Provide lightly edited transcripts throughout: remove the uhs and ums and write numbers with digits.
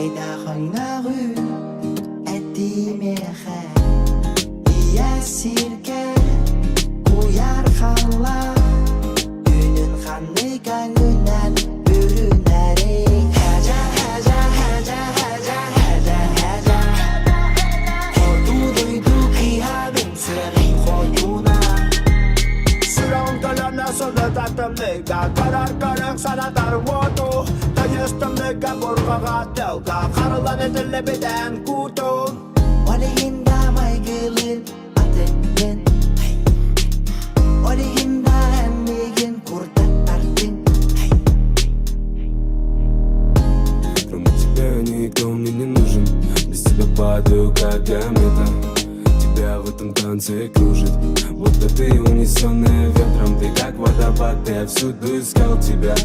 Хайдах өҥнөөҕүй этимиэхэ Ийэ сиргэ куйаар халлаан Күнүн ханнык өҥүнэн бүрүнэрий Хэжэ хэжэ хэжэ хэжэ хэжэ хэжэ Хоту дойду кыыһабын сүрэҕим хотуна Сүрэҕим төлөнө сылытар тымныыга Көрөр көрүҥ санатар уоту Тыйыс тымныыга бурҕаҕа тылга Харылан этиллибитэн куутун Ол иһин да майгылыын атыҥҥын Ол иһин да эн миигин курдаттардыҥ Кроме тебя никто мне не нужен Без тебя падаю, как комета Тебя в этом танце кружит Будто ты унесенная ветром Ты как водопад, я всюду искал тебя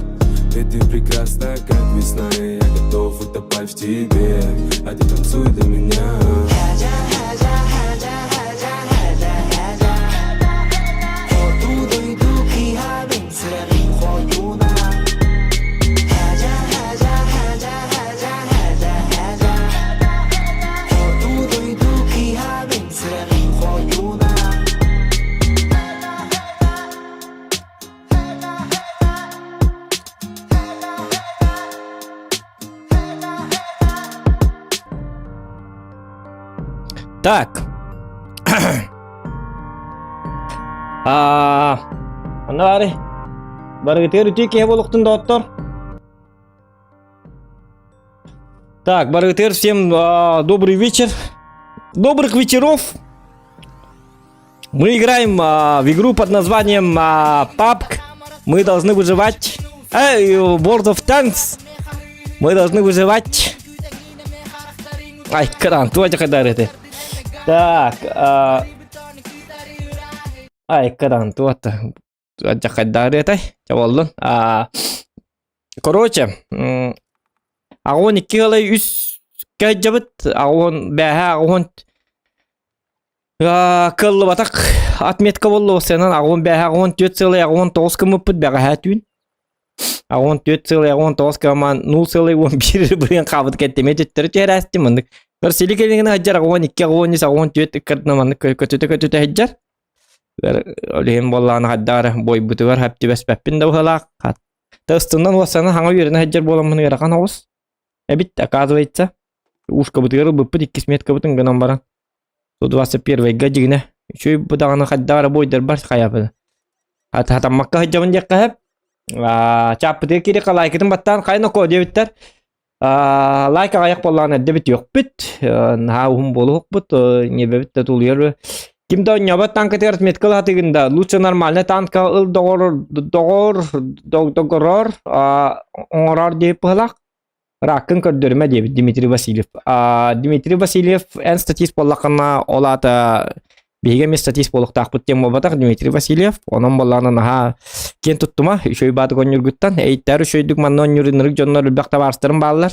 Ведь ты прекрасна, как весна И я готов утопать в тебе А ты танцуй для меня Хэжэ хэжэ хэжэ хэжэ хэжэ хэжэ Хоту дойду кыыһабын сүрэҕим хотуна Хэжэ хэжэ хэжэ хэжэ хэжэ хэжэ Хоту дойду кыыһабын сүрэҕим хотуна Так. А, Аны бары. Барыгытыгар үтүө киһи буолуохтун доҕоттор. Так, барыгытыгар всем а, добрый вечер. Добрых вечеров. Мы играем а, в игру под названием а, PUBG. Мы должны выживать. Эй, World of Tanks. Мы должны выживать. Ай, кран, туох это? Так, а... Ай, кран, туох Дьахайдаарыатай, чаболлун. А, короче, аҕуон икки ылай үс кэддьэбит, аҕуон бээһэ аҕуон кыллыбатах отметка буолла сенан аҕуон бээһэ аҕуон түөрт сылай аҕуон тоҕус кыммыппыт бэҕэһээ түүн. Аҕуон түөрт сылай аҕуон тоҕус кымаан нуул сылай уон биир бырыан хаабыт кэттэмэ төттөрү түһэрээстим маннык. Көр сили кэлиҥин сылдьар аҕуон икки аҕуон үс аҕуон түөрт ыккардына маннык көтүтэ көтүтэ сылдьар. Ол иһин буоллаҕына хайдах эрэ буойбутугар хап түбэспэппин да быһыылаах. Та ыстынан уоссанан хаҥа үөрэнэ сылдьар буоламмын ыарахан оҕус. Эбит, оказывается, ушкабытыгар ылбыппыт иккис меткабытын гынан баран 121-га дьигинэ үчүгэй бу даҕаны хайдах эрэ буойдарбар хайабын. Хатаммакка сылдьабын диэххэ сөп. Чааппытыгар киириэххэ лайкытын баттаан хайа ноко диэбиттэр. Лайк аҕыйах буоллаҕына эрдэ бүтүөхпүт, наһаа уһун буолуохпут, ньиэбэбит да тулуйар. Ким да оонньообот танкатыгар отметка ылаатыгын да, лучше нормальный танка ыл доҕор доҕор доҕорор оҥороор диэбит быһалаах. Раккын көрдөрүмэ диэбит Дмитрий Васильев. Дмитрий Васильев эн статист буоллаххына, ол аата Биһиги эмиэ статист буолуохтаахпыт диэн буолбатах Дмитрий Васильев. Онон буоллаҕына наһаа киэн туттума. Үчүгэй баатык оонньуургуттан. Эйиттээр үчүгэйдик манна оонньуур ынырык дьоннор элбэх табаарыстарым бааллар.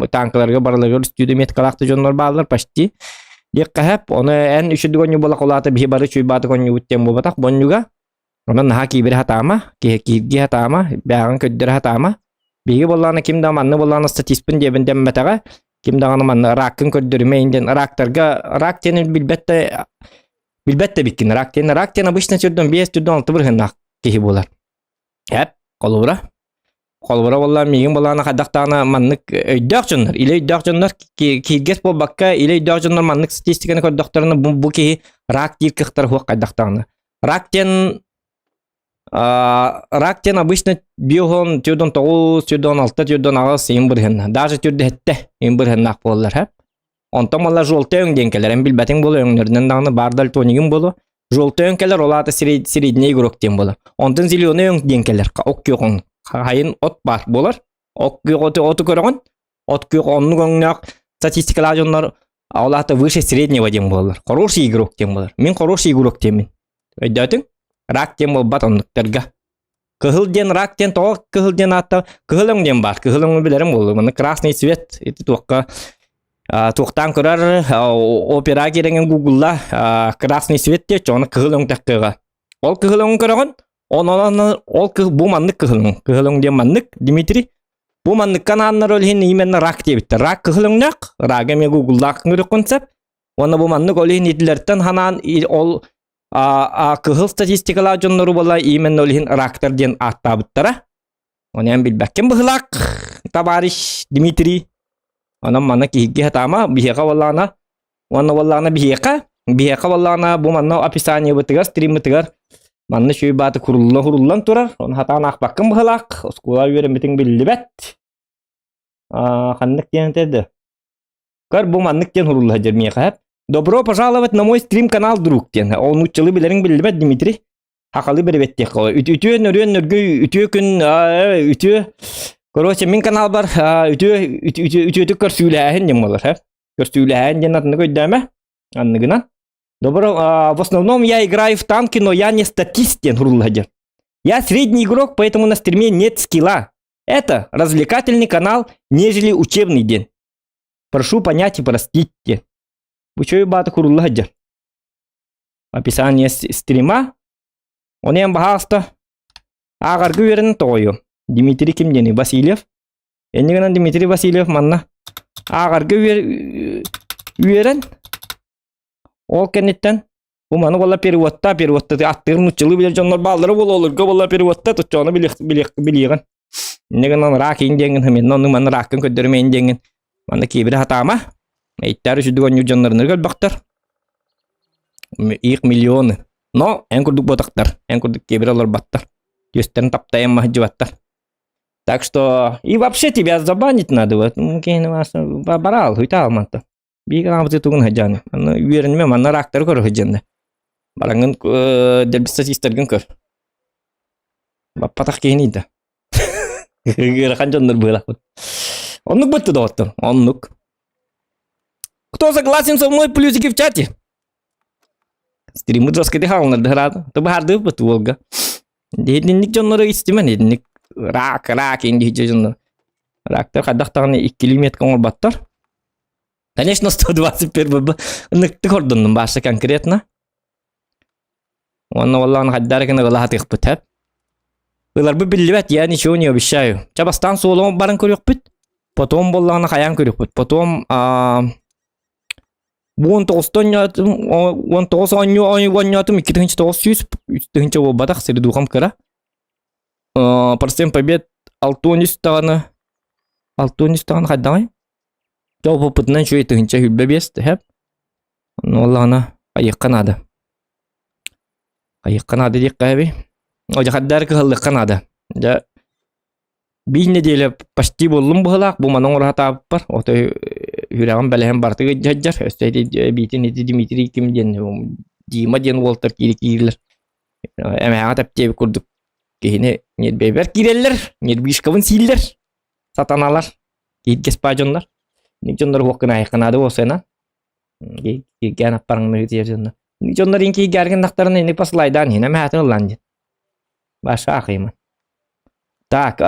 Танкаларга барыларыгар үстүү меткалаах да дьоннор бааллар почти. Диэххэ сөп. Ону эн үчүгэйдик оонньуур буоллах ол аата биһи бары үчүгэй баатык оонньуубут диэн буолбатах. Бу оонньууга Онон наһаа киибирэ сатаама, киһи кииргии сатаама, бээҕин көрдөрө сатаама. Биһиги буоллаҕына ким да манны буоллаҕына статиспын диэбин дэммэтэҕэ. Ким даҕаны манна раккын көрдөрүмэйин диэн рактарга рак диэни билбэт да билбэт да эбиккин рак диэн рак диэн обычно түрдөн биэс түрдөн алты бырыһыннаах киһи буолар. Эп, холобура. Холобура буолла миигин буоллаҕына хайдах даҕаны маннык өйдөөх дьоннор, илэ өйдөөх дьоннор кииргэс буолбакка илэ өйдөөх дьоннор маннык статистиканы көрдөхтөрүнэ бу, бу киһи рак диир кыахтара суох хайдах даҕаны. Рак диэн рак диэн обычно биоһон түрдөн тоҕус, түрдөн алта, түрдөн аҕыс иин бырыһынна. Даже түрдө сэттэ иин бырыһыннаах буоллар һэ. Онтон малла желтый өҥ диэн кэлэр. Эн билбэтиҥ буолуо өҥнөрүнэн даҕаны баар дальтонигын буолуо. Желтый өҥ кэлэр, ол аата средний игрок диэн буолар. Онтон зеленый өҥ диэн кэлэр. Ок күөх өҥ. Хайын от баар буолар. Ок күөх оту, оту көрөҕүн. От күөх оннук өҥнөөх статистикалаах дьоннор ол аата выше среднего диэн буолаллар. Хороший игрок диэн буолар. Мин хороший игрок диэммин. Өйдөөтүҥ? Рак диэн буолбат оннуктарга. Кыһыл диэн рак диэн тоҕо кыһыл диэн аатта кыһыл өҥ диэн баар. Кыһыл өҥү билэрим буолуо. Маны красный цвет ити туохха туохтаан көрөр опера кирэҥин гуглла красный цвет диэ чону кыһыл өҥ тэххыга. Ол кыһыл өҥүн көрөҕүн, онон ол кыһыл бу маннык кыһыл өҥ. Кыһыл өҥ диэн маннык Дмитрий. Бу манныкка анааннар ол иһин именно рак диэбиттэр. Рак кыһыл өҥнөөх, рага эмиэ гугллаах көрүөххүн сөп. Уонна бу маннык ол иһин итилэртэн ханаан ол кыһыл статистикалаах дьоннору буола именно ол иһин рактар диэн ааттаабыттара. Оны эн билбэккин быһылаах, товарищ Дмитрий. Онон манна киһиги хатаама, биһиэхэ буоллаҕына, уонна буоллаҕына биһиэхэ, биһиэхэ буоллаҕына бу манна описаниебытыгар, стриммытыгар манна үчүгэй бааты курулла куруллан турар. Оны хатаан аахпаккын быһылаах, оскуола үөрэммитиҥ биллибэт. Ханнык диэн этэ Көр бу маннык диэн хурулла сылдьар миэхэ. Добро пожаловать на мой стрим-канал, друг диэн. Ол нууччалыы билэриҥ биллибэт, Дмитрий. Хахалы бэрибэттиэххэ. Үтүө нөрүөн нөргүй үтүө күн үтүө. Короче, мин каналбар үтүө үтүөтүк көрсүүлээһин диэн буолар. Көрсүүлээһин диэн атыннык өйдөөмө. Анныгынан. Добро, в основном я играю в танки, но я не статист диэн хурулла сылдьар. Я средний игрок, поэтому на стриме нет скилла. Это развлекательный канал, нежели учебный день. Прошу понять и простить. Бу чөй бааты курулла сылдьар. Описание стрима. Онен баһааста ааҕарга үөрэнэн тоҕойу. Дмитрий ким диэни Васильев. Энни гынан Дмитрий Васильев манна ааҕарга үөрэн ол кэнниттэн бу маны буолла переводта переводта аттыыр нуччалыы билэр дьоннор бааллара буола олорго буолла переводта туччоону билиэҕин. Иннэ гынан рак иин диэҥҥин хыминна ону манна раккын көрдөрүмэйин диэҥҥин манна киэбирэ хатаама. Эйттээр үчүдүк оонньуур дьоннорун өлбөхтөр. Их миллионы. Но эн курдук буотахтар, эн курдук киэбирэ олорбаттар. Түөстэрин таптайан маһдьыбаттар. Так что и вообще тебя забанить надо. Вот барал, хуйта алманта. Биир анаабыты тугун сылдьааны. Аны үөрэнимэ манна рактары көрө сылдьанна. Бараҥҥын дэлби статистаргын көр. Баппатах киһини да. Ыарахан дьоннор быылахпыт. Оннук бытты доҕоттор, оннук. Кто согласен со мной, плюсики в чате. Стримы жесткий хаалынар дыһараата. Тыбаһардыыппыт уолга. Итинник дьоннору истимэн, итинник рак, рак инди дьоннор. Рактар хайдах даҕаны иккилии метка оҥорботтор. Конечно, 121 ыныктык ордуннум бааса конкретно. Уонна уоллаан хайдары гына ыла сатыахпыт хэп. Ыларбыт биллибэт, я ничего не обещаю. Ча бастаан суолуҥ баран көрүөхпүт. Потом буоллаҕына хайаан көрүөхпүт. Потом 19 оонньоотум, 19 оонньуу оонньоотум, 2900, 3000 буолбатах, сири духом кыра. Процент побед 63 даҕаны, 63 даҕаны хайдаҕый? Опыппытынан үчүгэй 1025 тэһэп. Уоллаҕына айыахха наада. Айыахха наада диэххэ эби. Одьахардар кыһаллыахха наада. Дьэ биир нэдиэлэ почти буоллум быһылаах бу маны оҥоро сатаабыппар. Отой үрэҕим бэлэһин барытыгар дьадьар. Өссө ити эбиитин ити Дмитрий ким диэн Дима диэн уолтар киири киирилэр. Эмээҕэ тэптиэбит курдук киһини ньирбэйбэр киирэллэр, ньирбишкабын сииллэр, сатаналар. Кииргэс баа дьоннор. Дьоннор уоккун айыкканаады буолсуна. Кииргээн аппарыңны тиэр дьоннор. Дьоннор ин кииргээргин нахтарына ини послайдаан хина мэхатын ыллан дин. Баша ахыймын. Так,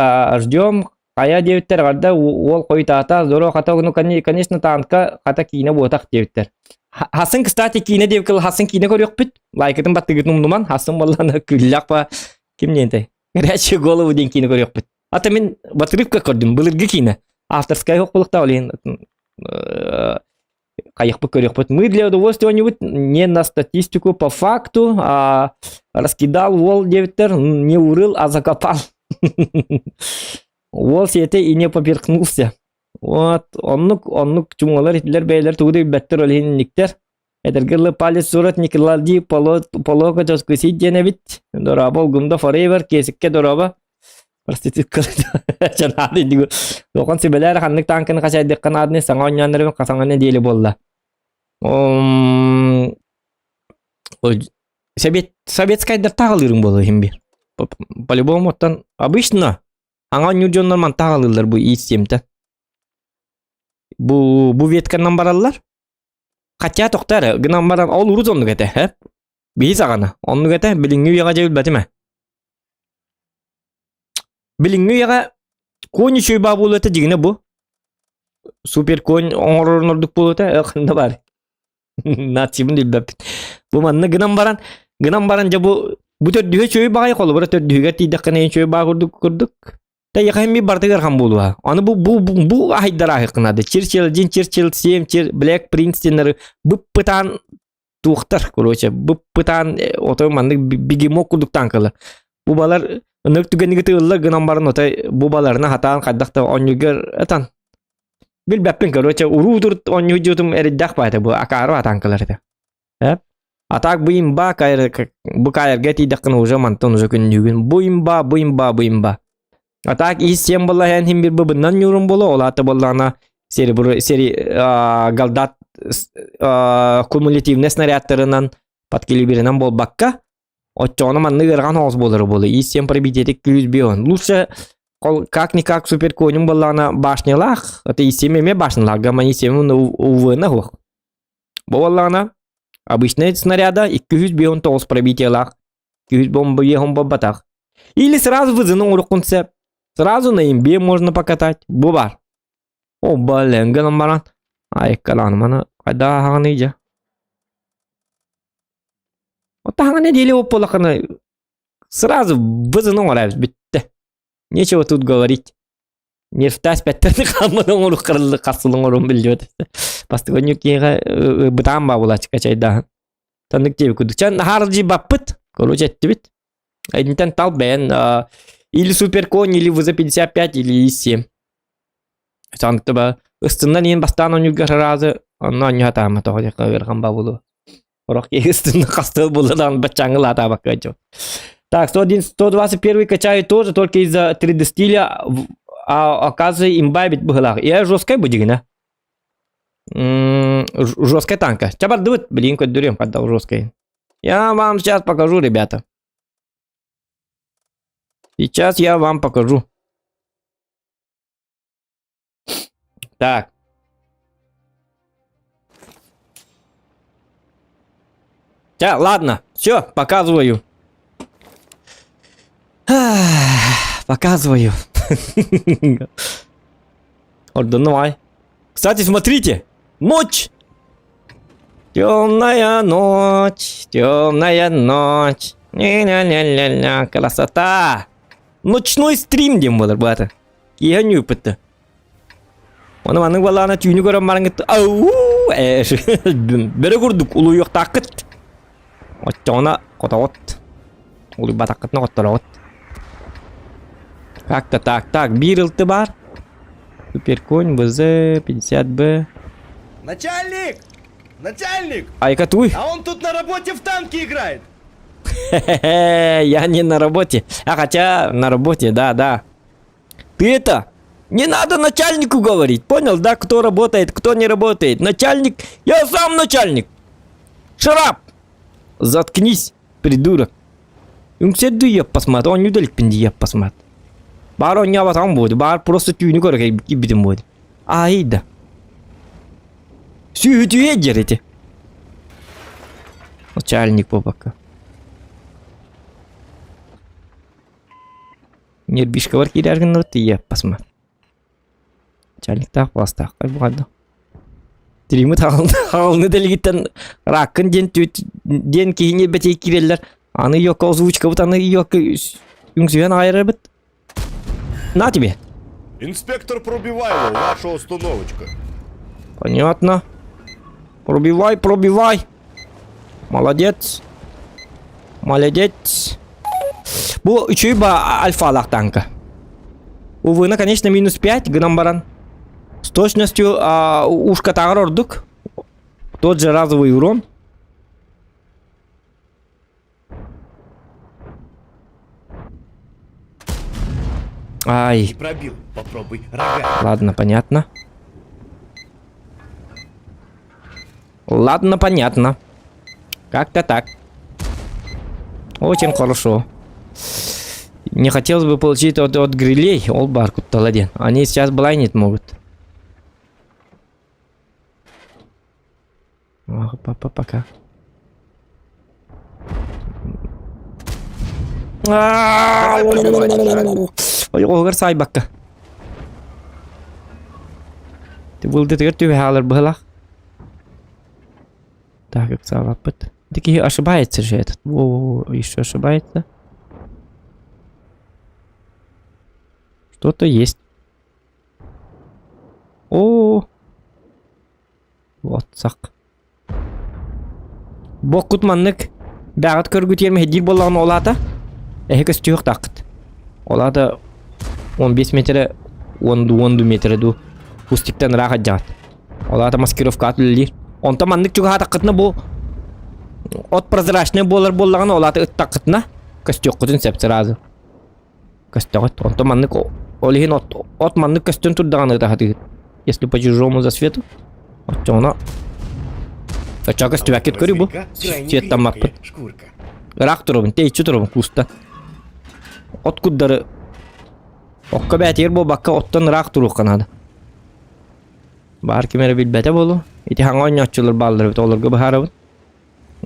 ждем. Хайа диэбиттэр гарда уол хойутаата здорово хата ну конечно танка хата киинэ буотах диэбиттэр. Хасын кстати киинэ диэбиккэ хасын киинэ көрүөхпүт. Лайкытын баттыгытын умнуман хасын боллана күллэх па ким диэнтэй. Горячую голову диэн киинэ көрүөхпүт. Ата мин батырыпка көрдүм былыргы киинэ. Авторская хохпулукта олин хайыхпыт көрүөхпүт. Мы для удовольствия не на статистику по факту, а раскидал уол диэбиттэр, не урыл, а закопал. Уол сиэтэ и не поперхнулся. Вот, оннук, оннук чуҥалар итилэр бэйэлэр тугу да билбэттэр ол иһин инниктэр. Эдэргэ ылы палец сурат не клади, полока чоскусить диэн эбит. Дорообо, Гумда forever, киэсиккэ дорообо. Проститутка чанаады диgu. Охон сүбэлэр ханнык танканы хачайдыкка наадны саҥа оонньооннорун хасаҥа нэдиэлэ буолла. Совет советскайдар таҕалыырын буолуо иһин биир. По-любому оттон обычно аҥа оонньуур дьоннор ман таҕалыыллар бу иис-сиэмтэн. Бу бу ветканан бараллар. Хотя тохтоо эрэ, гынан баран ол урут оннук этэ, э? Биһи саҕана. Оннук этэ, билиҥҥи үйэҕэ дьэ билбэтим ээ. Билиҥҥи үйэҕэ конь үчүгэй баа буолуо этэ дьиҥинэ бу. Супер конь оҥорорун ордук буолуо этэ, э, ханна баар. Нациябын билбэппит. Бу манна гынан баран, гынан баран дьэ бу бу төрдүһэ үчүгэй баҕайы холобура төрдүһүгэр тиийдэххинэ үчүгэй баа курдук курдук. Тэйэхэ ми бартыгар хам буолуа. Аны бу бу бу, бу аһайдар аһыккынады. Черчил 1, Черчил 7, Чер Black Prince диэннэри быппытаан туохтар, короче, быппытаан отой маннык бегемот курдук танкалар. Бу балар ынырык түгэнигэ тыыллар гынан баран отой бу баларына хатаан хайдах да онньугар атан билбэппин короче уруу турт онньуйдьутум эриддэх баата бу акаару атаанкалар этэ. Э? А так бу имба бу каерга тиийдэххинэ уже мантан уже күннүүгүн бу имба бу имба бу имба. А так ис сен буолла эн хим бир быбыннан ньуурун буолуо ол аата буоллаҕына серебро сери галдат кумулятивный снарядтарынан подкалиберынан буолбакка оччоҕуна маннык ыарахан оҕус буолара буолуо ис сен пробитиетик күүс бион лучше как-никак суперконюм буоллаҕына башнялаах это ис-7 эмиэ башнялаах гамма ис-7 УВ-на суох Бу буоллаҕына обычнай снаряда 259 пробитиелаах, 200 бомбатах. Или сразу вызыны оҥоруоххун сөп. Сразу на имбе можно покатать. Бу бар. О, блин, гынан баран. Айкалаан маны хайда аһаҕыный дьэ. Оттаһаҥа нэдиэлэ буоллаххына сразу вызыны оҥоробут бүттэ. Нечего тут говорить. Нефтаас бэттэрни хааммын оҥорук харыллы хасыл оҥорун биллибэт. Бастыгы киэҕэ бытаан баа булааччыка чайдааһын. Таннык диэби курдук. Чан хаардьы баппыт. Короче эттибит. Эдинтэн тал бэйэн или суперконь, или ВЗ-55, или И-7. Сантыба ыстыннан иин бастаан онньугар разы онно онньу хатаама тоҕо диэххэ ыарахан баа булуо. Орох ыстынна хастыл булладан баччаңы лаатаабакка дьон. Так, 101, 121 качаю тоже только из-за 3D стиля, а оказывается имба бит быһылаах. Я жесткая будигина. Жесткая танка. Чабардыбыт, блин, көддүрүм, поддал жесткой. Я вам сейчас покажу, ребята. Сейчас я вам покажу. Так. Да, ладно, все, показываю. Показываю. Ордунуай. Кстати, смотрите, ночь. Темная ночь, темная ночь. Ля-ля-ля-ля, красота. Ночной стрим диэн буолар баата. Киһи ньүүппүттэ. Ону маннык балаана түүнү көрөн бараҥҥыт ау бөрө курдук улуйуохтааххыт. Оччоҕуна хотоҕут. Улуйбатаххытына хоттороҕут. Как-то так, так, биир ылты баар. Суперконь, ВЗ, 50Б. Начальник! Начальник! Айка туй. А он тут на работе в танки играет! Я не на работе. А хотя на работе, да, да. Ты это, не надо начальнику говорить, понял, да, кто работает, кто не работает. Начальник, я сам начальник. Шарап! Заткнись, придурок. Үҥсэрдүү йаппасмат, оонньуу да иликпин дии йаппасмат. Баар оонньообатаҕым буолуо, баар просто түүнү көрө киирбитим буолуо. Аайый да. Сүөһүтүйэ диэр ити. Начальник буолбакка. Нервишкабар киирэр гынныбыт тиийэ басма. Начальниктаах бастаах буҕарда. Триммит хаҕылны дэлигиттэн раккын диэн түөт диэн киһини бэтии киирэллэр. Аны йокка озвучкабыт аны йокка үҥсүһэн аайарабыт. На тебе. Инспектор Пробивайло, ваша установочка. Понятно. Пробивай, пробивай. Молодец. Молодец. Бу үчүгэй ба альфалаах танка. Увы, конечно, минус 5 гынан баран. С точностью а, ушка ордук. Тот же разовый урон. Ай. Не пробил. Попробуй рога. Ладно, понятно. Ладно, понятно. Как-то так. Очень хорошо. Не хотелось бы получить от, от грилей Олбар Кутталадин. Они сейчас блайнить могут. Ох, папа, пока. Ойоҕоһугар саайбакка. Былдытыгар түбэ хаалар быһылаах. Так, ыксаабаппыт. Киһи ошибается же этот. Во, еще ошибается. Кто-то есть. О, вот сак. Боккут маннык бэҕэт көргүтүөр мэһэйдиир буоллаҕына ол аата эһи көстүөх-тааххыт. Ол аата 15 метрэ 10 дуу 10 дуу метрэ дуу кустиктан ыраах сылдьаҕыт. Ол аата маскировкаҕыт үлэлиир. Онтон маннык чугаһаатаххытына бу от прозрачнай буолар буоллаҕына ол аата ыттаххытына көстүөххүтүн сөп сразу. Көстөҕүт. Онтон маннык ол иһин от, от маннык көстөн турдаҕына ытаһатыгыт. Если по чужому засвету, оччоҕуна оччоҕо көстүбэккит көрүү бу. Светтаммаппыт. Ыраах турабын, тэйиччи турабын куустан. От курдары окко бээтигэр буолбакка оттон ыраах туруохха наада. Баар ким эрэ билбэтэ буолуо. Ити хаҥа оонньооччулар бааллар эбит, олорго быһаарабын.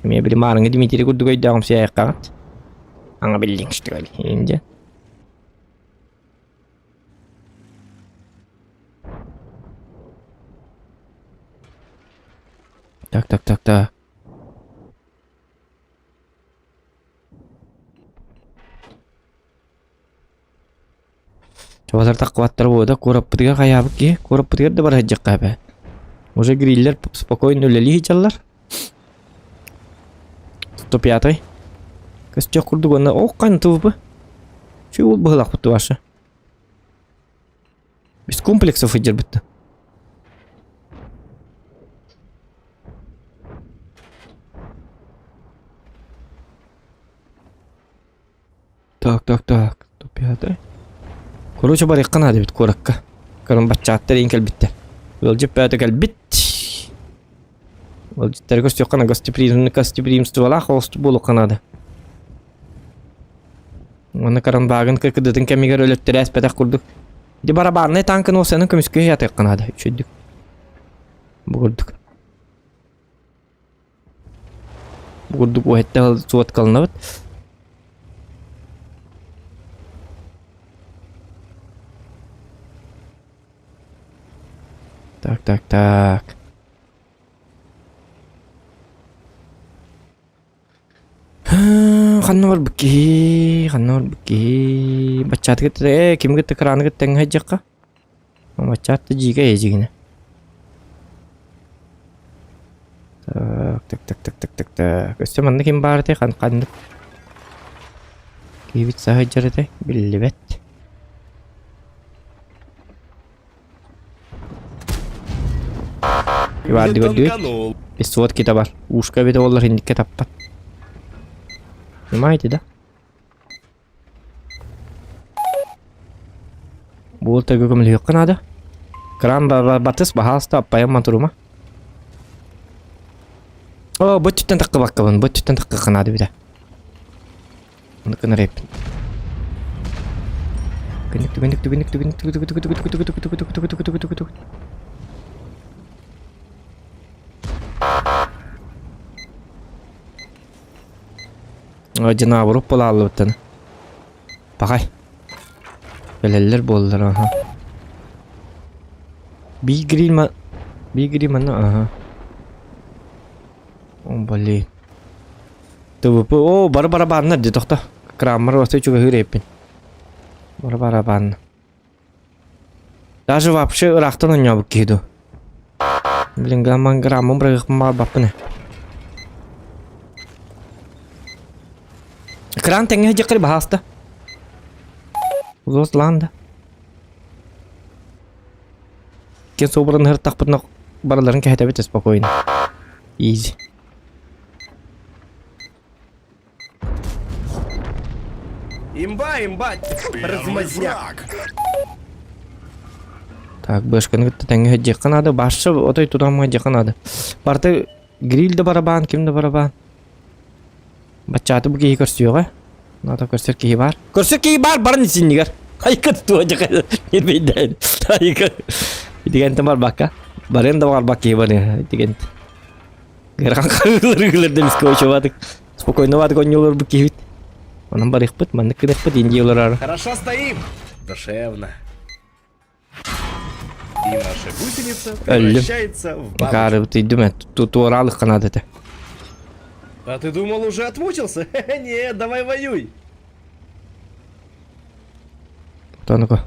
Эмиэ били маарыҥҥы Дмитрий курдук өйдөөҕүм сиэйэххэҕит. Аҥа биллиҥ что ли, инде. Так, так, так, так. Чабалар таххыбаттар буода куораппытыгар хайаабыт киһи куораппытыгар да бара сылдьыахха эбээ. Уже гриллер спокойно үлэлии сылдьаллар. 105 Көстүөх курдук уонна ох ханна ТВП. Чуул быһылаахпыт ваша. Без комплексов сылдьарбыт. Так, так, так. 105. Короче, барыахха наада эбит куоракка. Көрөн баччааттар иин кэлбиттэр. Ыалдьыт бөөтө кэлбит. Ыалдьыттары көрсүөххэ на гостеприимный гостеприимстволаах оҕустук буолуохха наада. Уонна карандаагын кыркыдытын кэмигэр өлөттөрө эспэтэх курдук. Ди барабаннай танкын уосанын көмүскүө ятыахха наада. Үчүгдүк. Бу курдук. Бу курдук уһэттэ суоткаланабыт. Так, так, так. Ханна барбыт киһи, ханна барбыт киһи. Баччааты кытта, э, кими кытта краны кытта тэҥҥэ сылдьыахха. Баччаат да дьиикэй эдьигинэ. Так, так, так, так, так, так, так. Өссө манна ким баар этэй? Хан ханнык киһибит саһыдьар этэй? Биллибэт. Иварды көрдүгүт? Без водки бар. Ушка эбитэ буоллар инникке таппат. Понимаете, да? Бу төгө көмөлөһүөххэ наада. Кран батыс баһаалыста аппайан матурума. О, бу өттүттэн таххыбаккабын, бу өттүттэн таххыахха наада эбитэ. Ону кынар эппин. Түгүнүк түгүнүк түгүнүк түгүнүк түгүнүк түгүнүк түгүнүк түгүнүк түгүнүк түгүнүк түгүнүк түгүнүк Дьанаабырып буолааллыбыттан. Пахай. Кэлэллэр буоллар, аха. Бигрима... Бигримана, аха. О, блин. ТВП, о, бары барабаннар дии, тохто. Краммар осы чугаһыыр эппин. Бары барабанна. Даже вообще ыраахтан оонньообут киһи дуу. Блин, грамман граммын бырагыахпын баҕарбаппын ээ. Экран тэҥҥэ сылдьыаххай баһаалыста. Улуус лаан да. Киэн суобуран ыһыртахпытына барыларын кэһэтэбит спокойно. Изи. Имба, имба, размазняк. Так, бышканы кытта тэҥҥэ сылдьыахха наада. Баша отой тутаммыга дьиэххэ наада. Барыта гриль да барабаан, ким да барабаан. Баччааты бу киһи көрсүөҕэ. Наада көрсөр киһи баар. Көрсөр киһи баар баран исиннигэр. Айка туа дьаха нирбейдэн. Айка. Итигентен барбакка. Барыан да барбак киһи барыа. Итигент. Ыарахан хаһыылар да эмискэ очобатык. Спокойно баатык оонньууларбыт киһибит. Онон барыахпыт, маннык гыныахпыт индия олорор. Хорошо стоим. Душевно. И наша гусеница Өллүм. превращается в бабочку. Акаарыбыт ыйдым ээ. Туораалыхха наада этэ. А ты думал, уже отмучился? Нет, давай воюй. Тонуку.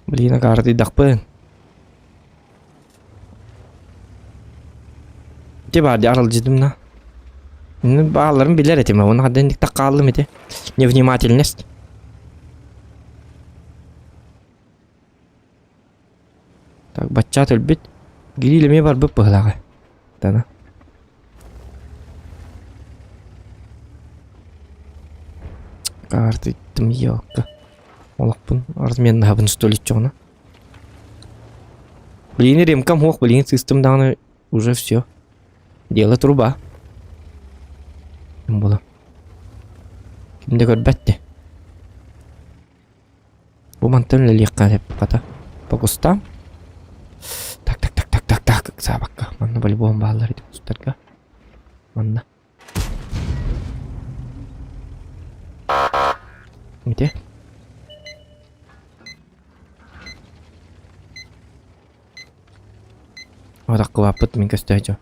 Блин, акаарытыйдахпын. Ити баар дии аралдьыйдым да. Ну, баалларын билэр этим, оны хаддан хааллым ити. Невнимательность. Так, баччаат өлбүт. Гирил эмиэ барбыт быһылааҕа. Тана. Каартыйдым елка. Олохпун разменнаһабын столиччоҕуна. Блин, ремкам хуох, блин, сыстым даҕаны уже все. Дело труба. Ким була? Ким да көрбөт де. Бу мантан үлэлиэххэ сөп хата. По кустам. Так, так, так, так, так, так, ыксаабакка. Манна полигон бааллар ити кустарга. Манна. Ити. Отаккылааппыт мин көстөөчү.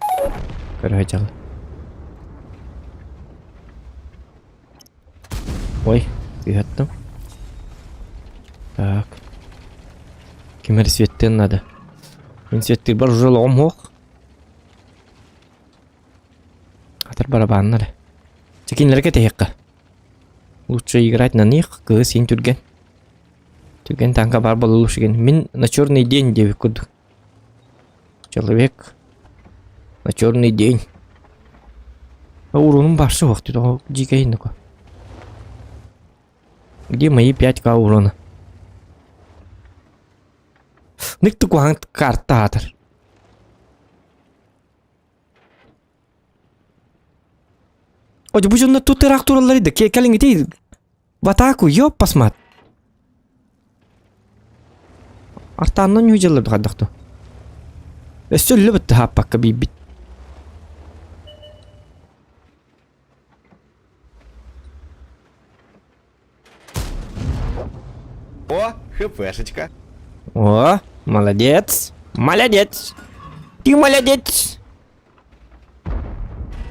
Көрө дьал. Ой, тыаһаттым. Так. Ким эрэ светтыан надо. Мин светтыырбар уже олоҕум суох. Атар барабааннар. Чэ кинилэргэ тэһиэххэ. Лучше играть на них, кыыс син түргэн. Түргэн танка баар буола лучше Мин на черный день диэбит курдук. Человек на черный день. Урунум барсы суох дьиикэйин такой. Где мои 5к урона? Нык куһаҕан карта аатар. Ой, бу дьонно тут ыраах тураллар да кэлиҥҥитий в атаку ёппасмат. Артааннан ньүдьэллэр хайдах дуу. Өссө өллө бытты хааппакка биирбит. О, хпшечка. О, молодец. Молодец. Ты молодец.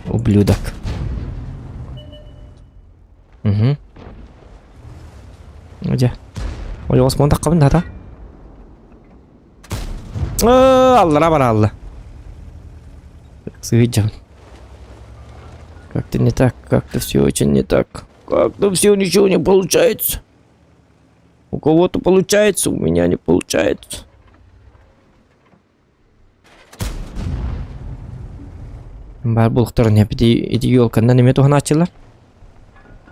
Ублюдок. Угу. Где? Ой, Осман таққабын да Аллара бар алла. Сыгыджан. Как-то не так, как-то все очень не так. Как-то все ничего не получается. У кого-то получается, у меня не получается. Баар булуктарын эти ити елканан эме туһанааччылар.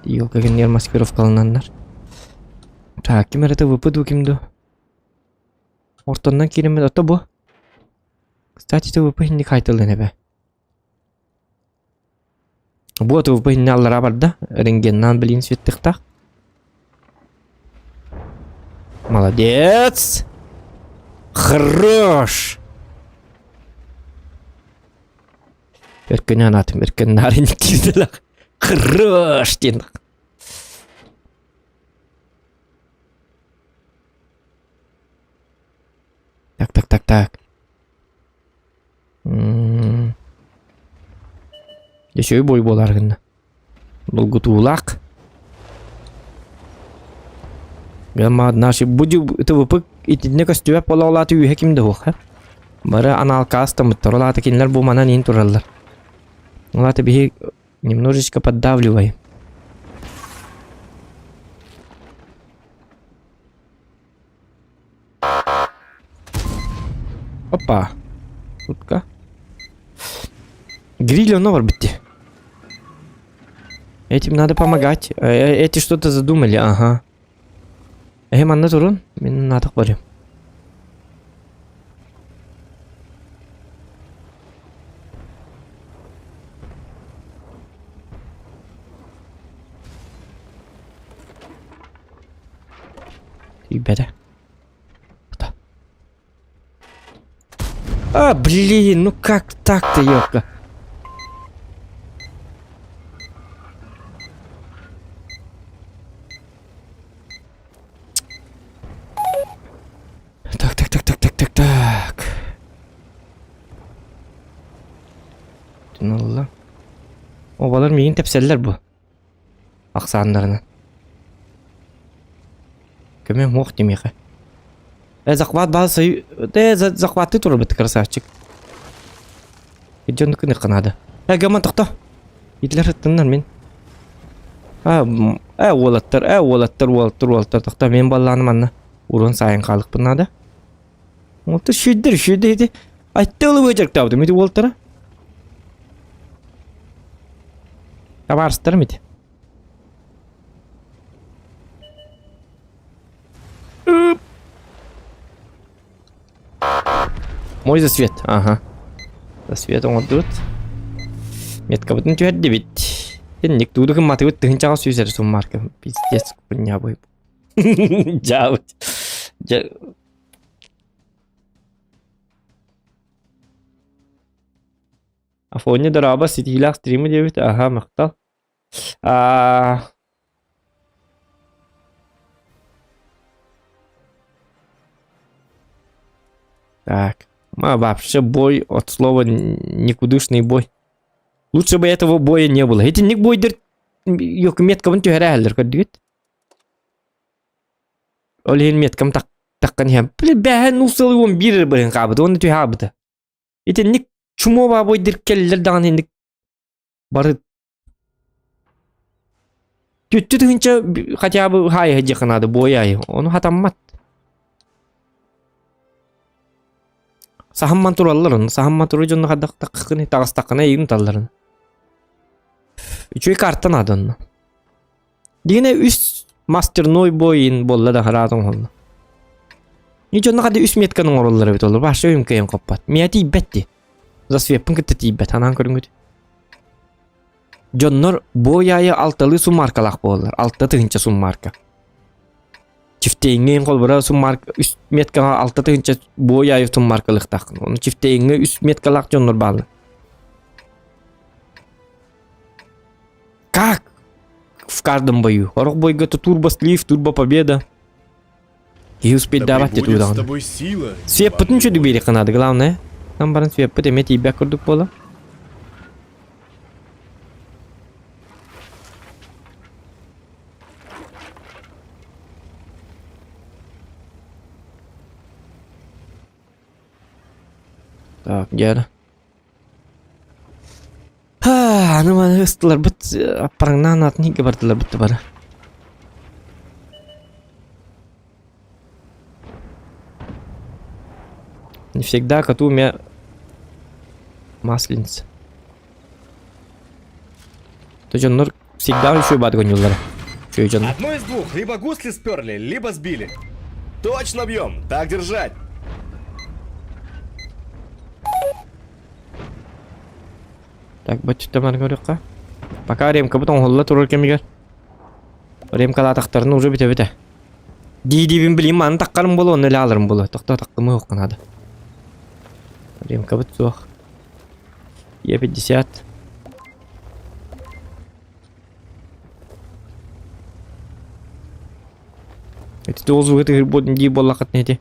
Елка кэннигэр маскировкалананнар. Так, ким эрэ ТВП дуу ким дуу? Ортоннон киириммит ото бу. Кстати, ТВП инник хайтылын эбэ. Бу ТВП инне аллара барда. Рентгеннаан билин светтыхтаах. Молодец! Хорош! Өркөнө анаатым, өркөн наар инник киирдилэх. Хорош диэн. Так, так, так, так. М. Үчүгэй бой буолар гынна. Долгутуулаах. Гамма наши будем ТВП итиннэ көстүбэт буола үһэ ким да суох Бары анаалкаас тамыттар ол аата кинилэр бу манан иин тураллар. Ол аата биһи немножечко поддавливаем. Опа. Утка. Гриль он барбытти. Этим надо помогать. Э, э, эти что-то задумали, ага. Эһи манна турун, мин наатах барыам. Тиийбэтэ. А, блин, ну как так-то, ёпта? Так, так, так, так, так, так, так. Тыналла. Обалар миигин тэпсэллэр бу. Ахсааннарынан. Көмө муох димиэхэ. Э, захват баар сою... Э, захватты турар красавчик. Дьон кыныхха наада. Э, гаман тохто. Итилер ыттыннар мин. А, э, уолаттар, э, уолаттар, уолаттар, уолаттар, тохто мен баллааным манна. Урон сайын хаалыкпын наада. Уолаттар шүйдер, шүйдер ити. Айтты ылы бөжөрктаабытым ити уолтара. Табаарыстарым ити. Мой засвет, ага. Засвет оҥордубут. Меткабытын түһэрдибит. Инник тууду гымматыбыт тыһынчаҕа сүүсэр суммарка. Пиздец, хуйня бой. Дьаабыт. Дьэ... Афоня дорообо ситиилээх стримы диэбит. Аха, махтал. Аа... Так. А, вообще бой от слова никудышный бой. Лучше бы этого боя не было. Итинник бойдыр меткабын түһэрэ көрдүгүт. Ол иһин меткам таххан иһэн. Бэһэн усылы он биир быһын хаабыт, оны түһаабыта. Итинник чумоба бойдыр келлер даҕаны инник бары түттү тыһынча хотя бы хаайы диэххэ наада буойаайы ону хатаммат саһамман тураллар ону саһамман турар дьонно хадахтаххыны таҕыстаххына эйигин талларын үчүгэй карта наада онно дигине үс мастерной бойин буолла да хараат оҥоһулла и дьонно хады үс метканы оҥороллор эбит олор баша өйүм кыайан хоппот миэ тиийбэт дии засвеппин кытта тиийбэт анаан көрүҥүт Дьоннор бой аайы алталыы суммааркалаах буолаллар. 6 тыһыынча суммаарка. Чифтейҥҥэ холбура суммаарка үс меткаҕа 6 тыһыынча бой аайы суммааркалыахтааххын. Ону чифтейҥҥэ үс меткалаах дьоннор бааллар. Как? В каждом бою. Сорох бойга то турбо слив, турбо победа. Киһи Да успейдаабат пребудет с даҕаны. тобой сила, Свеппытын Иван чөдү биэриэххэ Львович. наада, главное. Там баран свеппыт эмиэ тиийбэт курдук буола. Так, дьэ. Аны маны ыстыларбыт аппараҥнаан атын иһгэ бардыларбыт да бары. Не всегда коту у меня масленица. То дьоннор всегда еще бат гонюллара. Чуй дьоннор. Одно из двух. Либо гусли сперли, либо сбили. Точно бьем. Так держать. Так, баччыта маны көрүөххэ. Пока ремкабыт оҥоһулла турар кэмигэр. Ремкалаатахтарына уже бүтэ-бүтэ. Дии-диибин билим маны таххарым буолуо, онно илэ ааларым буолуо. Тохтоо тахтымыы уохха наада. Ремкабыт суох. Е50. Эти тоҕус тыһыр буолдун дии буоллаххытына ити.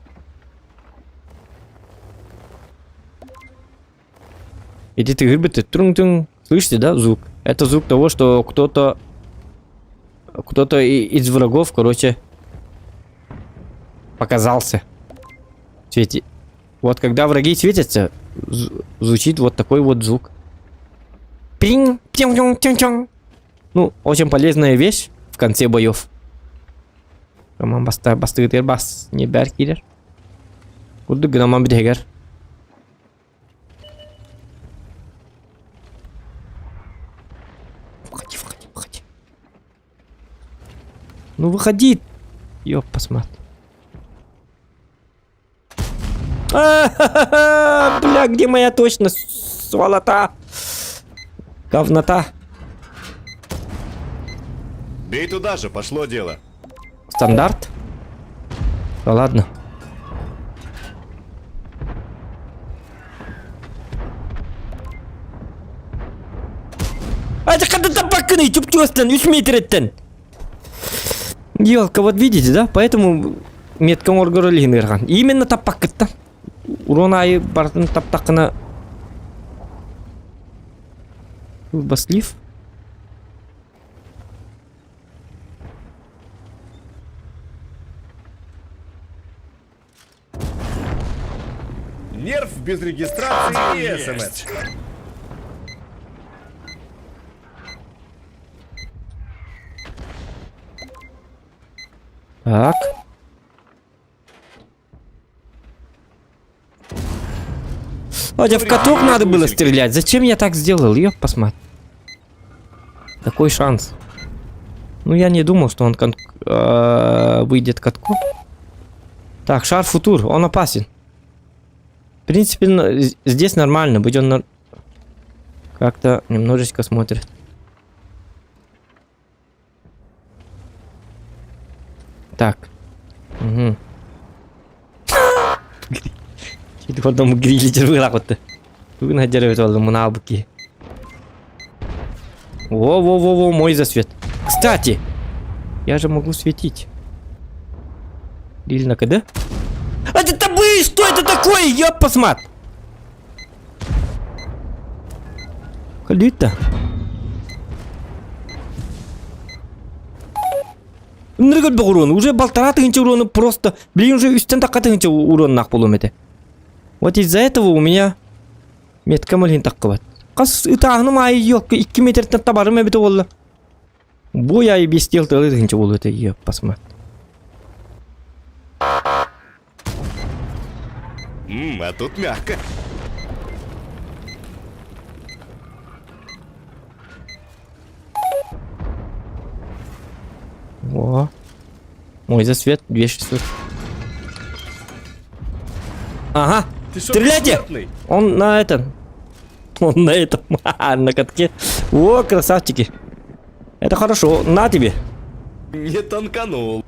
Ити тыһырбыт трун-тун. Слышите, да, звук? Это звук того, что кто-то кто-то из врагов, короче, показался. Свети. Вот когда враги светятся, звучит вот такой вот звук. Пинг, пинг, пинг, пинг, пинг. Ну, очень полезная вещь в конце боев. Роман баста бастыгытыгар бас не бэр киирэр. Курдук гынаман бүтэһигэр. Выходи, выходи, выходи. Ну выходи. Ёп, посмотри. Бля, где моя точность? Сволота. Говнота. Бей туда же, пошло дело. Стандарт? Да ладно. А это когда табаканы, чуп-чуастан, үс метреттен. Елка, вот видите, да? Поэтому метка оҥоргор илиһин Именно таппаккыттан. Урон аайы барытын таптаххына Баслив. Без регистрации и смс. Так. Хотя в каток надо было стрелять. Зачем я так сделал? Ёп, посмотри. Такой шанс. Ну, я не думал, что он кон э выйдет катку. Так, шар футур, он опасен. В принципе, здесь нормально, будет он как-то немножечко смотрит. Так. Угу. Киһи грили дьарыгыраахпытты. Бүгүн дьарыгыт олдум мунаабыт киһи. Во-во-во-во, мой засвет. Кстати, я же могу светить. Или на КД? Это табы! Что это такое? Ёп, посмат! Калита. Ныргыл урон. Уже полтора тысячи урона просто. Блин, уже үстэн такка тысяча урон буолуом этэ. Вот из-за этого у меня метка малин таххыбат. Хас ытааһыным аайы ёлка 2 метртэн табарым эбитэ буолла. Бой аайы бестел тылы тыһынча буолуо этэ ёп посмат. Ммм, а тут мягко. О. Мой засвет 2600. Ага. Ты шо, Стреляйте! бессмертный? Он на этом. Он на этом. На катке. О, красавчики. Это хорошо. На тебе. Не танканул.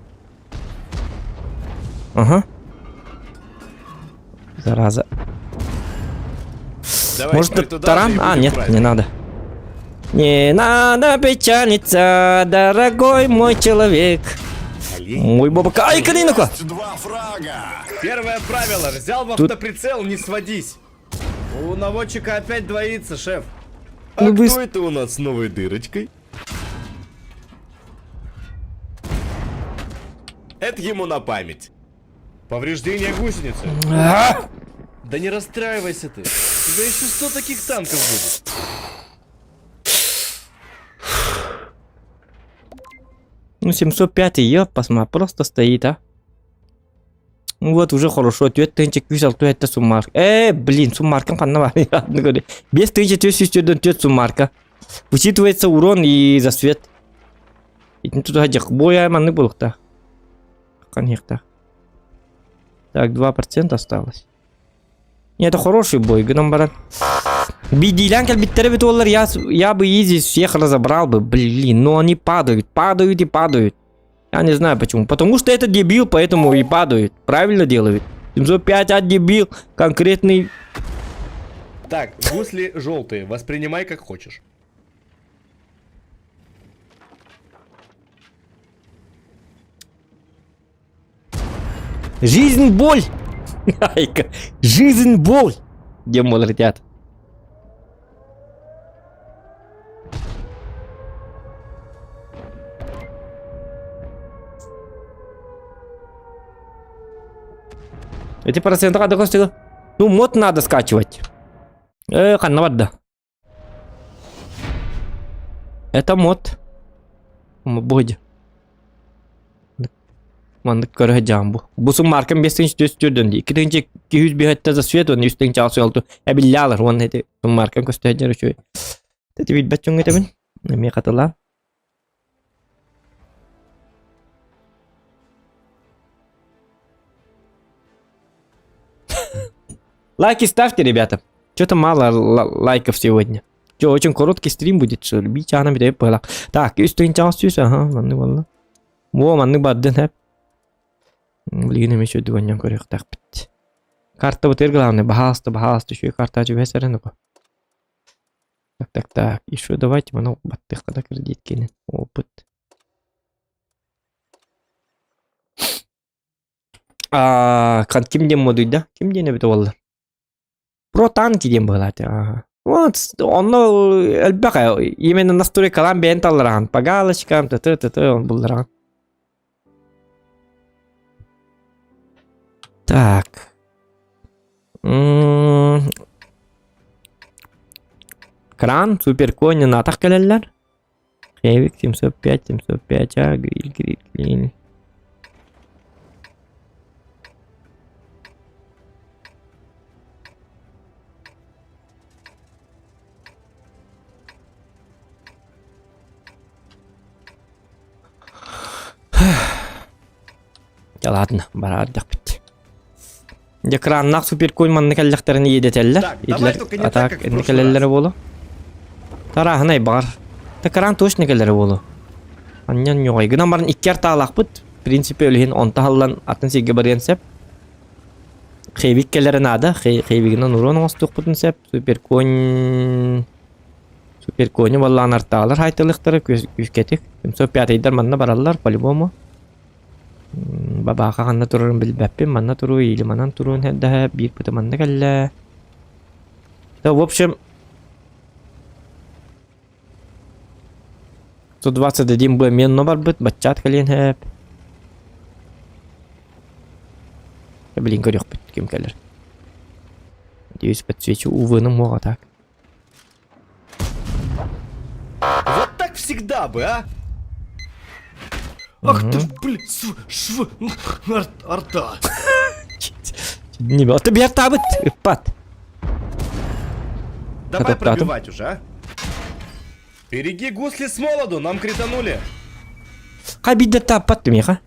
Ага. Зараза. Давай Может, теперь туда таран? же и А, будем нет, праздник. не надо. Не надо печалиться, дорогой мой человек. Мой бабака. Ай, Калинука! Два фрага. Первое правило. Взял в Тут- автоприцел, не сводись. У наводчика опять двоится, шеф. А Ну, вы кто это у нас с новой дырочкой? Это ему на память. Повреждение гусеницы. А! Да не расстраивайся ты. У тебя еще сто таких танков будет. Ну, 705 ёп, посмотри, просто стоит, а. Ну вот, уже хорошо. 4406 суммар. Э, блин, суммарка ханна баар. 5404 суммарка. Вычитывается урон и засвет. Итини тутуһа дьэх. Буойа маннык буолуохтаах. Ханьяхтаах. Так, 2% осталось. Не, это хороший бой, гынан баран. Биирдиилээн кэлбиттэрэ эбитэ буоллар, я, я бы изи всех разобрал бы, блин, но они падают, падают и падают. Я не знаю почему. Потому что это дебил, поэтому и падают. Правильно делают. 705 а дебил, конкретный. Так, гусли желтые, воспринимай как хочешь. Жизнь боль! Айка. Жизнь боль! Где летят? Эти проценты надо Ну, мод надо скачивать. Э, ханна барда. Это мод. Боди. Маннык көрө дьаам бу. Бу суммаркам 5404 дии. 2205 за свет, он 386 эбиллялар. Уонна ити суммаркам көстө үчүгэй. Тэти билбэт дьоҥҥо этэбин. Эмиэ хатылаан. Лайки ставьте, ребята. Что-то мало лайков сегодня. Че, очень короткий стрим будет, что ли? Бить ана бит Так, үс ага, маннык буолла. Во, маннык бардын хэп. Блин, еще дуаньян көрүөхтээхпит. Карта вот главное, баһаалыста, баһаалыста, еще и карта түбэсэрэн Так, так, так. Еще давайте, маны баттыахха да кредит кэлин. Опыт. А, ким диэн модуйда? Ким диэн эбитэ буолла? Про танки диэн быһыылаах Ага. Вот, онно элбэх именно настройкалаан бэйэн таллараҕын. По галочкам, т.т. т.т. он буллараҕын. Так. Кран, суперконь, атах кэлэллэр. Хевик 705, 705, а, гриль, гриль, гриль. Да ладно, бараардахпыт. Дьэ краннаах суперконь манна кэллэхтэрин иэдэтэллэр. Так, давай только не А так, так как в инни прошлый кэлэллэрэ раз. буолуо. Тарааһынай баҕар. Та кран точно кэлэрэ буолуо. Анньан ньоҕой. Гынан баран икки артаалаахпыт. В принципе, өлүһүн онто аһыллан атын сиргэ барыан сөп. Хевик кэлэрэ наада. Хевигинэн уруон оҥостуохпутун сөп. Суперконь... Суперконю баллаан артаалар хайталыахтара күүскэтик. 705-йдар манна бараллар по-любому. Бабааха ханна турарын билбэппин, манна туруо или манан туруон эрдэһэ, биир быта манна кэллэ. Да, в общем, 121 Б менно барбыт, баччаат кэлиэн хэп. Блин, көрүөхпүт ким кэлэр. Надеюсь, подсвечу УВ-ны муоҕа так. Вот так всегда бы, а? Ах ты, блин, св, шв, арта. Не, ты бертабыт, ыппат. Давай пробивать уже, а? Береги гусли с молоду, нам кританули. Хай бидде таппат миха.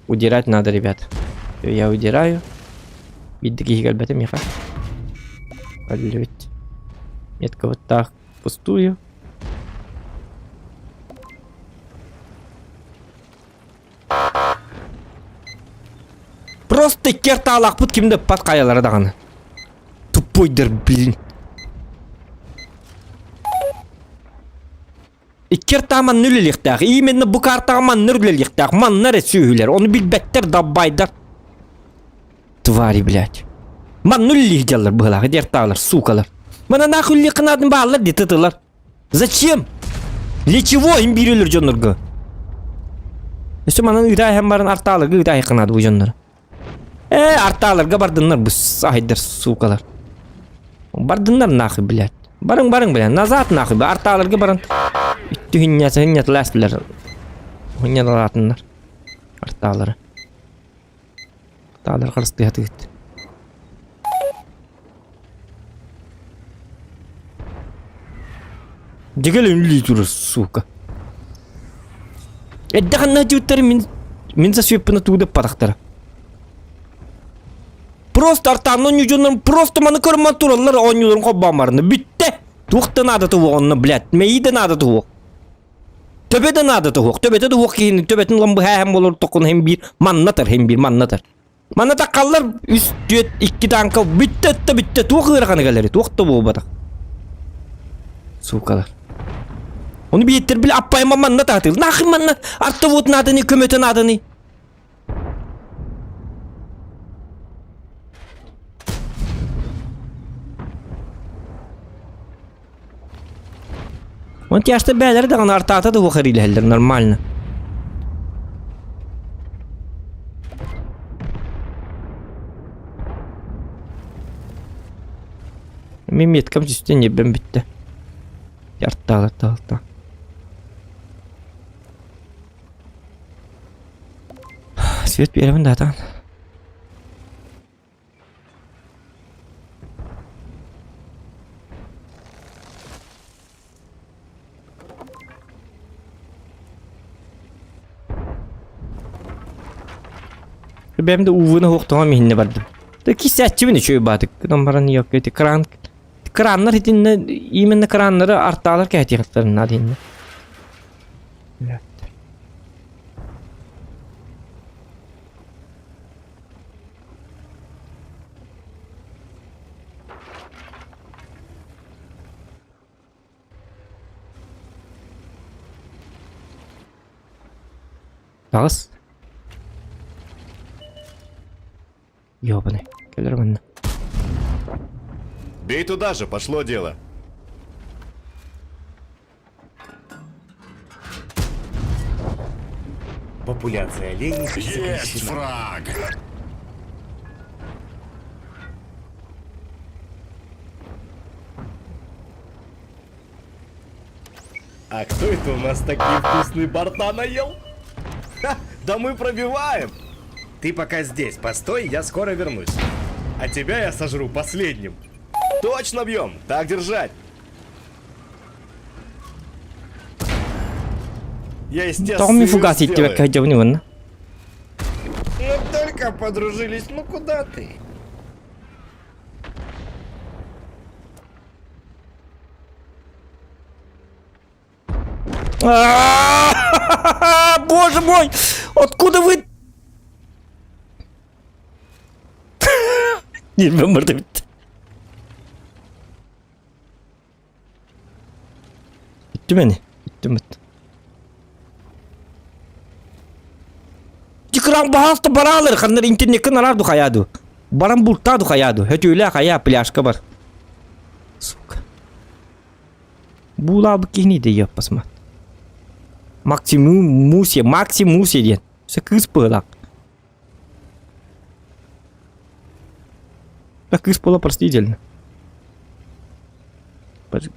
Удирать надо, ребят. Я удираю. Бидде киһи кэлбэтэ миэхэ. Аллюить. Метка вот так пустую. Просто кертаалаахпыт ким да ыппат хайалара даҕаны. Тупойдар, блин. Икки артаа манна үлэлиэхтээх. Именно бу картаҕа манна үлэлиэхтээх. Манна эрэ сүөһүлэр. Ону билбэттэр, далбайдар. Твари, блядь. Манна үлэлии дьаллар быһалаах, дертаалар, сукалар. Мана нах үллиэххэ наадын бааллар дии тытылар. Зачем? Для чего им биирөлөр дьоннорго? Өссө манан ыытаа иһэн баран артааларга ыытаа иһиэххэ наада бу дьоннор. Ээ, артааларга бардыннар бу саһайдар, суукалар. Бардыннар нахуй, блядь. Барың, барың, блядь, назад нахуй, артааларга баран үттүһүнньэ сынньатылаастылар. Хунньалаатыннар. Артаалары. Артаалар харыстыһатыгыт. Дьэгэл үнлүү турар, сука. Эрдэ ханна дьиуттары мин мин сасүөппүнэ туу дэппатахтара. Просто артаанна оонньуу просто маны көрмөн тураллар оонньууларын холбоон барна. Бүттэ! Туох да наада туох онно, блядь. Мэйии да наада туох. Төбө да наада туох. Төбөтө туох киһини төбөтүн ылан быһааһын болор токун хем биир маннатар хем биир маннатар. Манна таххаллар үс, түөрт, икки тааҥка бүттэ да бүттэ туох ыарахана кэлэри, туох да буолбатах. Суукалар. Ону биэттэр били аппайма манна таатыл. Нахын манна артовод нааданы, көмөтө нааданы. Он тяжто бээлэр даҕаны артаата да уохар нормально. Мин меткам түстэ ньиэбэм бүттэ. Артаал, артаал, артаал. Свет биэрэбин да атаан. Бэйэм да УВ-ны суохтаҕым иһиннэ бардым. Да кисээччибин үчүгэй баатык. Гынан баран ёкка ити кран краннар итиннэ именно краннары артаалар кэһэтиэхтэрин наада иннэ. Таҕыс. Ёбаный. Кэлэр манна. Бей туда же, пошло дело. Популяция оленей Есть сокращена. фраг! А кто это у нас такие вкусные борта наел? Ха, да мы пробиваем! Ты пока здесь постой, я скоро вернусь. А тебя я сожру последним. Точно бьем! Так держать! Я, Тоҕо мин естественно, фугас сделаю. иттибэккэ сылдьабын уонна? Ну только подружились, ну куда ты? Боже мой! Откуда вы... Нервим барда битте. Бүттүм ини. Бүттүм бүттүм. Тикран баһаалта бараалар ханнар интернеккэ нараар ду хайаа ду. Баран бултаа ду хайаа ду. Хөтүөлээх хайаа пляжка бар. Сука. Буулаабыт киһини да ёппасмат. Максимум Мусе, Максимусе диэн. Өссө кыыс быһыылаах. Да кыыс буола простительно.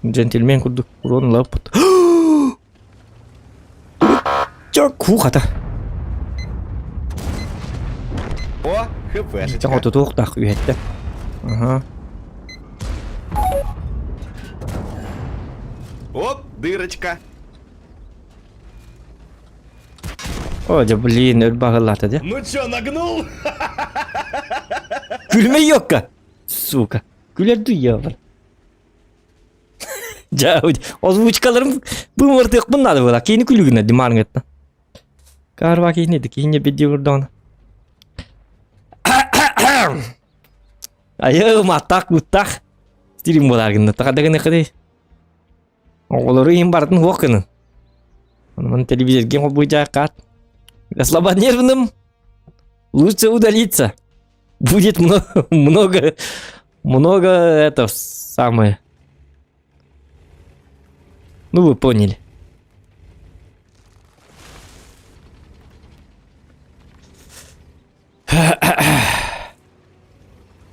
Джентльмен курдук урон ылаппыт. Чэ, куухата. О, хпшечка. Чэ, хотутуохтаах үһэттэ. Аха. Оп, дырочка. О, дьэ, блин, өр баһылаата дьэ. Ну чё, нагнул? Күлүмэ йокка! Сука. Күлэр дуйя бар. Дьэ, озвучкаларым бымыртыахпын наада буолла. Киини күлүгүнэ димаарыҥыттан. Карва киини киини бидди бурдоҕуна. Айыы маттаах куттаах стилим буолаар гынна. Таха гыныхыды. Оҕолору иһин барытын суох гынын. Онон телевизорге холбуйдьааххаат. Слабонервным лучше удалиться. Будет много, много, много это самое. Ну вы поняли.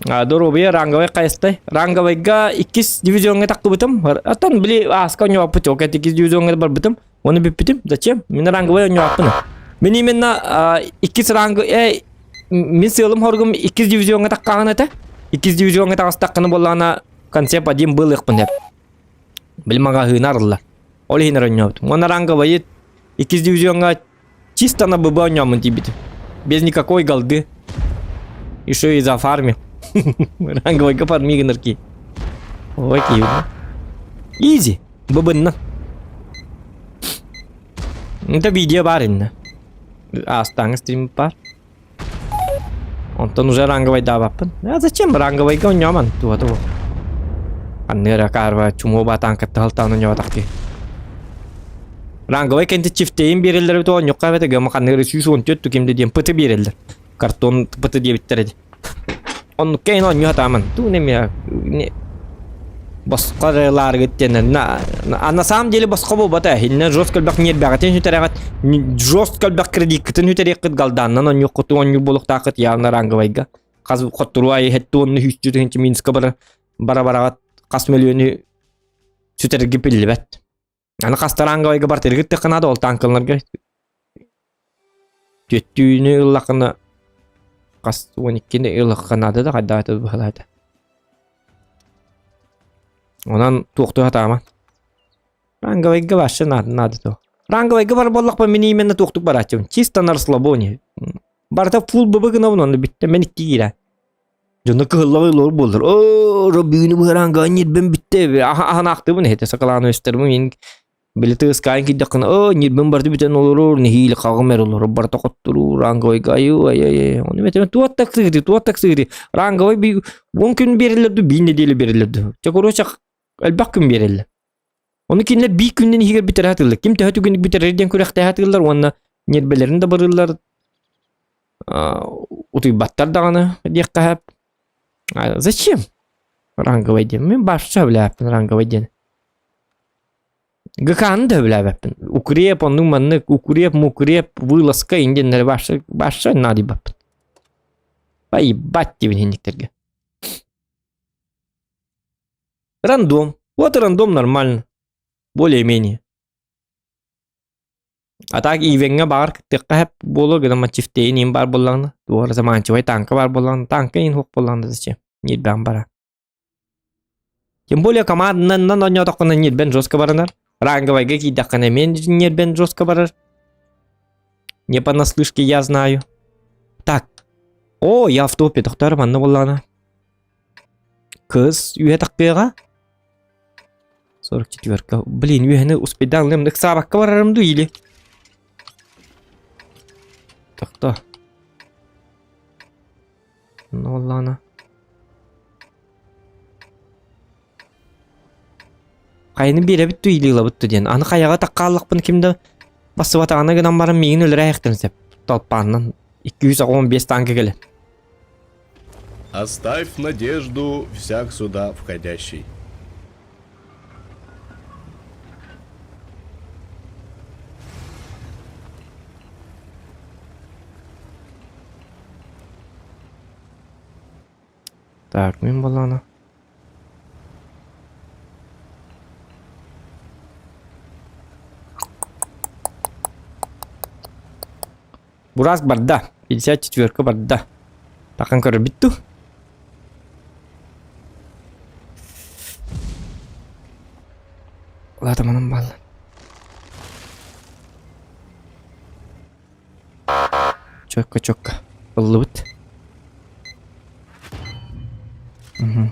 Доруобуйа ранговай хайыстай. Ранговайга иккис дивизиоҥҥа тахсыбытым. Оттон били ааска оонньообуппут, ол иккис дивизиоҥҥа барбытым. Оны бүппүтүм. Зачем? Мин ранговай оонньообуппун. Мин именно иккис ранг мин сыалым-хоругум иккис дивизиоҥҥа таххаҕын этэ. Иккис дивизиоҥҥа таҕыстаххына буоллаҕына концепт один был ыахпын эп. Били маҕаһыына арыллар. Ол иһин оонньообутум. Уонна ранговайы иккис дивизиоҥҥа Чисто на ББ оонньооммун тиийбитим. Без никакой голды. Еще и зафармил. Ранговойга фарми гынар ки. Ой, киһи. Изи. ББнна. Это видео бар инна. Аастааҥы стрим бар. Онтон уже ранговайдаабаппын. А зачем ранговайга оонньооман туһата бу. Анныра каарба чумуо баатаан кытта халтаан оонньоотах киһи. Ранговай кэнти чифтейин биэрэллэр эбит оонньуохха эбэтэ гама ханныгар 114 тукимде диэн пыты биэрэллэр. Картон пыты диэбиттэр эти. Оннукка ин оонньуу сатааман. Туу неме босхо лааргыт диэн на а на самом деле босхо буолбата иннэ жестко элбэх ньиэрбэҕитин сүтэрэҕит жестко элбэх кредиккитин сүтэриэххит галдааннан оонньуоххутун оонньуур буолуохтааххыт явно ранговайга хас хотторуу айы хэттэ уонна сүүстүү тыһыынча минска бара бара бараҕат хас мөлүйүөнү сүтэргэ биллибэт аны хаста ранговайга бартыргыт таххынаада ол танкаларга түөттүүнү ыллаххына хас уон иккини ылахха наада да хайдаата быһалаата Онон туохтуу сатаама. Ранговайга вообще наада наада то. Ранговайга бар буоллахпа мин именно туохтук барааччыбын. Чисто на расслабоне. Барыта фул быбы гынабын онно бүттэ мен икки киирэ. Дьоно кыһыллаҕа ылар буоллар. Оо, Робины быһаранга ньирбин бүттэ. Ахан аахтыбын эһэтэ сакалааны өстөрбүн мин Били тыаскаайын киирдэххинэ, оо, ньирбин барыта бүтэн олорор, нэһиилэ хаҕым эрэ олорор, барыта хотторуу, ранговайга айыы, ай-ай-ай. Ону этэмэ туох таксыырый, туох таксыырый, ранговай би уон күн биэрэллэр дуу, биир нэдиэлэ биэрэллэр дуу. Чэ, короче, элбэх күн биэрэллэр. Ону кинилэр биир күнүнэн иһигэр бүтэрэ сатыыллар. Ким төһө түгэнник бүтэрэр диэн күрэхтэһэ сатыыллар уонна ньиэрбэлэрин да барыыллар, утуйбаттар даҕаны диэххэ сөп. Зачем ранговай диэн? Мин баашча сөбүлээбэппин ранговай диэн. ГК-ны да сөбүлээбэппин. Укреп, оннук-маннык, укреп, мукреп, вылазка индиэннэри баашса баашса наадыйбаппын. Поебать диибин иһинниктэргэ. Рандом. Вот и рандом нормально. Более-менее. А так ивеҥҥэ баҕар кыттыахха сөп буолуо гына маччифтейин иин баар буоллаҕына, туох эрэ заманчивай тааҥка баар буоллаҕына, тааҥка иин суох буоллаҕына зачем? Ньиэрбэҕин бара. Тем более команданан оонньоотоххуна ньиэрбэн жестко баранар. Ранговайга киирдэххинэ эмиэ ньиэрбэн жестко барар. Не понаслышке я знаю. Так. О, я в топе, тохтоор манна буоллаҕына. Кыз үөһэ тахпыаҕа. 44 Блин, үөһэни успейдаан ылыам, ыксаабакка барарым дуу или? Тохто. Ну ладно. Хайаны биэрэбит дуу или ылабыт дуу диэн. Аны хайаҕа таккааллахпын ким да бассыбатаҕына гынан баран миигин өлөрө сөп. Толпааннан 215 танка кэлэн. Оставь надежду всяк сюда входящий. Так, мин балана. Бурас барда. 54 барда. Тахан көрөрбүт дуу? Ладно, манан баалла. Чөккө чөккө. Ыллыбыт. Угу.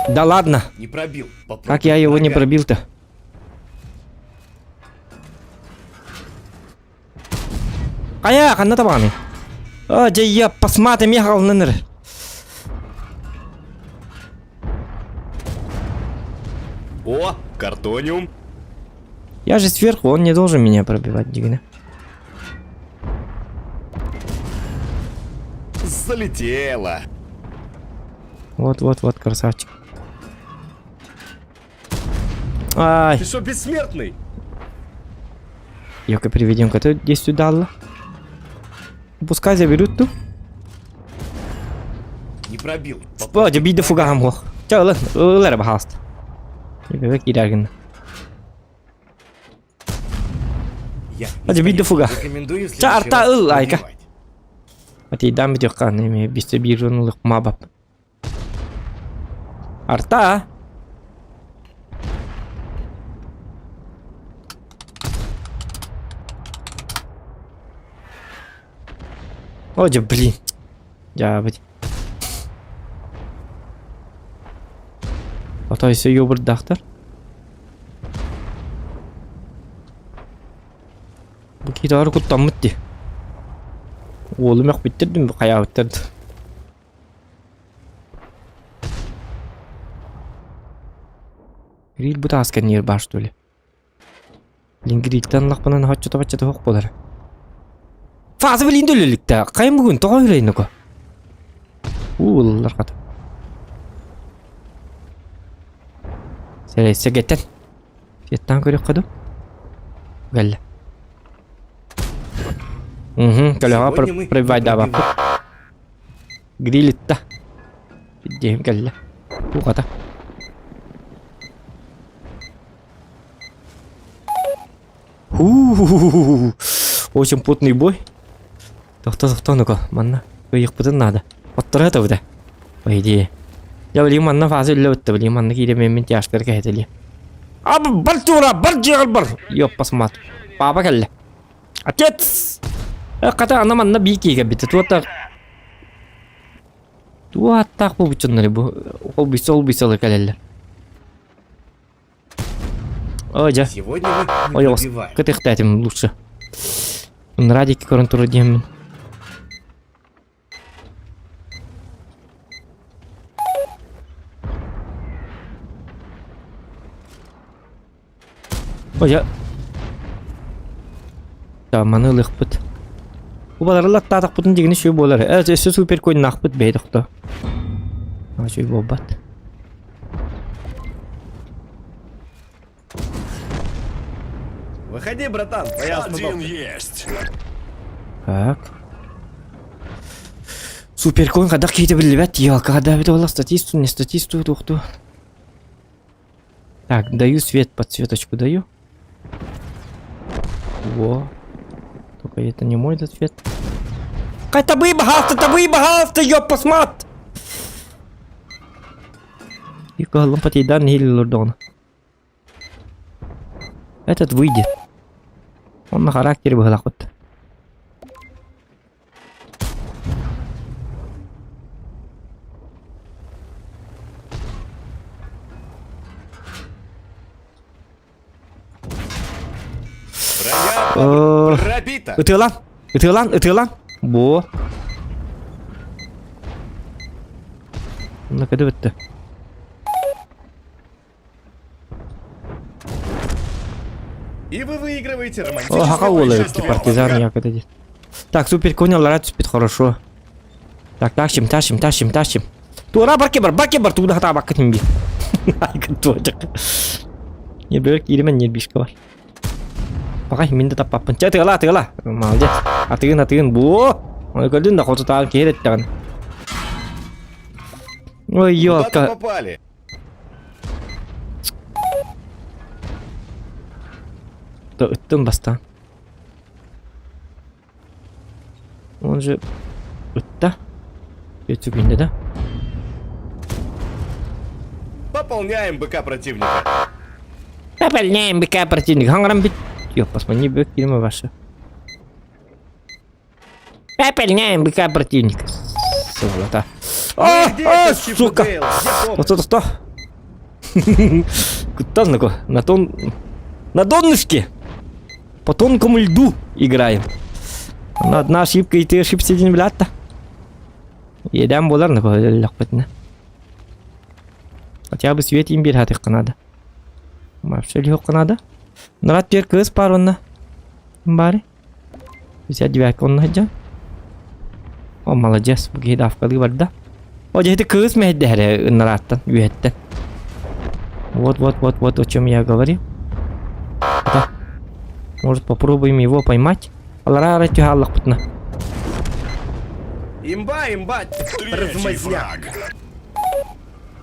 Да ладно. Не пробил. Попробуй Как я его не ногами. пробил-то? Хайа, ханна табаҕаный? О, дьэ, я посмотри, мех алыннар. О, картониум. Я же сверху, он не должен меня пробивать, дигина. Залетело. Вот, вот, вот, красавчик. Ай. Ты что, бессмертный? Ёка, приведем к этому действию дала. Пускай заберут ту. Не пробил. О, дьэ биирдэ фугаһым суох. Чэ, ылын, ыл эрэ баһаалыста. Бэбэ киирэргин. Я А дьэ биирдэ фуга. рекомендую в Чэ, следующий арта раз ыл, айка. пробивать. Атыйдаан бүтүөххэ эмиэ бистэ биир ылык мабап. Арта! О, дьэ, блин. Дьаабыт. Ото өссө юбурдаахтар. Бу киһи куттаммыт дии. Уолу мөхпүттэр дим хайаабыттар да. Гриль бу таас кэннигэр баар что ли? Блин, грильтэн ыллахпына оччото-баччата суох буолар. Фаза блин өлөлүктэ. Хайын бүгүн тоҕо үрэйнэко? Уу ыллар хата. Сэрэй сэгэтэн. Феттан көрүөххэ дуу? Кэллэ. Угу, көлөҕө Сегодня мы пробивайдаабаппыт. Грилитта. Диэм кэллэ. Ухата. Ху-ху-ху-ху. Очень плотный бой. Тохто, тохто, ну-ка, манна. Кыйыкпытын надо. Оттора это По идее. Я блин, манна фаза үллэ блин, манна киирэ мен тяжкар кэһэтели. А бар тура, бар дьиэҕэр бар. Ёппас мат. Папа кэллэ. Отец! Хата ана манна бии киигэ Туота Туаттаах буолбут бу ол бүсэ ол бүсэ кэлэллэр. Ой, дьэ. Сегодня мы не Ой, пробиваем. кытыхтаатым лучше. Радики көрөн турар диэммин. Ой, дьэ. Маны ылыахпыт. Убаларылаттаатахпытын дигини үчүгэй буолар. Э, өссө супер койнаахпыт бэйэ тохто. Үчүгэй буолбат. Выходи, братан, твоя Один остановка. есть. Так. Суперкон хайдах киһитэ биллибэт, елка да эбит буолла статисту, не статисту, туохту. Так, даю свет, подсветочку даю. Во. Только это не мой этот свет. Табы, пожалуйста, табы, пожалуйста, ёппасмат! И кыһаллан потейдан нэһиилэ Этот выйдет. Он на характере быһылахпыт. Броня пробита. Ытыалан, ытыалан, ытыалан. Бу. Мына кэдэ бітті. И вы выигрываете О, романтическое хака уола эбит путешествие партизан в яката диэн. Так, супер коня лара түспүт хорошо. Так, тащим, тащим, тащим, тащим. Туора барке бар, барке бар, тууда хатаабакка тимби. Туочак. Нербер кииримэн нербишка бар. Пока мин да таппаппын. Чэ, тыала, тыала. Молодец. Атыгын, атыгын. Бу. Оны көрдүн да хотутаан киһи эттэҕин. Ой, Куда-то елка. попали. Ыттым бастаан. Он же ытта. Өтүгүндэ да. Пополняем БК противника. Пополняем БК противника. Хаңаран бит. Yok, басма не бөк кирме башы. Пополняем БК противника. Сволота. Ну А, и где а, этот Чип и сука. Дейл? Где помощь? Сто, сто, сто. На тон... На донышке. По тонкому льду играем. На одна ошибка, и ты ошибся один, блядь-то. Едем болар на Хотя бы свет им бир надо. Вообще легко надо. Нарат пер кыз бар онна. Бары. 59 онна хаджа. О, молодец. Бу киһи давкалыы барда. О, дьэ, ити кыыс мэһэйдэһэрэ нарааттан, үөһэттэн. Вот, вот, вот, вот о чем я говорю. Да. Может, попробуем его поймать? Алара ара түһэ Имба, имба, размазня.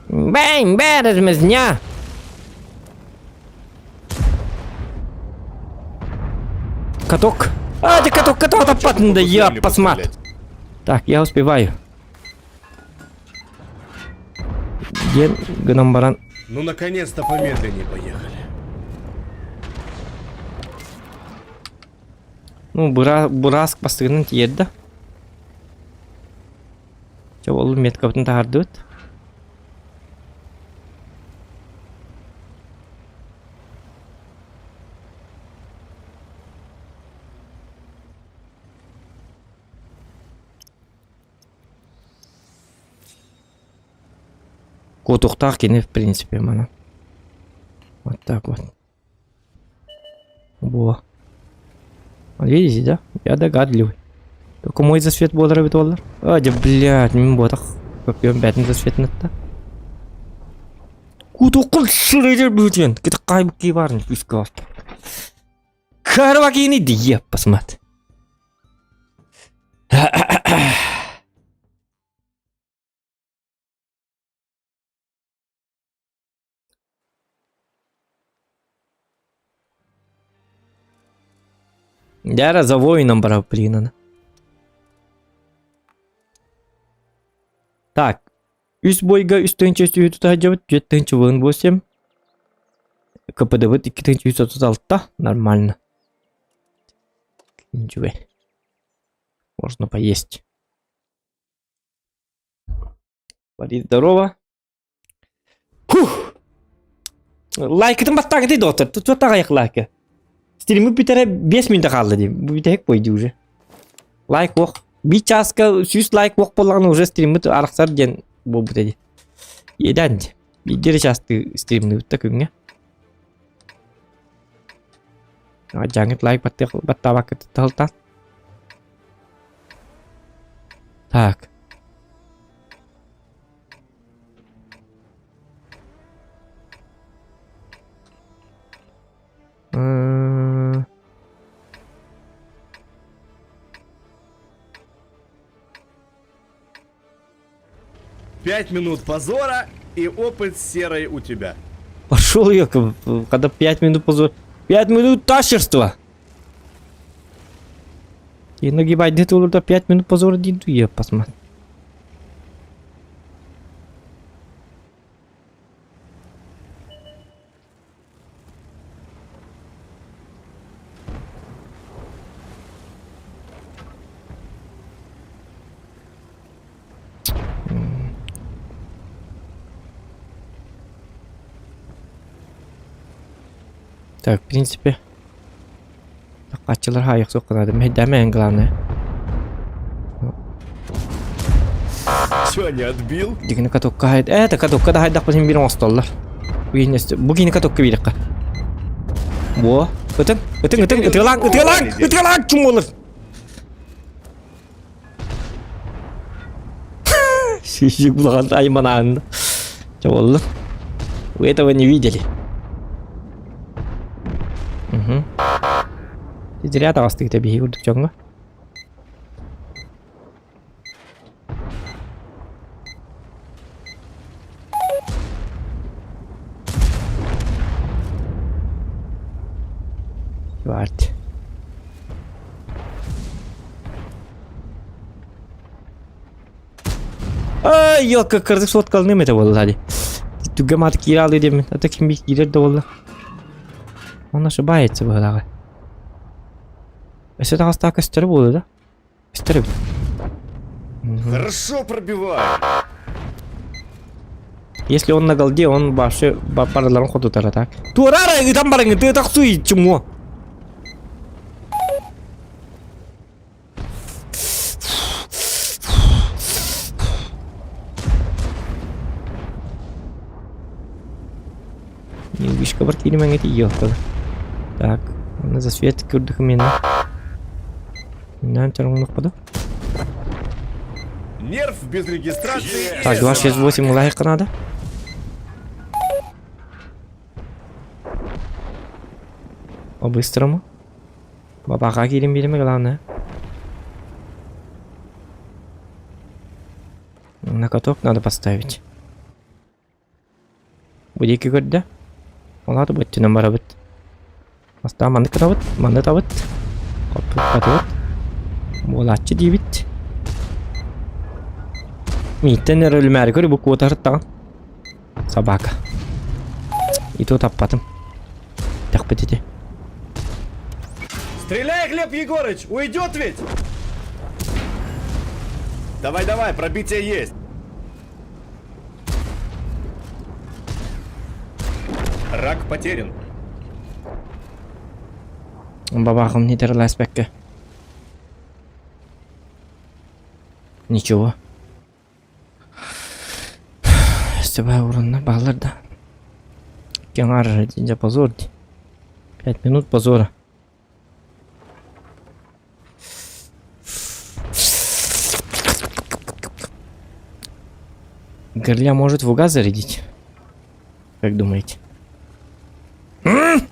Бэм, бэ, размазня. Каток. А, ты каток, каток, да я посмат. Так, я успеваю. Диэн гынан баран. Ну, наконец-то помедленнее поехали. Ну, бура, бураск бастыгынан тиэрдэ. Чэ, ол меткабытын таһардыбыт. Куотуохтаах кини в принципе манан. Вот так вот. Во. Видите, да? Я догадливый. Только мой засвет буолар эбит буоллар. А, дьэ, блядь, мин буотах. Көппүөн бээтин засветин атта. Кутуккун шырыйдыр бүтен. Кити кайбык ки барын күскө Карвакини дие посмат. Дяра за воином брал принана. Так. Үс бойга үс тыһыынча үс сүүс тутаһдьабыт, түөрт тыһыынча уон восемь. КПДбыт 2336. Нормально. Ничего. Можно поесть. Борис, здорово. Фух! Лайкытын баттаҕытый доктор. Тут таҕайах лайка. Стримы бүтэрэ 5 мүнүүтэ хаалла дии. Бу бүтэһик пойди уже. Лайк ох. Биир чааска сүүс лайк ох буоллаҕына уже стриммит арахсар диэн буолбут дии. Иэдээн дии. Биирдэ эрэ чаастыы стримныыбыт да күҥҥэ. Дьаҥыт лайк баттыах баттаабакка тахылтаан. Так. 5 минут позора и опыт серой у тебя. Пошел я, когда 5 минут позор. 5 минут тащерства! И нагибать где-то 5 минут позора диду я посмотрю. Так, в принципе, Аччылар хаайык суох гынадым. Мэйдээмээн главное. Че, не отбил? Дигини катокка хайд. Э, это катокка да хайдахпытын биир оҥостоллор. Бу киһини бу киһини катокка биирэххэ. Во, ытыҥ, ытыҥ, ытыҥ, ытыалааҥ, ытыалааҥ, ытыалааҥ, чуҥ Сисик булахан айманаан. Чэ буолла. Вы этого не видели. Угу. Зря таҕыстыгыта биһиги курдук дьоҥҥо. Чуварт. Ай, елка, кырдык соткалыным это буолла дии. Түгэ мат киирэ алыы диэммин. Это ким би киирэр да буолла. Он ошибается быһылааҕа. Өссө таҕыстаах көстөрө буолуо да? Көстөр эбит. Хорошо пробивай. Если он на голде, он вообще барыларын хотутара так. Туорара ытан барыҥ, ты тахсуй чуму. Вишка бар кииримэҥҥэ тиийиэхтэрэ. Так, уонна засвет көрдөх миэнэ. Нан чорҥнохпото. Нерв без регистрации. Так, 268 лайка надо. По-быстрому. Бабаға киирин биэримэ главное. На каток надо поставить. Бу диэки көрдө. Ол аата бу өттүнэн барабыт. Бастаан маннык гынабыт, манны ытабыт. Хоппутбатыбыт. Буолааччы диибит. Мииттэн эрэ өлүмээри көр бу куотарыттаҕын. Собака. И то таппатым. Тэхпит ити. Стреляй, Глеб Егорыч, уйдет ведь! Давай, давай, пробитие есть. Рак потерян. Бабахым не терласпекке. Ничего. Стебай урынна баллар да. Кеңар дьэ позор ди. 5 минут позора. Горля может в угаз зарядить? Как думаете? М?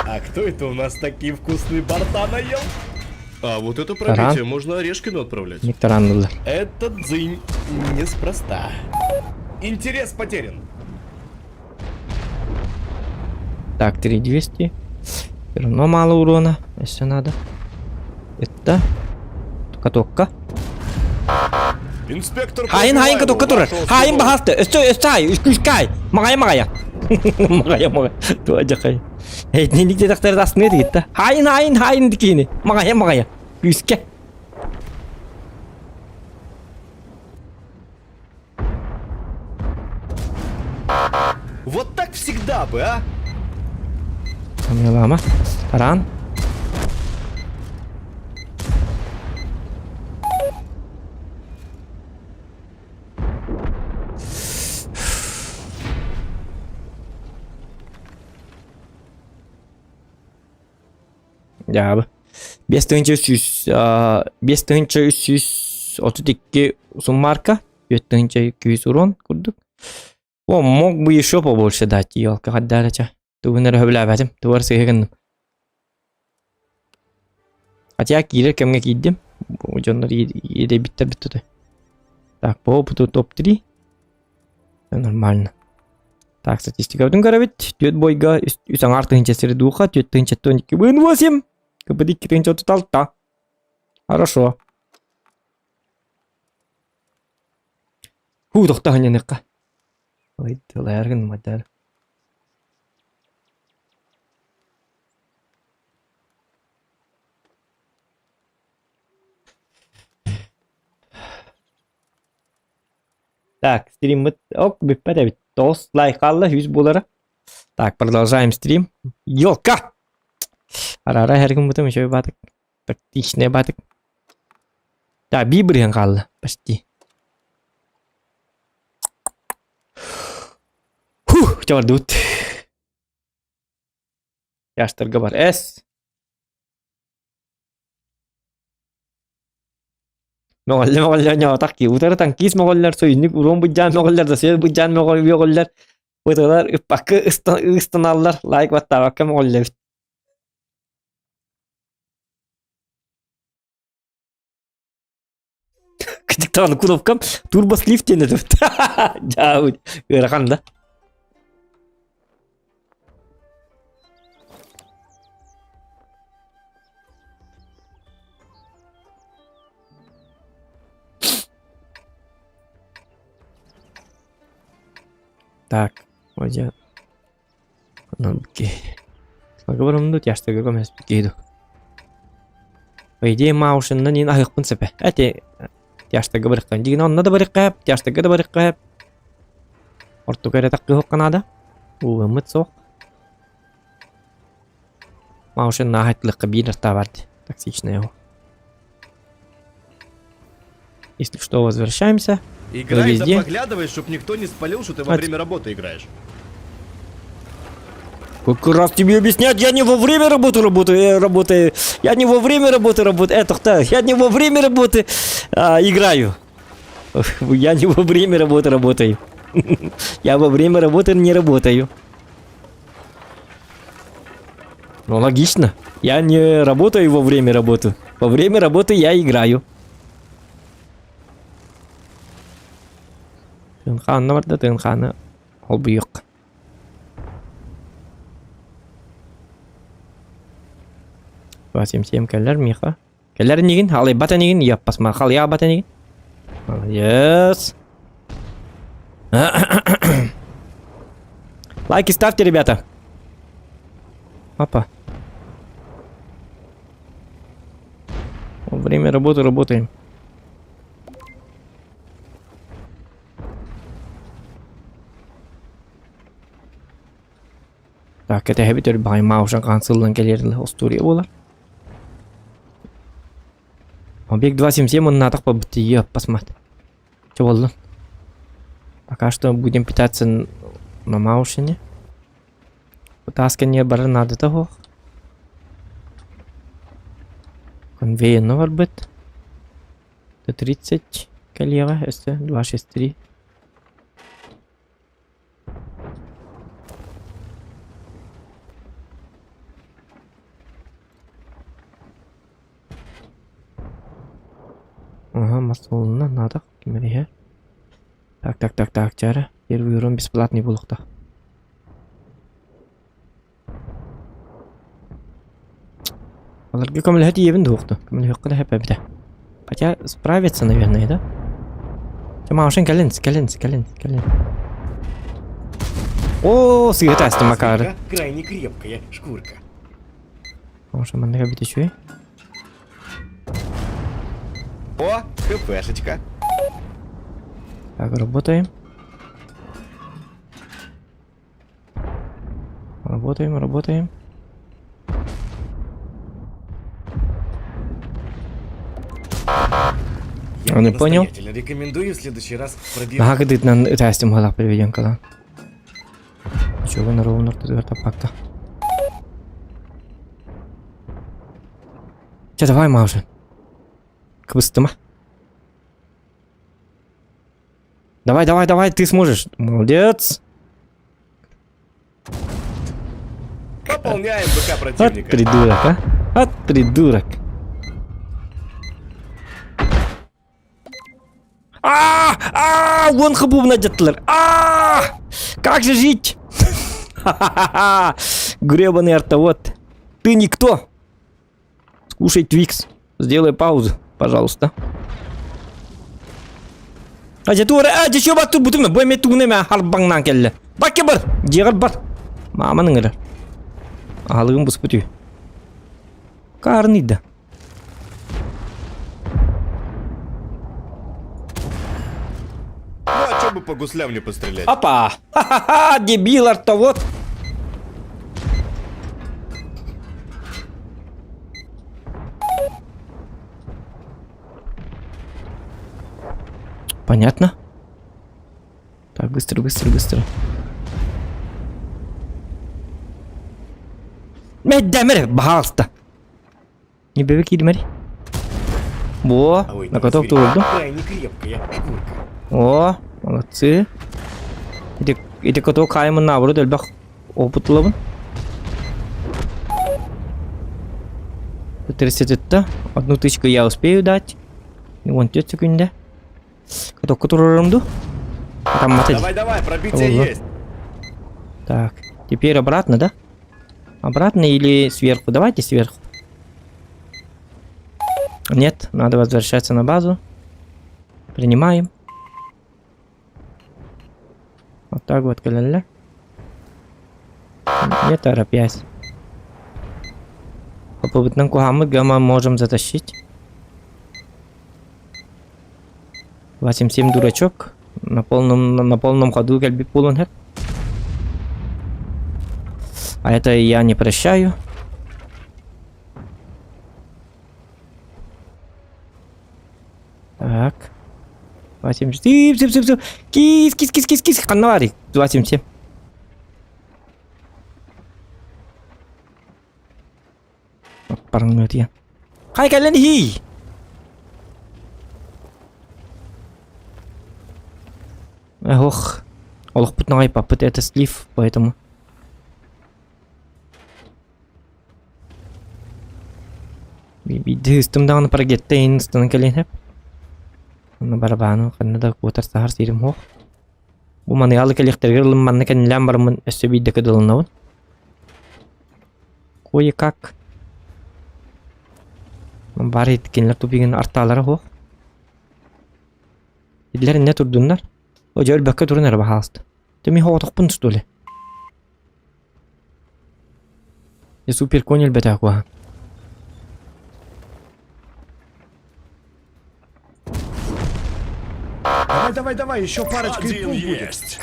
А кто это у нас такие вкусные борта наел? А вот это пробитие Таран. можно Орешкину отправлять. Нектаран ыллар. Этот дзынь неспроста. Интерес потерян. Так, 3200. Все равно мало урона, если надо. Это катокка. Инспектор Хайын хайын катокка турар. Хайын баһаста. Өстө өстө ай, үскүскай. Мағая мағая. Мағая мағая. Туа жақай. Эй, нинdik дедақтарды астына еді кетті. Хайын хайын хайын дикені. Мағая мағая. Күске. Вот так всегда бы, а? Хамилама. Таран. Дьаабы. 5300 5332 суммарка, 4200 урон курдук. О, мог бы еще побольше дать, елка хаддарача. Тугун эрэ сөбүлээбэтим, тугар сыһа гынным. Хотя киирэр кэмҥэ киирдим. Дьоннор иэдэйбиттэр бүттүтэ. Так, по опыту топ-3. Нормально. Так, статистикабытын көрөбүт. Түөрт бойга үс аҥаар тыһыынча сири дууха, түөрт тыһыынча 2,8. КПД 2 тыһыынча 36. Хорошо. Хуу, тохтоо ханньаныахха. Ой, тылайаргын мадар. Так, стриммыт ок бүппэт эбит. Тоҕус лайк хаалла, үс буолара. Так, продолжаем стрим. Елка! Арара эргиммытым үчүгэй баатык. Тактичная баатык. Так, биир бырыһан хаалла, почти. Фух, чабардыбыт. Яштарга бар. Эс. Мөҕүллэ мөҕүллэ ньоотах кии утары танкист мөҕүллэр суйуннук уруон быдьаан мөҕүллэр досуйар быдьаан мөҕүллэр бытылар ыппакка ыстаналлар лайк баттаабакка мөҕүллэбит Кытыктаҕын кнопкам турбослив диэн этибит. Дьаабыт ыарахан да. Так, оде По идее Маушенна нин аһыахпын сөпө. Эти тяжтарга барыахха. Дигин онно да барыахха, тяжтарга да барыахха. Ортука эрэ таккыһыахха наада. Уугаммыт суох. Маушенна аһайтылыахха биир артаа бар дии. Токсичная его. Если что, возвращаемся. Играй да везде. поглядывай, чтоб никто не спалил, что ты во От- время работы играешь. Как раз тебе объяснять, я не во время работы работаю, я работаю, я не во время работы работаю, это кто? Я не во время работы а, играю. Я не во время работы работаю. Я во время работы не работаю. Ну, логично. Я не работаю во время работы. Во время работы я играю. Тыынхаанна барда, тыынхааны холбуйуох. Васим кэллэр миэхэ. Кэлэр инигин, халыйбат инигин, яппасма халыйаабат инигин. Молодец. Лайки ставьте, ребята. Опа. Время работы работаем. Так, кэтэһэбит өр баҕайы хаан сыллан кэлиэр остуоруйа буолар. Объект 277 муннаатах буолбут тиийэ аппасмат. Чэ буоллун. Пока что будем питаться на Маушине. Таас кэннигэр барар наадата суох. Конвейерно барбыт. Т-30 кэлиэҕэ өссө 263. Ага, мас уолуна наада ким эрэ иһэр. Так, так, так, так, чара. Первый урон бесплатный буолуохтаах. Аларга көмөлөһө тиийэбин дуохту. Көмөлөһүөххэ да сөп эбитэ. Хотя справится, наверное, да? Чэ, Маушин кэлин, кэлин, кэлин, кэлин. О, сыыһа таастым акаары. Крайне крепкая шкурка. Маша манныга бит үчүгэй. О, хпшечка. Так, работаем. Работаем, работаем. Я Он не понял. настоятельно рекомендую в следующий раз пробивать. Наһаа кытыытынан ытаастым уһалаах приведенкалаан. Чего на ровно таппакка. Че, давай, Маша. Кыбыстыма. Давай, давай, давай, ты сможешь. Молодец. Пополняем БК От противника. придурок, а? От придурок. А, а, вон хабубна деттилер. А, как же жить? Ха-ха-ха! Гребаный артовод. Ты никто. Скушай Твикс. Сделай паузу, пожалуйста. А дьэ туора, а дьэ чуба турбутум, бу эмиэ тугун эмэ харбаҥнаан кэллэ. Бакка бар, дьиэҕэр бар. Мааман ыҥырар. Аһылыгым буспут үһү. Каарныйда. Ну а чё бы по гуслям не пострелять? Опа! Ха-ха-ха! Дебил артовод! Понятно? Так, быстро, быстро, быстро. Мэддэмэр, баһаалыста. Не бэбэ киирмэри. Во, А ой, на котов турду. Какая не крепкая шкурка. О, молодцы. Ити, ити котов хаайымын наоборот элбэх опыт ылабын. 30 Одну тычку я успею дать. Вон 4 секунды. Катокка турарым ду. Там Давай, давай, пробитие Ого. есть. Так, теперь обратно, да? Обратно или сверху? Давайте сверху. Нет, надо возвращаться на базу. Принимаем. Вот так вот, ля Не торопясь. Попытным кугамы гамма можем затащить. 277 дурачок. На полном, на полном ходу кэлбит буолуон сөп. А это я не прощаю. Так. 277. Сып, сып, сып. Кис, кис, кис, кис, кис. Ханна баарый? 277. Параноя. Хай кэлэн иһий! Ох, олохпут наҕай паппыт это слив, поэтому... Биирдэ ыстым даҕаны парагетта иһин ыстанан кэлиэн сөп. Онно барабааны ханна да куотар саһар сирим суох. Бу маныалы кэлиэхтэригэр ылым манна кэннилээн бараммын өссө биирдэ кыдылынабын. Кое-как. Бары кинилэр тупигын артаалара суох. Итилэр иннэ турдуннар. О, дьэ өлбөккө турун эрэ баһаалыста. Ты мин хоҕотохпун что ли? Я супер конь өлбөтөх куһаҕан. Давай, давай, давай, еще парочка и Один пул будет. есть.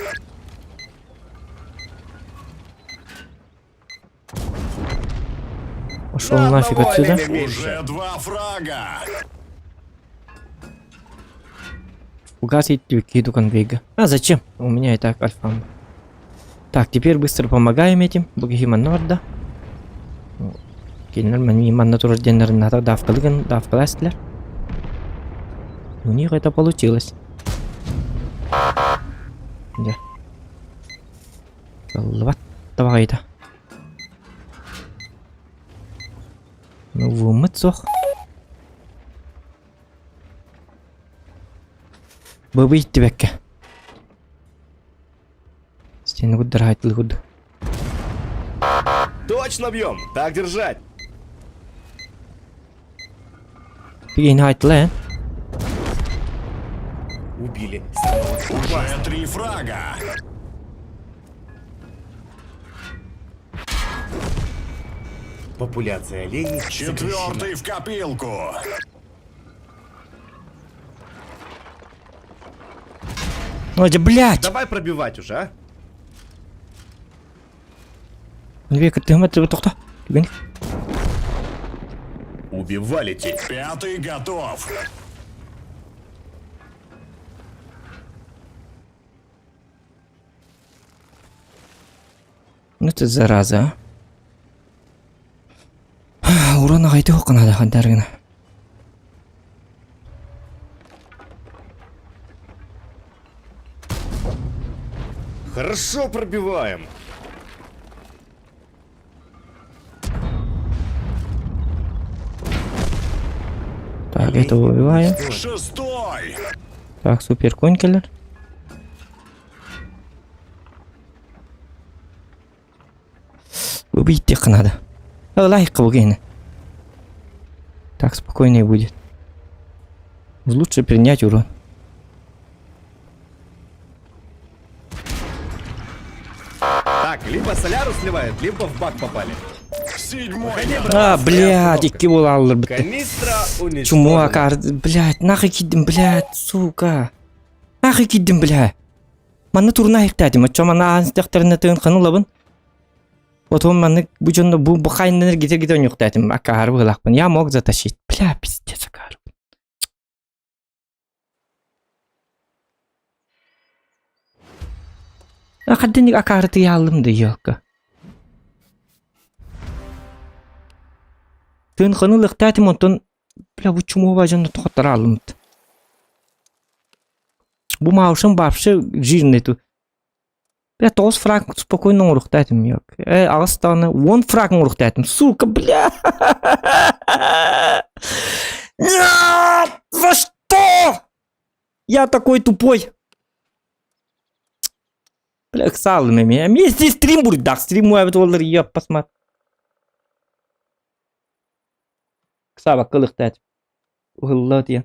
Пошел На нафиг одного отсюда. оленя меньше. Уже два фрага. Угасить киду конвейга. А зачем? У меня и так альфа. Так, теперь быстро помогаем этим. Бугихима Норда. Кинилэр манна турар диэннэрин наата давкалыгын давкалаастылар. У них это получилось. Дьэ. Кыллыбат табаҕайда. Ну, вымыт суох. Быбы иттибэккэ. Стены куддар курдук. Точно бьем! Так держать! Пигин айтыла эн. Убили. Уже три фрага. Популяция оленей сокращена. Четвертый в копилку. Ой, да блядь! Давай пробивать уже, а? Тоқта. Түгэн. Убивали те. Пятый готов. Ну ты зараза, а. Урон аҕайты хоққанада хандаргына. Хорошо пробиваем. Так, это убиваем. Шестой. Так, супер конь кэлэр. Убить надо. Лайк кини. Так спокойнее будет. Лучше принять урон. Так, либо соляру сливает, либо в бак попали. Седьмой. Выходи, А, братан, блядь, остановка. икки буолаллар битте. Канистра уничтожена. Чумуа кар, блядь, нахуй кидим, блядь, сука. Нахуй кидим, бля. Манна турна ихтаатим, оччо манна аан тыын ханулабын. Потом манны бу дьонно бу бу хайнаныр гитер гитер нюхтаатим, акаар быһылаахпын. Я мог затащить. Бля, пиздец, акаар. Хаддинник акаары тыйааллым да ёлка. Тыын ханылыктаатим онтон бля бу чумуба дьонно тохоттарааллымыт. Бу маушым вообще жирный ту. Бля, тоҕус фраг спокойно оҥоруохтаатым ёк. Э, аҕыс даҕаны уон фраг оҥоруохтаатым. Сука, бля! Нет! За что? Я такой тупой. Бля, ыксаалым эмиэ. Эмиэ здесь стрим буруйдаах. Стрим уһаабыт буоллар ёп, посмотри. Ыксаабакка ылыахтаатым. Уһулла диэн.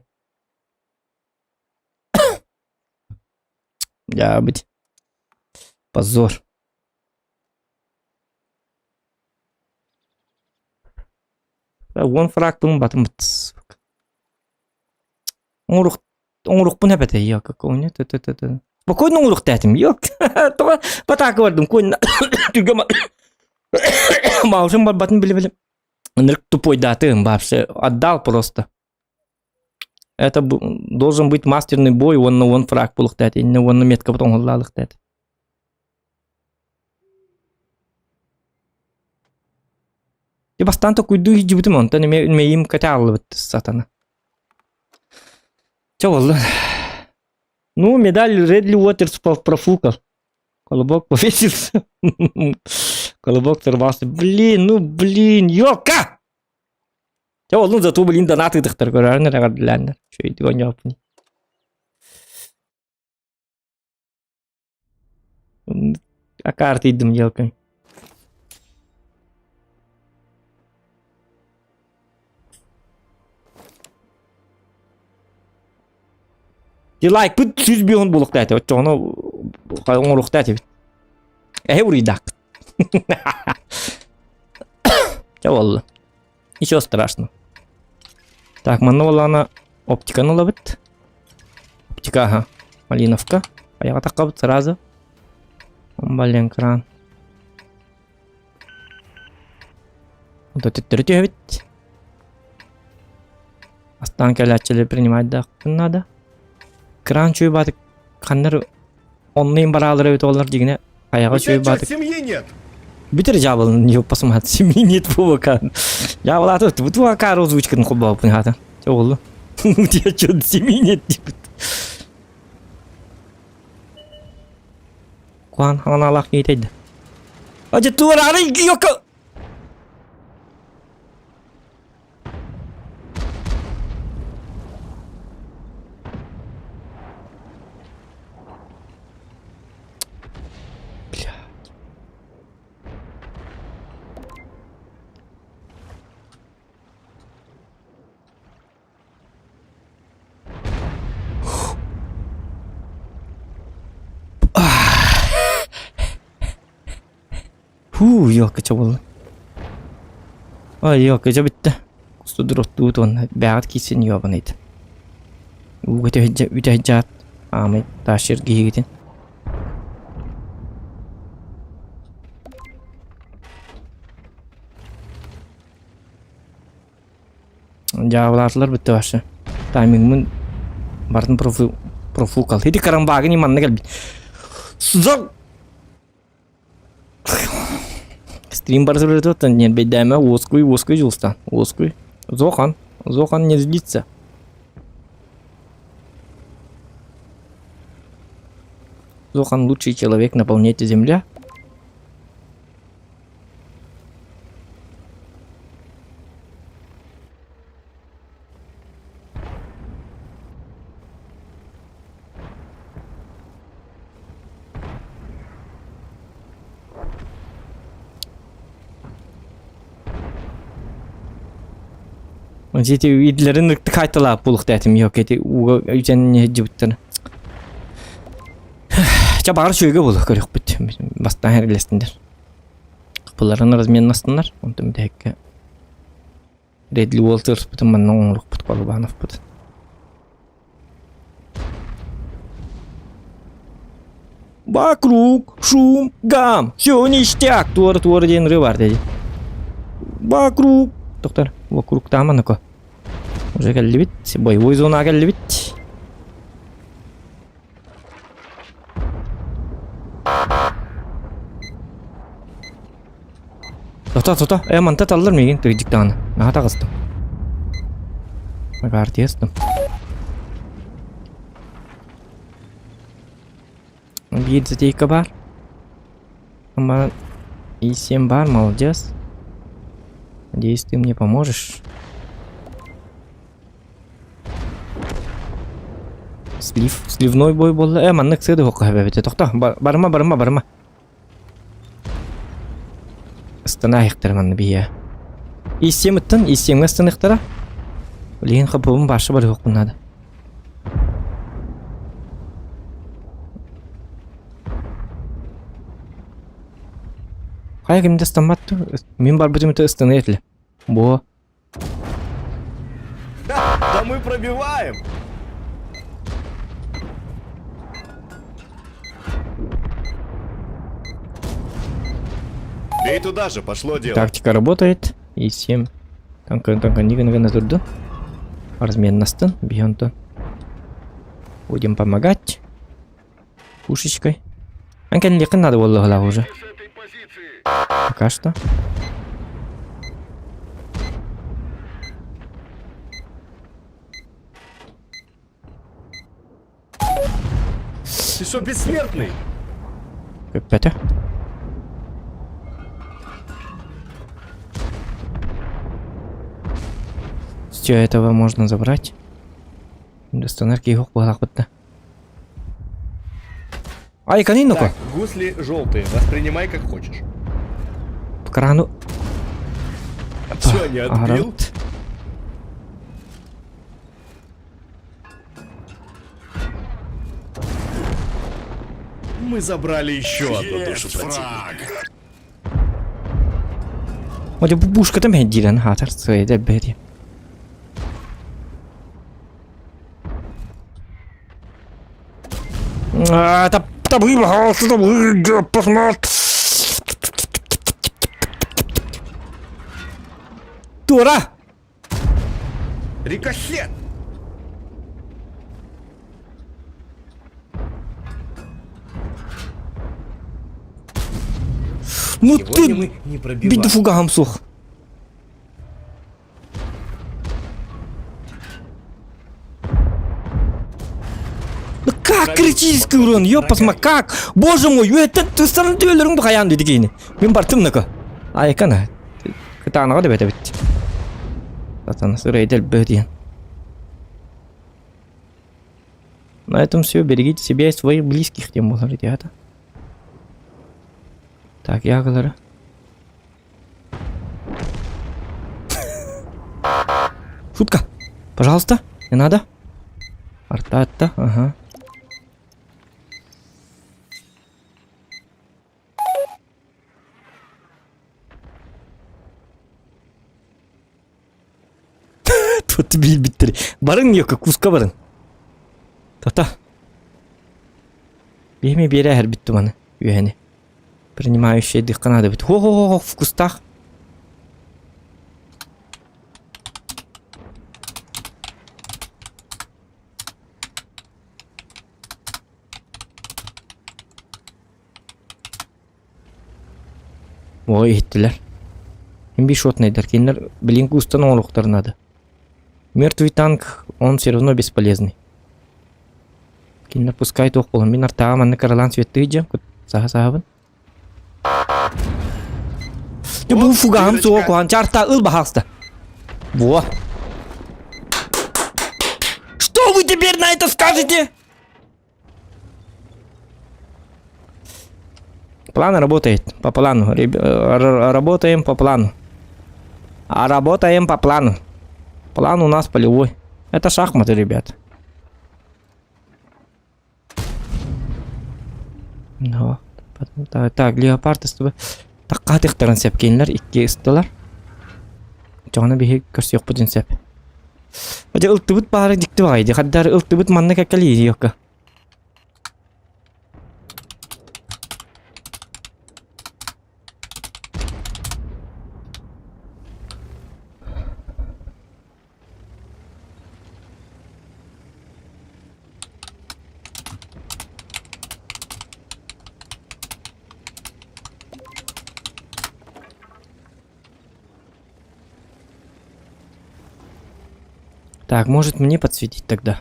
Дьаабыт. Позор. Уон фрагпын батым Оҥорух оҥорукпун эбэтэ ёк какого нет это это Спокойно оҥоруохтаатым ёк тоҕо батака бардым конь түргэн маусым барбатын биле-биле ынырык тупойдаатым вообще отдал просто Это должен быть мастерный бой уонна уон фраг буолуохтаах иннэ уонна меткабыт оҥоһуллаалыахтаах Дьэ бастаан токуйдуу иһдьибитим онтон эмиэ мэйиим кэтэ ааллыбыт сатана. Чэ буолла. Ну, медаль Редли Уотерс профукал. Колобок повесился. Колобок сорвался. Блин, ну блин, ёлка! Чэ олун зато блин донат ыытыхтар көрөөрүн эрэ эҕэрдэлээннэр. Үчүгэйдик оонньооппун. Акаартыйдым дьалкын. Ти лайкпыт 105 буолуохтаах этэ. Оччоҕуна оҥоруохтаах этибит. Эһэ уруйдаах. Чэ буолла. Ничего страшного. Так, манна буоллаҕына оптиканы ылабыт. Оптика, ага. Малиновка. Айаҕа таххабыт сразу. Блин, кран. Онто төттөрү түһэбит. Астаан кэлээччилэри принимать да надо. Кран чуйбаатык ханнар оннуйун бараалар эбит олар дигине айаҕа У тебя чё, чуйбаатык семьи нет? Бүтэр дьаабылын ёппасымат семьи нет буолакаан. Дьаабылааты буту акаар озвучкатын холбооппун хаата. Чэ буолла. У тебя чё семьи нет диэбит. Куан ханаалаах киһитэйдэ. Адьа туораары ёка Блядь. Һуу, ёлка чэ буолла. Ой, ёлка дьэ бүттэ. Кустудуруттуут уонна бэҕэт киирсин ёбаныйт. Ууга үтэһдьаат аамай таашыр киһигитин. Дьаабылаатылар бүттэ вообще. Таймингмын бартын профу профукал. Ити карамбаагын манна кэлбит. Зок Стрим барытын ньиэрбэйдээмэ уоскуй уоскуй Дьулустаан уоскуй Зохан Зохан не злится Зохан лучший человек на планете Земля. Ити идлерин ыртык айталаах буолуохтаатым yok ити ууга үтэн иһдьибиттэр. Ча баҕар үчүгэйгэ буолуо көрүөхпүт. Бастаан эрэлэстиндер. Капыларын разменнастыннар. Онтон бүтэһиккэ Редли Уолтерспытын манна оҥоруохпут Колобановпытын. Вокруг шум, гам, все ништяк. Туора-туора диэн ырыа бар дии. Вокруг. Доктор, вокруг там анако. Уже кэллибит. Боевой зона кэллибит. Тота, тота. Э, манта таллар миигин тыгдьик даҕаны. Наһаа таҕыстым. Агартиестым. Биир затейка бар. Ама и 7 бар, молодец. Надеюсь, ты мне поможешь. Слив, сливной бой буолла. Э, маннык сыады хокка хэбэбите. Тохто, барыма, барыма, барыма. Ыстана иһиктэр манна биһиэ. Иссиэм ыттан, иссиэмҥэ ыстаныахтара. Билигин хаппыбын баарша барыһыахпын наада. Хайа ким да ыстаммат дуу? Мин барбытым это ыстаныа этилэ. Буо. Да мы пробиваем! Бей туда же, пошло дело. Тактика работает. И 7. Танка, танка, ниган турду. Разменностын, бьонтон. Будем помогать. Пушечкой. Анкан надо было уже. Пока что. Ты что, бессмертный? Көппөтө. Все этого можно забрать. Достанар киһи буолаахпыт да. Ай, канин Так, гусли желтые, воспринимай как хочешь. Крану. Чё, не отбил? Мы забрали еще одну душу Есть противника. фраг. О, бу пушката мэһэйдиирэн хаатар сыайда элбээтэ. Туора! Рикошет! Ну Сегодня ты мы не пробиваем. бидуфугаһым суох. Ну как критический урон, ёпасма, как? Боже мой, это ты сам түөлөрүң хайаан диди кейини. Мин бартым нака. Айкана. Кытаанаҕа да бэтэбит. Сатана сырайдел бөдиен. На этом все. Берегите себя и своих близких, тем более, ребята. Так, я говорю. Шутка. Пожалуйста, не надо. Арта, ага. Тут билбиттер. Барың ёка, куска барың. Тата. Биһиме биэрэ эрбит маны үөһэни. Принимающий дыхха надо бит. Хо-хо-хо, в кустах. Ой, иһиттилэр. Мин биир шотнайдар. Кинилэр билин кустан оҥоруохтарын наада. Мертвый танк, он все равно бесполезный. Кинилэр пускай туох буолан. Мин артааҕа манна кыралаан светтыы дьэ, саха саһабын. Дьэ бу фугаһым суох куһаан чарта ыл баһаалыста. Во. Что вы теперь на это скажете? План работает по плану. Работаем по плану. А работаем по плану. План у нас полевой. Это шахматы, ребят. No. Так, так, леопард ыстыбы. Такка тыктарын сөп кинилэр икки ыстылар. Чоҕуна биһи көрсүөхпүтүн сөп. Дьэ ылтыбыт баара дьикти баҕайы. Хаддар ылтыбыт манна кэккэлии диэккэ. Так, может мне подсветить тогда?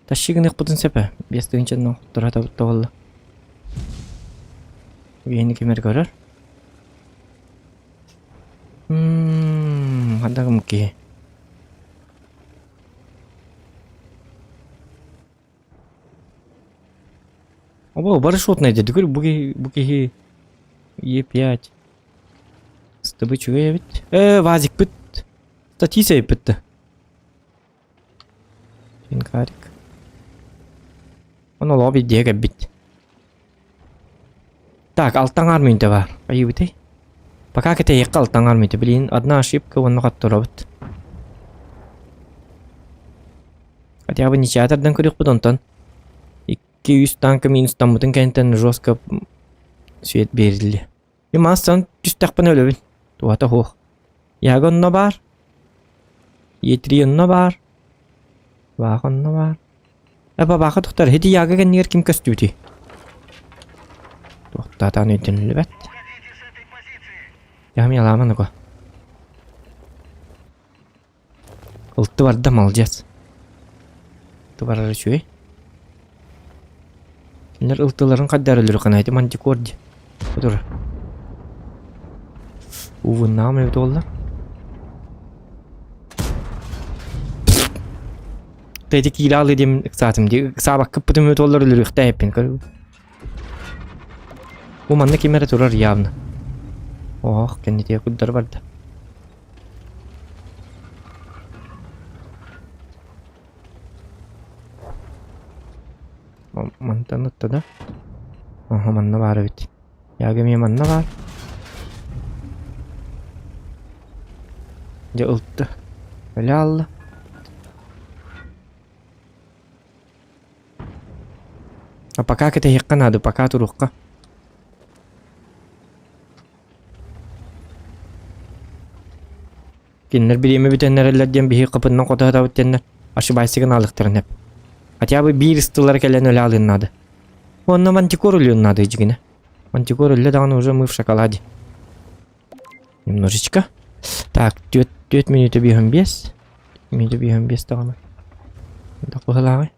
Тащи гыныахпытын сөп ээ. 5000 туратабыт буолла. Биһини ким эрэ көрөр. Мм, ханна киһи? Обо, барышотный деді көр, бу киһи, бу киһи Е5. Стыбы үчүгэй эбит. Э, вазикпыт. Статиса эппитті. Финкарик. Оны лобби диэ кэлбит. Так, алтаҥ армията бар. Айыбытай. Пока кэтэйиэххэ алтаҥ армията. Блин, одна ошибка уонна хотторобут. Хотя бы ничья тардан көрүөхпүт онтон. 2-3 танка минустаммытын кэнниттэн жестко свет биэриллиэ. Мин мастан түстэхпинэ өлөбүн. Туһата суох. Яга онно баар. Е3 онно баар. Баах онно баар. Э бабаха тохтор. Ити Яга кэннигэр ким көстүбүтүй? Туохтаатаан өйдөнүллүбэт. Ями аламан уга. Ылты барда, молодец. Ылты барар үчүгэй. Кинилэр ылтыларын хайдаар өлөрөххүнэ ити мантикор дии. Тура. Увуннаҕым эбит буолла. Ити киилэ аҕалыы диэн ыксаатым дии. Ыксаабаккыппытым эбит буоллар өлөрүөхтээх эппин. Көр. Бу манна ким эрэ турар явно. Оох, кэннитигэр курдары барда. Мантан ытта да? Аха, манна баар эбит. Яга эмиэ манна баар. Дьэ ылта. Өлө аалла. А пока кэтэһиэххэ наада, пока туруохха. Кинилэр бириэмэ бүтэн эрэллэр диэн биһиги хапыннан хото сатабыт диэннэр ошибайсыгын аалыктарын эп. Хотя бы биир ыстылара кэлэн өлө аалыан наада. Уонна мантикор өлүөн наада дьигинэ. Мантикор өллө даҕаны уже мы в шоколаде. Немножечко. Так, 4 минута 55. Минута 55 даҕаны. Быһылааҕый?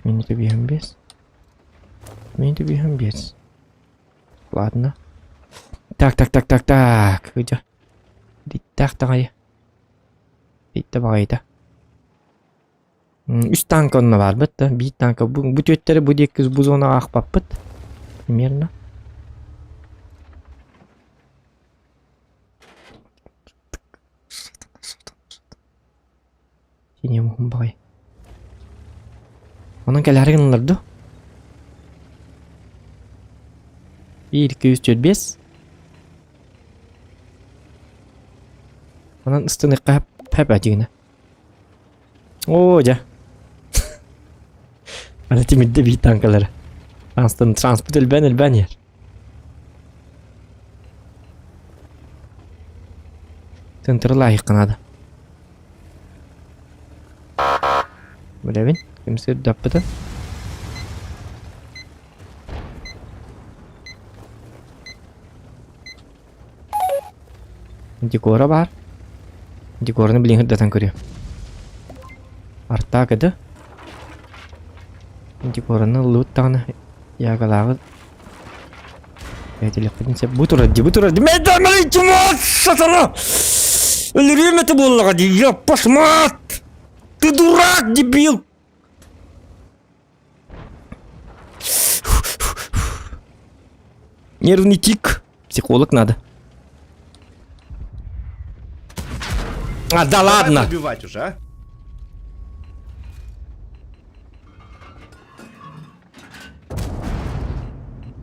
Минута 55. Минута 55. Ладно. Так, так, так, так, так. Где? Диттах таҕайы. Дитте баҕайыта. Үс танка онно баарбыт да. Биир танка. Бу, бу түөттэри бу диэки бу зонаҕа аахпаппыт. Примерно. Синиэм уһун баҕайы. Онон кэлээри гыннылар дуо? 1, 2, 3, 4, 5. Онон ыстыныахха хөп дьигинэ. Оо, дьэ. Аны тимирдэ биир танкалары. Транспорт элбээн элбээн иһэр. Центры лайыққа надо. Билэбин, ким сырдаппытын. Декора баар. Декораны билин сырдатан көрүөм. Артаак это. Декораны ыллыбыт даҕаны Ягалааҕы Этилэхпитин сөп. Бу турар дии, бу турар дии. Мэдэмэй чумот сатана! Өлөрүөм этэ буоллаҕа дии, яппашмат! Ты дурак, дебил! Нервный тик. Психолог надо. А, да Давай ладно! пробивать уже, а?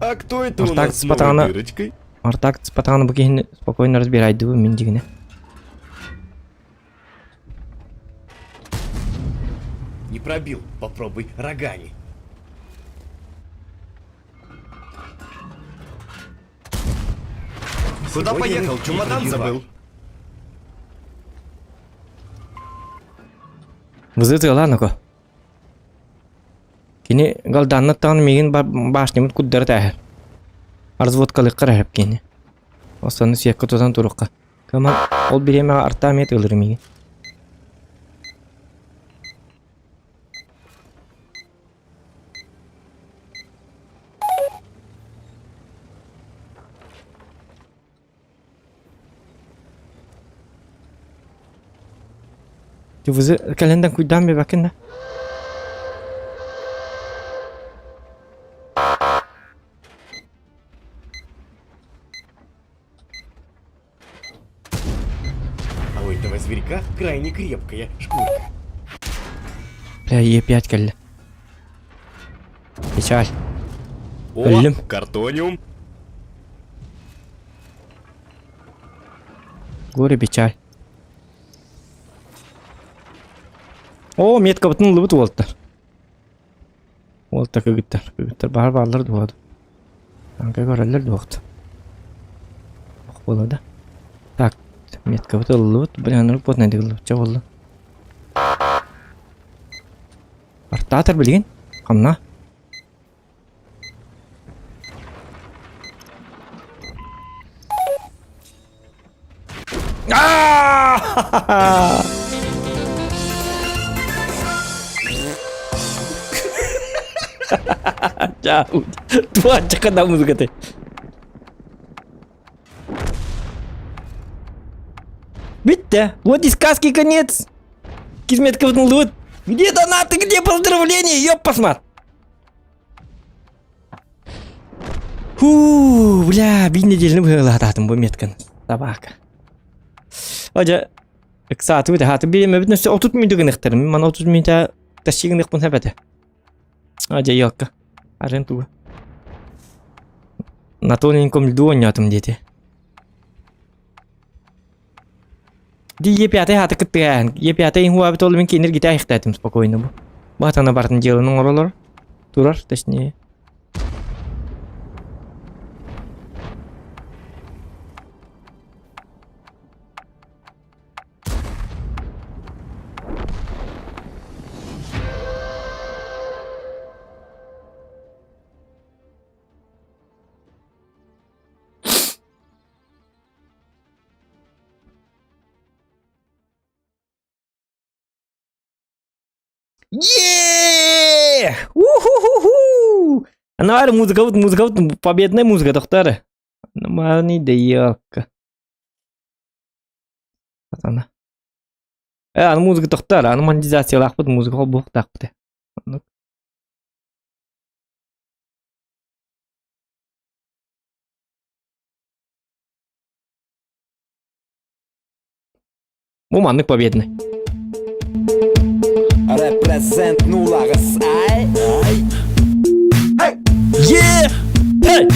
А кто это у Артак нас с новой патана. дырочкой? Артак патаны бу киһини спокойно разбирайдыбы мин дигине. Не пробил. Попробуй рогами. Куда поехал? Чемодан забыл. Вызыты ко. Кини галданнаттан мигин башнемит куддары тәһер. Разводкалыкка рәһеп кини. Осаны сиякка тутан турукка. Кама ол биреме арта мет ылыр мигин. Вызы кэленден куйдан бе бакын А у этого зверька крайне крепкая шкурка. Бля, Е5 кэллэ. Печаль. О, Өллүм. картониум. Горе печаль. О, метка бытын лыбыт уолтар. Уолта кыгыттар. Кыгыттар бар барлар дуады. Анка көрөллөр дуакты. Ох бола да. Так, метка быты лыбыт. Бля, нұрып бот нәдігі лыбыт. Ча болду. Артатор билген. Хамна. А! Чау. Туа чакана музыка ты. Битте. Вот и сказки конец. Кизметка лут. Где донаты, где поздравления? Ёп, посмат. Фу, бля, бир неделяны быһыылаатаатым бу метканы. Собака. Ожа, ыксааты бит хааты биреме бит нөсө 30 мүнөт гыныктарым. Ман 30 мүнөт тащи гыныкпын хэбэте. Ажа ёкка. Арен туга. На тоненьком льду ойнатым дети. Ди Е5 хаты кыттыгаан. Е5 хуа бит ол мен кинер гитаа ихтатым спокойно бу. Батана бартын делының оролор. Турар, точнее. Е! Уху-ху-ху! Ана музыка вот музыка вот победная музыка доктор. Мани да ёкка. Ана. Э, аны музыка тоқтар, аны монетизациялақпыт музыка боқтақпыт. Бу маннык победный. Represent нулагыс ай Е! Хей!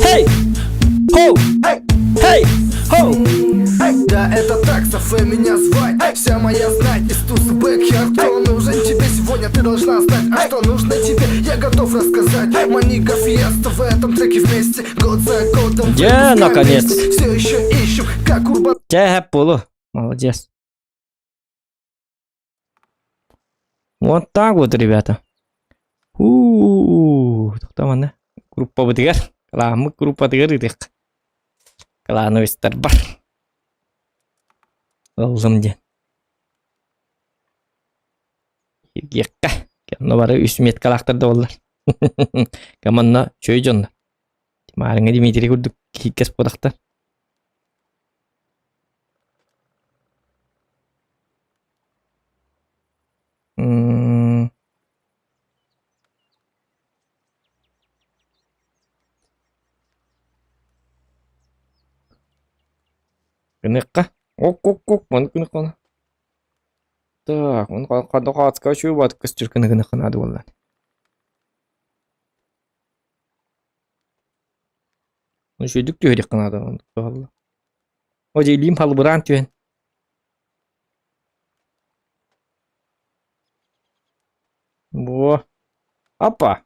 Хей! Хоу! Хей! Хоу! Да, это так, Софе меня звать Вся моя знать из тусы бэкхер Кто нужен тебе сегодня, ты должна знать А что нужно тебе, я готов рассказать Манига Фиеста в этом треке вместе Год за годом Где, выпускаем наконец? вместе. Все еще ищем, как урбан Чэ, полу. Молодец. Вот так вот, ребята. У-у-у. Тоқтаманы. Группа бытыгар. Каламы группа тыгар ыдык. Клановистар бар. Ылзым ден. Киргекка. Кемно бары үс меткалақтырды олар. Каманна чөй жонна. Марыңа Дмитрий курдук киккес бодақтар. М. Гыныахха. Ок-ок-ок, маны гыныахха. Так, он хадахаатска үчүгэй көстөр гына гыныахха наада буолла. Үчүгэйдик түһэриэххэ наада буолла. О дьэ илиим халбыраан түһэн. Во. Апа.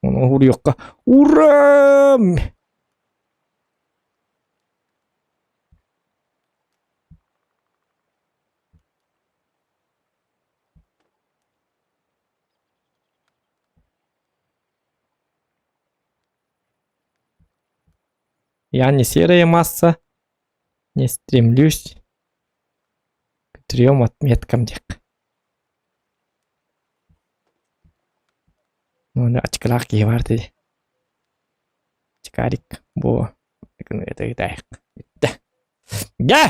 Ону уһуруйуохха. Ура! Я не серая масса, не стремлюсь к трем отметкам диэххэ. Уонна ачыкылаах киһи баар дии. Чикарик бу Бүттэ. Дьэ!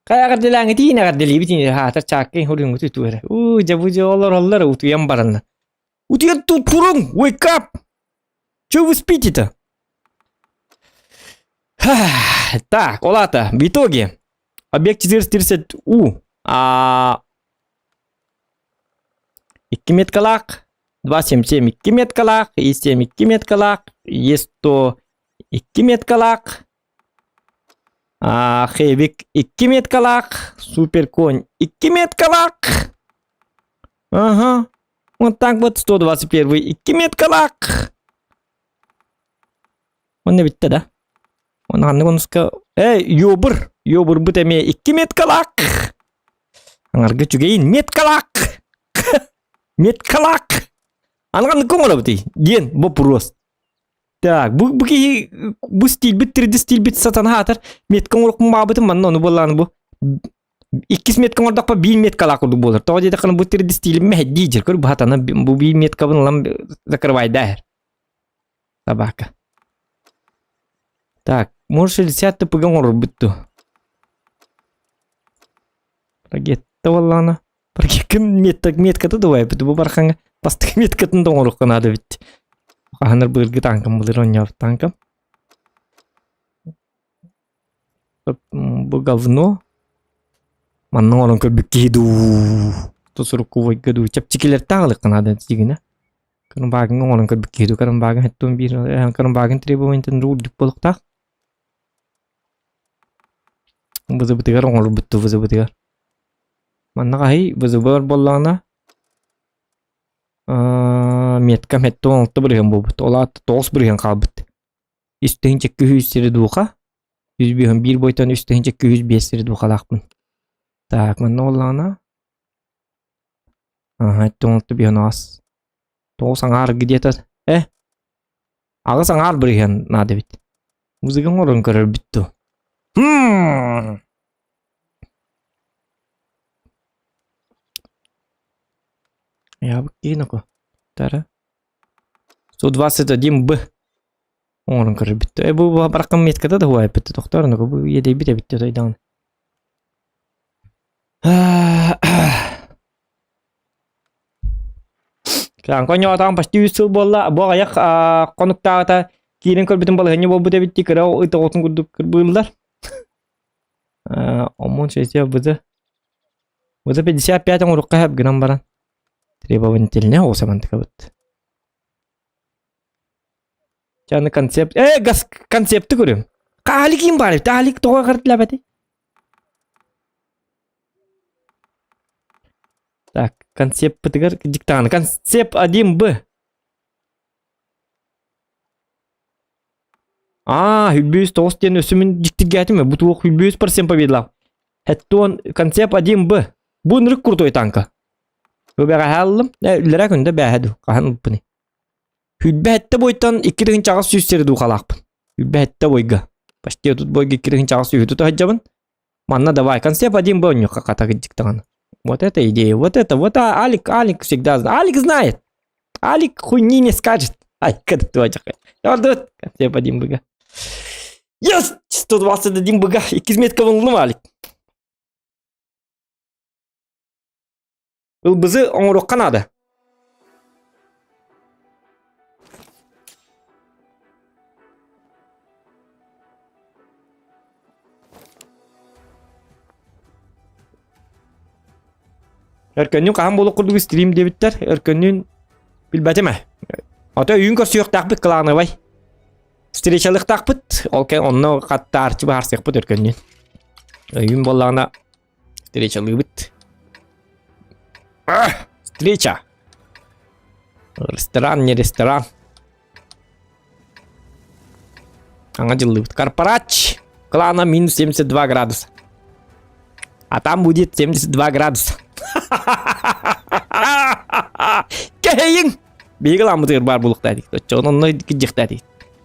Хайа эҕэрдэлээҥҥитиин эҕэрдэлиибит ини хаатар чааккай хоруйуҥҥут үтүө эрэ. Уу дьэ бу дьэ олороллор утуйан баранна. Утуйан туруҥ! Wake up! Чё вы спите-то? Так, ол аата, в итоге объект 430 У а, 2 меткалаах, 277 2 меткалаах, И7 2 меткалаах, Е100 2 меткалаах, а, Хэвик 2 меткалаах, Суперконь 2 меткалаах. Ага. Вот так вот 121 2 меткалаах. Онно бүттэ да. Оны ханнык онуска Эй, ёбур, ёбурбут эмиэ 2 меткалаах. Аҥарга үчүгэйин меткалаах. Меткалаах. Аны ханнык оҥоробутуй диэн вопрос. Так, бу, бу киһи бу стильбит 3D стильбит сатана аатар метка оҥорохпун баабытым манна ону буоллааны бу иккис метка оҥордохпо биир меткалаах курдук буолар. Тоҕо диэтэххинэ бу 3D стилим мэһэйдии дьир. Көр бу сатана бу биир меткабын ылан закрывайдаа Собака. Так, может 60 ТПГ оҥорорбут дуу? Ракета буоллаҕына. Ракетка метка метката дуобайбыт бу бархаҥа бастакы меткатын да оҥоруохха наада эбит. Хаһанар былыргы танкам былыр оонньообут танкам. Бу говно. Манна оҥорон көрбүт киһи дуу. Тусуруккубайга дуу. Чэпчэкилэртээх ылыахха наада дьигинэ. Кырымбаагыҥҥа оҥорон көрбүт киһи дуу, кырымбаагын хэттуун биир кырымбаагын требованиетын үрдүк буолуохтаах. Вызыбытыгар оҥорбут дуу вызыбытыгар. Манна хаһый вызыбар буоллаҕына метка хэттуун алта бырыһыан буолбут. Ол аата 9 бырыһыан хаалбыт. Үс тыһыынча күһүс сири дууха. Үс биһын биир бойтон үс тыһыынча күһүс биэс сири дуухалаахпын. Так, манна буоллаҕына Аһа, тоҥолто биһэн аас. Тоҕус аҥаар где-то. Э, аҕыс аҥаар бырыһыан наада эбит. Музыка оҥорон көрөрбүт дуу? Хм. Ябык киин око. Тара. 121 Б. Оҥорон көрөрбүт. Э, бу бараккам метката да хуайпыт. Тохтоор, бу иэдэйбит эбит тойдаҕын. Коньоотоон почти үс сыл буолла. Бу аҕыйах хонуктааҕыта киирэн көрбүтүм балаһыанньа буолбут эбит дии кыра ыт оҕотун курдук кырбыыллар. Омун шестьдесят ВЗ. ВЗ 55 оҥоруохха сөп гынан баран. Требовательнай оҕус мантыкабыт. Чэ аны концепт... Э, газ концепты көрүм. Хаалик ким бар? Таалик тоҕо кыртылабаты? Так, концеппытыгар диктант. Концепт 1Б. Аа, хүлбүүс тоҕус диэн өссө мин дьиктиргээтим бу туох хүлбүүс процент победилаах. Хэттуон концепт 1Б. Бу ынырык крутой танка. Бу бэҕэһээ ыллым. Э, үллэрэ күндэ бээһэ дуу, хаһан ылбыппыный. Хүлбэ хэттэ бойтон 2800 сири дуухалаахпын. Хүлбэ хэттэ бойга. Почти тут бойга 2800 тута сылдьабын. Манна давай, концепт 1Б онньуохха хата кырдьык даҕаны. Вот это идея, вот это, вот а, Алик, Алик всегда знает. Алик знает. Алик хуйни не скажет. Ай, кыдыктыбачакай. Ордут, концепт 1 Б. Yes! 121 Б. Иккис метка буллум Алик. Ылбызы оҥоруохха наада. Өркөннүүн хаһан буолуох курдук стрим диэбиттэр. Өркөннүүн билбэтим ээ. Ото өйүүн көрсүөхтээхпит клановай. Встречалыахтаахпыт. Ол кэн онно хаттаарчы баһарсыахпыт өркөннүүн. Өйүүн буоллаҕына встречалыыбыт. Встреча. Ресторан, не ресторан. Аңа дьыллыбыт. Корпорач клана минус 72 градуса. А там будет 72 градуса. Кэһэйиҥ! Биһиги ламмытыгар баар буолуохтаах Оччоҕуна онно кидьиэхтээх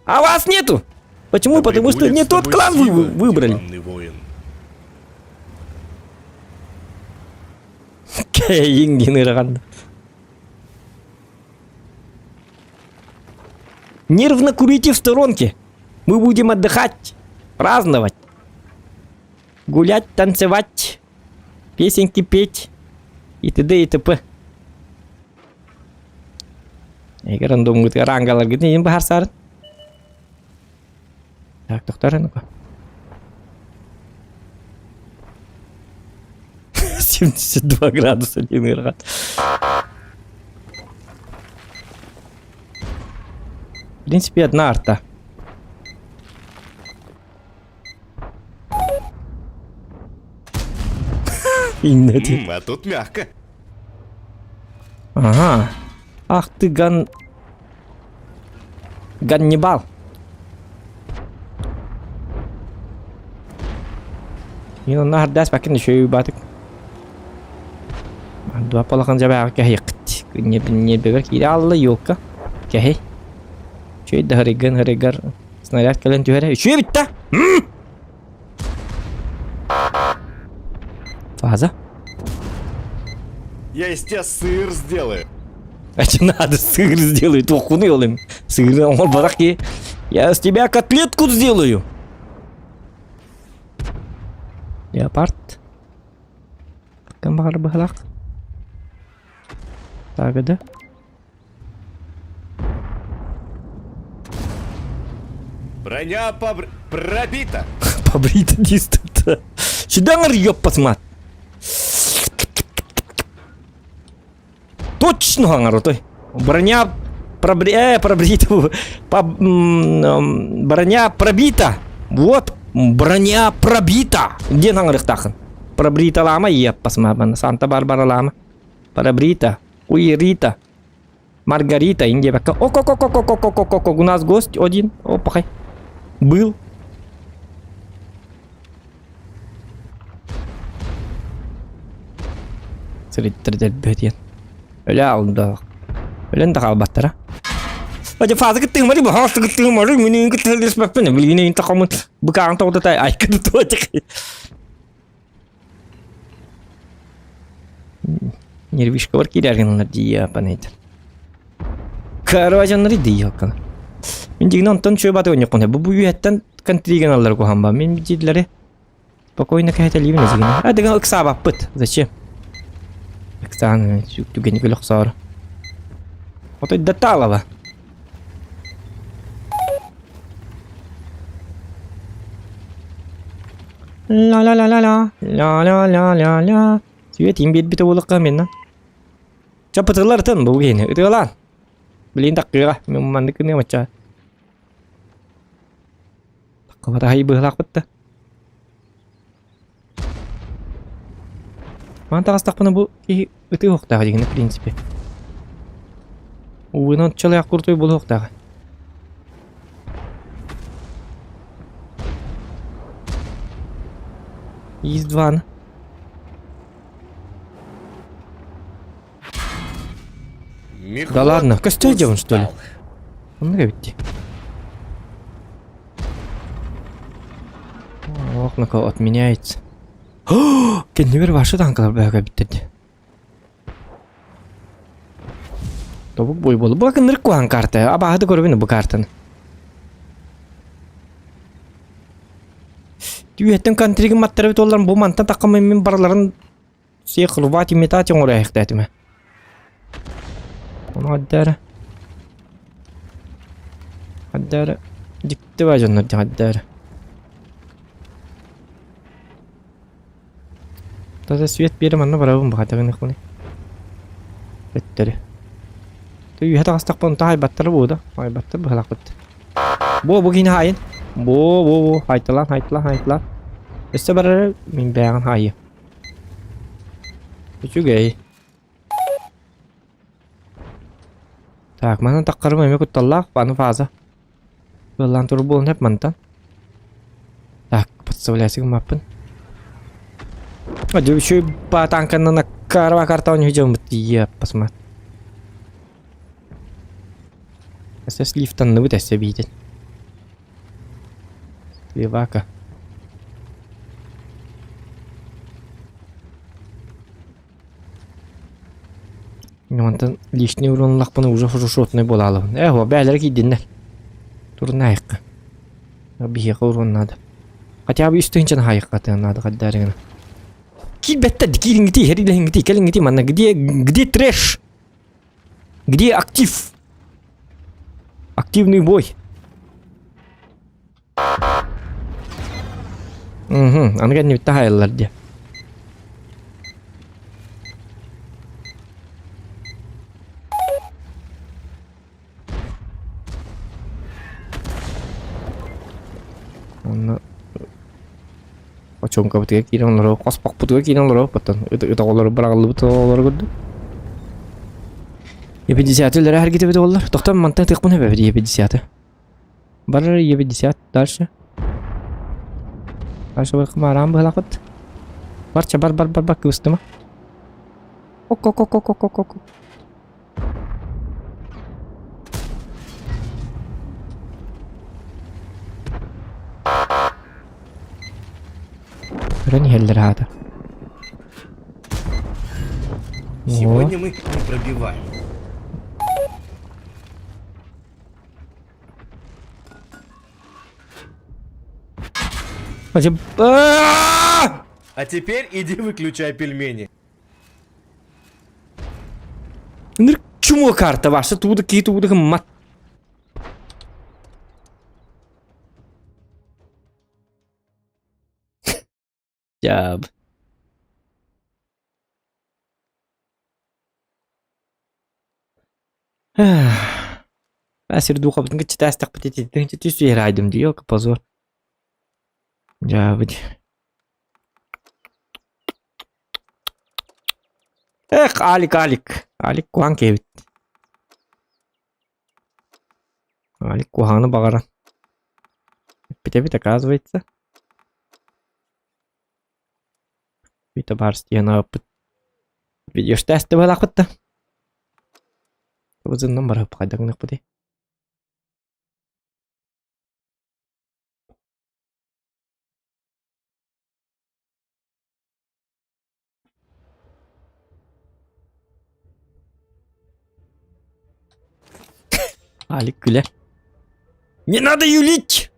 А вас нету! Почему? Да Потому что прибудет не с тот тобой клан вы сила, выбрали. диванный воин. Кэһэйиҥ диэн ыарахан. Нервно курите в сторонке. Мы будем отдыхать, праздновать, гулять, танцевать, песенки петь и т.д. и т.п. Эгер рандомҥутугар аангаларгытын иһин баһарсаарын. Так, тохтор ну-ка. 72 градуса диэн ыарахат. В принципе, одна арта. Инна А тут мягко. Ага. Ах ты ган... Ганнибал. Мин онно хардаас бакын үчүгэй баатык. Дуа палахан жабаҕа кэһиэххит. Ньиэрбэбэр киирэ аалла елка. Кэһэй. Үчүгэй да харыган харыгар снаряд кэлэн түһэрэ. Үчүгэй бүтта! Фаза. Я из тебя сыр сделаю. А че надо сыр сделаю, туохкуну олым. Сыр оҥорботох ки. Я с тебя котлетку сделаю. Леопард. Ким баҕар быһалаах? Так да. Броня побр... пробита. Побрита дистата. Сюда ёппас мат. Точно хаҥар Броня пробри... э, пробрита. По... Броня пробита. Вот, броня пробита. Диэн хаҥырыктаахын. Пробриталаама иэппас маабан. Санта Барбаралаама. Пробрита. Уирита. Маргарита, индиэбэккэ. Ок-ок-ок-ок-ок-ок-ок-ок. У нас гость один. Опахай. Был. Сириттэрдэрбэтиэн. Өлө алда. Өлөн да хаалбаттара. Ача фаза кыттыымары бу хаас кыттыымары мин кыттыспаппын билигин инта хомун букаан тоҕдотай айкыды туотик. Нервишкалар киирэргин дии панейтер. Короче, аннары дии хаккана. Мин дигин онтон чуй баты ойноккун. Бу бу үйэттэн контриген аллар куһамба. Мин дидлери спокойно кэһэтэлиибин эзигин. А дигин ыксаабаппыт. Зачем? Ыксаан түгэни көлөхсоор. Отой даталава. Ла-ла-ла-ла-ла, ла-ла-ла-ла-ла. Свет им биэрбитэ буолуохха минна. Чапытылар ытын бу киһини ытыалаан. Билин таккыга мен маннык гыныам ачча. Таккыбата быһылаахпыт да. Ман таҕыстахпына бу киһи ытыы уохтаах дигини в принципе. Уунан чалыах куртуй буолуохтаах. Есть два. Да ладно, костер делаем, что ли? Он ведь. Ох, на кого отменяется. Кэннибэр ваши танкалар бэгэ биттэрди. Тобук бой болу. Бу акыннырык куһан карта. Абааһы да көрөбүн бу картаны. Түйэттэн контригин маттарабыт олларым бу мантан таққамын мин бараларын всех рвать и метать оҥоройахтаатыма. Ону аддара. Аддара. Дикти ба дьоннор аддара. Таза свет биэрэ манна барабын баҕатагын ыкманы. Өттөрү. Үһэ таҕыстахпын онто хайбаттара буо да? Хайбаттар быһалаахпыт. Бу бу кини хаайын. Бу бу бу хайталаан хайталаан хайталаан. Өссө барар мин бэйэҕин хаайы. Үчүгэй. Так, манан таххарым эмэ кутталлаах, аны фаза. Ыаллаан турар буолан эп мантан. Так, подставляйся гыммаппын. Дьэ үчүгэй ба танканнан аккарва картаҕын үһү дьоммут посмотри. Эсэс лифтанныбыт эссе биитин. Левака. Онтон лишний уронлахпына уже шотный буолаалабын. Э, бээлэрэ киирдиннэр. Турнаайыкка. Биһиэхэ урон надо. Хотя бы үс тыһыынчаны хаайыкка надо хаддарыгына. Киирбэттэр, киириҥҥитий, хэриилэһиҥҥитий, кэлиҥҥитий манна. Где, где трэш? Где актив? Активный бой. Угу, аны кэннибит таһайаллар дии. Онно Очуоҥкабытыгар киирэн олорор, хоспохпутугар киирэн олоруохпуттан ыт оҕолору быраҕыллыбыт оҕолору көрдүм. Е50 үлэрэ эргитибит буоллар. Тохтон мантан тыахпын эбэбит Е50. Барар Е50 дальше. Дальше бар кымараан быһалахпыт. Барча бар бар бар бар кыбыстыма. Ок ок ок ок ок ок ок. Көрөн иһэллэр аата. Сегодня мы не пробиваем. А теперь иди выключай пельмени. Ынырык чумо карта ваша тууда кии тууда гыммат. Дьааб. Сир духабытын кыччытаастахпыт итинтэн түс түһэр дии позор. Дьаабыт. Эх, Алик, Алик. Алик куһаҕан киһибит. Алик куһаҕаны баҕаран. Эппит эбит, оказывается. Вита барс диэн ааппыт. Видео штээсти быһалаахпыт да. Ызыннан барып хайдах гыныахпытый? Алик күлэр. Не надо юлить!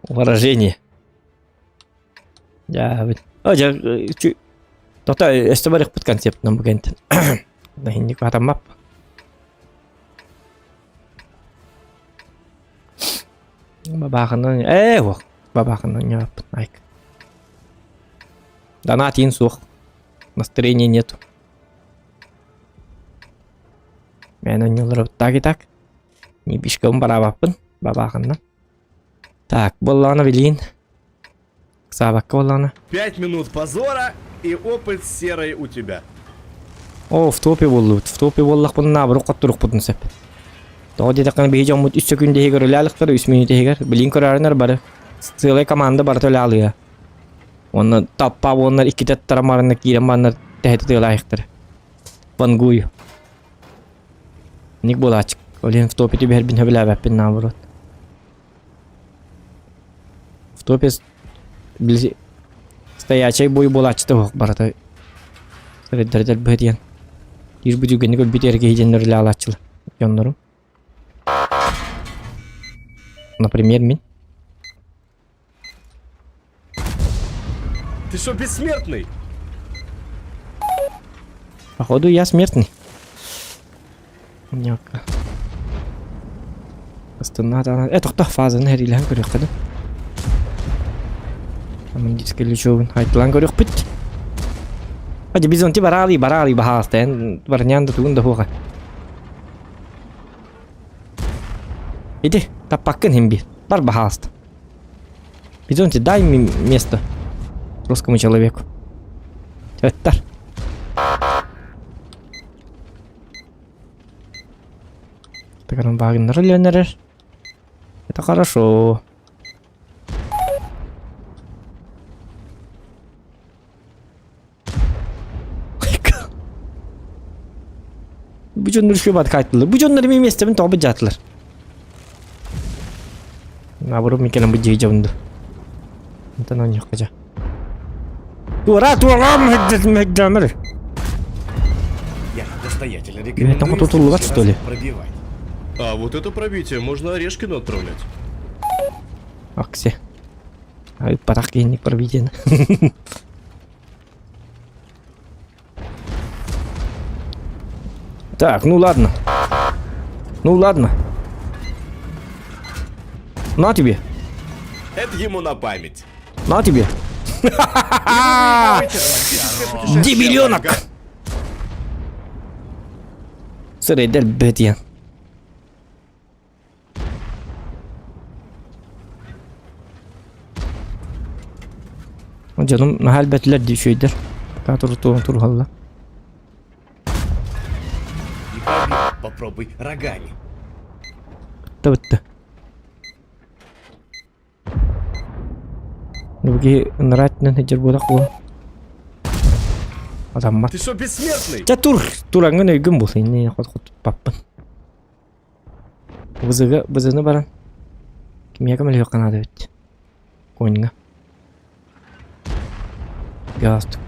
Выражение. Дьаабыт. О, дьэ, Тота өстө барыхпыт концептынан бу кэнтэн. Наһинник атаммап. Бабаахынан ээ уох бабаахынан ньааппын айк. Донат суох. Настроения нету. Мен онньолору так и так. Не бишком бараабаппын бабаахынан. Так, буоллаҕына билиин. Саабакка буоллаҕына. 5 минут позора и опыт серой у тебя. О, в топе буоллубут. В топе буоллахпына наоборот хотторукпутун сөп. Тоҕо диэтэххинэ биһи дьоммут үс сөкүүндэ иһигэр үлэлээхтэр, үс мүнүүтэ иһигэр. Билин көрөөрүнэр бары. Сыалай команда барыта үлэ Уонна таппа буоланнар иккитэ тарамарына киирэн бараннар тэһитэ тыалаахтар. Вангую. Ник буолааччык. Ол иһин в топе түбэһэрбин сөбүлээбэппин наоборот. В топе били стоячай бой буолааччыта суох барыта сырыддардар быһытыйан биир бу түгэни көрбүт эр киһи диэн үлэлээччилэр дьоннорум. Например, мин. Ты что, бессмертный? Походу я смертный. Няка. Астына Э, тохто фазаны хэрилэһэн көрүөххэ да. Командирский лючогун айтылан көрүөхпүт. Хадьа бизонти бараалый бараалый баһаалта эн барнян да тугун да хуоха. Иди, таппаккын хим бир. Бар баһаалта. Бизонти, дай мне место русскому человеку. Өттер. Так, Вагнер Ленерер. Это хорошо. Бу дьоннор үчүгэй баат Бу дьоннор эмиэ миэстэбин тоҕо быдьаатылар? Наоборот, мин кэлэн быдьыы дьабынды. Онтон оонньуохха дьэ. Туора, туора, мөһдәмер. Я настоятельно Там рекомендую кто-то в следующий улыбаться, что ли? раз пробивать. А вот это пробитие можно Орешкину отправлять. Аксе. Ай, парах киһини пробитиен. Так, ну ладно. Ну ладно. На тебе. Это ему на память. На тебе. Дебиленок! Сырайдар бэтиэн. Дьонум наһаа элбэтилэр дии үчүгэйдэр. Пока турутуон турухалла. И побил. Попробуй рогами. Бытта бытта. Бу ынраатынан сылдьар буолах буо. Атаммат. Ты что, бессмертный? Чэ тур, тураҥҥын өйгүн бул, иннин хот-хот туппаппын. Бызыга, бызыны баран. Кимиэхэ мөлүөххэ наада эбит. Коньга. Галстук.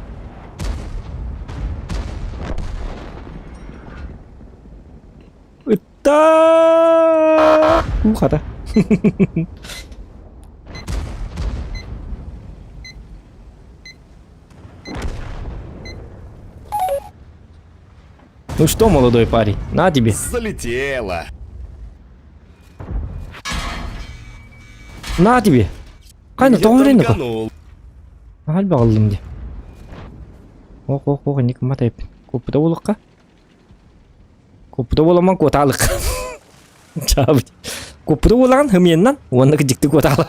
Ытта! Уу хата. Ну что, молодой парень, на тебе. Залетело. На тебе. Хайна Я тоҕо үрэн танканул. Аһал баҕаллым дии. Ох, ох, ох, инник матайпын. Куппута буолукка. Куппута буоламан куотаалык. Чаабыт. Куппута буолаҕын хымиеннан уонна дьикти куотаалык.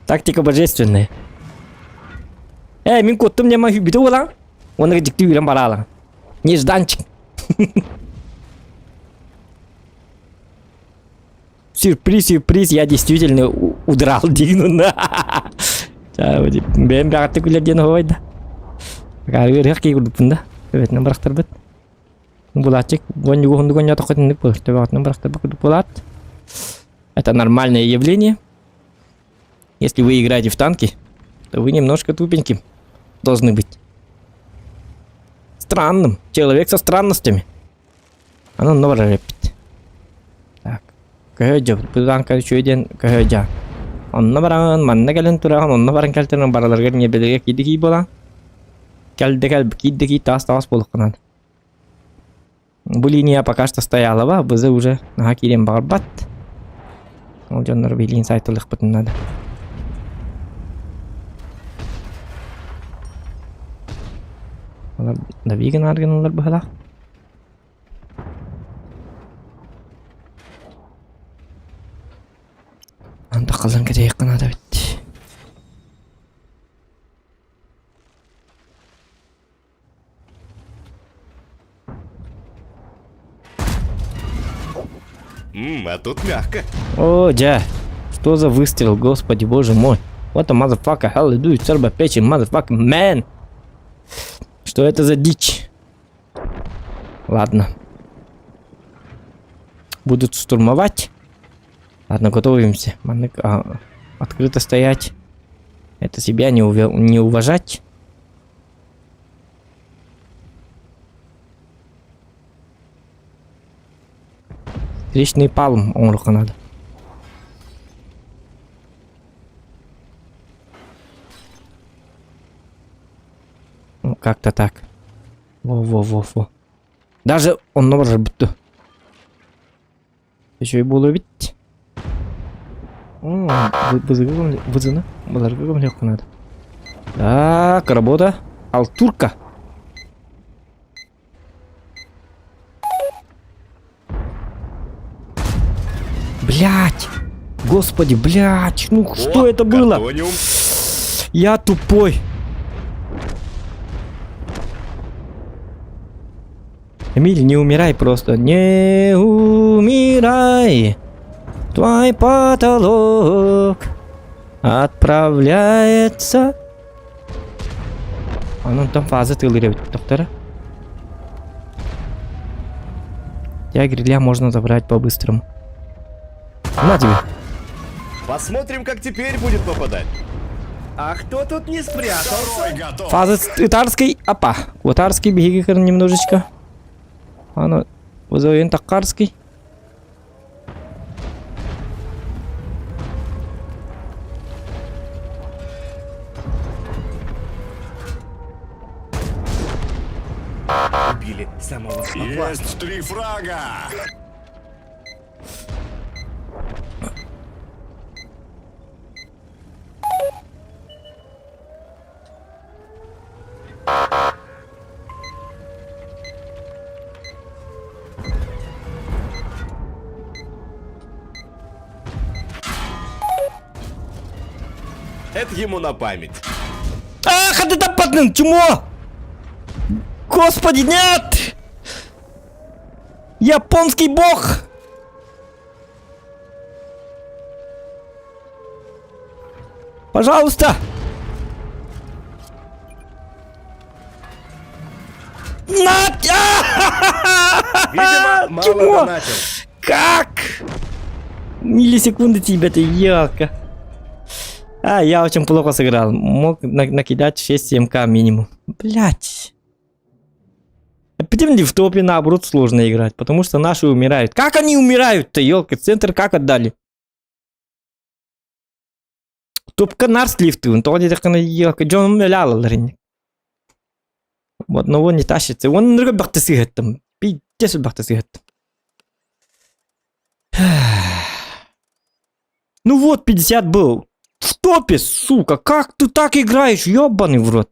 Тактика божественная. Э, мин куоттум диэн бүтэ буолаҕын. Уонна дьикти үүрэн бараалаҕын. Нежданчик. Сюрприз, сюрприз, я действительно удрал диин Бэйэм бэҕэттик күлэр диэн оһуобай да. Ыарыһах киһи курдукпун да. Төбөтүнэн бырахтарбыт. Булааччык гонньугу уһуннук оонньоотоххо итинник буолар. Төбөҕүтүнэн бырахтарбыт курдук буолаат. Это нормальное явление. Если вы играете в танки, то вы немножко тупеньким должны быть. Странным. Человек со странностями. Аны онно барар эппит. Так. Көһө бу үчүгэй диэн көһө Онно бараҕын, манна кэлэн тураҕын, онно баран кэлтэрин бараларыгар ньиэбэлэргэ киирдэ кии буолан. Кэлдэ кэл киирдэ кии таас таҕас буолуоххунан. Бу линия пока что стояла ба, бызы уже наһаа киириэн баҕарбат. Ол дьоннор билиин сайтылыахпытын надо. Олар дави гынаар гыналлар быһалаах. Анда халлан кэтэйиэххэ наада эбит. М, а тут мягко. О, дьэ, что за выстрел, господи боже мой. What the motherfucker hell you do, turbo печень, motherfucking man. Что это за дичь? Ладно. Будут штурмовать. Ладно, готовимся. Маннык, а, открыто стоять. Это себя не, уве- не уважать. Встречный палм оҥоруохха надо. Ну, как-то так. Во-во-во-во. Даже онно барар бүттү. Үчүгэй буолуо эбит. Бызыгы бызыны быларгы көмөлөөххө наада. Так, работа. Алтурка. Блять! Господи, блять! Ну что О, это было? картониум. Я тупой. Эмиль, не умирай просто. Не умирай. Твой потолок отправляется. Онон там фаза тылыры доктора. Тебя гриля можно забрать по-быстрому. На тебе. Посмотрим, как теперь будет попадать. А кто тут не спрятался? Второй готов. Фаза Итарской. Апа. Кватарский беги немножечко. Аны вызовем Такарский. Убили самого опасного. Есть три фрага. Это ему на память. Ах, это таппатын, чмо! Господи, нет! Японский бог! Пожалуйста! На! Видимо, мало Чмо! донатил. Как? Миллисекунды тебе-то, елка. А, я очень плохо сыграл. Мог накидать 6-7к минимум. Блять. Почему в топе наоборот сложно играть? Потому что наши умирают. Как они умирают-то, елка? Центр как отдали? Топка нарс лифты. То елка. Джон умирал. Одного не тащится. Он там. Пиздец бахты Ну вот, 50 был. В топе, сука. Как ты так играешь, ёбаный в рот?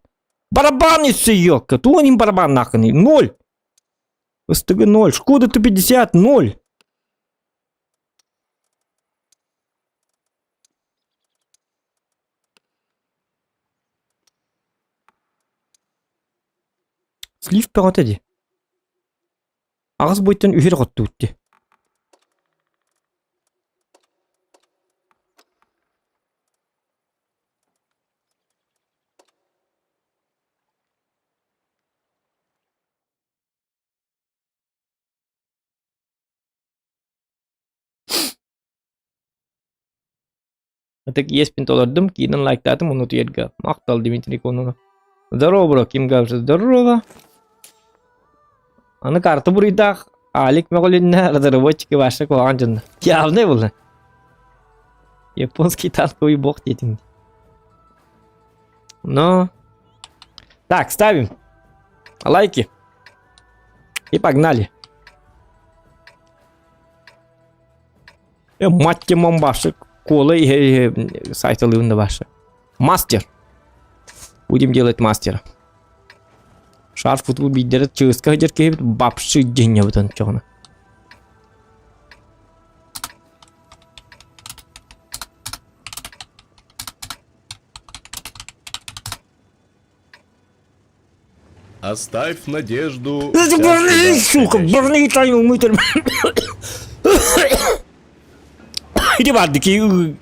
Барабанится, ёлка. То не барабан нахрен. Ноль. СТГ 0. Шкода Т-50, 0. Слив бөҕөтө дии. Аҕыс буйтан үһүр оҕоттубут дии. Ытык иэспин толордум, киинэн лайктаатым, ону утуйарга. Махтал Дмитрий Кононов. Здорово, бро, Ким Гавжа, здорово. Аны карта буруйдаах, Алик мөҕүлүннэ, разработчики ваша куһаҕан дьонно. Явный буолла. Японский танковый бог диэтиҥ. Но... Так, ставим. Лайки. И погнали. Мать башы кола сайтылыын да башы. Мастер. Будем делать мастера. Шарф футбол биддерет чыгыска хыдьар киһибит бапшы дьиҥҥэбитин чоҕуна. Оставь надежду. Сука, бурный тайм Ити барды ки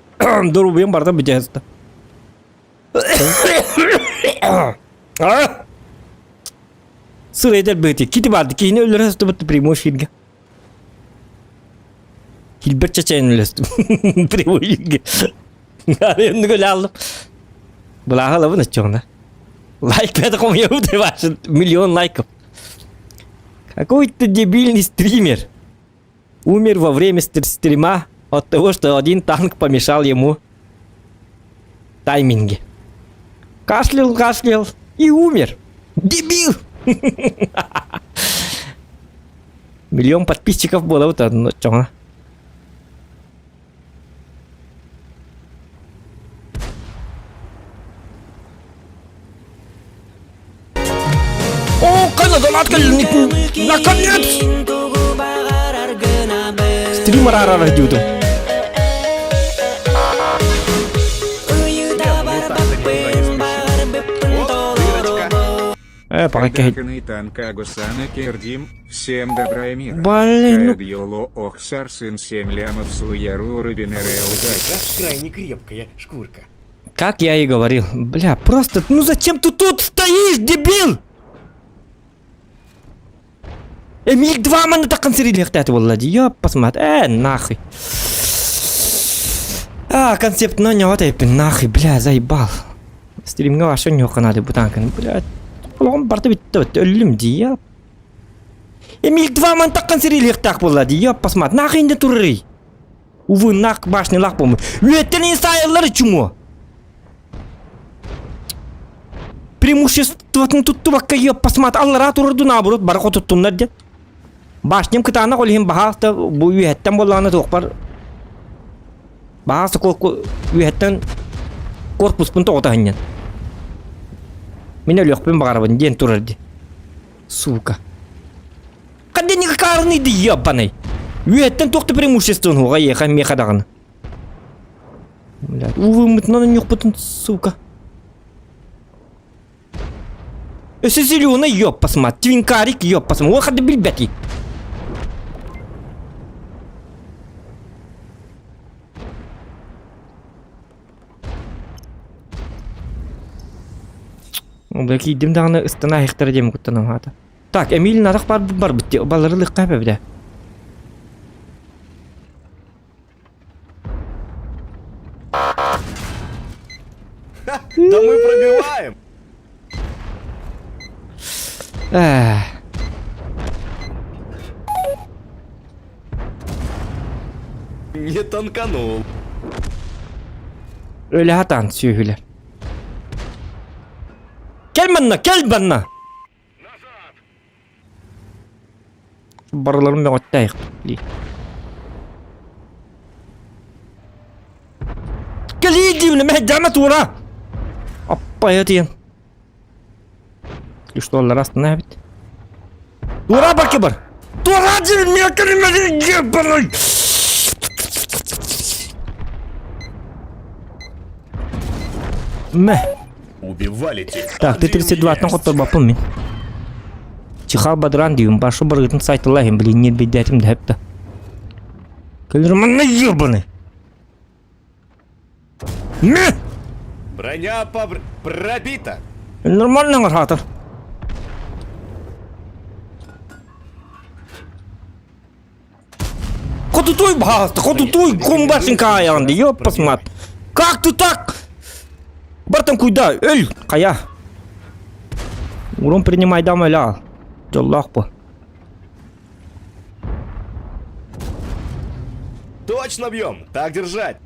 дорубуйан барда бүтэ Сыр эдэр быти. Кити барды кихини өлөрө сытыбыт прямой эфирге. Хилбер чечен өлөстүм. Прямой эфирге. Аренны алдым. Былаха лабын очоғына. Лайк это ты ваш миллион лайков. Какой-то дебильный стример умер во время стрима от того, что один танк помешал ему тайминге. Кашлял, кашлял и умер. Дебил! Миллион подписчиков было вот одно. Чё? О, донат Наконец! Стример ара радиоту. Э, пока кэһит. Хайдахыный танка Гусана Кердим, всем добра и мира. Блин, ну Каэдьоло Охсар сын 7 лямов Суяру Рыбинере удачи. Крайне крепкая шкурка. Как я и говорил, бля, просто, ну зачем ты тут стоишь, дебил? Эмиль два маны тақын сирилиэхтээтэ буолла дии, ёппасмат, э, нахуй. А, концепт но ньоҕо тэйпин, нахуй, бля, заебал. Стримҥэ вообще ньуохха наада бу танканы, бля, олоҕум барыта бүттэ бүттэ, өллүм дии, ёп. Эмиль два маны тақын сирилиэхтээх буолла дии, ёппасмат, нахуй инде турарый. Увы, нах башнялаах буолмут. Үөттэн инсайыллар чумо. Преимуществотын туттубакка ёппасмат аллараа турарду наоборот бары хотуттуннар диэн. Башням кытаанах ол иһин баһаалта бу үөһэттэн буоллаҕына туохпар баһаалта үөһэттэн корпуспун тоҕута сынньан. Мин өлүөхпүн баҕарабын диэн турар дии. Сука. Ханна каарный ди ебаный. Үөһэттэн туох да преимуществон уоҕа иэхэ миэхэ даҕаны. Блядь, увыммытынан ньухпутун, сука. Өссө зеленый ёппасма, твинкарик ёппасма, уоха да билбэти. Бля, киирдим даҕаны ыстана аһыктара диэн куттанам хаата. Так, Эмиль нарах бар барбыт дии, балары лыкка бэбдэ. Да мы пробиваем! Эх. Не танканул. Өлө хатан сүөһүлэр. Кэл манна, кэл манна! Барыларын мөҕүттээйэхпит Кэлии диибинэ мэһэйдээмэ туора! Аппайа тиийэн. Что аллара астына эбит. Туора барки бар! Туора диибин миэхэ Мэ. Убивали тех. Так, ты 32-тан хотторбаппын мин. Чихал бадран диюм, башы баргытын сайтылайым, блин, не бедятим да хепта. Көлерманна ебаный. Мэ! Броня побр... пробита. Нормально ңархатыр. Хотутуй баҕаста, хотутуй кумбашын каайаҕын дии, ёппасмат. Как ты так? Бартан куйда, өл, хайа. Урон принимайдам өлө Дьоллоох бу. Точно бьем! Так держать!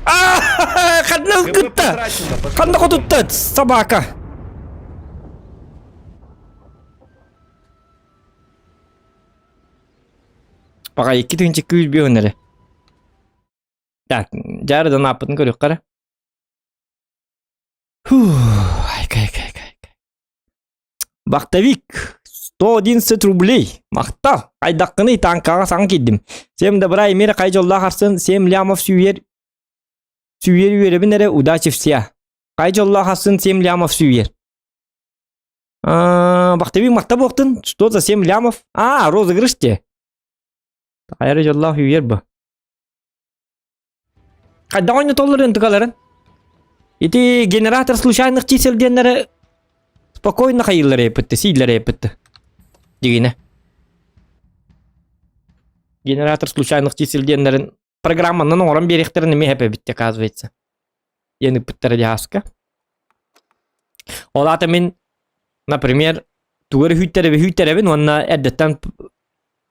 Ханна кытта! Ханна хотутта, собака! Пока 2 күүс бион эрэ. Так, дьаарыдан ааппытын көрүөххэ эрэ. Айка, айка, айка, айка. Вахтовик, 111 рублей. Махтал. Айдаккыный танкаҕа саҥа киирдим. Всем добра и мира хай дьоллоох арсын, 7 лямов сүүйэр. Сүүйэр үөрэбин эрэ, удачи вся. Хай дьоллоох арсын, 7 лямов сүүйэр. Бахтабик махта буохтун. Что за 7 лямов? А, розыгрыш те. Хайара дьоллоох үүйэр бу. Хайдах ойнотоллорун тукаларын? Ити генератор случайных чисел диэннэри спокойно хайыыллар эппитти, сииллэр эппитти. Дигинэ. Генератор случайных чисел диэннэрин программанан оҥорон биэриэхтэрин эмиэ эбит оказывается. Диэн ыппыттара дьааска. Ол аата мин, например, тугу эрэ хүүттэрэбин хүүттэрэбин уонна эрдэттэн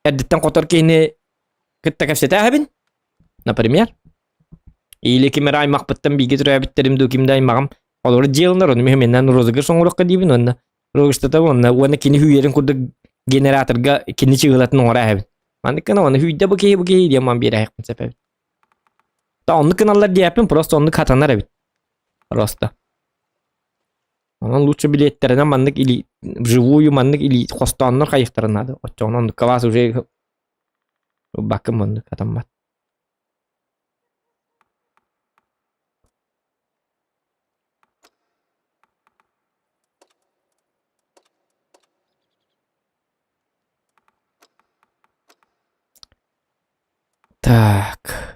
эрдэттэн хотор киһини кытта кэпсэтээһэбин, например. Или ким эрэ аймахпыттан бииргэ төрөөбүттэрим дуу, ким да аймаҕым олору дьиэлэнэр, ону мин розыгрыш оҥоруохха диибин уонна розыгрыштата уонна уонна кини хүүйэрин курдук генераторга кини чыгылатын оҥоро эһэбин. Маннык гына уонна хүүйдэ бу киһи бу киһи диэн ман биэрэһиэхпин сөп эбит. Та оннук гыналлар диэппин просто оннук хатанар эбит. Просто. Онон лучше билиэттэринэн маннык или вживую маннык или хостооннор хайыхтарын наада. Оччоҕуна оннукка вас уже ылбаккын маннык хатаммат. Так.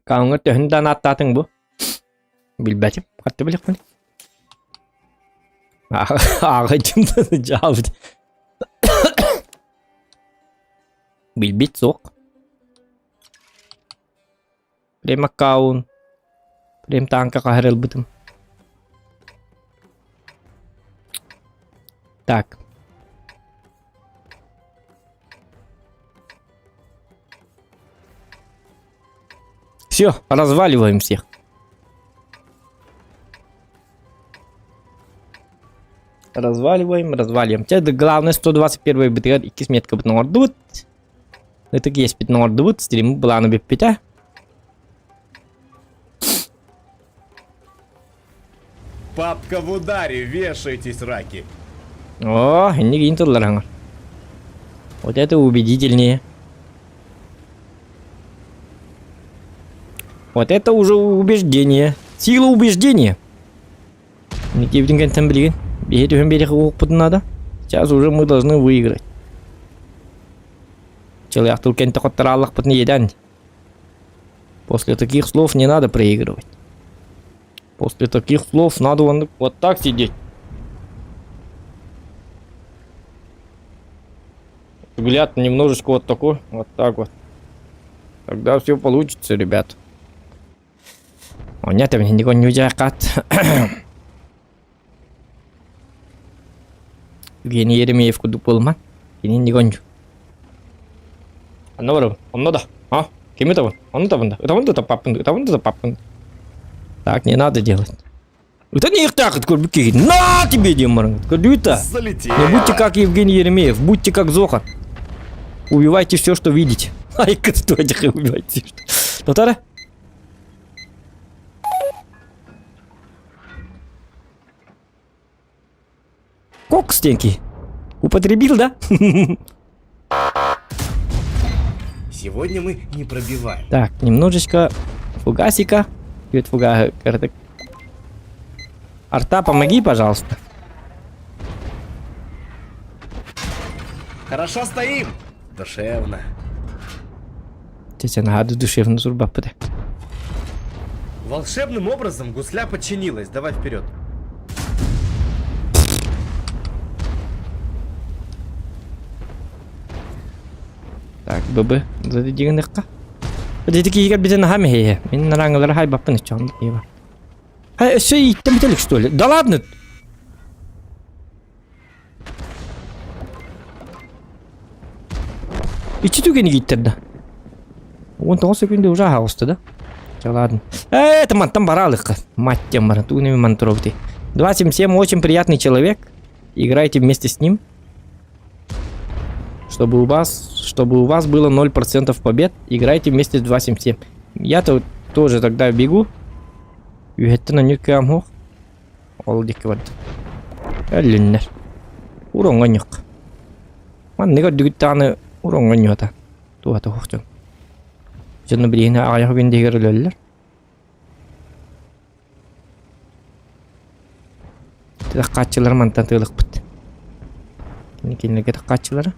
Кааҥҥа төһөн да анааттаатыҥ бу? Билбэтим. Хатты билэхпин. Ааҕа дьаабыт. Билбит суох. Прем аккаунт. Прем танка хаһар ылбытым. Так. Все, разваливаем всех. Разваливаем, разваливаем. Те главное 121 бытыгар иккис метка бытын оҥордубут. Ытык иэспитин оҥордубут, стриммит былааны бүппүтэ. Папка в ударе, вешайтесь, раки. О, инник иин тыллар хаҥар. Вот это убедительнее. Вот это уже убеждение. Сила убеждения. Никибитин кэнтэн билигин. Биһи түһэн биэриэхэ уһукпутун надо. Сейчас уже мы должны выиграть. Человек тыл кэнтэ хоттарааллахпытын иэдэн. После таких слов не надо проигрывать. После таких слов надо вон вот так сидеть. Взгляд немножечко вот такой, вот так вот. Тогда все получится, ребят. Онньа тэбинник онньуу-дьааххаат Евгений Еремеев курдук буолума. Кининник онньуу. Онно барабын. Онно да. А? Кими табын? Онно табын да. Ытабын да таппаппын. Ытабын да таппаппын. Так не надо делать. Это не их так, көрбүт На тебе, диэн баран. Көрдүгүт Залетел. Не будьте как Евгений Еремеев, будьте как Зохан. Убивайте все, что видите. Ай, что убивайте. Татара? Кокс стенки. Употребил, да? Сегодня мы не пробиваем. Так, немножечко фугасика. Привет, фуга. Арта, помоги, пожалуйста. Хорошо стоим. Душевно. Чэ, наһаа душевно сурбаппыт. Волшебным образом гусля подчинилась. Давай вперед. Так, ББ, задигиныкка. Дити киһигэр битен наһаа мэһиэ. Мин нараҥылары хайбаппын иччон бар. Хай, өссө ииттем бителик что ли? Да ладно! Ичи түгэни кииттэрдэ. 19 секунда уже аһаҕыста да. Чэ ладно. Э, это мантан баралыкка. Мать тем баран, тугунами мантуробути. 277 очень приятный человек. Играйте вместе с ним. Чтобы у вас, чтобы у вас было 0% побед, играйте вместе с 277. Я-то тоже тогда бегу. Үһэттэн анньык кыам Ол диэки барда. Өллүннэр. Уроҥҥа ньук. Маннык өрдүгүт даҕаны уроҥҥа ньуота. Туота суох дьон. Дьону билигин аҕыйах күн иһигэр өлөллөр. Таххааччылар мантан тыалыкпыт. Кинилэргэ таххааччылара.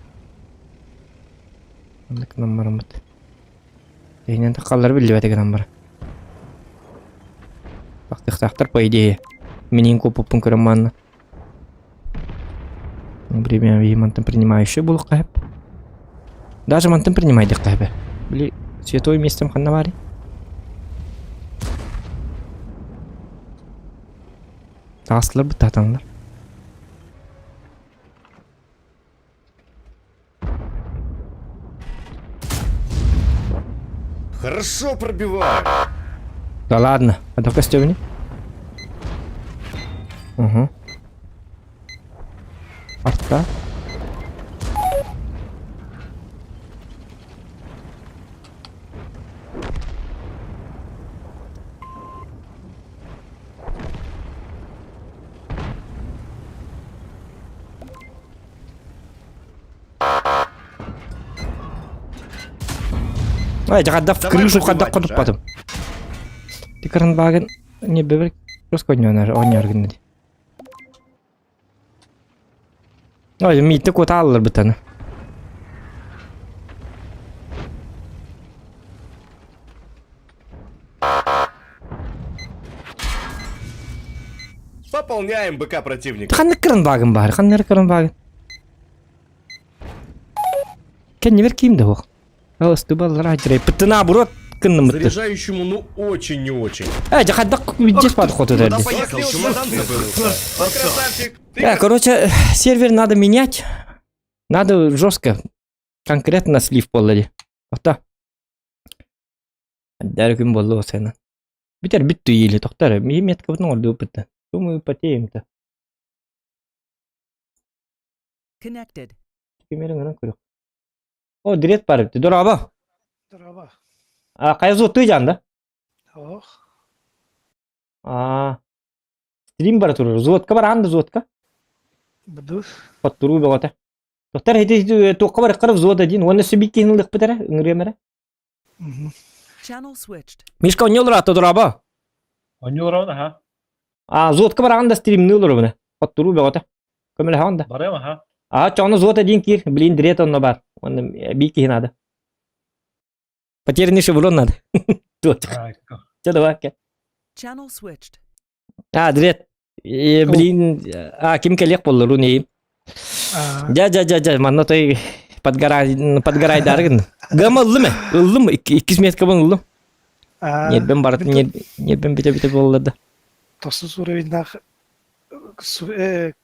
Маннык гынан бараммыт. Иһинэн таххаллара биллибэтэ гынан баран. Тахтыахтаахтар по идее. Минин куоппуппун көрөн манна. Время и мантан принимающий булуққа хэп. Даже мантан принимайдыққа хэп. Били святой местом ханна бари. Таастылар быттаатаннар. Хорошо пробиваю. Да ладно, а то костюмни. Угу. Арта. Ай, дьаҕардах Давай крышу хаддах пробивать уже, а? хотуппатым. Ти каранбагын не бебер просто ойноор ойноор гынна ди. Ой, миитте куотааллар бытаны. Пополняем БК противника. Ханнык кыранбагын баар, ханнар кыранбагын. Кэннибэр киим да суох. Ыстыбаллар ажырай. Пыттына наоборот кыннымытты. Заряжающему ну очень не очень. Э, дьахаддах видишь подход Куда это. поехал? Чемодан забылся. Красавчик. Ты Э, короче, сервер надо менять. Надо жестко. Конкретно слив буолла Охта. Дәрі күн болды осайна. Битер бүттү или тоқтар. Ми метка бұтын орды өпітті. Думаю, потеем-то. Connected. Кемерің ынан көрік. О, дирет бар бітті. Дораба. Дороба. А, қай зоты жанды? Ох. А, стрим бар турur. Зотка бар, анды зотка. Буду. Подтуру бөҕөтө. Тоқтар хити туохха бар ыккарып взвод один. Уонна сүбик киһин ылыхпыт эрэ, ыҥырыам эрэ. Channel switched. Мишка онньо олоро дораба. Онньуулараҕын аха. А, взводка бараҕын да стримныы олоробуна. Подтуруу бөҕөтө. Көмөлөһөҕүн да. Барыам аха. А, чоҕуна взвод один киир. Блин, дрет онно бар. Уонна биир киһи наада. Потерянный шеврон надо. Чэ, давай. Channel switched. А, дрет. Блин, а, ким кэлиэх буоллар, нейим. Дьэ, дьэ, дьэ, дьэ, манна той подгорай, подгорайдаргын. Гама ыллым э, ыллым, иккис меткабын ыллым. Нербен барат, нербен бите-бите буолла да. Тосус уровеньнаах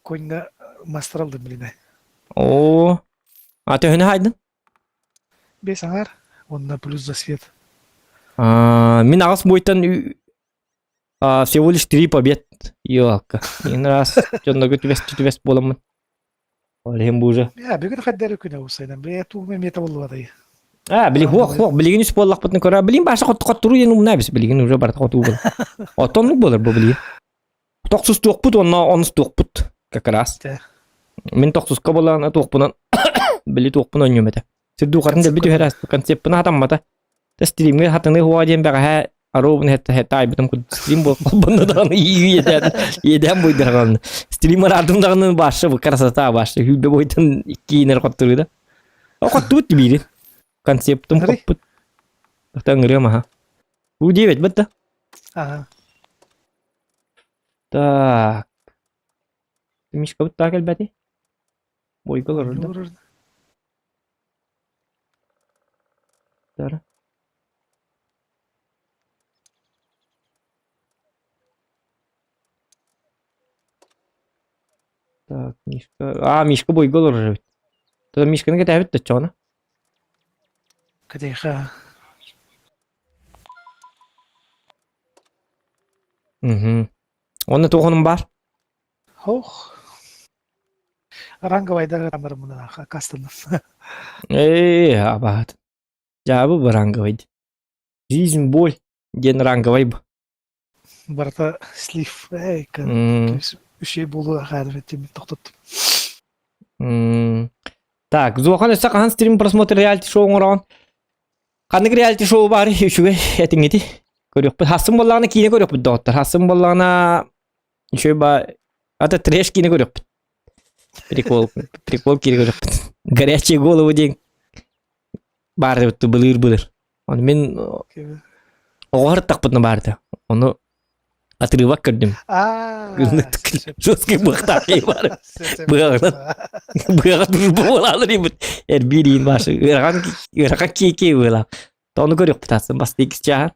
коньга мастер алдым билине. Оо, а төһөнү хайдын? Бес аңар, онна плюс за свет. Мин аҕыс буйтан всего лишь три побед. Ёлка. Ин раз дьоннорго түбэс түбэс буоламмын. Ол иһин бу уже. Я бүгүн хайдары күнэ усайнан. Бля тугум эмиэ табыллыбатай. А, били хуох хуох билигин үс буоллахпытын көрө. Билин баша хоттору диэн умна бис билигин уже барыта хотуу буолар. Оттон буолар бу билигин. Тохсус туохпут онно онус туохпут как раз. Мин тохсуска буолан туохпунан били туохпун онньум этэ. Сирдуухарын дэлби түһэр концеппын хатаммата. Стримҥэ хатыны хуа диэн бэҕэһээ аруубун таайбытым курдук стрим буолбунна даҕаны иэдээн иэдээн буйдараҕын стрим араардым даҕаны баша красота баша хүүрбэ буйтан иккиинэр хотторууда хоттубут биири концептум хоппут ыҥырыам аха у девять бытта Ага. так Мишка бытта кэлбэти бойга олорор да Так, Мишка. А, Мишка бойга олорор эбит. Тогда Мишканы кэтээбит да чоҕуна. Кэтиэхэ. Мгм. Уонна туохунум баар? Ох. Ранговайда мына кастынным. Ээ, абаат. Дьаабы бу ранговай. Жизнь боль диэн ранговай бу. Барыта слив. Эй, үчүгэй буолуо хаалар тимир тохтоттум. Так, Зуохан өссө хаһан стрим просмотр реалити шоу оҥороҕун? Ханнык реалити шоу баар үчүгэй этиҥҥити? Көрүөхпүт. Хассым буоллаҕына киинэ көрүөхпүт доҕоттор. Хассым буоллаҕына үчүгэй ба ата трэш киинэ көрүөхпүт. Прикол, прикол киинэ көрүөхпүт. Горячие головы диэн баар эбит былыыр былыр. Ону мин оҕо ырыттахпытына баар этэ. Ону отрывок көрдүм. Жесткий быахтаах киһи баар. Быаҕынан быаҕа дружба буолаалар ибит. Эрбиир иин башы. Ыарахан ыарахан киэки быалаах. Тону көрүөхпүт астын бастыы иккис чааһа.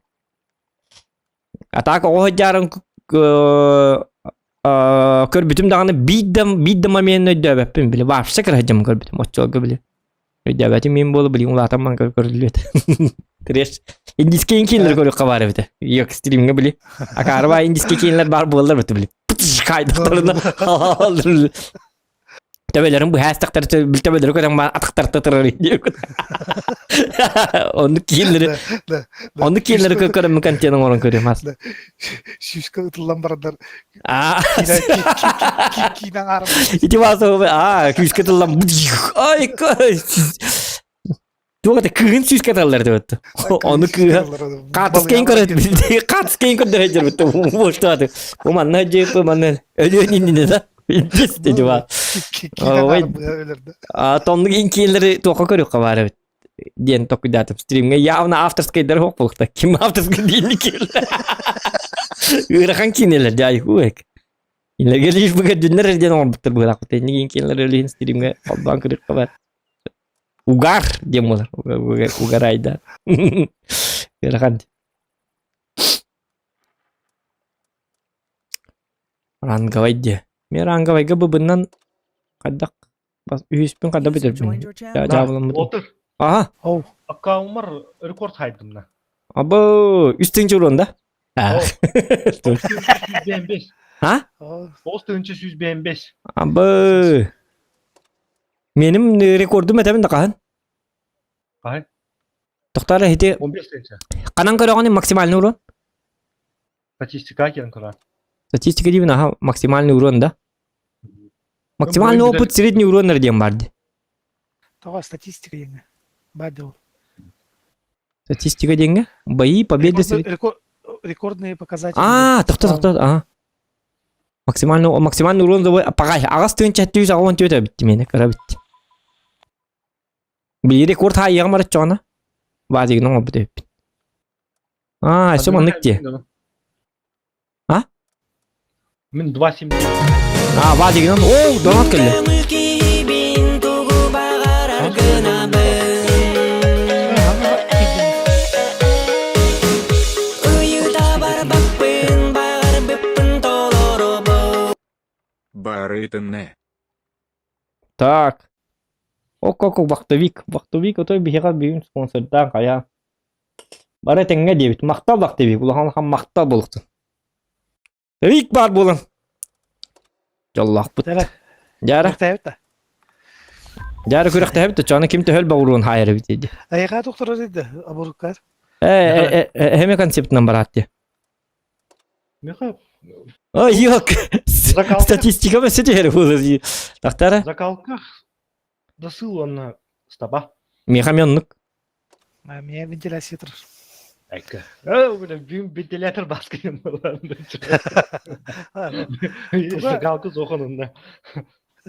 А так оҕо сылдьарын көрбүтүм даҕаны биир да биир да момент өйдөөбөппүн били вообще кыра сылдьаммын көрбүтүм оччолорго били өйдөөбөтүм мин буола билигин улаатан баран көрүллүөт трэш индийскэй киинэлэр көрүөххэ баар эбитэ yok стримҥэ били акаарыбаа индийскэй киинэлэр баар буоллар бит били кайдахтарына Төбөлөрүн быһаастахтар төбөлөрү көтөн баан атахтарта турар диэкут. Оннук кииннэри оннук кииннэри көрөммүн контент оҥорон көрүөм ас. Сүүскэ ытыллан бараннар Аа. киинэ аарым. Ити бааса аа күүскэ ытыллан ай. Туох это кыыһын сүүскэ аталлар диэбит. Ону кыыһа хаатыскайын көрөт хаатыскайын көрдөрө дьэрбит. Буоштааты. Бу манна дьиэп манна өлүөн иннинэ да. Билбис деди ба. Ой. А тоннук инкиэлери туохха көрүөххэ баар эбит диэн токуйдаатым стримҥэ явно авторскайдар суох буолуохта. Ким авторскай диэн киэлэ. Ыарахан киинэлэр дьай хуэк. Илэргэ лишь бы көрдүннэр диэн оҥорбуттар быһыылаах. Тэннигин киинэлэр өлүһүн стримҥэ холбоон көрүөххэ баар. Угар диэн буолар. Угарайда. Ыарахан. Ранговай диэ. Мен ранговайга быбыннан хайдах үһүспүн хайда бүтэрбин. Дьаабыламмытым. Аха. Оу. Аккаунмар рекорд хайдымна. Абы, үс тыһыынча уруон да? А? 9 105. Абы. Меним рекордум этебин да хаһан? Хаһан? Тохтоор ити 15 тыһыынча. Ханан көрөҕүн максимальный урон? Статистика киэн көрөр. Статистика диибин аха максимальный урон да? Максимальный опыт средний урон диэн бар ди. Тоҕо статистика диэҥҥэ баар дии ол. Статистика диэҥҥэ? Бои, победы... Рекордные показатели. А, тохто, тохто, ага. Максимальный, максимальный урон забой, пагай, аҕас тыһыынча 700 аҕа 14 эбитти миэнэ, кыра битти. Били рекорд хаайыаҕым араччоҕуна. Баадигин оҥорбут эбиппин. Аа, өссө маннык дии. А? Мин 2.7. А, Вадигынан, о, донат кэллэ. Барытынне. Так. Ок-ок, вахтовик. Вахтовик, отой биһиэхэ бүгүн спонсордаан хайа. Бары этэҥҥэ диэбит. Махтал вахтовик. Улахан-улахан махтал буолуохтун. Рик баар буолан. Дьоллоохпут. Дьара. Дьара күрэхтэһэбит да, чону ким төһөл боҕуруун хаайар эбит диye. Айга доктор dedi, абурукар. Э, эме концептынан бараат диye. Меха. Ой, yok. Статистика өссө түһэр буолар дии. Тахтара. Закалках досыл уонна стаба. Миэхэ эмиэ оннук. Миэ вентиляция турар. Айка. Э, бля, вентилятор баскын Зажигалка зоханында.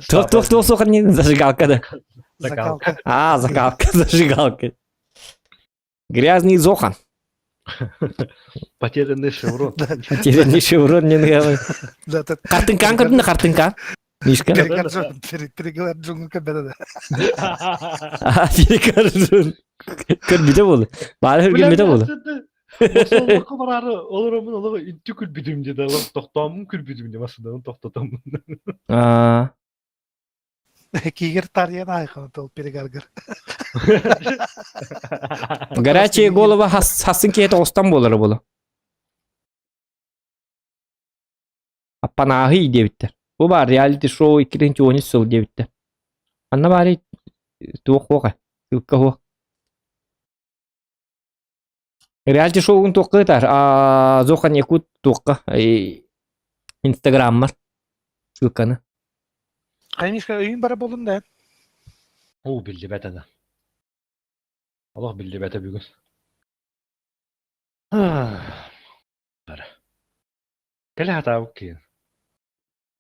Туох туох туох суох не зажигалка да. Закалка. А, закалка, зажигалка. Грязный Зохан. Потерянный шеврон. Потерянный шеврон не нравится. Картынкан көрдүн картынкан. Мишка. Перегарджун кабеда. Перегарджун. Көрбүтэ болу. Бары көрбүтэ болу. Осоллоққа барары олоромун олоҕу инти күлбүтүм деді тохтоомун күлбүтүм де масыдан тохтотомун. Аа. Кигер тарьян айхан тол перегаргар. Горячая голова хасын киһи тоҕустан буолара буолу. Аппанааһый диэбиттэр. Бу баар реалити-шоу 2013 сыл диэбиттэр. Анна баары туох хуоха, ссылка хуох. Реалити-шоугун туохха ытар? Аа, Зохан Якут туохха? Инстаграммар ссылканы. Конечно, өйүн бара болун да. Оо, биллибэт ана. Олох биллибэтэ бүгүн. Бара. Кэлэ хатаабыт киин.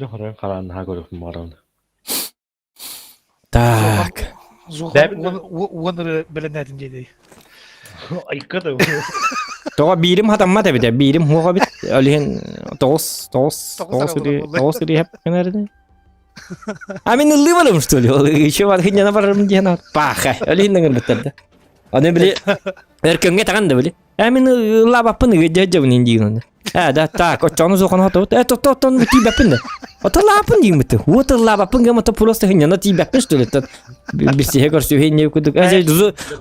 Дьон хоройон хараан наһаа көрүөхпүн баҕарабын. Так. Уон ыры бэлэнээтин диэдэй. Айка да. Тоҕо биирим хатаммат эбитэ, биирим хуох эбит. Ол иһин тоҕус, тоҕус, тоҕус ири, тоҕус ири хэп гынар А мин ыллыы барым что ли? Еще бар хиннена барарым диэн паха. Ол иһин ыҥырбыттар да. Аны били өркөҥҥө таҕан да били. Э мин ыллаабаппын ыгыдьа дьабын диин Э да так оччону суохан хотобут. Э тото тон тиийбэппин да. Отылааппын дииммит. Уот ыллаабаппын гам ото просто хиннена тиийбэппин что ли бисиһе көрсүһэ не кудук. Э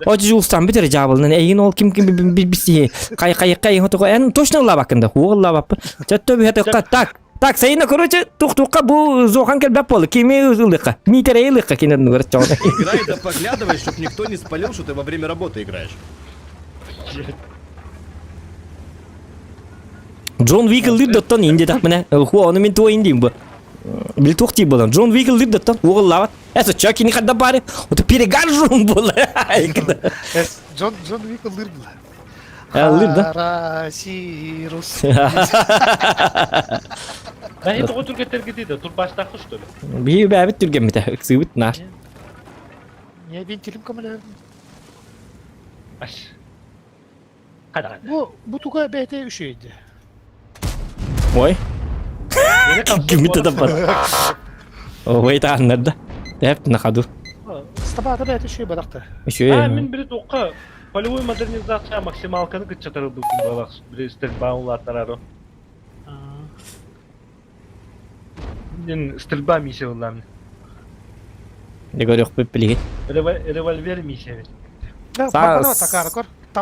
очу жулстан битер жабылнан эйин ол ким ким бисиһе кай кай кай хотого эн точно ыллаабаккын да. Хуо ыллаабаппын. Чөттө бүһэ так Так, Саина, короче, тух-тухка бу зохан кэлбэп буолла. Кими ылыха? Митерей ылыха кинен нугар чоҕун. Играй да поглядывай, чтоб никто не спалил, что ты во время работы играешь. Джон Вик ыллыыр доттон инди тахмына. Хуа, ону мин туо индиим бу. Били туох тиий буолан Джон Уик ыллыыр даттан уоҕуллаабат. Эс оччо кини хадда баары ото перегар буола. Эс Джон Джон Уик ыллыыр була. Ыллыыр да. Харасирус. Бэйи тоҕо түргэттэргитий да турбаастааххы что ли? Биһи үбээбит түргэммитэ ыксыыбыт наар. Не вентилим көмөлөһөр. Аш. Хада. Бу бу туга бэйэтэ үчүгэйди. Ой. Киммит да бар. Ой тааннар да. Тэп на ходу. Стабата бэйэтэ үчүгэй барахта. Үчүгэй. А мин били туохха полевой модернизация максималканы кыччатары букум балах били стрельба улааттарары. Мин стрельба миссия ыллам. Не көрүөхпүт билигин. Револьвер миссия.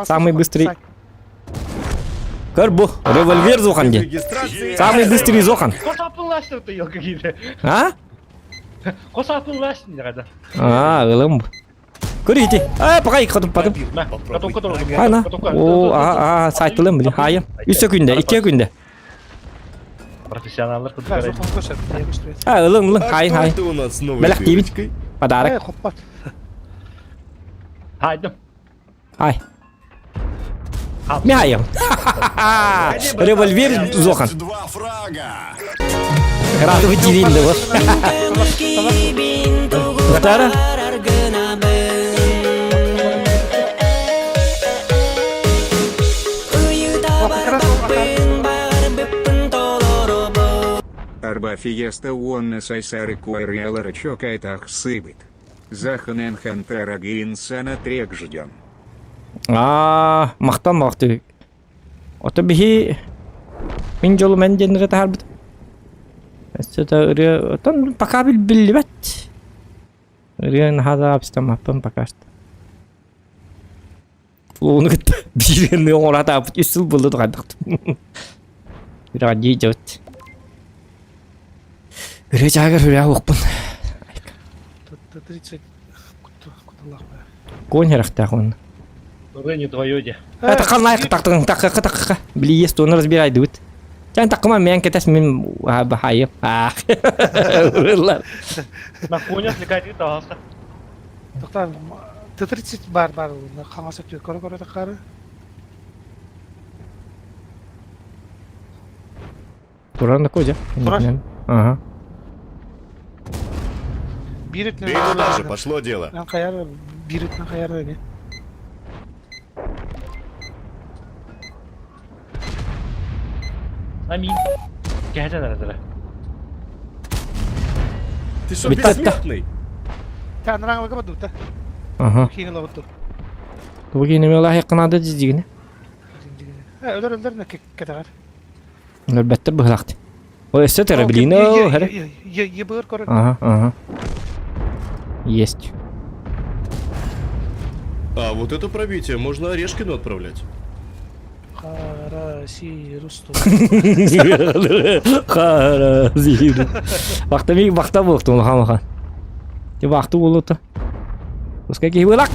Самый быстрый. Көр бу, револьвер зохан диэн. Самый быстрый зохан. Косапыллаштыр ты какие-то. А? Косапыллаштыр да. А, ылым. Көр ити. А, пока хотум потом. Ана. О, а, а, сайтылым били. Хайым. Үс күндә, ике күндә. Профессионаллар А, ылың, ылың, хай, хай. Бэлэх диибит. Подарок. Хайдым. Хай. Мяйым. Револьвер Зохан. Два фрага. Радовый дивин да вот. Втара. Арба фиеста уонна сайсары куэриалара чокайтах сыбыт. Заханен хантера гинсана трек ждем. Аа, махтан махты. Ото биһи мин жолу мен диэннere таһарбыт. Өссө да ырыа отон пока биллибэт. Ырыа наһаа абыстаммаппын пока что. Флоуну кытта биирин оҥоратааппыт үс сыл буолла тугайдахтым. Үрэҕэ дии дьабыт. Ырыа чаагар үрээ уохпун. 30 Конь харахтаах уонна. Ырыа не твое де. Таққан лайк тақтың таққа таққа. Били есть оны разбирайдыбыт. Чан таққыма мен кетес мен бахайым. Ах. На коня отвлекать пожалуйста. Тоқтар, Т-30 бар бар, қаңасы өтті, көрі көрі таққары. Туран да козя. Туран? Ага. Бир Да и туда же пошло дело. Қаяр, бир өтінен қаяр не? Амин. Кәһәтен аратара. Ты что, Битта. бессмертный? Та ныраңлыгы баду та. Ага. Кейін лабытту. Тугин эмелахи кынады дигине. Өлөр өлөр не кетагар. Нөрбәттер быһылақты. Ой, өссө тәрі билино, хәрі. Ебыр көрі. Ага, ага. Есть. А вот это пробитие можно Орешкину отправлять. Харасирусту. Харазир. Бақта ми бақта болықты оны хамахан. Те бақты болықты. Пускай кейбілақ.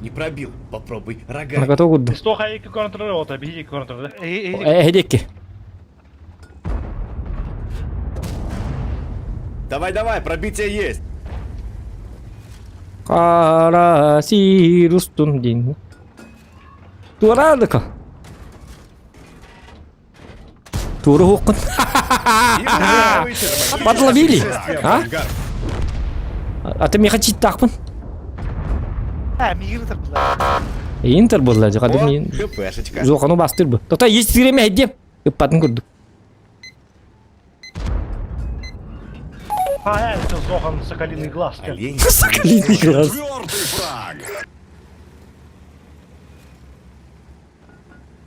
Не пробил. Попробуй рогами. Нагато курду. Сто хайки контролер ота, биһи контролер. Эдекке. Давай, давай, пробитие есть. Карасирустун дин. Турадыка. Туру хоққын. Подловили. А? А ты меха читтақпын. А, мигр бұла. Интер болды қадым мен. ХПшечка. Жоқану бастыр бұл. Тоқта естіреме әйдем. Үппатын көрдік. А, это Зохан Соколиный глаз. Олень. Соколиный глаз. Четвертый фраг.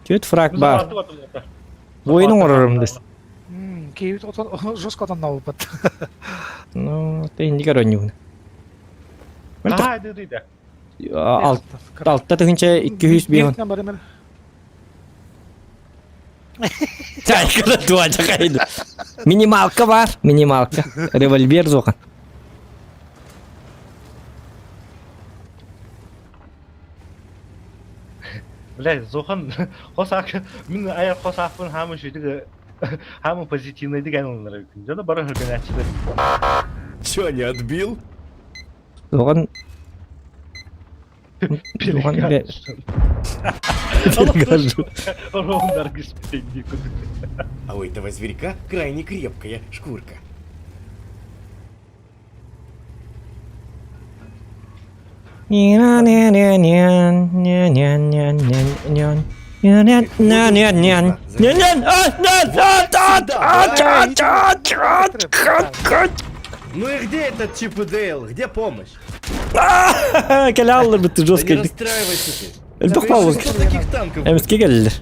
Чөт фраг бар. Ойының орырым дес. Кейбит жестко отан науыпат. Ну, ты инди көрөнү. А, ды ды да. Алтта тыгынча 200 бейон. Тайкада туа жакайды. Минималка бар, минималка. Револьвер зоқан. Бля, Зохан, қосақ, мен аяқ қосақпын хамы шүйдігі. Хаама позитивнайдык эн ылынар эбиккин. Дьоно бары хөргөнөөччүлэр. Чё, не отбил? Туган Туган бе А у этого зверька крайне крепкая шкурка. Ну и где этот Чип и Дейл? Где помощь? Кэлэ алларбыт Да жестко. не расстраивайся ты. Элбэх павлык. Что таких танков? Эмискэ кэллилэр.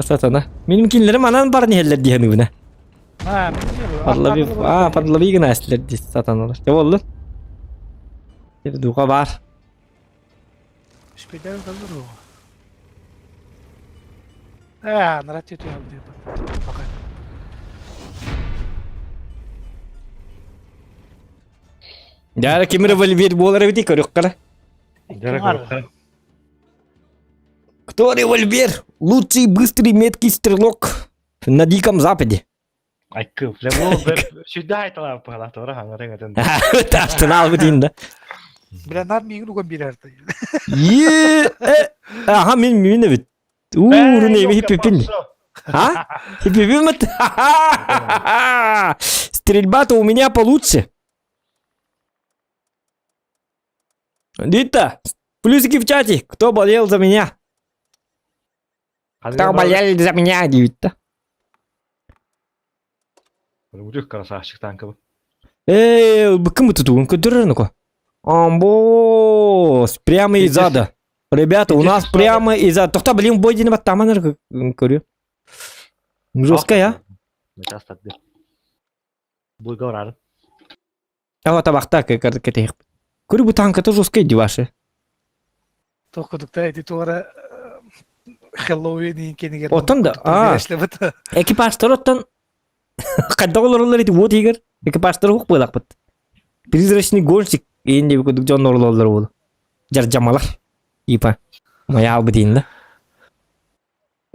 Сатана. Миним кинилэрим анан баран иһэллэр диэн ыбына. Подлови, а, подлови гына эстилэр дии сатаналар. Дьэ буоллун. Духа баар. Шпидер kalır o. Э, нарат етуям деп. Пока. Дьэ, ким револьвер буолар эбитий көрүөххэ. Кто револьвер? Лучший быстрый меткий стрелок на Диком Западе. Айкы, бля, сюда айталар палатора хаңарын этен. Тастын албы дейін да. Бля, нар миигин уган биэрэр. Е, аха, мен мен эбит. Уурун эми хиппипин. А? Хиппипин Стрельба-то у меня получше. Дита, плюсики в чате. Кто болел за меня? Кто болел за меня, Дита? Үрүк красавчик танкы. Эй, кім тут? Көтөрөр Амбос, прямо из ада. Ребята, у нас прямо из ада. Тохта, блин, бой день баттаманыр көрү. Жесткая. Буйга А табақта кетейік. Көрі бу танка тоже жесткая диваши. Токудукта эти туара Хэллоуин кенигер. Оттон да, а. Экипажтар оттон Қайда олар эти вот егер. Экипажтар хук буйлакпыт. Призрачный гонщик енді көдүк жон орлолор болу. Жаржамалар. Ипа. Моя албы дейін да.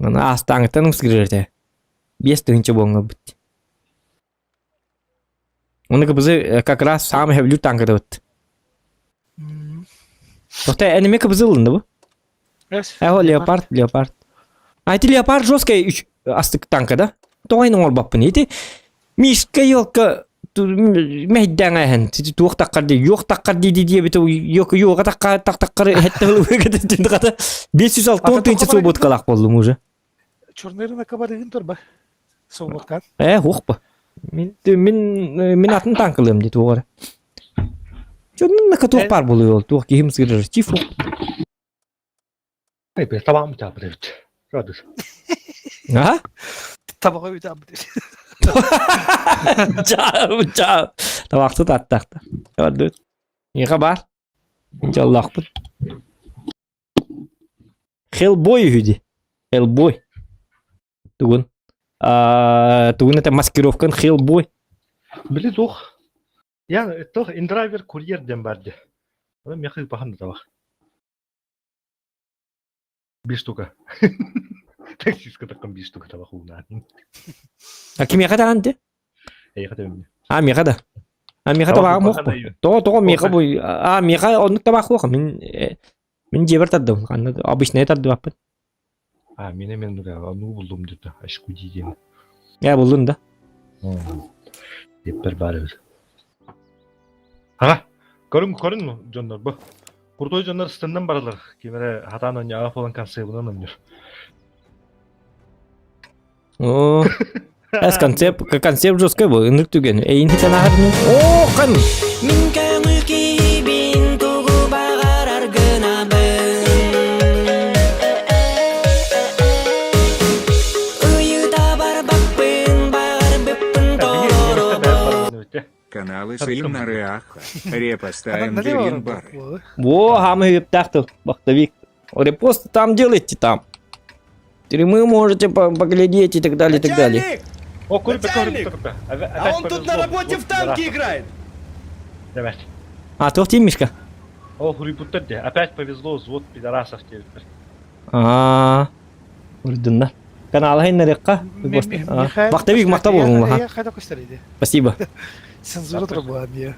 Аны астаңыттан ымсырырте. 5000 болыңа бит. Оны кыбызы как раз сам хевлю танкада бит. Тохта энеме кыбызы ылынды бу. Эхо леопард, леопард. А эти леопард жесткая астык танка да? Тоҕойнуҥ олбаппын ити Мишка елка мэйдэҥ эһэн туох таххар дии юох таххар дии диэбит юоға тахха тахтаххар эһэтте 506 тысяча свободкалаах буоллум уже. Черный рынок барыгын турба. Свободкан. Э, хуохпа. Мин мин мин атын танкылыам дии туоҕар. Чонун туох пар буолуй ол туох киһим сыгырыр чифу. Табам табырыт. Радуш. А? Табаға өте Чао, чао. Табақты таттақты. Неға бар? Иншаллахпын. Хеллбой үһү Хеллбой. Тугун. Тугун это маскировкан Хеллбой. Били тух. Я тух индрайвер курьер дем барды. Оны мехи пахан табах. Бир штука. Таксистка таккан бир штука табах уна. А ким яха таганты? Эйха табым. А меха да. А меха табагы мох. То то меха бу. А меха оннук табах хух. Мин мин жебер тардым. Анда обычный тардым аппын. А мен мен ну булдум деп ашку деген. Я булдун да. Деп бір бар бир. Ага. Көрүн көрүн дьоннор бу. Крутой дьоннор стенден баралар. Кимере хатан ойняга болан концебынан ойнор. О. Эс концепт концепт жесткий был. Ынырык түген. Эйин хитен ахарны. О, кан. Мин көңүл кийбин тугу багарар гынабын Ыйыта барбаппын багарбыппын толоробун Каналы Сыльнары Аха. Репостаем Дерин Бары. Во, хамы хептахтыл. Бахтовик. Репост там делайте там. Стримы можете поглядеть и так далее, и так далее. О, курпе, Начальник! курпе, А он тут на работе в танке играет! Давай. А, туох тиин Мишка? О, хури Опять повезло, взвод пидорасов теперь. А, урдунна. Каналы хайнарыахха. Михаил Вахтовик махта буолуҥ. Хайда көстөр Спасибо. Цензура турбула дии.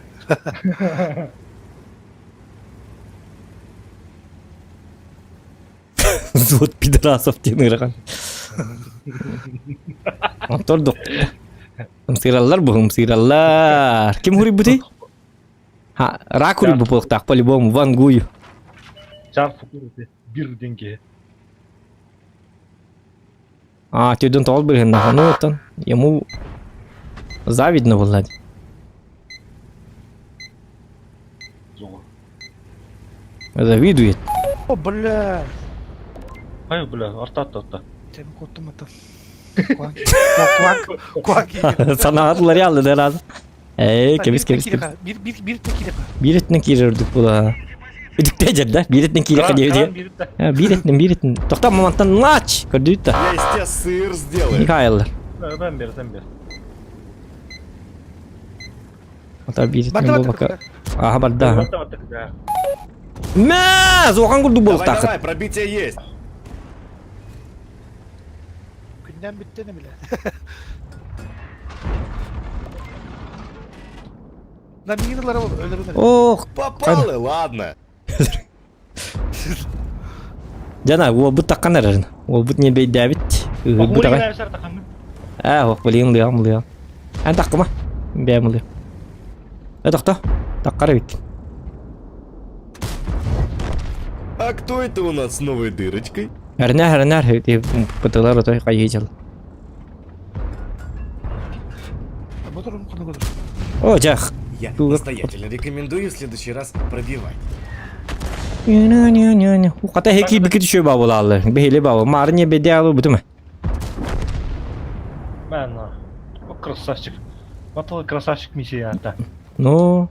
Взвод пидорасов диэн ыарахан. Онтордук. Ымсыыраллар бу, ымсыыраллар. Ким хуруйбутуй? Ха, рак хуруйбут буолуохтаах по-любому, Ван Гую. Чар футур бир деньги. А, түйден тоғыз бырыһыннаах. Ну, оттон ему завидно было. Завидует. О, бля. Ай, бля, арта атта атта. Тем куттум это. Куак, куак, куак. Санаатылар ялды да раз. Эй, кебис, кебис, кебис. Bir bir bir tek Биир өттүнэн киирэр үрдүк була. Үдүктэ дьэр да, биир өттүнэн киириэххэ диэбит. Биир өттүнэн, биир өттүнэн. Тохтоо, мамантан нач! Көрдүүт да. Я из тебя сыр сделаю. Михайлар. Бен бер, сен бер. Ата биир өттүнэн буолбакка. Аха барда. Барда. Мә, зохан курдук Давай, буолуохтааххыт. давай, пробитие есть. Күннэн бүттэ не биле. На миналары ол өлөрүн. Ох, Попал и ладно. Жана, уолбут таккан эрэрин. Уолбут не бейдээбит. Ыһырбыт аҕай. Ээ, ох, билигин ылыаҕым, ылыаҕым. Эн таккыма. Бэйэм ылыам. Э, тохто. Таккар эбит. А кто это у нас с новой дырочкой? Эрнэ, эрнэ, пытылар отой хайыы дьыл. О, дьах. Я настоятельно рекомендую в следующий раз пробивать. Не-не-не-не. Хата хеки бикит еще бабулалы. Бехили бабу. Мары не беде алу бутума. Мен, о, красавчик. Батыл красавчик миссия ата. Ну,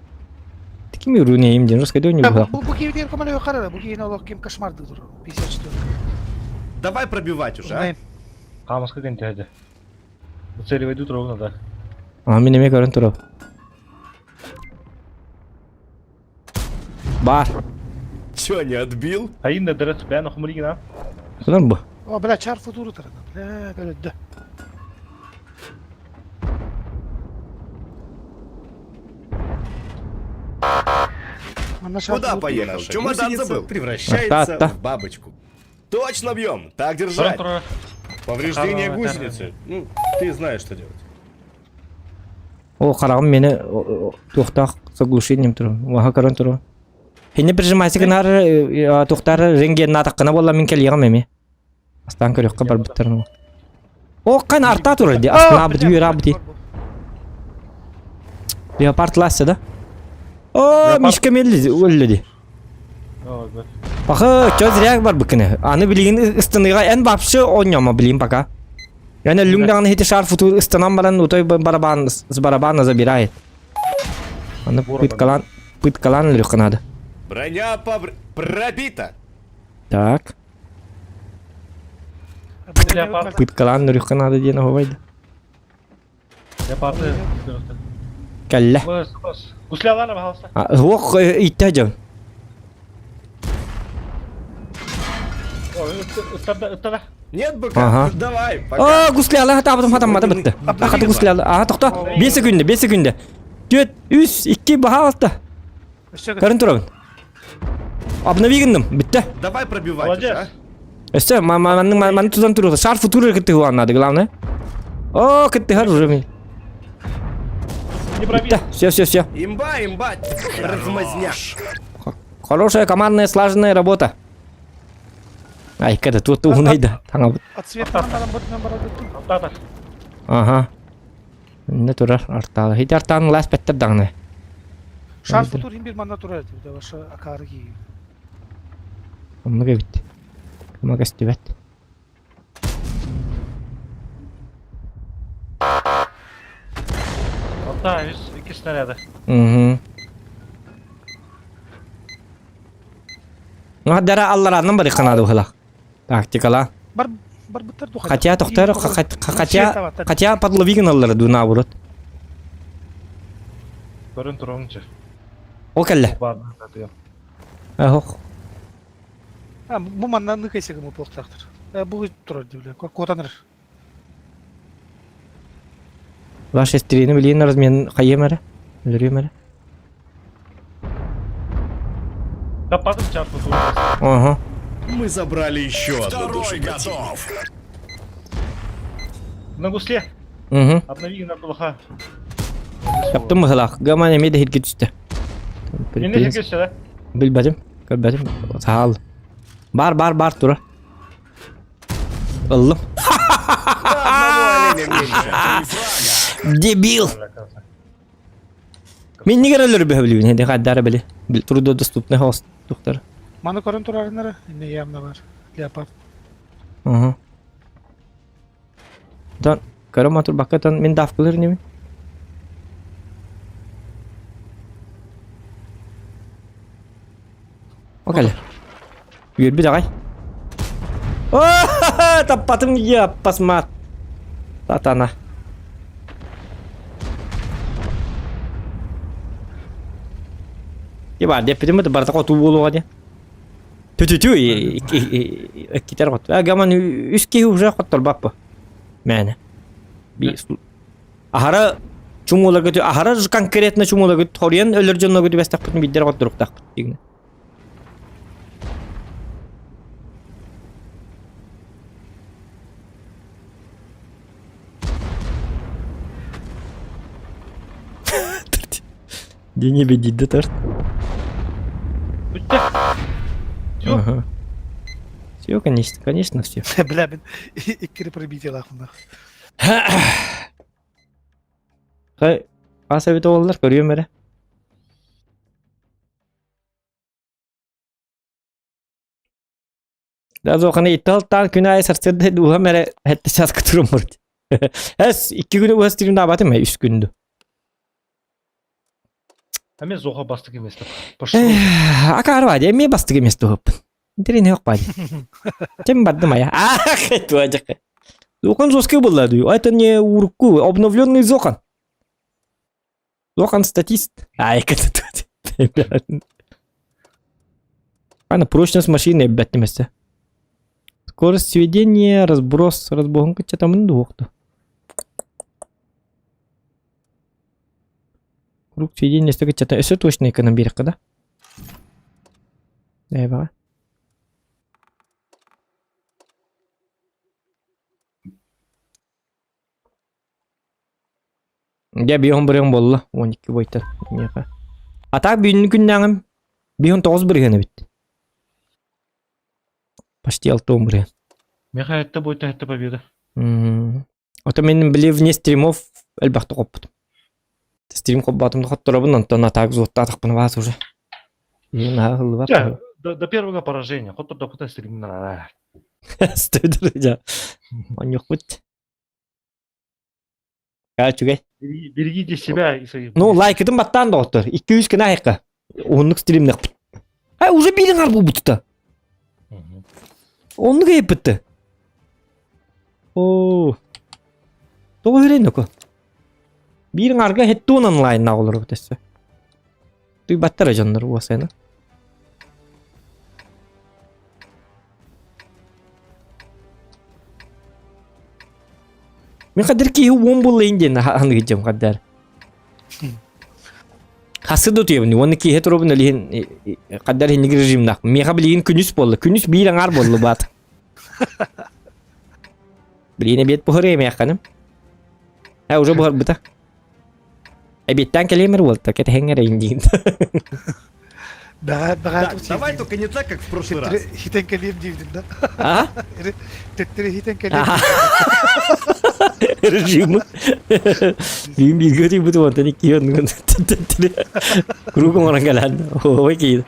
такими руне им ден русской не было. Бу бу киви команда юқары, бу киви олох ким кошмарды тур. 54. Давай пробивать уже, а? Камаска кентеде. Выцеливай ровно, да. А, мен неме көрін тұрып. Бар. Чё, не отбил? Айын да дырыт, бән охумригин, а? Содан бу. О, бля, чар футуру тарана. Бля, бля, Куда поехал? Чемодан забыл. Превращается в бабочку. Точно бьем. Так держать. Повреждение гусеницы. Ну, ты знаешь, что делать. О, қарағым мені туохтаах с оглушением туру. Уаха көрөн туру. Хинне прижимайся гынар туохтар рентген натаққына болла мен келиэҕим эми. Астаан көрүөххэ барбыттарын. О, кан арта турар ди. Астына бит үйрә бит. Леопард ласса да? О, Мишка мелли өллү ди. Пахы, чё зря бар быкыны. Аны билигин ыстыныга эн вообще ойнама билим пока. Яна люңдаганы хити шар футу ыстанан баран утой барабан с барабана забирает. Аны пыткалан пыткалан легко надо. Броня побр... пробита. Так. Пыткалан легко надо диэн оһобайды. Леопарды. Кэллэ. Гуслялар пожалуйста. Ох, итте дьон. Нет быка? Ага. Давай, пока. О, гуслялар хатабытым хатаммата бытты. Хаты гуслялар. Ага, тохто. 5 секунда, 5 секунда. 4, 3, 2, баһаалта. Көрін турабын. Обнови гынным, бітті. Давай пробивать уже, а? Өссө, маны тутан туру. Шар футура кытты надо, главное. О, кытты хар уже мен. Не пробил. Бітті. Все, все, все. Имба, имба, размазня. Хорошая командная слаженная работа. Ай, когда тут унайда. Таңа От цвета нам Ага. Не турар арталы. Хит артаны лас беттер даңны. Шар футур хим бир манна турар дип, баша акары ки. Онны бит. Кыма көстүбэт. Алта, 102 снаряда. Угу. Ну, дара аллараннан бары канады ухала. Тактикала. Бар бар буттар духа. Хотя тохтар, хотя хотя подловигин аллара ду наоборот. Көрін тұрғыншы. О кэллэ. Бар, Ох. А, бу манна ныкайсыгы му полтактыр. Бу турар дип, котаныр. Ваш стрины билиин размен хайыам эрэ. Өлөрүөм эрэ. Таппатым чарпы Ага. Мы забрали еще одну душу Второй противника. готов! На гусле. Угу. Обнови на плоха. Таптым быһылаах. Гаман эмиэ да иһиргэ түстэ. Менде жерге түсті да? Билбэтим. Көрбөтүм. Саал. Бар, бар, бар тура. Ыллым. На одного оленя меньше. Три фрага! Дебил! Мин нигер өлөр бөһөбүлүбүн хэнди хаддара били. Трудодоступный хост тухтар. Маны көрөн турарынара, инне явно бар. Леопард. Ага. Тон көрө матур бакка тон мин давкалыр ними. Окей. Үөрбүт аҕай. Таппатым яппасмаат. Сатана. Ибар деппитим бит барда хоту буолуоҕа диэн. Тү-тү-тү иккитер хоту. Гаман үс киһи уже хотторбаппы. Мээнэ. Аһара чумууларга аһара конкретно чумууларга хоруйан өлөр дьоннорго түбэстэхпитин биирдэр хотторуктаахпыт дигинэ. Дени бедидді тарт. Бүттэ. Все. Ага. Все, конечно, конечно, все. Бля, мин иккири пробитие лаахмына. Хай, аса бит олар көрүөм эрэ. Зоханы итталтаан күн аайы сарсыарда дууһам эрэ сэттэ чааска туруммут. Эс икки күнү быһа стримнаабатым ээ үс күндү. А мен Зоха бастык емес деп. Пошел. Акаарба дии эмиэ бастык эмес туһуппун. Интириэһинэй ох бади. Чем бардым ая. Ах, туажак. Зохан жесткий был, дуу. Это не урку, обновленный Зохан. Зохан статист. Ай, это тут. Ана прочность машины эббэттимэсэ. Скорость сведения, разброс, разбогун кыччатамын дуохту. Круг сведения өссө кыччата өссө точно эконом биэрэххэ да? Эбэҕэ. Дьэ биэһун бырыһын буолла 12 буойта миэхэ. А так бүгүннү күннээҕим 59 бырыһыан эбит. Почти 60 бырыһыан. Миэхэ этте буойта этте победа. М. Ото мин били вне стримов элбэхтик хоппутум. Стрим хоппатым да хотторобун, онтон атаак зуоттаатахпына баас уже. Наһаа ыллыбат. До, до первого поражения. Хотор да кута стримнара. Стыдыр дьэ. Онньукпут. Үчүгэй. Берегите себя и своих. Ну, лайкытын баттаан доҕоттор. 200 гына айыкка. Уһуннук стримнэхпит. Ай, уже биирин арбуу бутта. Оннук ыйыппытты. Оо. Тоҕо үөрэн око. Биирин арга хеттуун онлайн олору өссө. Туйбаттар дьоннор уосайна. Мин хадыр киһи уон буллайын диэн аныгыдьым хаддар. Хасы да утуйабын, уонна киһи туруобун олиһин хаддар хинник режимнах. Миэхэ билигин күнүс буолла. Күнүс биир аҥаар буолла баат. Билигин эбиэт буһарыа эмиэхханым. Э, уже буһарбыта. Эбиэттэн кэлиэмэр уолта, кэтэһэҥ эрэйин диин. Бэҕэ бэҕэ Так, давай только не так, как в прошлый раз. Хитен кэлиэм диибитин да. А? Төттөрү хитен кэлиэм. Режим. Биин бииргэ тиийбит уонтан икки оннугун круг оҥорон кэлэн ой киир.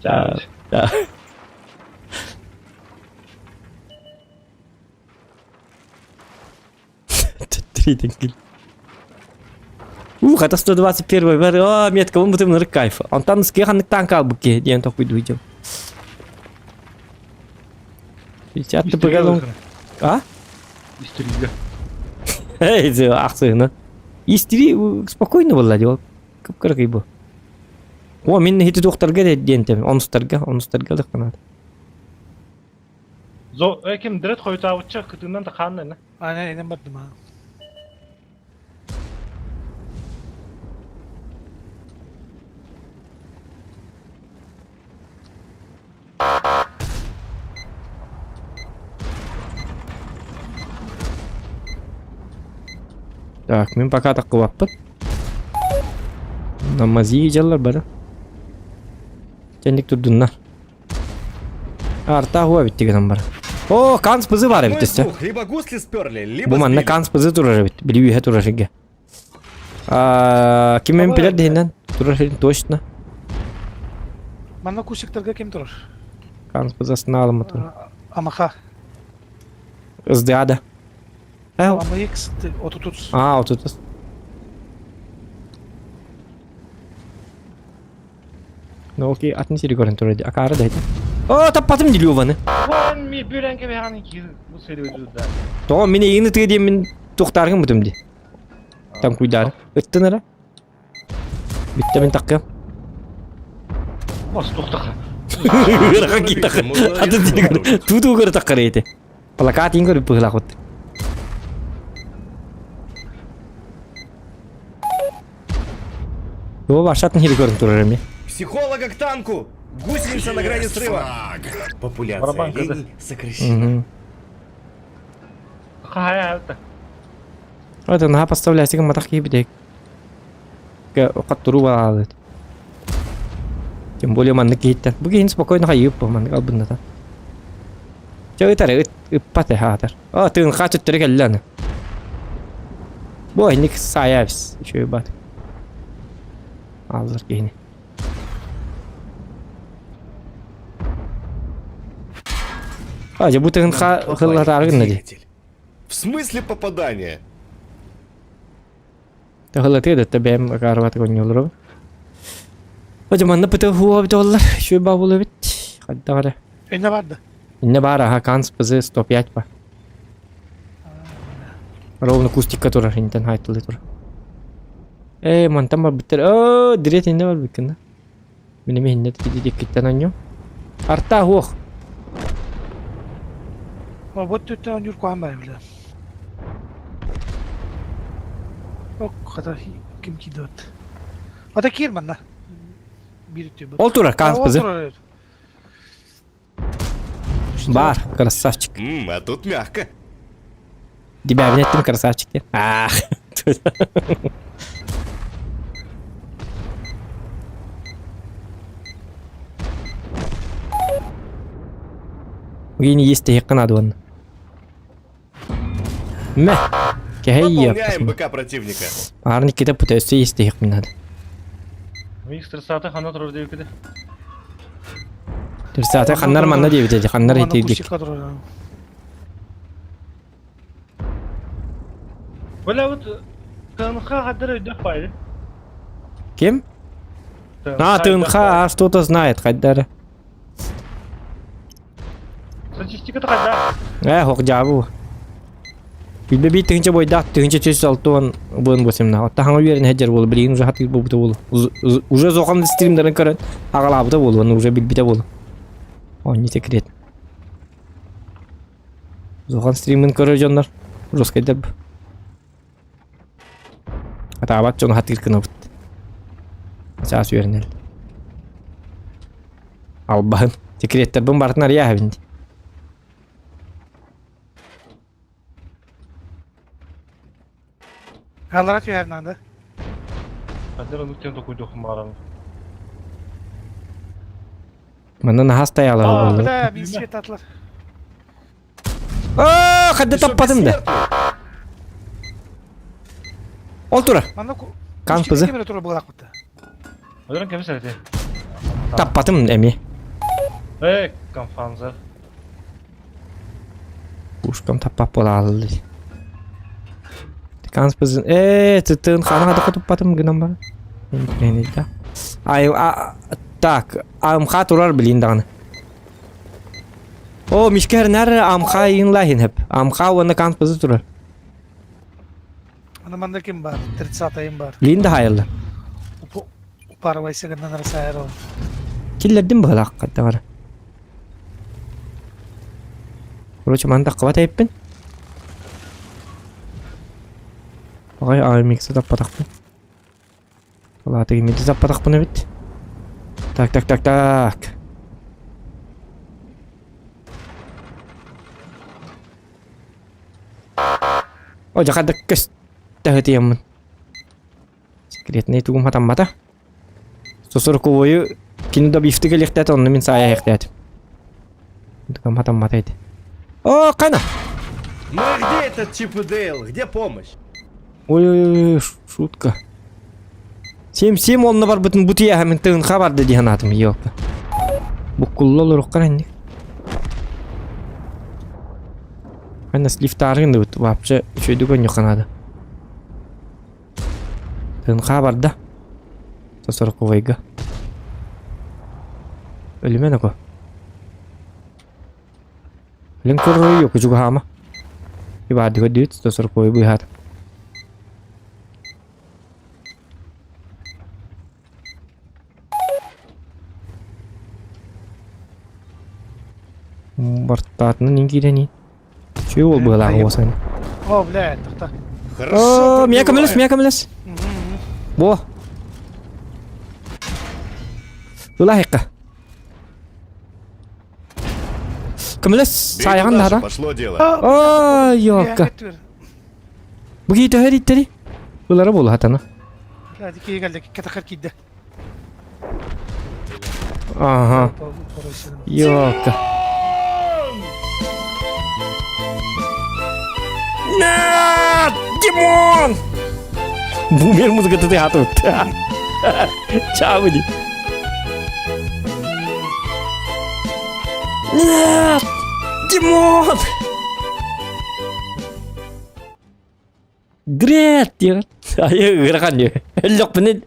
Чао. Да. Төттөрү Ух, это 121 бар. О, метка, он бутым кайф. Онтан ски ханныктан калбыки диэн тохуйдуйдум. 50 ТПГ А? Истерия. Эй, ахсыгына. Истери спокойно была дело. Кып-кыргый бу. О, мин хити туохтарга диэн тем, онустарга, онустарга лыкканат. Зо, э, ким дред хойутаабычча кытыынан да хаанна Ана инен бардым а. Так, мин пока таккыбаппын. Намази дьаллар бары. Кэнник турдуннар. Арта хуа битти гынан бар. О, канс пызы бар эбит өстө. Либо гусли сперли, либо Бу манна сбили. канс пызы турар эбит. Били үйе турар иге. Ким мен билер дehинен турар точно. Манна кусиктарга ким турар? Канс пызасын алымы тур. Амаха. СДАда. Ама X отутус. А, отутус. Ну окей, атын сири көрөн турар Акара да О, таппатым дилюваны. Ван ми бүрэн кебехан ки бу сери өдүдө. Тоҕо мин эйигин ытыга диэммин туохтааргын бутум ди. Там куйдаары. Ыттын эрэ. Бүттэ мин таккыам. Бас тухтаха. Ыарахан киһи таккар. Атын сири көрө. Туу-туу көрө таккар эти. Плакат иин көрүп быһыылаах Туо башатын сири көрөн турар эми. Психолога к танку! Гусеница на грани срыва! Популяция Барабан оленей сокращена. Хая это. Это наһаа поставляйся матах киһи битек. Каттуру баалыт. Тем более маннык киһиттэн. Бу киһини спокойно хайыып бу маннык албынната. Чэ ытар ыт ыппат хаатар. А тыынха төттөрү кэллэ аны. Бу инник саайабис. Үчүгэй бат. Ааллар киһини. А, дьэ бу тыынха хыллатаары гынна дии. Двигатель. В смысле попадание? Тахылатыа да бэйэм акаарыбатык оонньууллар Отя манна пыты хуа бит оллар, үчүгэй баа буолуо эбит. Хайдах эрэ. Инне бар да. Инне баар аха канс пызы 105 ба. Ровно кустикка турар интен хайтылы тур. Ээ мантан барбыттар. Оо, дирет инне барбыккын да. Мин эми инне диккиттен оонньуом. Арта хуох. Вот түттэн оонньуур куһаан баар билэ. Ок, хата ким киирдибит. Ата киир манна. Биир үтүө Ол турар, канс Ол пызы. турар. Бар, красавчик. М, а тут мягко. Дибээбин эттим красавчик диэн. Аах. Угини есть тэһиэххэ наада уонна. Мэ! Кэһэй Пополняем БК противника. Аарны иккитэ пута өссө есть тэһиэхпин наада. Микс 30 ханна турар диэбиккит. Тридцатый ханнар манна диэбит эти, ханнар Манна итирдик. кустикка турар. Бля вот ТНХ хаддар өйдөөх баайы. Ким? А, ТНХ, а что-то знает, хайдары. Статистиката хайдах? Э, хох дьаабы. Билбе биир тыһыынча бойдаах, тыһыынча чөс алтуон буон буосимна. Отта хаҥа үөрэн сылдьар буолу, билигин уже хатыыр буолбута буолу. Уже зохан стримдарын көрөн аҕалаабыта буолу, уонна уже билбитэ буолу. Оонньуу секрет. Зохан стримин көрөр дьоннор жесткайдар бу. Атаабат дьону хатыыр гынабыт. Чаас үөрэнэл. Албаһын. Секреттэрбин барытын арыйааһабын дии. Аллара түһэр наада. Хаддар оннук диэн токуйдуохпун баҕарабын. Манна наһаа стояла Аа, буолла. бля, мин свет атлар. Аа, хадда таппатым да. Ол тура. Манна Кан пызы. Кемере тура буолаахпыт. Өлөрөн кэбис эти. Таппатым эми. Э, конфанзер. Пушкам таппап буолааллы. Канс пызын. Э, тытын хана хада туппатым гынан бар. Ай, а, так, амха турар билин даҕаны. О, мишкер нар амха иин лахин хеп. Амха уонна канс пызы турар. Аны манна ким бар? 30-айым бар. Лин да хайылла. Упарвайся гынан арасайар ол. Киллердим быһылаах хаттаҕара. Короче, маны таххыбат эбиппин. Аҕай АМХ таппатахпын. Алааты имити таппатахпын эбит. Так, так, так, так. О, дьахадык көс таһытыйаммын. Секретный тугум хатаммата. Сосорковойу кини добивты кэлиэхтээтэ, онно мин саайа иһэхтээтим. Тугум хатаммата ити. О, кана! Ну и где этот Чип и Дейл? Где помощь? Ой-ой-ой, шутка. 7-7 онно барбытын бу тиэһэ мин тыынха барды дии санаатым, елка. Буккулла олоруккар инник. Ханна слифтааргын дыбыт, вообще үчүгэйдик онньукка наада. Тыынхаа барда. Сосорковайга. Өлүмэн око. Өлүн көрөр кучугаама. Ибаады көрдүт, сосорковай быһаат. Бартаатынан ин киирэн Чү ол быһалаах уосан. О, блядь, тохта. О, меня көмөлөс, меня көмөлөс. Бо. Ылаһыкка. Көмөлөс, саайаҕын наада. Пошло дело. Ой, ёлка. Бу киһи төһө диттери? Ылара буолу хатана. Блядь, киһи кэллэ, кэтахар киирдэ. Ага. Ёлка. Нет! Димон! Бумер музыка ты хатып. Чабыди. Нет! Димон! Дрет диэн. Айы ыарахан диэ. Өллөхпүнэ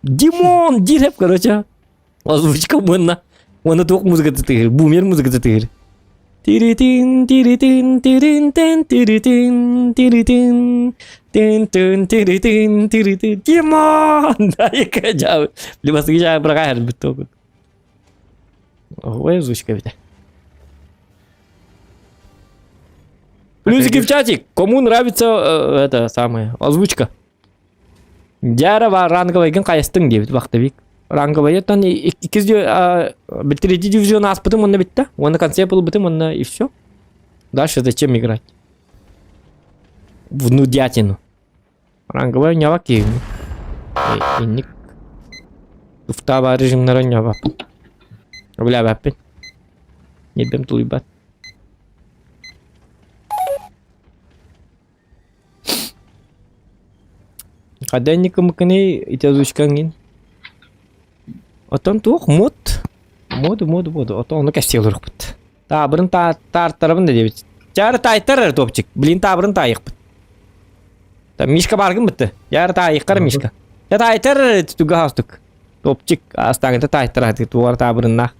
Димон дирэп, короче. Озвучка мынна. Уонна туох музыката тыгыр? Бумер музыката тыгыр. Тиритин, тиритин, тиринтен, тиритин, тиритин, тин тин тиритин, тиритин. Димон! Дайка жабы. Либасыгы жабы быраға әрбіт тоғы. Ой, озвучка бите. Плюсики в чатик. Кому нравится э, это самое озвучка? Дьара ранговайгын хайастың диэбит вахтовик. Ранговайыттан иккис третий дивизион ааспытым онно битте. Уонна концепт ылбытым онно и все. Дальше зачем играть? В нудятину. Ранговай ньабак киһини. Инник туфтаба режимнара ньабак. Билээбэппин. Ньирбэм тулуйбат. Хайда инник кымыккыный ити озвучкаҥ Оттон туох мод моду моду моду ото ону кэпсии олоруохпут. Таабырын таартарабын да диэбит. Чаары таайтар эрэ топчик. Блин таабырын таайыахпыт. Та Мишка бааргын бытты. Яары таайыххар Мишка. Я таайтар эрэ түгэ хаастык. Топчик астааҥыта таайтар тугар таабырыннаах.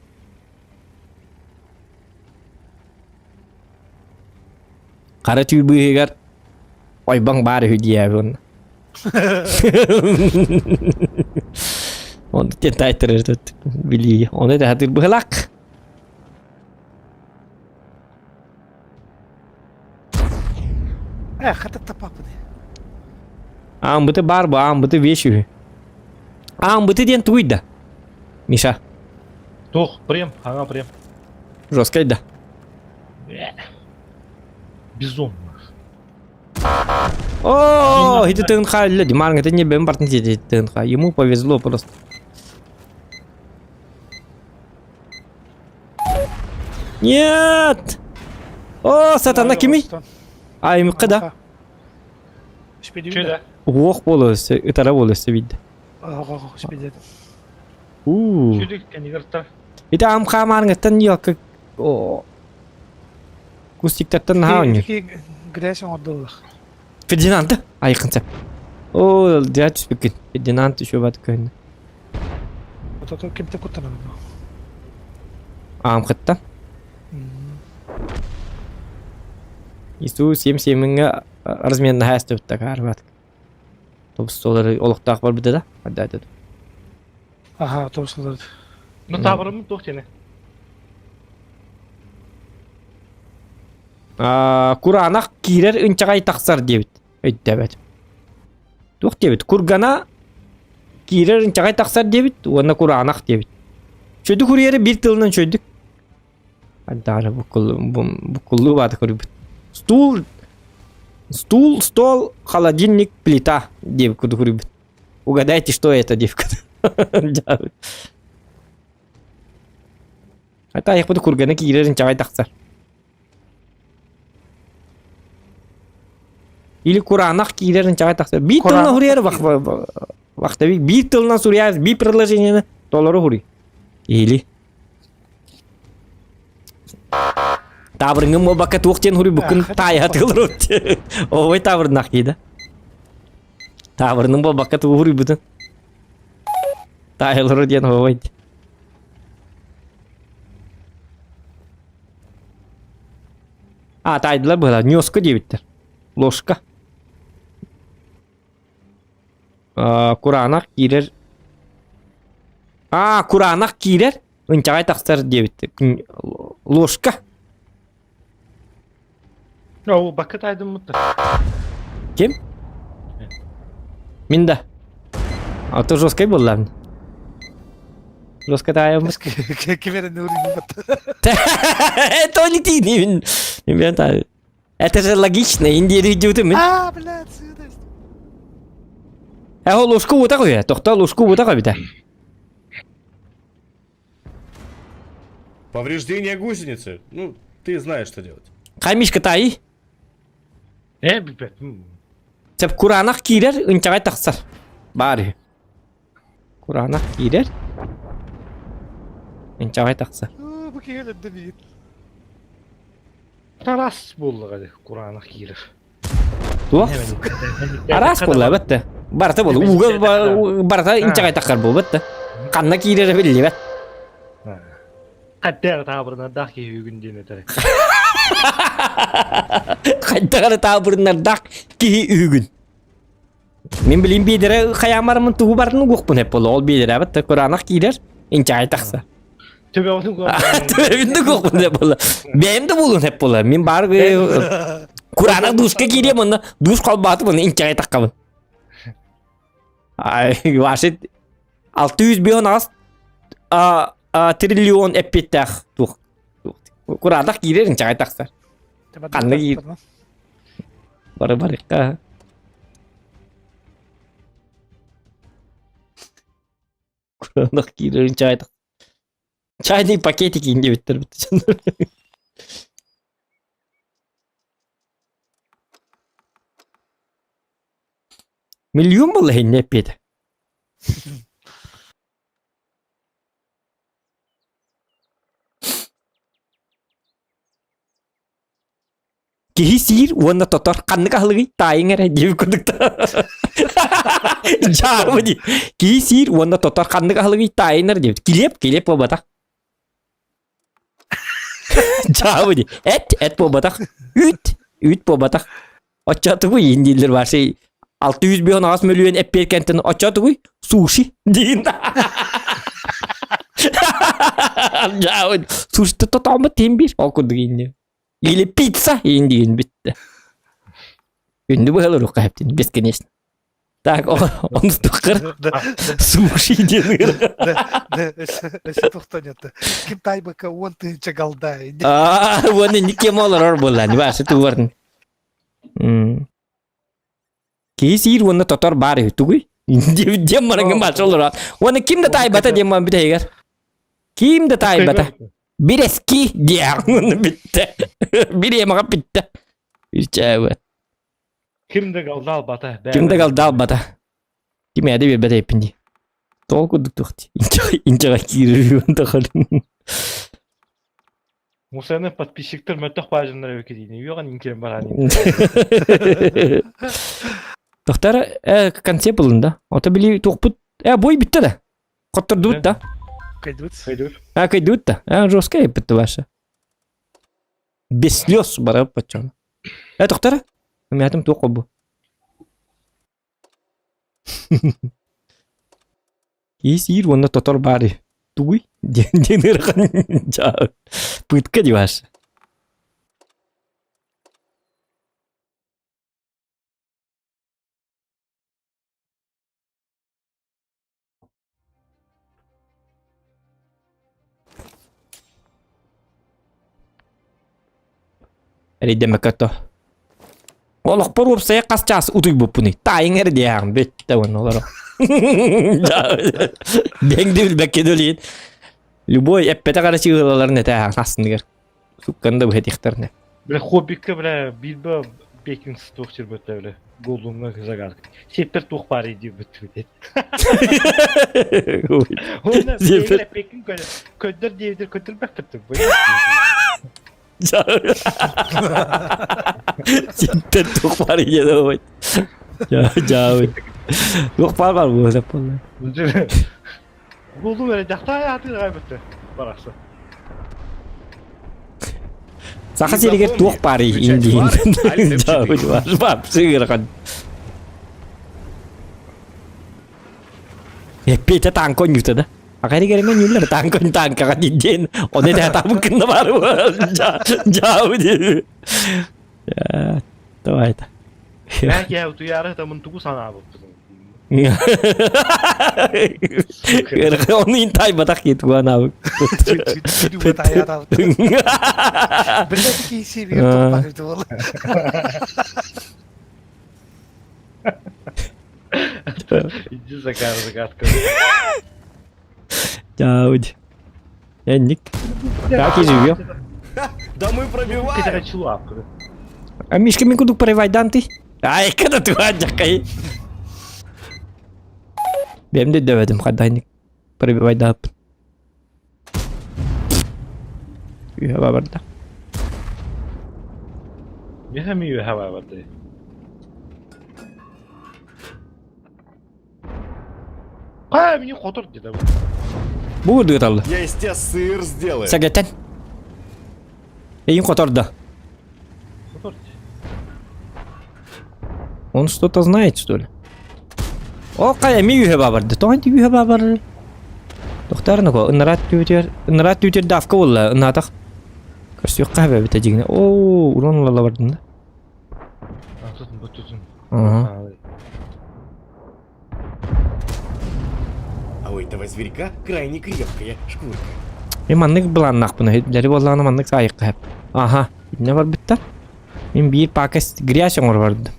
Хара түү быыһыгар ойбоҥ баар үһү диэбин уонна. Онно диэн таайтарар тут билии. Ону да сатыыр быһылаах. Э, хата тапапыны. Аамбыты баар бу, аамбыты вещь үһү. Аамбыты диэн тугуй да? Миша. Туох, прем, ага, прем. Жесткай да. Безумно. О, ити тыын хаалла Диман это не бэм бартын сиди тыын ха. Ему повезло просто. Нет! О, сатана кими? Аймыкка да. Чөдө. Уох боло ытара боло видно. У. Чүдүк кенигерта. Ити ам хаамаарыҥыттан ёлка о кустиктартан наһаа оонньуур. Грязь оҥордуллар. Фердинанд айыкын сөп. О, дьэ түспүккүн. Фердинанд еще бат көһүннэ. Отото кимтэ куттанабын. Аамкыттан. Иисус 7-7-ҥэ размен наһаа эстибит арбат. Тобус олохтоох барбыта да? Ардаата. Аха, тобус Ну табырым туох тиэнэ. Кураанах киирэр ынчаҕай тахсар диэбит. Өйдөөбөт. Туох диэбит? Кургана киирэр ынчаҕай тахсар диэбит уонна кураанах диэбит. Чөйдүк уруйары биир тылынан чөйдүк. Даара буккуллуу баата көрбүт. Стул, стул, стол, холодильник, плита диэбит курдук уруйбут. Угадайте, что это диэбит курдук. Это айахпыт кургана киирэр ынчаҕай тахсар. Или кураанах киирэр ынчаҕай тахсар. Биир тылынан суруйар вахтовик. Биир тылынан суруйар биир предложениены толору суруй. Или Таабырыҥҥын буолбакка туох диэн суруйбуккун таайа тылыр Ой таабырынах дии да. Таабырының буолбакка тугу суруйбутун. Таайылары диэн ой. А, таайдылар быһыылаах. Ньуоска диэбиттэр. Ложка. А, кураанах киирэр. А, кураанах киирэр. Ынчаҕай тахсар диэбиттэр. Ложка. Ол бакка таайдыммыттар. Ким? Мин да. А то жесткай буоллаҕын. Жестко таайаммыт. Ким эрэ нуурин Это не ты, не мен таай. Это же логично, индири дьутум. А, блядь, сыдость. Э, ол ложку ута көйө. Тохто ложку ута көбүтэ. Повреждение гусеницы. Ну, ты знаешь, что делать. Хай Мишка таай. Э, билбэт. Сөп кураанах киирэр, ынчаҕай тахсар. Баар үһү. Кураанах киирэр, ынчаҕай тахсар. Бу киһи өлөрдө биир. Тарас буоллаҕа дии, кураанах киирэр. Туох? Араас буолла бэтте. Барыта буолла. Ууга барыта инчэҕэй тахсар буолбат да. Ханна киирэрэ биллибэт. Хайдах таабырынардаах киһи үгүн диэн этэр. Хайдах эрэ таабырынардаах киһи үһүгүн. Мин билим биэдэрэ хайаамарымын тугу барын угуохпун эп буолла. Ол биэдэрэбит да кураанах киирэр, инчэҕэй тахсар. Төбөбүн угуохпун эп буолла. Бэйэм да буолуон эп буолла. Мин баар кураанах дуска киириэм онно душ холбоотум онно инчэҕэй таххабын. Ай, ваши 658 триллион эппиэттээх туох кураанах киирэр инчэҕэй тахсар. Ханна киир? Бары барыкка. Кураанах киирэр инчэҕэй тахсар. Чайный пакетик диэбиттэр Миллион буолла иһиннэ эппиэтэ. Киһи сиир уонна тотор ханнык аһылыгый таайыҥ эрэ диэбит курдук дьаабы дии. Киһи сиир уонна тотор ханнык аһылыгый таайынар диэбит. Килиэп, килиэп буолбатах. Дьаабы дии. Эт, эт буолбатах. Үүт, үүт буолбатах. Оччотугуй иин дииллэр ваши 658 мөлүйүөн эппиэркэнтэн оччотугуй суши диин. Дьаабы суши тотооммут тиин биир ол курдук иинни. Или пицца иин диин бүттэ. Күндү быһалар ухха хэптин бесконечно. Так, он стукар суши диэн Өссө тухтан Ким тайбыка уон тыһынча галда. Аа, уонна никем олорор буолла, не баасы тугарын. Киһи сиир уонна тотор баар үһү тугуй? Диэн мараҥы баасы олорор. Уонна ким да таайбата диэн ман бүтэһигэр. Ким да таайбата. Бир эски диэн бүттэ. Бир эмаҕа бүттэ. Үчээбэ. Ким да галдаалбата. Ким да галдаалбата. Ким эдэ биэрбэт эппин дии. Тоҕо курдук туох дии. Инчэҕэ киирэр тахарын. Мусаны подписчиктар мөттөх баажыннар эбикидиини үөҕэн инкирен бараан. Тохтар э конце булында. Ото били туохпут э бой бүтте да. Хоттордубут да. Кайдыбыт. Кайдыбыт. А кайдыбыт да. А жестко эппит ваша. Без слез барап баччоно. Э тохтара. Мятым туох бу. Ис-иир уонна тотор баары. Тугуй? Диэн диэн ыарахан пытка диваш. Эрэйдэммэккэ то. Олохпор уопсайа хас чаас утуйбуппунуй? Таайыҥ эрэ диэҕим бүттэ уонна олоро. Бэҥ да билбэккэ да Любой эппэтэх эрэ чыыһылаларын этээһэҕин астыныгар. Суккан да быһатихтарына. Бля, хоббикка, бля, билбэ Пекин туох сирбөттө, бля, голдумҥа загадка. Сеппер туох баар диэбит бит. Онно Пекин көдөр диэбитер көтүрбэкпит. Ситтен туох баар диэбит. Жаабыт. Туох баар бар буолар буолла. Голдум эрэ дьахтаа аатыыр аайбытты барахсан. Саха сиригэр туох баарый индиин сыгырхан. Эппиэтэ танка онньута да. Аҕа эригэр ньүллэр танка танкаҕа диэн оны этэ табын кынна баар жаабы диэн. Давай это. Мэ кээ утуйаары тамын тугу санаабыппытын. Оны ин тайбатах кит гуанаабык. Иди загар загадка. Жауд. Энник. Как и живем? Да мы пробиваем! А Мишка мин кудук паривайдан ты? Ай, когда ты хадjakай. Бэм де дөбөдүм хадайник. Пробивайдаап. Үһэ барда. Миха ми үһэ барда. Ха, мне хотор где-то. Бу дыталлы. Я из тебя сыр сделаю. Сагетен. Эйин хоторда. Хотор. Он что-то знает, что ли? О, кая ми үһэ бабарды. Тоҕон ти үһэ бабар. Тохтар нако, ынарат түүтер, ынарат түүтер давка болла, ынатах. Көрсүк кабе бите дигне. О, урон лала бардын да. Tutun, bu tutun. Ага. А у этого зверька крайне крепкая шкурка. Мен маннык былааннаахпын, лэри буоллаҕына маннык саайыкка хэп. Аха, инне барбыттар. Мин биир паакас грязь оҥоро бардым.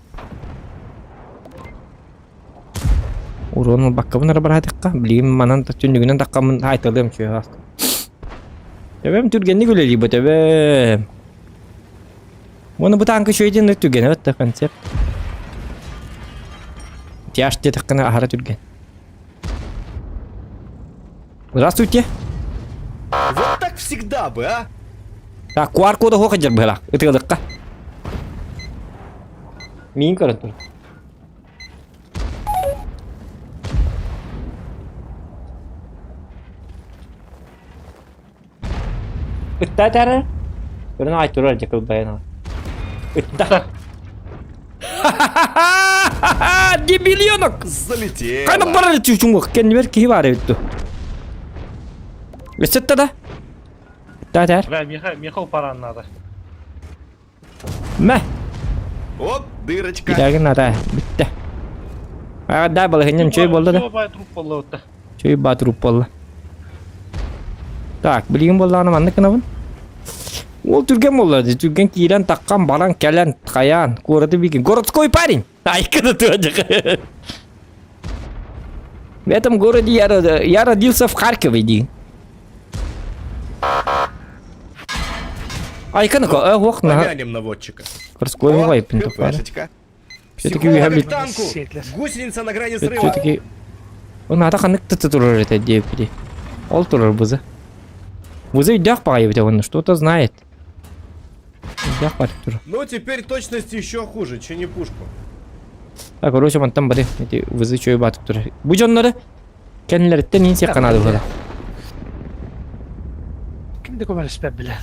Уруон ылбаккабын эрэ бараатахха, билигин манан түннүгүнэн таххаммын айталыам үчүгэй Төбөм түргэнник үлэлиир бу төбөм. Уонна бу таанка үчүгэйдин түргэнэ бэтте концепт. Тяж диэтэххинэ аһара түргэн. Здравствуйте. Вот так всегда бы, а? Так, QR кода хоха дьэр быһалаах. Ытыалыкка. Миин көрөн тур. Ытта тары. Көрөн ай турар дьэ кылбайан. Ытта. Ха-ха-ха! Дебилёнок! Залетело. Хайда барар чучуҥух кэннибэр киһи баар эбит дуу. Өссөттө да. Ытта тар. Бля, Миха, Михал паран надо. Мэ. Оп, дырочка. Китаагын надо. Бүттэ. А, да, балыһынньам чөй буолла да. Бай труп буолла да. Чөй баа труп буолла. Так, билигин буоллаҕына маннык гынабын. Ол түргэн буолла. Түргэн киирэн, таххан, баран, кэлэн, хайаан, куораты билген. Городской парень! Айкада туодьах. В этом городе я, я родился в Харькове, ди. Айканако, э, ох, на. Помянем наводчика. Городской О, вайпин тупара. хпшечка. Все-таки Психолога уехали. к танку! Гусеница на грани срыва! Все-таки... Он ата ханнык тыты турар это диэппити. Ол турар буза. Буза өйдөөх баҕайы эбитэ уонна что-то знает. Өйдөөх барып турар. Ну, теперь точность еще хуже, чини пушку. Так, короче, мантан бары эти вызы чөй батып турар. Бу дьоннору кэннилэриттэн иин сиэххэ наада буолар. Ким да көмөлөспөт билэр.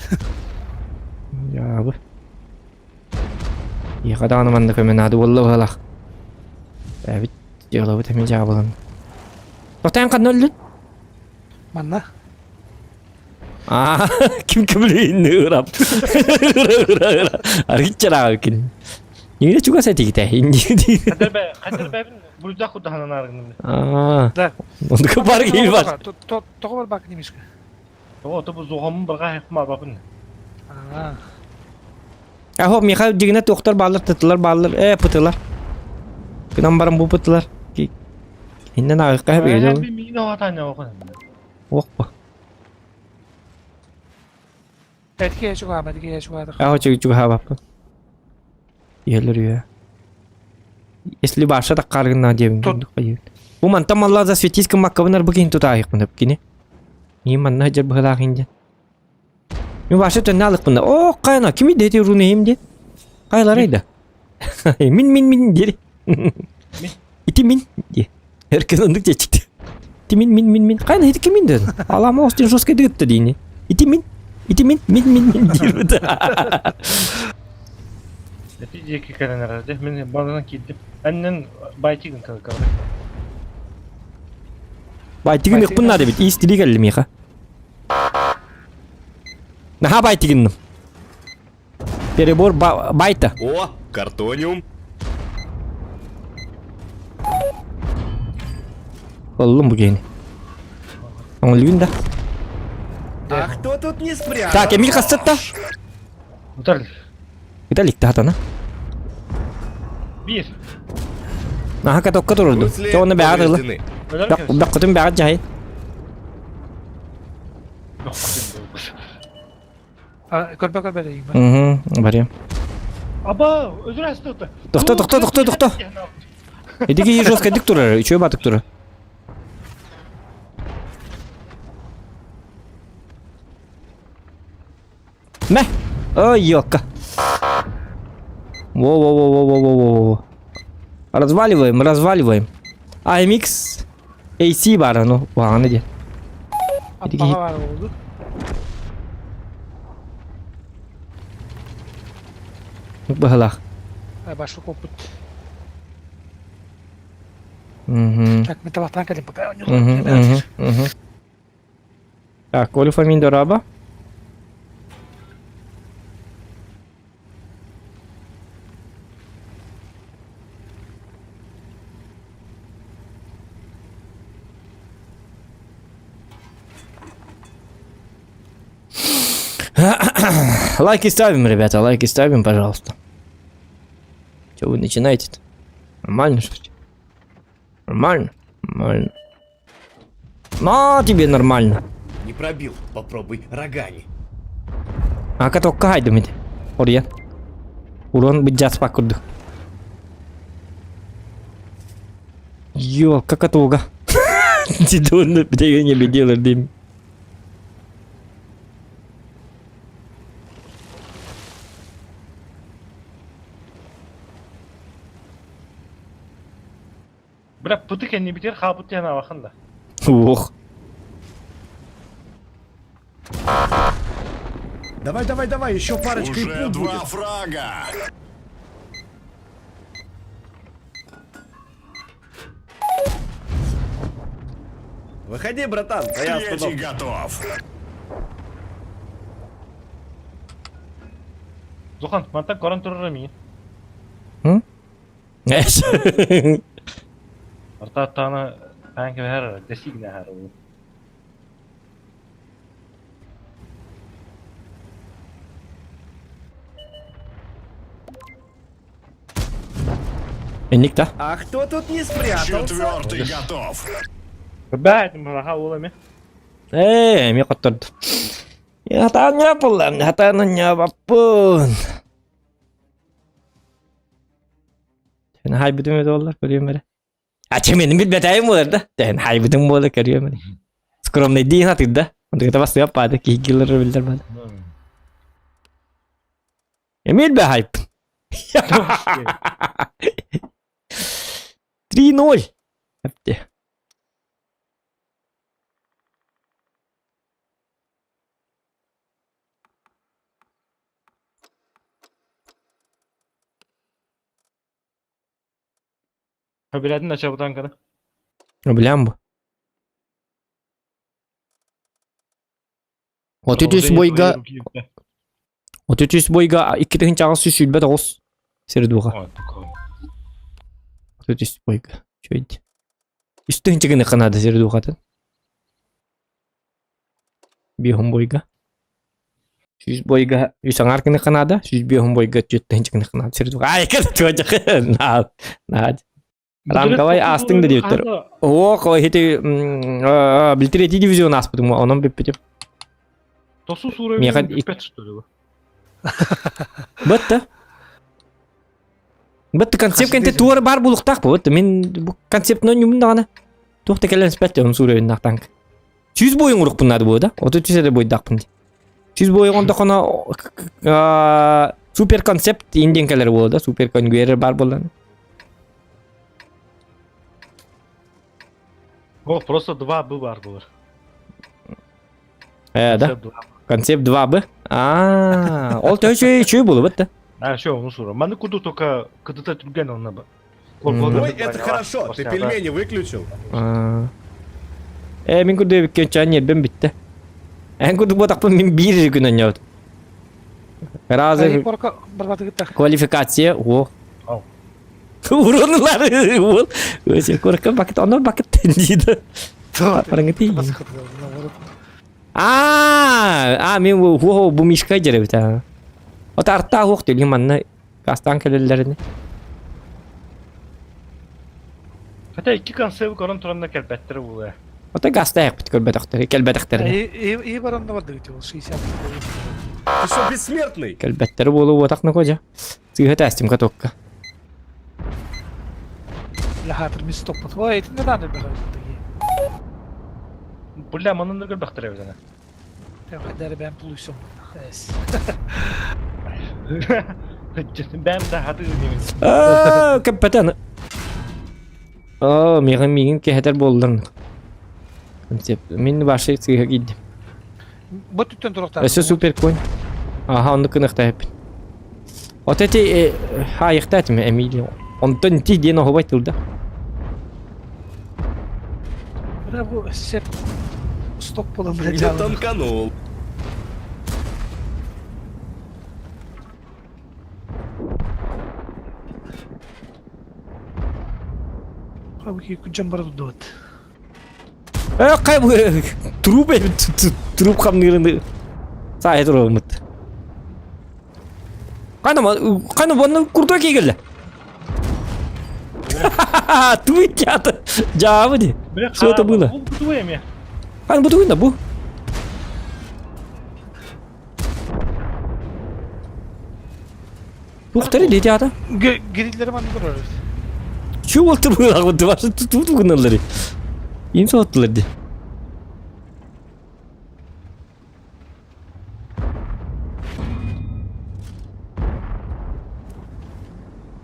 Дьаабы. Иэхэ даҕаны манна көмө наада буолла быһалаах. Эбит дьыалабыт эмиэ дьаабылан. Тохтоон ханна өллүн? Манна. Аа, ким көмөлөйүн ырап. Ыра ыра ыра. Аргыччараҕа кин. Нигде чугас этигите. Хадер бэ, хадер бэбин бурдах кудаханан аргыным. Аа. Да. Оннука бар киһи бар. Тоҕо барбак немешка? О, то бу зоҕомун барга хайкма бабын. Аа. Ахо, Михаил дьигинэ туохтар бааллар, тытылар бааллар, э, пытылар. Гынан баран бу пытылар. Иннен ааҕыахха сөп Ох бу. Этки чугаһаама, этки чугаһаатах. Ахо чугаһаабаппын. Иһэлэр үһэ. Если баша таккааргыннаа диэбин Тут. Бу мантан маллаа засветись гыммаккабын арбы киһин тутаайыкпын кини. Мин манна сылдьар быһылаах индиэн. Мин баша төннө алыкпын О, кайна, кими дети рунейим диэн. Кайларай да. Мин мин мин дири. Ити мин ди. Эркен оннук диэчикти. Ити мин мин мин мин. Кайна ити кимин ден. Алама остин жестко дыгытта диини. Ити мин. Ити мин мин мин мин диир. Эти диэки кэлэн эрэр дии. Мин балынан киирдим. Эннен байтигин кылыкабын. Байтигин ыкпын надо бит. Истили келли миха. Наха байтигинным. Перебор байта. О, картониум. Оллум бу гени. Оңлюн да. А кто тут не спрятался? Так, Эмиль хастатта. Утар. Виталик тахатана. Биир. Наха катокка турурду. Гусли Чоҕуна бэҕэ тылы. повреждены. Бэккутун бэҕэ дьаһай. Көрбө көрбө дейм. Угу, барыам. Аба, өзүр астыты. Тохто, тохто, тохто, тохто. Итики жестко дик турар, үчүгэй батык турар. Мэ! Ой, ёлка. Во-во-во-во-во-во-во. Разваливаем, разваливаем. AMX AC бар, ну, куһаҕаны диэн. Аппаҕа баар буолду. Быһылаах. Башы коппут. Угу. Так, мен табақтан кэлин пока. Угу, угу, угу. Так, Коля Фомин дороба. Лайки ставим, ребята, лайки ставим, пожалуйста. Че вы начинаете-то? Нормально, что ли? Нормально? Нормально. На тебе нормально. Не пробил. Попробуй рогани. А катокка хайдым ити. Ория. Урон быдьаспак курдук. Ё, как атуга. Дидонны битеген беделер дейм. Бля, пыты кэнни битер хаапыт диэн абахан да. Ох. Давай, давай, давай, еще парочка и Уже пул два будет. фрага. Выходи, братан, твоя Третий остановка. готов. Зохан, мантан көрөн турар миин. Эс. Артааттаана таан кэбиһэр дэсигнэ аһар Инник да. А кто тут не спрятался? Четвертый готов. Бэт, мыраха уол эми. Ээ, эми хотторду. Хатаан ньапыллам, хатаан ньапаппын. Сен хайбытым эти боллар, көрүөм эрэ. А че менин билбэтээйим буолар да. Тэн хайбытым буолар көрүөм эрэ. Скромный дии хатыр да. Онтугата бастыга паада киһигилер билдер баада. Эмил бе хайп. 3-0. Әпте. Билэтин ачабытан кана. Билям бу. 33 бойга 33 бойга 2829 сир духа. 33 бойга. Чөйд. Үстүн чыгыны канада сир духатын. Бихум бойга. Сүүс бойга үс аҥаар гыныахха наада, 105 бойга 4 тыһыынча гыныахха наада. Сир аай кэл наа наа. Ранговай аастыҥ да диэбиттэр. Ох, ити билтирети дивизион ааспытым, онон бүппүтүм. Тосу суурайбын бүппэт что ли? Бытта. Бытта концепт кэнте туора бар булуктаах бу. Мин бу концептны ньумун даҕаны. Туох да кэлэн испэт он суурайбын танк. 100 бойун урукпун наада буо да. 33 эрэ бойдаахпын дии. 100 бойун ондохоно супер концепт индиэн кэлэр буо да. Супер конгуэрер бар буоллан. О, просто 2 Б бар булар. Э, да. Концепт 2 Б. А, ол төчө чөй болубут да. А, все, ну сура. Маны куду только кыдыта түрген онна ба. Ой, это хорошо, ты пельмени выключил. Э, мин курду эбиккен чан нербем битте. Эн курдук ботақпын мин биир күн ойнобут. Разы квалификация, о. Урунулар уол. Өсе курка бакыт, оно бакыт дейді. Параңы А, а, мен хо бу мишка жеребит. Ота артта хуох дилин манна Кастан кэлэллэрини. Хотя икки концебы көрөн туранна кэлбэттэр буолуо. Ото гастаах бит көрбөтөхтөр, кэлбэтэхтэр. И баран да бардыгыт ол 60. Ты что, бессмертный? Кэлбэттэр буолу уотах на кожа. Сыыһа тастим катокка. Лахатыр мис топпут. Ой, итинне дааны бэҕэ. Бля, манан да көрбөхтөр эбит Хайдары бэм пулуйсум. Бэм да хаты немин. Аа, капитан. Аа, миигин миигин кэһэтэр буоллар. Концепт. Мин башай сыыһа киирдим. Бу түттэн туруктар. Өссө супер конь. Аха, онну кынахтаһыппын. Вот эти хаайыхтаатым Эмилия. Онтон ти диэн оһубай тылда. Бля, бу сеп сток болан бля Не танканул. Хабыки күджан бара дудуат. Э, кай бу труп труп хамнырын саай турабымыт. Кана кана бұны куртой келді. Туй театр. Жабы ди. Что это было? Кана бу туйна бу. Тухтары ди театр. Гириллери манны көрөр. Чу болду бу агы башы туту гыналары. Им соттулар ди.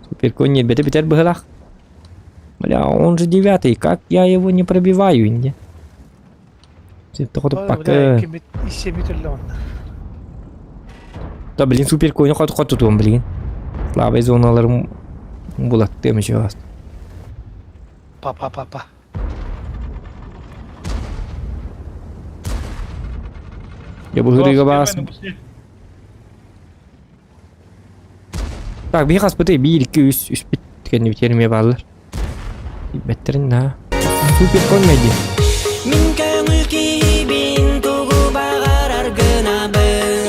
Суперконь нербете битер быһылах. Бля, он же девятый, как я его не пробиваю, не? Пока. Да блин, суперконь хот хот тутуом, блин. Слабый зоналарым булаттым еще раз. Папа, папа. Я буду бас. Так, бии хаспыты биир, икки, үс, үс бит кэнни битерме бааллар. Бэттерин на. Супер комеди. Мин көңүл киһибин тугу баҕарар гынабын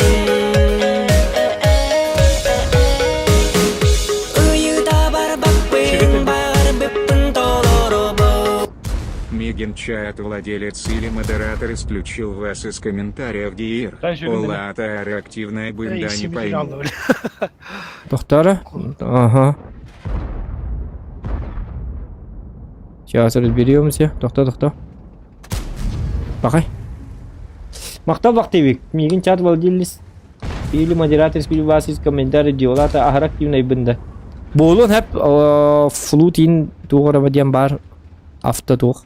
Ыйыта барбаппын баҕарбыппын толоробун Мигин чат владелец или модератор исключил вас из комментариев Диир. Ола активная бында не пойму. Доктора? Ага. Сейчас разберемся. Тохто, тохто. Бакай. Мактал бактыбик. Мигин чат владелец или модератор исключил вас из комментариев Диолата ахар активная бында. Буолун хэп флутин туғарама диэн бар авто туох.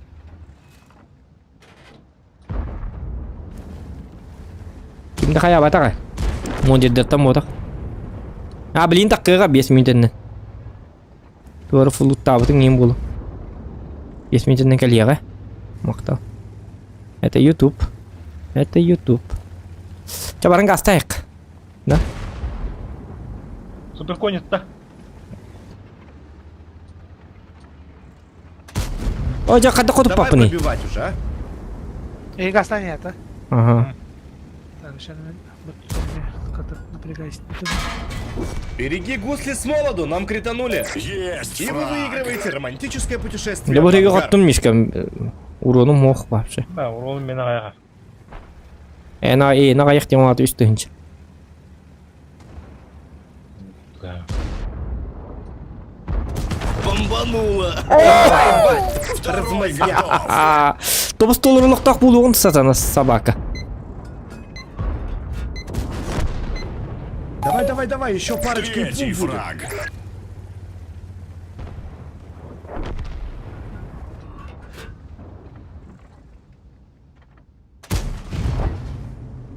Ким да хайаабатаҕа? Модердертан буотах. А, блин, таккыга 5 минутеннен. Туора флуттаабытыҥ иин буолу. 5 минутеннен кэлиэҕэ. Махтал. Это YouTube. Это YouTube. Чэ, баран гастайык. Да? Суперконит-то. О, дьэ, хата Давай хотуппаппыный. пробивать уже, а? Эй, гастан это. Ага. Так, сейчас. Береги гусли с молоду, нам кританули. Есть И вы фраг! выигрываете романтическое путешествие Дьэ в бу ангар. оттум Мишка уронум мох вообще. Да, урон мен аяға. Эна э на аяқ демалады үс тыһынча. Бомбануло! Второй Размазня. готов! Тобус толорулуктаах буолуоҕун сатана собака. Давай, давай, давай, еще парочка и Третий пум будет. фраг!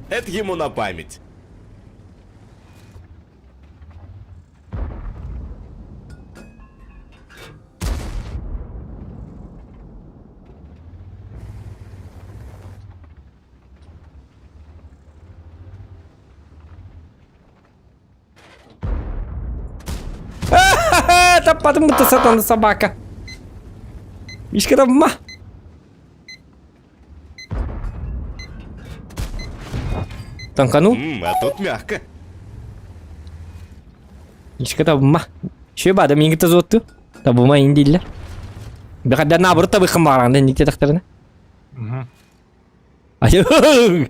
Это ему на память. Таппатым бутта сатана собака. Мишка ма. Танкану? М, а тут мягко. Мишка табма. Шөй бада минги тазотту. Табума индиллер. Бәхәдә наоборот табыхым барганда никте тахтарына. Ай.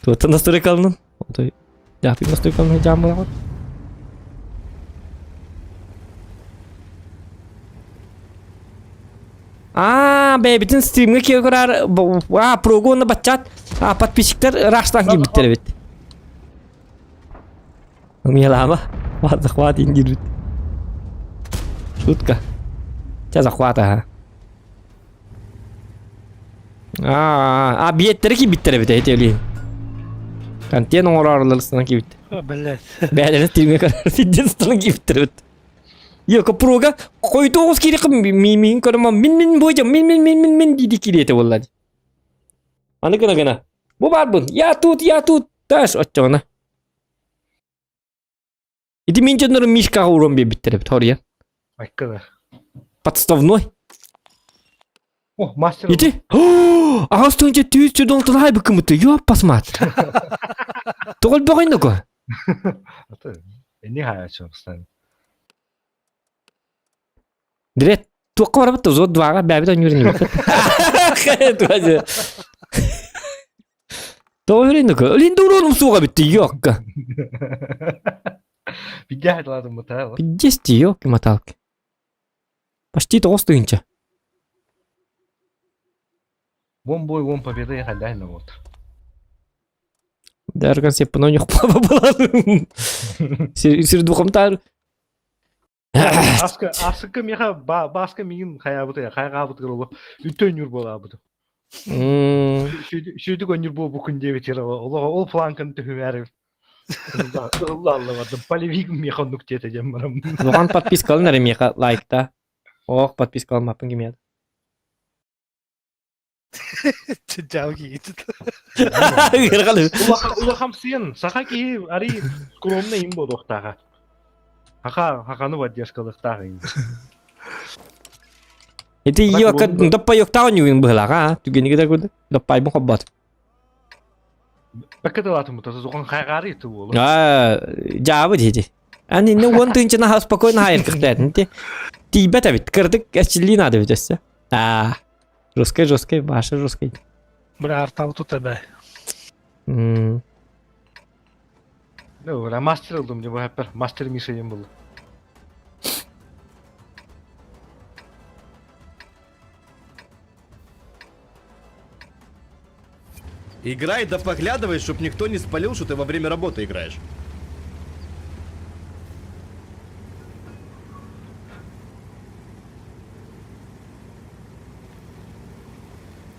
Туттан настройкалынын. Отой. Жапы настройкалынын жамы Аа, бэйбитин стримҥэ киэ көрөр аа прогу уонна баччаат аа подписчиктар ыраахтан киирбиттэр эбит. Умелама. Хват захват индирбит. Шутка. Ча захват аха. Аа, а биэттэри киирбиттэр эбит эти өлейин. Контент оҥорооруларыстан киирбит. Блять. Бээлэрин стримҥэ көрөр пиздец киирбиттэр эбит. Йока прога хойутуу оҕус киириэххэ миин көрөмөн мин мин буойдьам мин мин мин мин мин дии киириэтэ буолла дии. Аны гына гына бу баарбын я тут я тут таш оччоҕуна. Ити мин дьоннорум Мишкаҕа ууран биэрбиттэр эбит хоруйан. Айккада. Подставной. О, мастер. Ити аҕас тыһыынча түүс чудолтун хайбыккымыты ёппасмаат. Тоҕол бөҕөйнөкө. Эни хаячым стан. Дирет туохха барабыт да зод дваҕа бэбит онньуурун Тоҕо үрүннүкө? Өлүн дуруонум суоҕа бүтті ёкка. Бидде хайдаладым бутаа. Пиздец ёлки маталки. Почти тоҕус тыһыынча. Вон бой, вон победа я хозяин вот. Дарган сеппын ойнохпа баланым. Сир духамтар. Аска, аска меха баска мигин хаябыты, хайгабыты кырылып, үтөн юр болабыты. Шүйдүк өнүр бу бу күн дебит ол ол фланкын түһүмәри. Allah Allah vardım. Полевик меха нуктете дем барам. Оған подписка алынар меха лайкта. Ох, подписка алмаппын кимеді. Жау кийит. Улахам сен, саха ки ари скромный им бодохтага. Хака хаканы поддержкалыктага им. Ити йока доппа йоктаун югин быһылаҕа, түгэнигэ да көрдө. Доппайбын хоббот. Баккаталатым бутасы зохан хайгары ту болу. Аа, жаабы диэти. Ани не уон тыынчына ха спокойно хайыр кыхтаатын ти. Тиийбэт эбит, кырдык эчиллии наада эбит өссө. Аа, жесткай жесткай, баша жесткай. Бля, артабы тут эбэ. М. Ну, мастер болдум деп хәппер, мастер Миша дем был. Играй да поглядывай, чтоб никто не спалил, что ты во время работы играешь.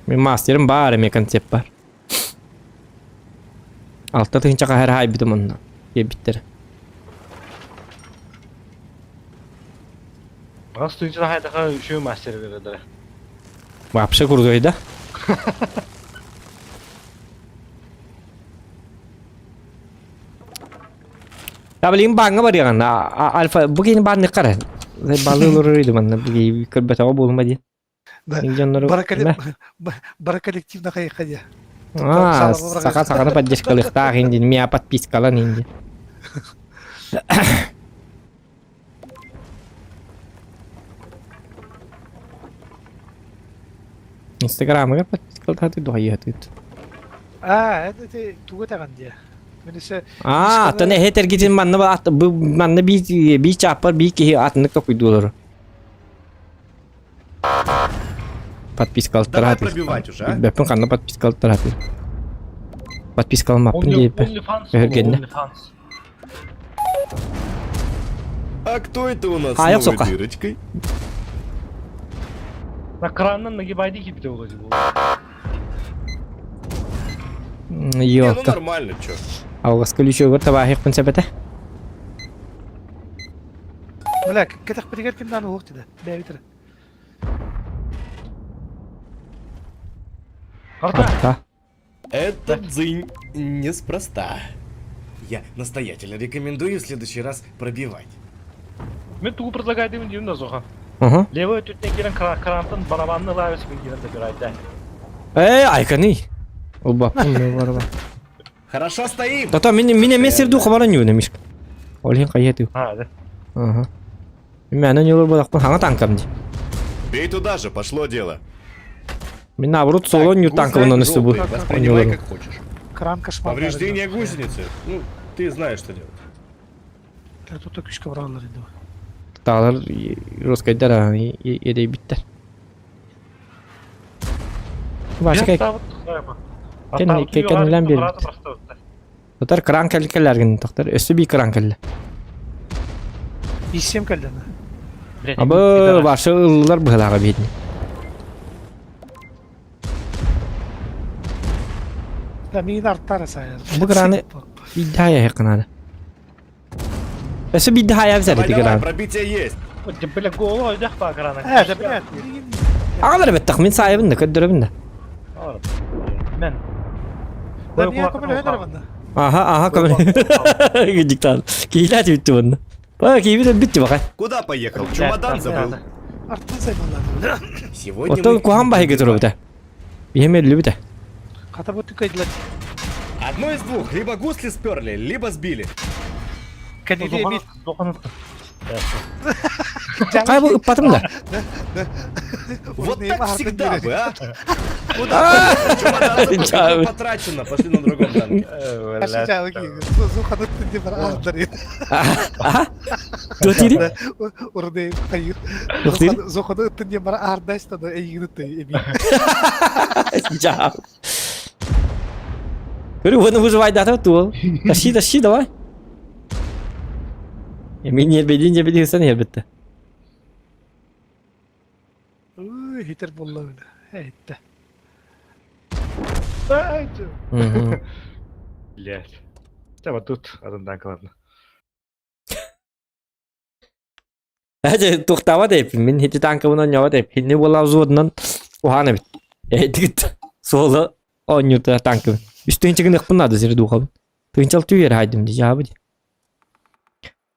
Мин мастерым баар эмиэ концепт бар. Алта тыһыынча хаһар хаайбытым онно диэбиттэрэ. Ас тыынча хайдаха үшөө мастер бередere. Вообще крутой, да? Я билигин бааҥҥа барыаҕын альфа бу киһини бааннык хара балыы олорор идим манна бу көрбөтөҕө буолума диэн Да. дьоннору Бара коллективно хайыха дия. А, саха саханы поддержкалыахтаах индин, миа подпискалан инди. Инстаграмыгар подпискалааты дуһайыатыт. А, это ты тугу таҕан диэ. Минесе Аа, аттан эһэ тергитин манна манна би би чааппар би киһи атыннык токуйдуулар. Давай Подпискалаттара пробивать уже, а? Бэппин ханна подпискалаттара Подпискаламаппын диэппин. OnlyFans Өһүргэннэ. OnlyFans. А кто это у нас с А, я новой сука. дырочкой? На краннан нагибайды кипте вроде был. Не, ну Йота. нормально, чё. Алғас ключөгөр табаахыппын сэбэтэ. Бля, кэтэх битигэр кимнан уох тиде. Бэбитер. Карта. Атта. Этот дзынь неспроста. Я настоятельно рекомендую в следующий раз пробивать. Мен тугу предлагаю деймин деймин да Зоха. Угу. Левый өттүттен кирен крантын барабанны лавис мен кирен добирать, Эй, айканы. Убаппын барба. Хорошо стоим! Тото мин мин эмес сирду хабаран юна мишка. Олин кайету. А, да. Ага. Мен аны нелер болақпын хаңа танкам ди. Бей туда же, пошло дело. Мен наоборот солон ю танкабын өстү бу. Желтый, Воспринимай как хочешь. Кран кошмар. Повреждение гусеницы. Ну, ты знаешь, что делать. Тут күшкө баралар инде. Таалар роскайдар эдей биттер. Башка Кен- кеннилен бербит. Тотар кран кәлкәләргин тохтар. Өстү би кран кәлле. Исем кэлден. Абы башы ыллар быһылага битни. Да мин арттар сайыр. Бу краны биддая якынады. Өстү биддая бизәр Давай, ити давай, кран. пробитие есть. Бля, голову өйдөх ба крана. Э, да блядь. Агалар беттах мин сайыбын да көддөрөбүн да. Мен. Да мин көмөл өйдөр банда. Аха, аха, көмөр. Диктан. Кийлә битти бунда. Ба, кийбит битти бакай. Куда поехал? Чемодан забыл. Арттан саймалар. Сегодня Оттон мы... кухан бахы кетире бите. Бихеме любите. Ката бу түкөйдүлөр. Одно из двух. Либо гусли сперли, либо сбили. Кәнеде мин Кай бу ыппатым да. Вот так всегда бы, а? Куда поехал? Чемодан забыл. Чао. Время потрачено. Пошли на другом танке. Аха. Дотири? Урды хайыр. Дотири? Зоханы ыттын бар ардайста да эйгин эми. Чао. Көрү, бұны выживай да ту. Тащи, тащи, давай. Мен не бедин, не бедин, сен бітті. Уй, хитер болла öyle. Эйтте. Блять. Тебя тут один танк, ладно. Әже тоқтаба деп, мен хети танкыбын ойнауа деп, хинни бола взводынан уханы бит. Эдигит солы ойнута танкыбын. Үстін чигін ықпын ады зір духабын. Тыгынчал түйер хайдым ди жабы ди.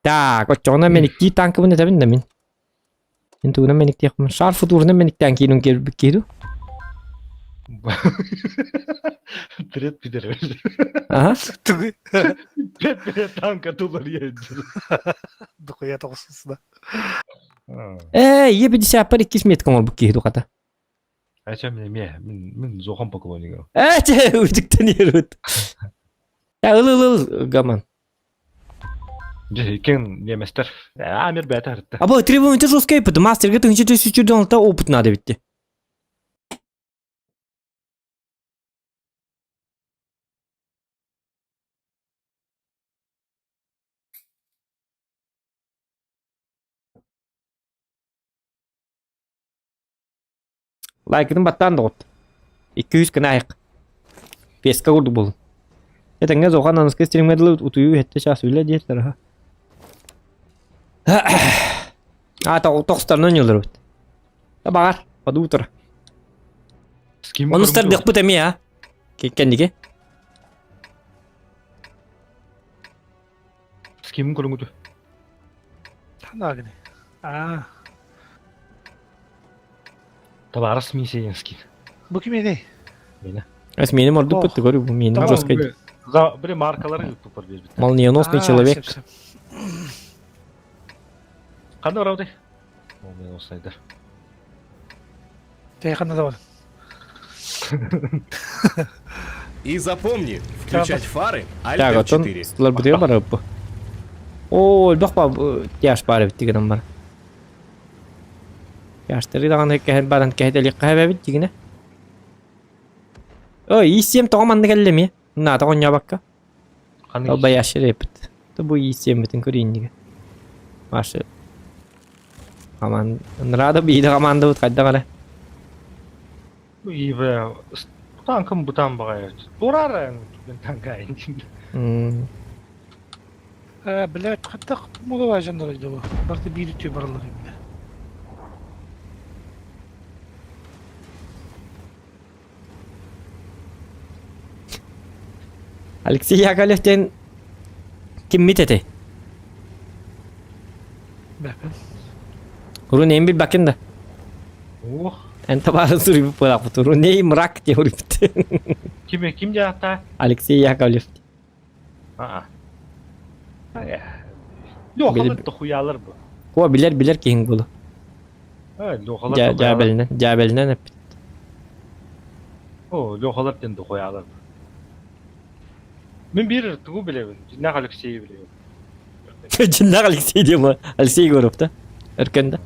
Так, отчоғына мен икки танкыбын этебин да мен. Мен тугuna мен икки яқпын. Шар футурuna мен иктен кейдун келбик кейду. Трет пидер. Ага. Түгү. Трет пидер танка тулар едет. Духуя тоғысысына. Э, Е50 пар икки сметка мол кейду қата. А чем мне ме? Мин мин зохан поклонник. Э, че, үтіктен ерут. Я ыл ыл ыл гаман. Же кен неместер. Амир бәтер. Абы требование жесткое, потому мастерге тынчы төсүчү та опыт надо битти. Лайкын баттан да от. 200 кына аяк. Песка курду бол. Этеңге зохан аныскы стриммедлы утую хетте час үле диетлер ха. А та тоқстарынан йолдыр бит. Та багар, под утро. Оны стар дек бут эми а. Кеккендиге. Ским көрүңүтү. Танагыны. А, Табарыс мисеен скин. бу ким эне? Мені. Эс меним ордук бытты көрү бу меним жесткий. За били маркалары ютубер бербит. Молниеносный человек. Қандай барабытай? Молниеносныйдар. Ты қандай да бар. И запомни, включать фары Так, Alt оттон F4. сылар бүтүө барып бу. Оо, элбэх ба тяж баар эбит дигенем бар. Тяжтары даҕаны кэһэн баран кэһэтэлиэххэ эбэбит дигинэ. Ой, ииссиэм тоҕо манна кэллэ эмиэ? Наата оонньообокко. Албайашы репит. То бу ииссиэммитин көрүүннүгэ. Маша. Команд... Нрада бииде командабыт хайдах эрэ. Ибэ танкым бутан баҕайы. Турар танка М. Э, блядь, хаттах мула жандар дьолу. Барты биир үтүө баралар именно. Алексей Яковлев диэн киммит этэй? Бэпин. Рунейм билбаккын да. Ох. Эн табаарын суруйбут буолаахпыт. Руней мрак диэн суруйбут. Ким ким диэхтаа? Алексей Яковлев. Аа. Лохалар дохуялар бу. О, билэр билэр киһиҥ буолу. Э, лохалар Дьээбэлинэн, дьээбэлинэн эппит. О, лохалар диэн дохуялар. Мин биир тугу билэбин? Дьиннээх Алексейи билэбин. Дьиннээх Алексей диэн Алексей Егоров да? Өркөн да?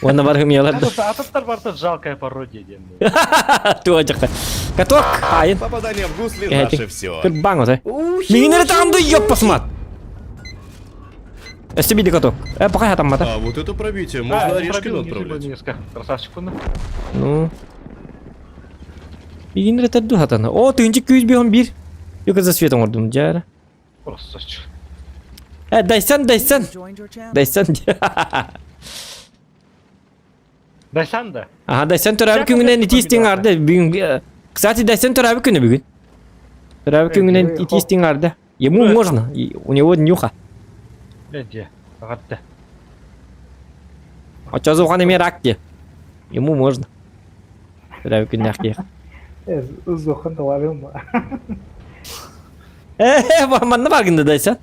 Уонна барымыялар да. Атыттар барыта жалкая пародия диэн. Туа дьахта. Каток, айын. Попадание в гусли наше все. Кырбаң отой. Миңин эрэ таҕанды ёппасмат. Өссө биир каток. Э, пока хатаммата. А вот это пробитие, можно Орешкину отправлять. Красавчик Ну. Миңин эрэ төрдү хатана. О, тыынчы күүс биһон биир. Юка за светом ордум дьара. Красавчик. Э, Дайсан, Дайсан. Дайсан. Дайсан да? Ага, Дайсан төрөөбүт күҥүнэн итии истиҥ арды бүгүн. Кстати, Дайсан төрөөбүт күнэ бүгүн. Төрөөбүт күҥүнэн итии истиҥ арды. Ему можно, у него днюха. Дьэ, аҕатта. Очозухан эмиэ рак диэ. Ему можно. Төрөөбүт күннээх киһи. Узухан товарым. Э, манна баргын да Дайсан.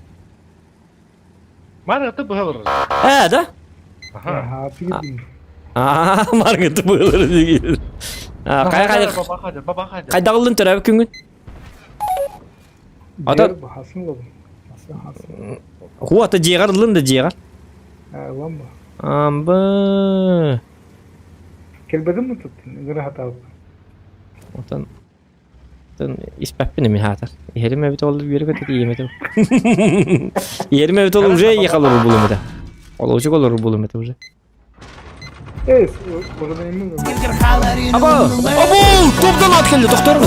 Маргаты быһалар. Э, да? Аха. Аа, маргыты быһалар деген. А, кай кай Кайдагылдын төрөөбүт күнгүн? Ата Хасын лобун. Хасын хасын. Ху ата дьиэҕэр ыллын да дьиэҕэр. Ылан ба. Амбы. Келбедин ми туттун? Ыгыра хатаабыт. Отон Оттон испэппин эми хаатар. Иһэрим эбит ол үөрэ көтө тиийэмэтим. Иһэрим эбит ол уже ехал булум это. Олоочук олору булум это уже. Эй, урунаймын. Аба! Абу! Топтан ат келди, токтор бу.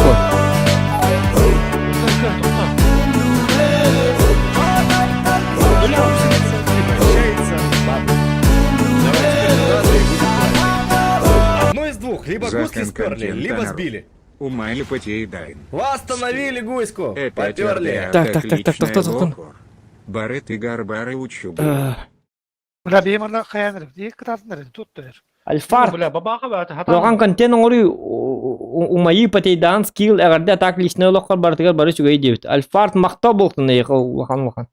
Одно из двух, либо гусли сперли, либо сбили. Умали потейдайн. Восстановили гуську! Опять Поперли! Так, так, так, так, так, так, так. Бары ты гарбары учубы. Бля, бейм ана хайан эрэ, дии кытаатын эрэ, тут дэр. Альфард. Бля, бабаха баата хатан. Лохан контент оҥоруу умайыы патейдаан скилл эҕэрдэ так личный олоххор барытыгар бары үчүгэй диэбит. Альфард махтал буолтун эйиэхэ улахан улахан.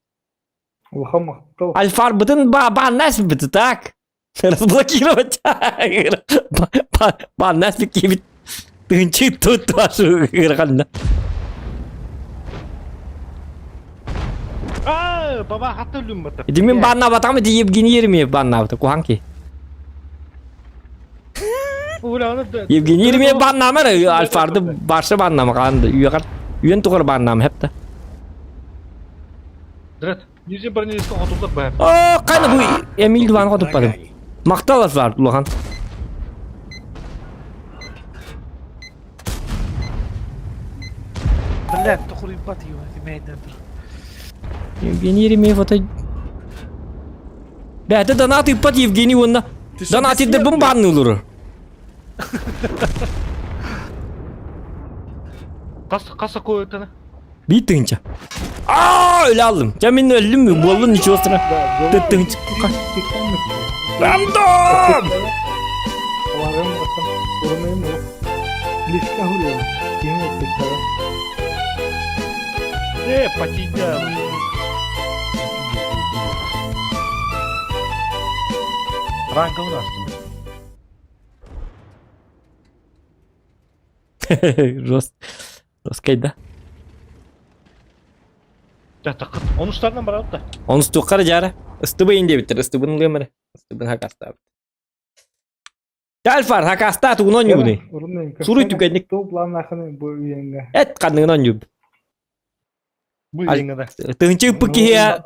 Улахан махтал. Альфарбытын ба бааннаас быты так. Разблокировать. Бааннаас биккибит. Тыынчы тут вашу ыараханна. Аа, баба хатта өлүм бата. Ити мин бааннаабатаҕым ити Евгений Еремеев бааннаабыта куһаҥ ки. Евгений Еремеев бааннаама эрэ Альфарды барса бааннаама хаан да үйэҕэр үйэн тухары бааннаама хэп да. Дрет, нельзя бронелистка хотуллар баар. Оо, қайда бу Эмиль Дуван хотуппадым. Махтал Альфард улахан. Блядь, тохуруйбат юна, тимейден тур. Евгений Еремеев ата Бәті донат ыппат Евгений уонна донат ирдербин баанныылыры. Қас қаса көтені. Биир тыһынча. Аа, өлө алдым. Дьэ мин өллүм буоллун ничего страшного. Тыһынча. Рандом! Личка хуруйан. Киһи эппиттара. Э, потидя. Ранговый астым. Жест. Жесткай да. Онустарынан барабыт да. Онустуохха жара. Ыстыбы ин диэбиттэр. Ыстыбын ылыам эрэ. Ыстыбын хакастаабыт. Тальфар хакастаа тугун оонньуугунуй? Суруй түгэнник. Тул планнахыны бу үйенге. Эт ханныгын оонньуубут. Бу үйенге да. Тыһынча ыппыт киһи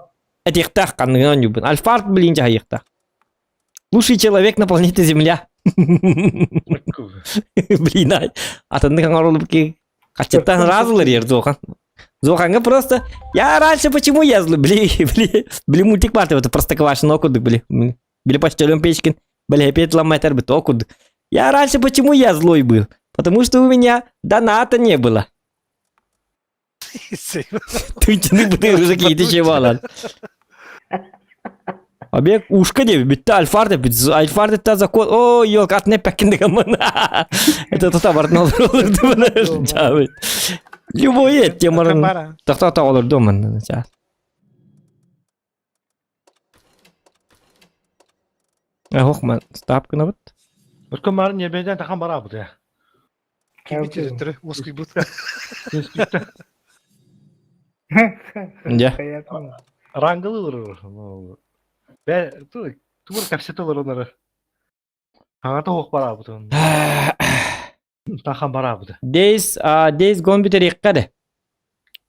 этиэхтээх ханныгын оонньуубун. Альфард блин дьаһайыахтаах. Лучший человек на планете Земля. Блин, атыннык оҥороллубут киһи Хаччаттан разылар ер Зохан. Зоханга просто я раньше почему я злы, бли, бли, бли мультик бар это Простоквашино курдук, бли. Били почтальон Печкин, бли опять ломать арбит, о курдук. Я раньше почему я злой был? Потому что у меня доната не было. Тынчыны быты уже какие-то чевалан. Обек ушка деп бүтті альфар деп альфар деп закон о елка атын эппэккин дегаммын это тута бардын олорду любой эт темарын тохтото олорду мын Ох, ман стап гынабыт. Өткөн барын небеден тахан барабыт я. Кибит уоскуйбут. Дьэ. Рангылы Бә тур капсета олоронары. Хаҥата ох барабыт. Тахан барабыт. Days, Days Gone бүтэриэххэ дэ.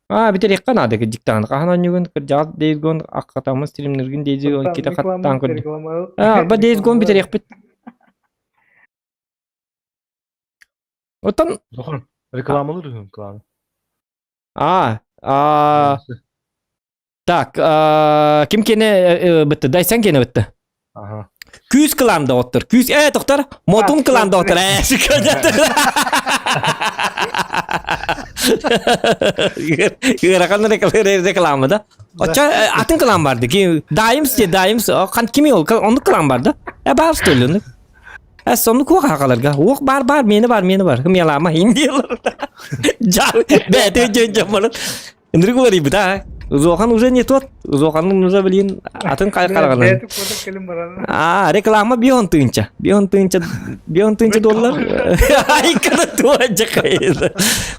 А, бүтэриэххэ наада диктант. Хаһан оонньуугун кырдьаҕас Days Gone аккатаммын стримниргин Days Gone кита хаттаан көрдүм. А, арба Days Gone бүтэриэхпит. Оттон Рекламалыр үһүн кланы. А, а, так, ким кene бытты? Дайсан кene бытты. Ага. Күүс кылаанда оттор. Күүс, э, тоқтар, мотун кылаанда оттор. Э, Ыарахан реклама да. Оча атын кылаан барды. Дайымс де, дайымс. Қан кими ол? Оннук кылаан барды. Э, бар стөлүнү. Э, сонну куох хакаларга. Уох бар бар, мени бар, мени бар. Хымялама, индиялар. Жа, бәте жөн жамалын. Ынырык уларыйбыт, а. Зохан уже не тот. Зоханның уже, блин, атын кай караганын. Бэйэтик курдук кэлин баран. А, реклама бион тыынча. Бион тыынча, бион тыынча доллар. Айканы туанча кайды.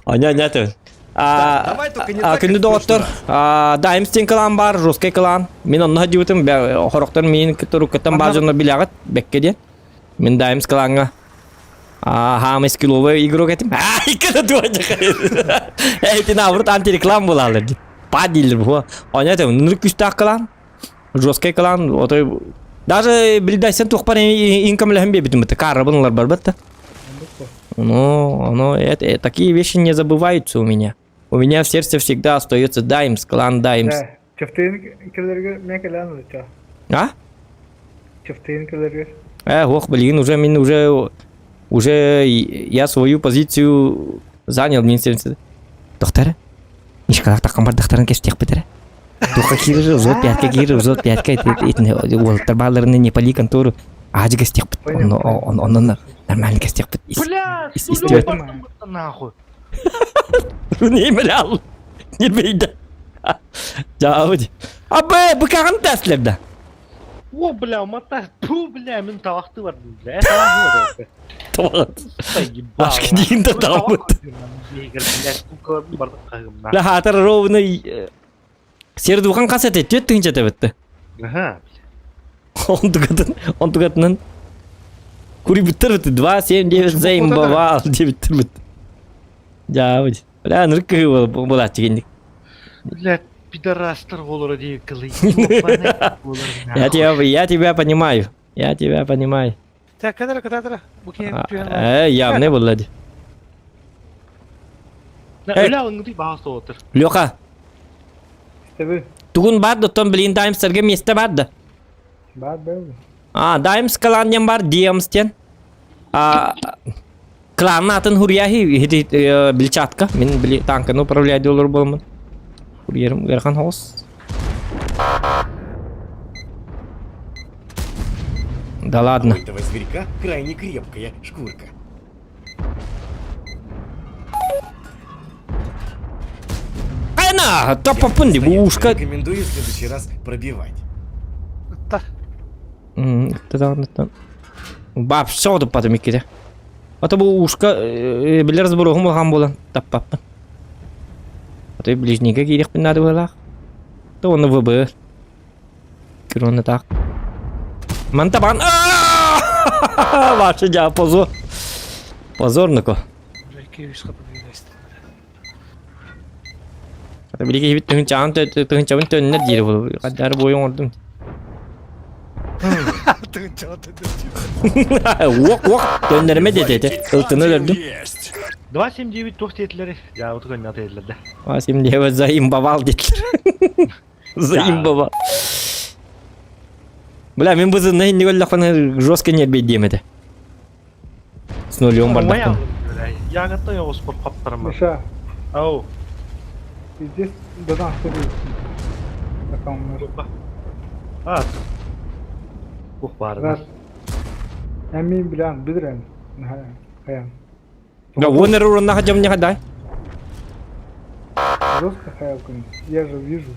Аня, аня тön. Давай только не так, Күндү как в доҕоттор, прошлый раз. Даймстин клан бар, жесткий клан. Мин онно сылдьыбытым, хорохтор миин туруккаттан баар дьонно билэҕит, бэккэ диэн. Мин Даймс клаҥҥа хаамый скилловый игрок этим. Айканы туанча кайды. Эти наоборот антиреклам булалар. Па дииллэр бу. Оня этим, нырык күстээх клан. Жесткий клан, отой даже билдайсан туохпар инкомлэһэн биэбитим быта карабын ылар барбат Ну, оно, это, такие вещи не забываются у меня. У меня в сердце всегда остается Даймс, клан Даймс. Да, Чафтыын кэлэргэ мен кэлэн ылыча. А? Чафтыын кэлэргэ. Э, ох, блин, уже мин уже уже я свою позицию занял, мин сердце. Доктор? Мишкалаах таххан бардахтарын кэстиэхпит эрэ. Туохха киирэр, взвод пятка киирэр, взвод пятка итини уолаттар баалларына не пали контору аадьы кэстиэхпит. Онно онно нормально кэстиэхпит. Бля, Истибэт. нахуй. Не блял. Не бейда. Дьаабыт. Абы, быкаҕын тэслэр да. О, бля, мотай. Ту, бля, мин табахты бардым, бля. Табах Ашка диин да таабыт. Бля, хаатар ровно Сердухан хас этэ? Түөрт тыһыынча этэ Ага. Онтугатын, онтугатынан курибыттар бытты. 2, 7, 9 заимбовал диэбиттэр бытты. Дьаабыт. Бля, ынырык кыһыы буолааччы кинник. Блядь, пидорастар олоро диэбит кылый. Я тебя, я тебя понимаю. Я тебя понимаю. Так, кадра, кадра, бу киһи түһэн Э, явный буолла дии. Өлө алыҥҥытый баҕа суотур. Леха, Истэбин. тугун бар да, оттон блин Даймстерге месте бар да. Бар бэл. А, Даймс клан диэн бар, Диамс диэн. А, кланын атын Хурьяхи, ити билчатка. Мин били танканы управляю олор буоламмын. Курьерым ыарахан соҕус. Да ладно. У этого зверька крайне крепкая шкурка. На, таппаппын ди, бу ушка. Рекомендую в следующий раз пробивать. Та. Бап, все туппатым икките. Ата бу ушка билер сброһум улахан буолан таппаппын. Ата ближнийга киириэхпин наада быһыылаах. То оны ВБ. Кроны так. Мантабан. Ваша дьа позор. Позорнико. Ата билиги хибит тыһынчаҕын тыһынчабын төннөр диир буолу. Хаддары буойун оҥордум. Уок уок төннөрүмэ диэтэ. Ылтыны өлөрдүм. 279 туох диэтилэри? Дьаабыты көннө атыйлар да. 279 заимбовал диэтилэр. Заимбовал. Бля, мин бызынна инник өллөхпүнэ жестко нербейдиэм этэ. С нулем бардахпын. Ягатта yoğuz спорт хаптарым. Миша, Ау. здесь до нас Аккаунт. А. Ух бары. Раз. Эмин билан билирен. Хаян. Да, вон урунна хадьам не хадай. Жестко хаялкан. Я же вижу.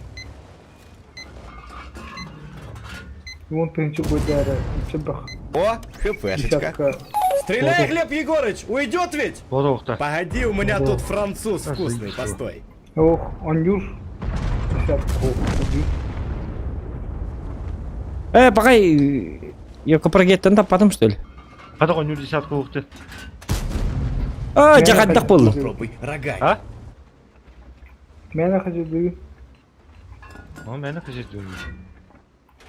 Вон ты ничего будет Чебах. О, хпшечка. Десятка. Стреляй, Глеб Егорыч, уйдет ведь? Бодоқта. Погоди, у меня тут француз А, вкусный, заебись. постой. Ох, он юж. Десятка. Ох, один. Э, пока я копрогеттен таппатым, что ли? Қада қой десятка уқты. А, жахаттах болду. Попробуй рогами. А? Мен хочу дыы. О, мені қажет деймін.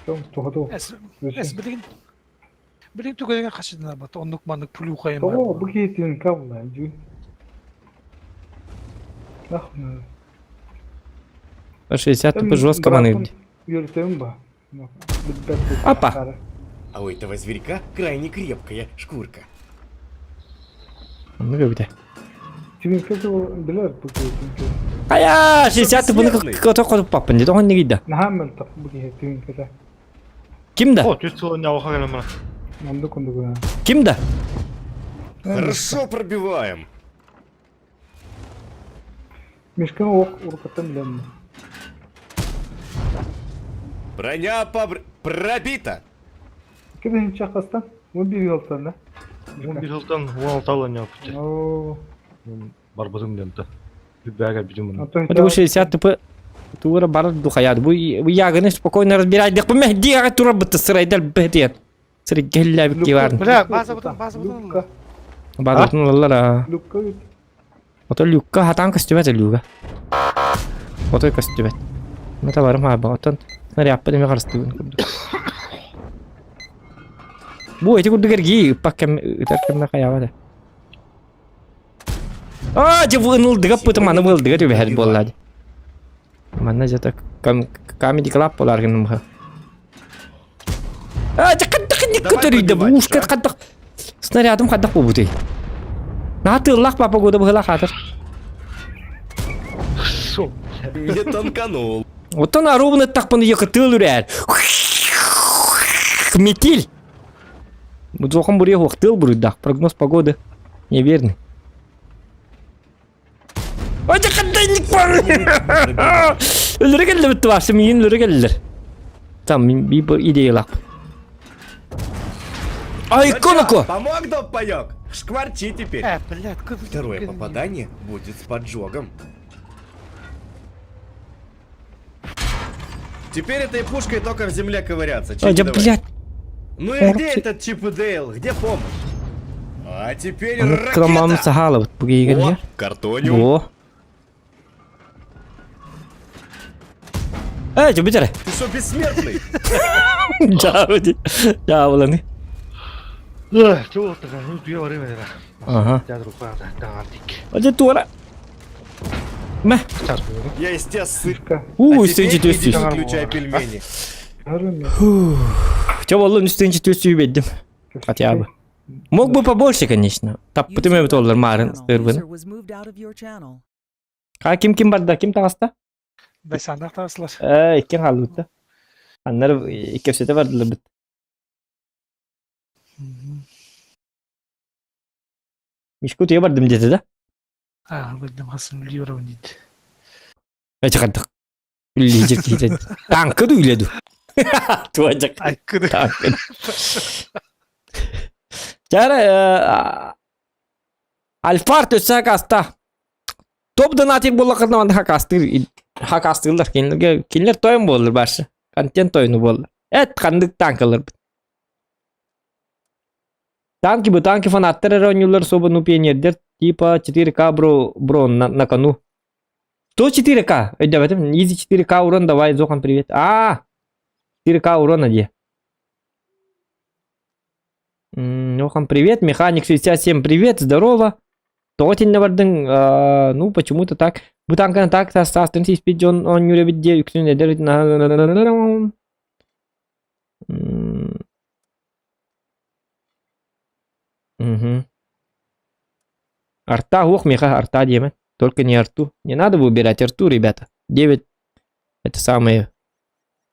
Том, тухату. Эс эс билигин билигин түгэнигэр хасыдына бат оннук маннык пулюхайым бар. О, бу киһитин кабла, дүү. Нахуй. 60 тупо жестко маны. Yürütüm ба. Опа. А у этого зверька крайне крепкая шкурка. Ну көбүтэ. Тибин kötü билер бу киһитин. Ая, 60 тупо кото кото паппын деді, оған неге Нахамел так бу киһитин kötü. Ким да? О, төрт сылын яуға келем мына. Манды кунду Ким да? Хорошо пробиваем. Мишкин ок уркаттан билем. Броня побр... пробита. Ким чакастан? 11 yıldan да. 11 жылдан 16 алын яуқты. О, Барбызым демді. Бәға бідім мұны. Антон. Вот 60 тупо тура бар духаяд. Бу ягыны спокойно разбирать. Дек бу мехди тура бытты сырайдал бетен. Сыры гелля бикки бар. Бля, база бутын, база бутын. Бадытын лалара. Люкка бит. Ото люкка хатан костюмет люга. Ото костюмет. Мета барым хаба. Отон снаряд деме карыстыгын курдук. Бу эти курдук эрги ыппак кем ытар кемме хаяба да. А, же вынылдыга пытым аны вылдыга түбэхэр буоллаа. Манна же так камеди клаб болар гыным ха. А, же каттак ник Давай көтөрүйдө бу пробивать, ушка каттак. Снарядым каттак бу бутый. Натыллах папа года быһыла хатыр. Шо? Не танканул. Оттон аруубун ыттахпын йыкытыл үрээр. Метель. Будзохан бурья хуактыл буруйдах. Прогноз погоды неверный. Өлөрө келлер битти башы миин өлөрө келлер. Там мин би бу идеялап. Ай, Ну чё, коноко! Помог, доп паёк? Шкварчи теперь. Э, блядь, куда Второе попадание будет с поджогом. Теперь этой пушкой только в земле ковыряться. Ай, Чики да давай. блядь. Ну и где этот Чип и Дейл? Где помощь? А теперь Аны кыламам ракета! сахалабыт бу О, кейген картониум. О. Эй, жо бүтере. Ты что, бессмертный? Жабы. Жабыланы. Чего ты, ну түйе бар еме. Ага. Театр уқпағанда, таңартик. Ожа туара. Мә. Час буйру. Я из тебя сыр. Мишка. У, А үстүнчи теперь төс иди сүй. выключай пельмени. Харым. Чо болду үстүнчи төс сүй беддим. Хотя бы. Мог бы побольше, конечно. Таппытым User эбит олар left your марын channel. сырбын. User was moved out of your channel. Ка ким ким барда, ким тагаста? Байсандах таслар. Э, иккен халбытта. Аннар иккепсете бардылар бит. Мишку түйе бардым деді да? А, билдим хасын билиyorum дейт. Эчи хардык. Үллиһичир киһитэ. Танка ду үлэ ду. Туожак. Айкыды. Танка. Чара Альфард өссө хакаста. Топ донатик буоллаххытына манна хакастыыр хакастыыллар кинилэргэ кинилэр тойон буоллар барсы. Контент тойону буолла. Эт ханнык танкаларбыт. Танки бы танки фанаттар эрэ оонньууллар особо ну пионердер типа 4К бро бро на, на кону. 104К өйдөөбөтүм. Изи 4К урон давай Зохан привет. А 4К урона дии. Зохан привет, механик 67 привет, здорово. Тоҕо итиннэ бардыҥ, ну почему-то так. Бу танканы так саастын сиспит дьон оонньуур эбит диэ үксүн эдэр Мгм. Арта уох меха арта диэмэ. Только не арту. Не надо выбирать арту, ребята. 9 это самое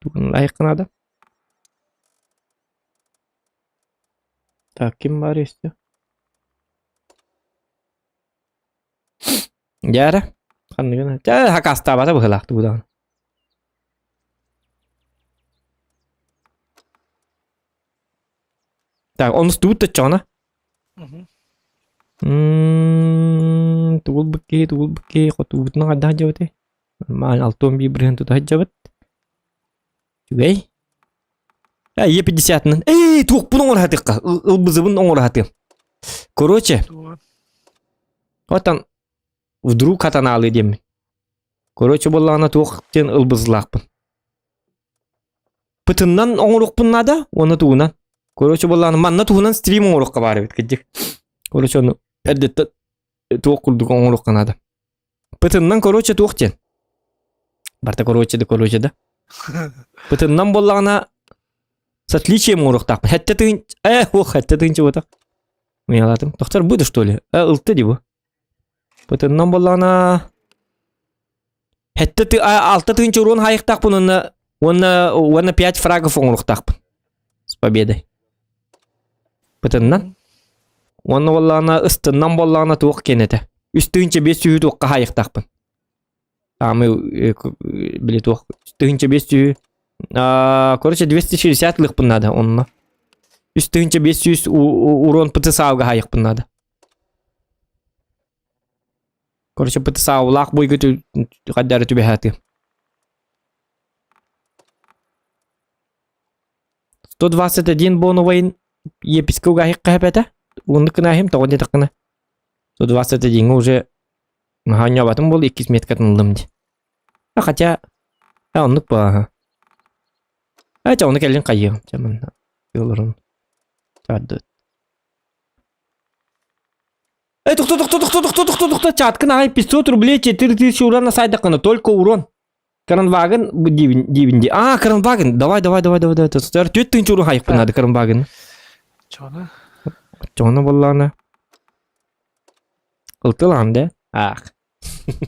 лайк надо. Так, ким бар өстө? Дьээрэ. Ханныгын. Чэ, хакастаабата быһылаах тугудаҕын. Так, онус тугут точчоҕуна? Тугул быкки, тугул быкки, хотуубутун хайдах дьабыты? Нормально, алтон биир бырыһын тута сылдьабыт. Үчүгэй. Э, Е50-нан. Эй, туохпун оҥоро сатыахха, ылбызыбын оҥоро сатыам. Короче, оттон вдруг хатанаалыы диэммин. Короче, буоллаҕына туох диэн ылбызылаахпын. Пытыннан оҥоруохпун наада уонна тугунан. Короче, буоллаҕына манна туһунан стрим оҥоруохха баар эбит кырдьык. Короче, ону эрдэттэн туох курдук оҥоруохха наада. Пытыннан короче туох диэн. Барта короче да короче да. Пытыннан буоллаҕына с отличием оҥоруохтаахпын. Хэттэ тыын э ох хэттэ тыын чугатах. Мыялатым. Доктор буду что ли? Э ылты ди бу. Пытыннан буоллаҕына Хэттэ ты алта тыынча урон хайыктаахпын уонна уонна уонна пять фрагов оҥоруохтаахпын. С победой. Пытыннан. Уонна буоллаҕына ыстыннан буоллаҕына туох киэн этэ. Үс тыһыынча биэс сүүһү туохха хаайыктаахпын. Аамы били туох тыһыынча биэс сүүһү короче 260 ылыахпын наада онно. Үс тыһыынча биэс сүүс урон ПТСА-га хаайыахпын наада. Короче, ПТСА-лаах буйга хайдары түбэһээтим. 121 боновайын епискэ угаһык хэпэтэ. Уонну кынаһым тоҕо диэтэххинэ. 121 уже наһаа буол иккис меткатын ыллым ди. А хотя а оннук бааһа. А чэ ону кэлин хайыам. Чэ манна олорун. Чаадды. Эй, тохто, тохто, тохто, тохто, тохто, тохто, чаткын аҕай 500 рублей 4000 уран сайдаххына, только урон. Кранваген дибин дибин ди. А, Кранваген. Давай, давай, давай, давай, давай. Төрт тыынча урун хайыппын надо Кранваген. Чону. Чону боллаана. Ылтылаан да. Ах.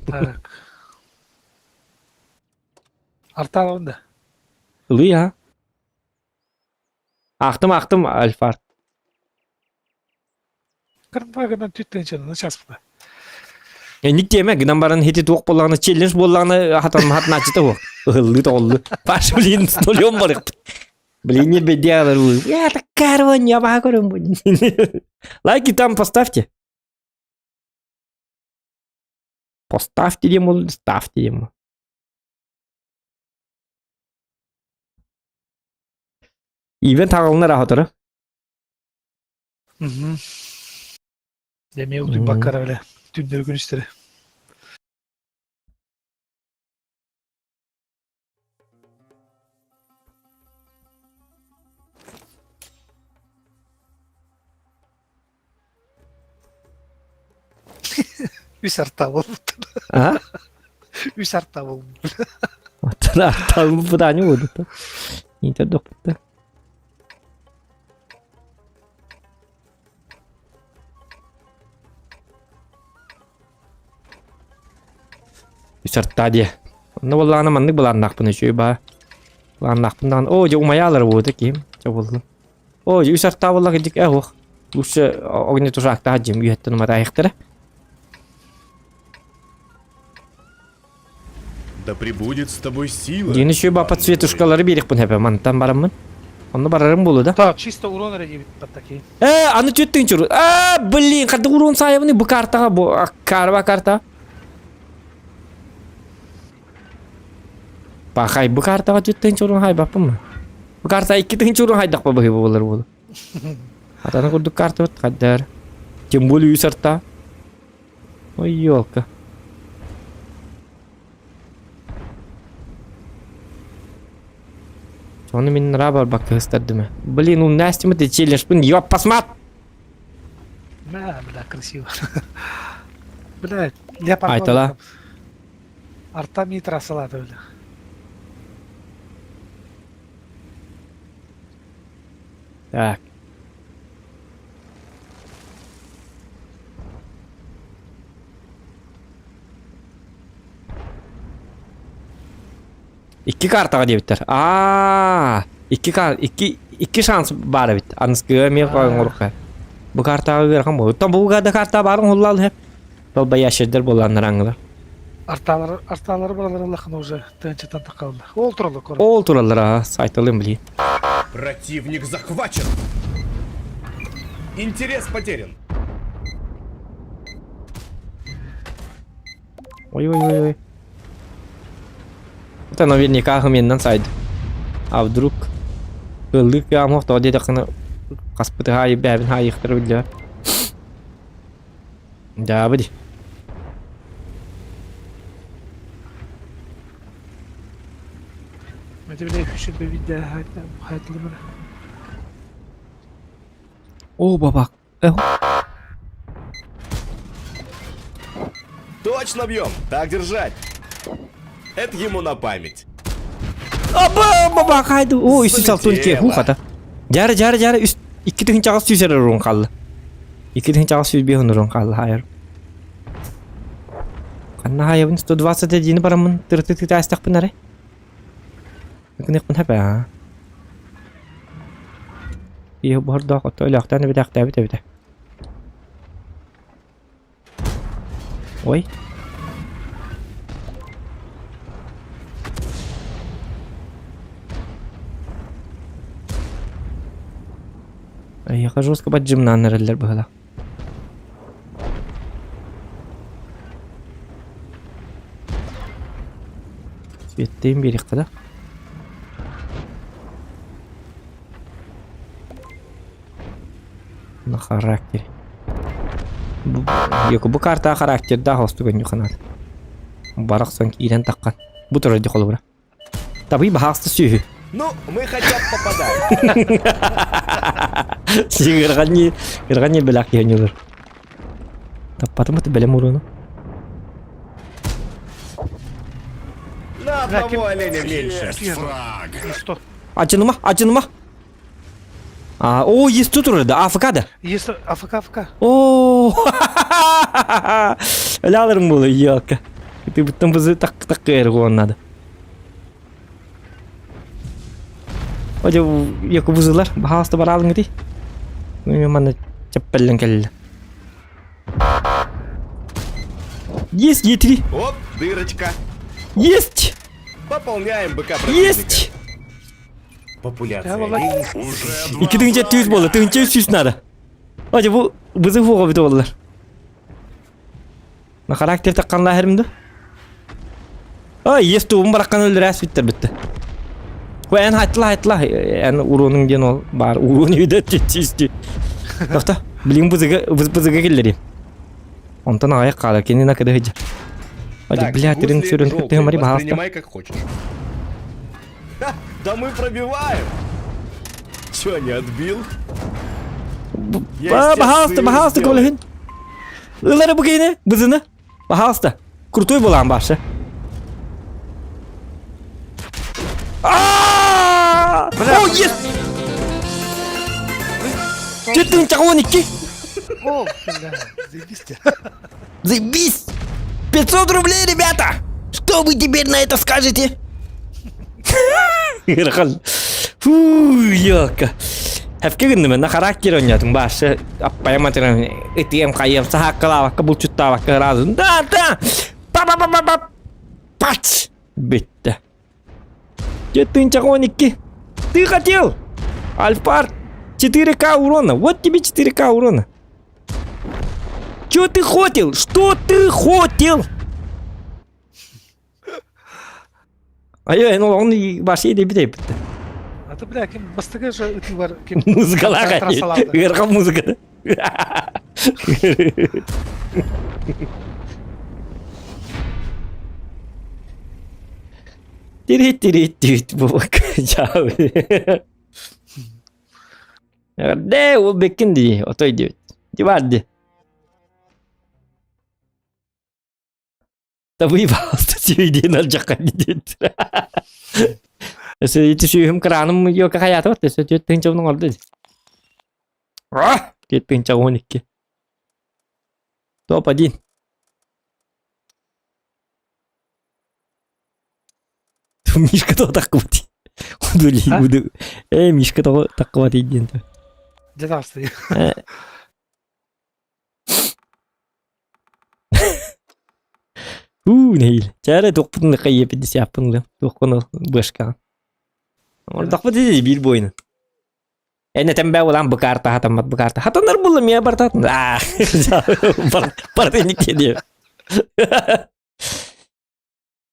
Так. Арталабын да. Ылый а. Ахтым, ахтым, Альфард. Кырбагынан түттэнчэнэ часпыта. Инник диэмэ, гынан баран хити туох буоллаҕына челлендж буоллаҕына хатан хатнааччыта буо. Ыһыллыы тоҕоллу. Паша, блин, с нулем барык. Блин, не беде, Я такая рвань, я Лайки там поставьте. Поставьте ему, ставьте ему. Ивент хаҕылынар аһатара. Мгм. Эмиэ утуйбакка эрэ бile түүннэри күнүстэри. Үс арта буолбут. А? Үс арта буолбут. Оттон арталбыт аанньа буолбут. Интердохпут. Үс арта диэ. Онно буоллаҕына маннык былааннаахпын үчүгэй баа. Былааннаахпын даҕаны. Оо, дьэ умайаалар буолуо киһим. Чэ буоллун. Оо, дьэ үс арта буолла кырдьык ээ уох. Лучше огнетушактаах дьим үөһэттэн уматаайыхтара. Да пребудет с тобой сила. Дин еще бапа цветушкалары биэриэхпин хэпэ мантан бараммын. Онно барарым буолу да. Так, чисто урон эрэ диэбит такие. Э, аны түттүн чур. А, блин, хадды урон саайабыны бу картаҕа бу карба карта. Пахай бу картаҕа түттүн чурун хайбаппын. Бу карта икки чурун хайдахпа быһыы буолар буолу. Атана курдук картабыт хайдар. Тем более үс арта. Ой, елка. Соны мин нра барбакка ыстардым. Блин, ну Настя, ты челлендж, ёп, посмат! Бля, бля, красиво. Бля, я Айтала. Арта митра салата, бля. Так. Икки картаҕа диэбиттэр. Аа, икки кар икки икки шанс баар эбит. Аныскыга эмиэ оҥоруохха. Бу картаҕа ыарахан буолуо. Оттон бу да карта баарын оһоллаал иһэ. Долбоящердер буоллааннар аңгылар. Арталары, арталары баралар аллахына уже тыынчатан тақалла. Ол тураллар корот. Ол тураллар аа, сайталым блин. Противник захвачен. Интерес потерян. Ой-ой-ой. Это наверняка хменнан сайд. А вдруг ыллык ямох то диэтэххинэ хаспыты хаайы бэбин хаайыахтара биллэр. Дьаабы ди. О, бабак. Точно бьем! Так держать! Это ему на память. Аба, баба, хайду. О, үсүс алтын ки, хухата. Жары, жары, жары, үс, икки тыһынчаҕа сүүс эрэ урун хаалла. Икки тыһынчаҕа 105 урун хаалла, хайар. Ханна хайабын 121 бараммын тырты тытаастахпын арай. Гыныахпын хэпэ аа. Ийэ буһардаах отто өлөөхтөөн эбитээхтээбит эбитэ. Ой. Эйиэхэ жестко бадьымнаан эрэллэр быһыылаах. Светтейин биэриэххэ да. На характере. Бу, бу карта характердаах остук өнньүханаат. Барахсан киирэн таххан. Бу турар ди холобура. Табый баһаҕаста сүөһү. Ну, мы хотя бы попадаем. Сиҥ ырҕаньы бэлэх киһи олор. Таппатым бэлэм уруну. На одного оленя меньше. Что? Ачыныма, ачыныма. А, о, есть тут уже, да, АФК да. Есть АФК, АФК. О, Өлаларым буолу, елка. Ты буттан бызы так так надо. Одя яку бузылар, баһаалыста бараалыҥ ити. Мен манна чаппеллен кэллэ. Есть Е3! Оп, дырочка. Есть! Пополняем БК противника. Есть! Популяция Икки тыһыынча түүс буолла, тыһыынча үс сүүс надо. Одя бу бызы хуоҕа бүтэ буоллар. На характер такканлаахырым да? Ай, есть тугун бараккан өллөрөөс бүттэр бүтте. Бу эн хайтла хайтла эн уруонуң диэн ол баар уруон үйдө тиисти. Тохто, билин бызыга бызыга киллерим. Онтон аҕайах хаалар кинина кыды хыдьа. Адя, бля, тирин сүрүн кыттыһымари баһаалыста. Воспринимай как хочешь. Ха, да мы пробиваем! Чё, не отбил? Баһаалыста, баһаалыста көлөһүн. Ылары бу киһини, бызыны. Пожалуйста. Крутой была амбаша. О, есть! Четын чаҕоники! О, бля, заебись. Заебись! 500 рублей, ребята! Что вы теперь на это скажете? Фу, елка. Хэвке гынным, на характер ойнатым башы. Аппайым атырам, ытыам хайым, сахаккалаабакка, булчуттаабакка разын. Да, да! Па-па-па-па-па! Пач! Бүттэ. 412. Ты хотел! Альфар! 4К урона. Вот тебе 4К урона. Чё ты хотел? Что ты хотел? Айой, ну он и баши деп бит. А ты, бля, ким бастыгы же ытыы бар ким Музыкалаах трассалаабыта. ыархан музыка. Тирит-тирит-тирит буолак. Эрдэ ол беккин дии, отой диэбит. Дибар ди. Да выебался сүйден алдьахха диэт. Өсө ити сүүһүм краным йока хаята вот өсө түөрт тыһыынча оҥорду. 4 тыһыынча 12. Топ-1. Мишка тоҕо таххыбыт. Удули, Э, Мишка тоҕо таххыбат диэн. Дьэ таҕыста. Уу, нэһиил. Чээрэ туохпутун хайыаппыт сиаппын ылыам. Туохпун ыл бышкаҕын. Ордохпут ити биир буойун. Эн этэн бээ улаан бу карта хатаммат бу карта. Хатанар булла мия барта Аа, барта инник диэ.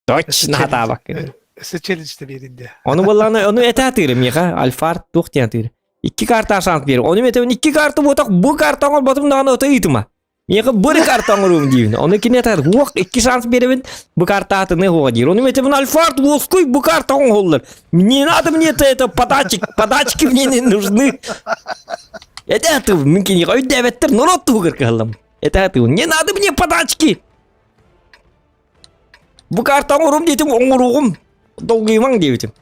Точно хатаабаккын. Өссө челленджте биэринде. Ону буоллаҕына ону этэ атыырым миэхэ Альфард туох диэн атыыр. Икки карта шанс биэр. Ону этэбин икки карта буотах бу карта оҥорботум даҕаны ото ыытыма. Миэхэ бу эрэ карта оҥоруум диибин. Ону кини этэр уох икки шанс биэрэбин бу карта атыны уоҕа диир. Ону этэбин Альфард уоскуй бу карта оҥоһуллар. Не надо мне это, это подачек, подачки мне не нужны. Это атыбын мин киниэхэ өйдөөбөттөр норуот туһугар кыһаллам. Это атыбын не надо мне подачки. Бу карта оҥорум диэтим, оҥоруоҕум. Долгуйумаҥ диэбитим.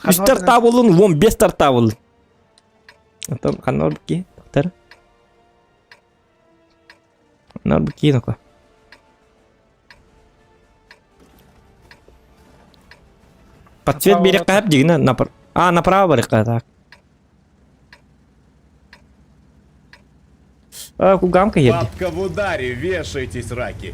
Үс тартаа буоллун, уон бес тартаа буоллун. Оттон ханна барбыт Доктор? Ханна барбыт кии ноко? Под цвет берекка хап дигина напр... А, направо барыкка так. А, кугамка ерди. Бабка в ударе, вешайтесь, раки.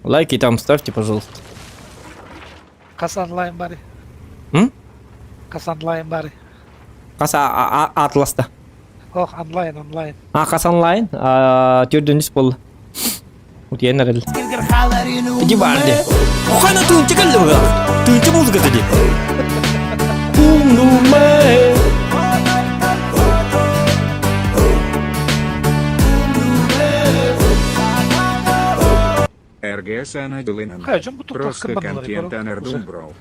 Лайки там ставьте, пожалуйста. Хас онлайн бары. М? Хас онлайн бары. Хас Атласта. Ох, онлайн, онлайн. А, хас онлайн? Төрдүнүс бол. Утуйан эрэл. Иди барды. Хана тыынчы кэллэ быга. Тыынчы музыката ди. Умнумэ. РГС Анадылынан. Просто контент анардум бро.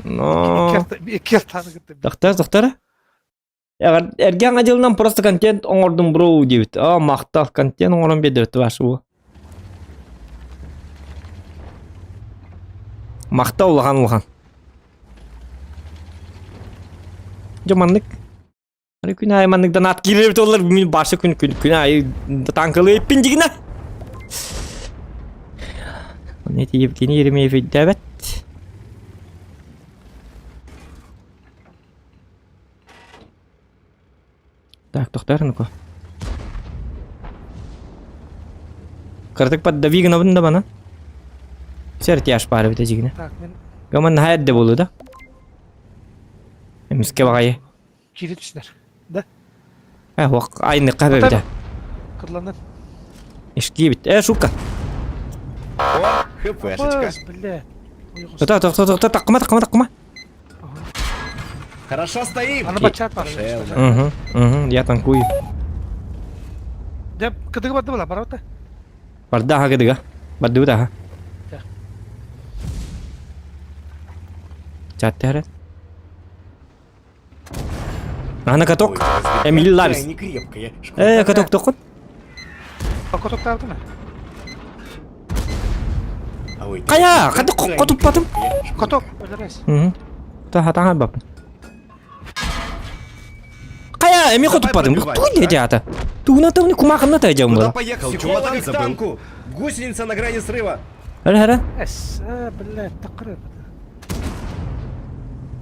Но. Доктор, доктор. Эргэ аҥа дьылынан просто контент оҥордум бро диэбит. Аа, махтал, контент оҥорон биэрдибит вашего. Махтал улахан улахан. Дьэ маннык. Аны күн аайы маннык донат киирэр олар мин барса күн күн күн аайы танкалыы эппин дигинэ. Оны эти Евгений Еремеев өйдөөбөт. Так, тохтоор ну-ка. Кыратык поддави гынабын да бана. Сэр тяж баар эбит эдьигинэ. Так, мен Гаман наһаа эрдэ буолуо да? Эмискэ баҕайы. киирэ түстэр. Да? Э, уох, айныкка эбэбитэ. Кырланан. Ишкиибит. Э, шутка. О, хпшечка. Бля. Тоқта, тоқта, тоқта, таққыма, таққыма, таққыма. Хорошо стоим. Аны бачат бар. Угу, угу, я танкую. Дьэ, кыдыгы барды була, барабыта. Барда аха кыдыга. Бардыбыт аха. Чаттары. Ана каток. Эмиль Ларис. Не крепкая. Э, каток токут. Каток тардымы? Кая, каток каток батым. Каток, өлөрөс. Угу. Та хатаҥа бап. Кая, эми хотуппатым. Тугун диэти ата. Тугуна тауни кумаахынна тайдьам Куда була. поехал? Чемодан забыл. танку. Гусеница на грани срыва. Ара ара. Эс, э, блядь, тақырып.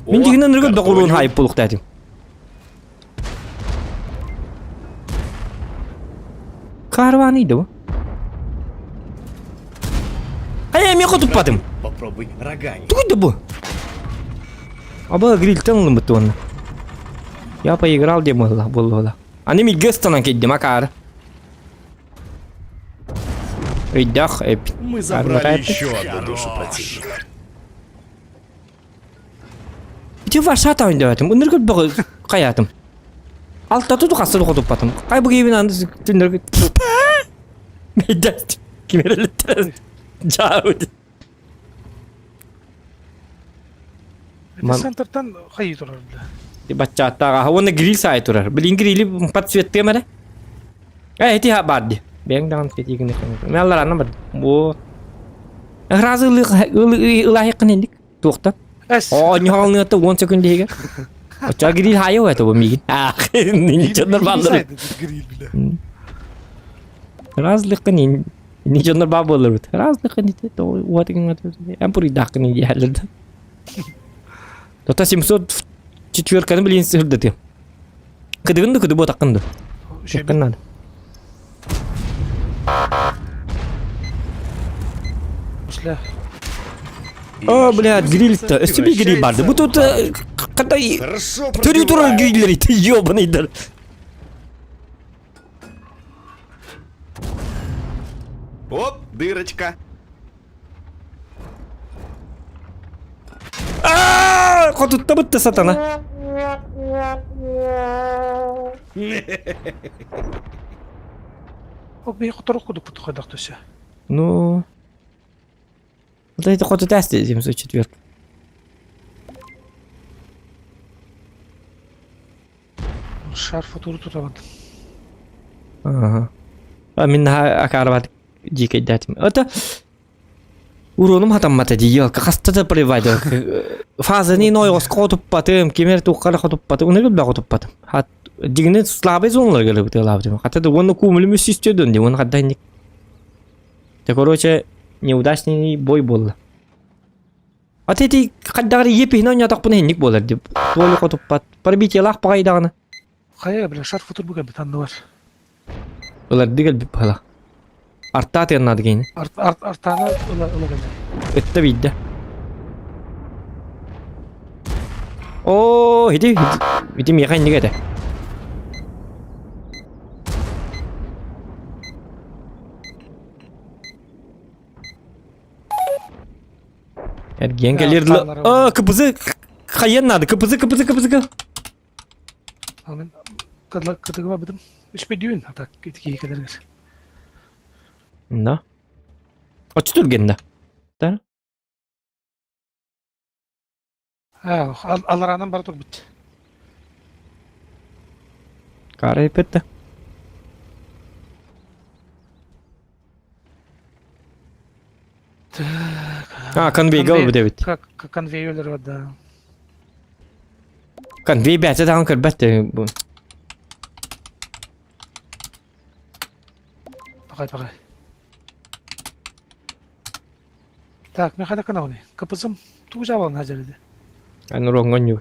Мин дигинен ыргы доҕуруун хайып булуктаатым. Карваны да Хайа эмиэ хотуппатым. Попробуй рогами. Тугуй да бу? Аба грильтен ылыммыт уонна. Я поиграл диэн буолла буолла. Аны милгэ ыстанан кэлдим акаары. Өйдөөх эбит. Мы забрали еще одну душу противника. Ити ваша таундаатым. Ыныргыт бөҕө хайаатым. Алтаты тухасы хотуппатым. Кай бу киһибин анды түннөргүт. Мейдәст. Ким эрэлиттэр. Жаабыт. Центртан хайыы турар бля. Баччааттааҕа уонна гриль саай турар. Билин грили подсветтыам эрэ. Э, ити бар ди. Бэйэҥ даҕаны светигин Мен аллараанна бар. Бу. Ыразы ылаһыаххын инник. Туохтан? Оонньоһоҥныата 10 секунд иһигэр. Оччоҕо гриль хаайа это бу миигин. Аах, ничего баллар. Разлыкын ни дьоннор баа буоларбыт. Разлыкын ити уотыгын эн пуруйдааххын диэхэллэр да. Тота 700 четверканы билин сырдатыам. Кыдыгын да кыды буотаххын да. Чеккин надо. После. О, блядь, гриль-то. Өссө bir гриль барды. Бу тут қандай төрүү турар гриллер ити ёбаныйдар. Оп, дырочка. Аа, хотутта бытта сатана. Ол бии хоторук кудук бут хайдах төсө. Ну, вот это хоть это 704. Шар футуру тутабын. Ага. А мин наһаа акаарбат дьиикэйдээтим. Это уронум хатаммата дии елка хаста да провайдер фазаны нойгоско хотуппатым кимер туоххара хотуппатым уну билбэ хотуппатым хат дигини слабый зоналарга ылабытым хата да уонна куумулум үс дии уонна хадда инник Те короче неудачный бой буолла А ты ити хайдаҕар епиһин оонньоотохпуна инник буолар дии туолу хотуппат пробитиелаах баҕайдаҕына Хайа бля шар футур бу кэлбит анныбар. Ыларды кэлбит баһыла. Артаа тыаннаады киһини. Арт арт артаана ыла ыла кэллэ. Ытта биирдэ. Оо, ити ити миэхэ инник этэ. Эргиэн кэлиэр дылы. Аа, КПЗ хайыан наада. КПЗ КПЗ КПЗ. Мен кытыгыма бытым. Үспедүүн ата киһи кэлэргэр. Да. Оччо түргэн да. Да? Алараанан бара турбут. Кара эппит А, конвейга ылбыт эбит. Конвей өлөр да. Конвей бэйэтэ даҕаны көрбөт бу. Пахай, пахай. Так, мен хайда канауны. Капызым тугу жабалын хажарыды. Аны роңгон ю.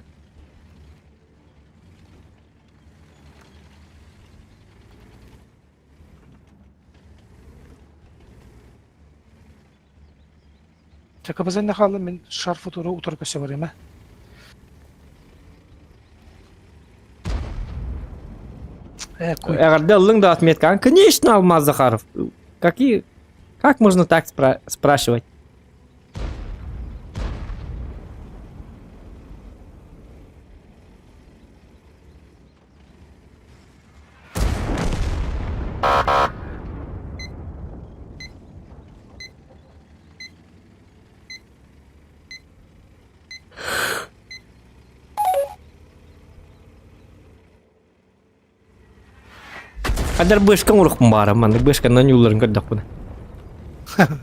Чакабызын хаалла мин шар футуру утары көсө барыма. Э, куй. Эҕэрдэ ыллыҥ да отметкаҕын? Конечно, Алмаз Захаров. Какие... Как можно так спра- спрашивать? Хаддар бышка урукпун баара маннык бышканан юлларын көрдөхпүнэ.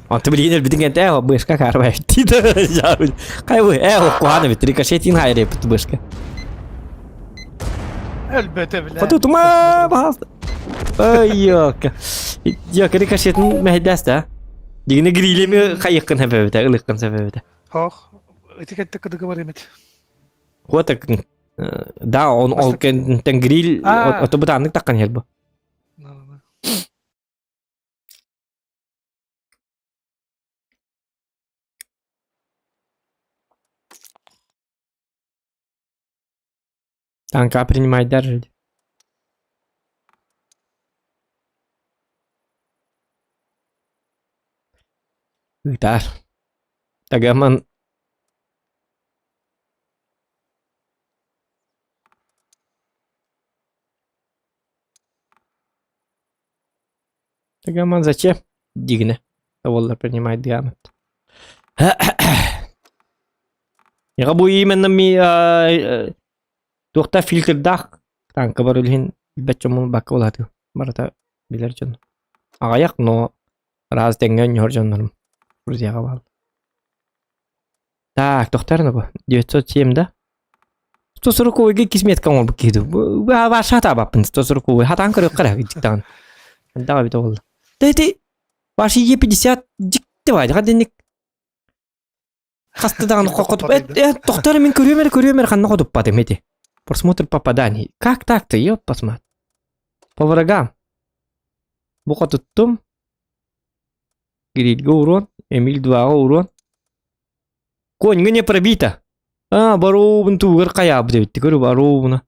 Онто билигин өлбүтүн кэнтэ ээ бышка карбай Кай бу ээ куһаана бит рикошетин хайрепит бышка. Өлбөтө билэ. Хотутума баһаалта. Ой, ёка. Ёка рикошетин мэһэйдээс да. Дигини грилеми хайыккын хэбэбитэ, ылыккын сэбэбитэ. Хох, ити кэтте кыдыгы бар эмит. Вот так да, он ол кэнтэн гриль А. ото бытааннык таххан иһэр бу. Танка принимайдар. Ыытаар. Тагаман Тагаман зачем? Дигнэ. Таваллар принимает гамот. Яга бу именно ми туохта фильтрдаах танка бар үлһин билбэт дьоммун бакка булаатым. Барыта билэр дьон. Аҕыйах, но раз тэҥҥэ өнньүһэр дьоннорум. Друзьяҕа баал. Так, тохтор бу? 907 да? 140 кисметка оҥорбут киһи дуу. Ваша хатаабаппын 140 хатаан көрүөххэ эрэ дьиктаҕын. Элбэх эбит буолла. Да ити ваш Е50 дьикти баай. Хадинник хаста даҕаны хотуп тохтор мин көрүөм эрэ көрүөм эрэ ханна хотуппатым ити. Просмотр попаданий. Как так-то, ёп посмотри. По врагам. Бу хотуттум. Грильга урон, Эмиль 2-ҕа урон. Коньга не пробито. А, боруубун туугар хайаабыт эбит. Көрү боруубуна.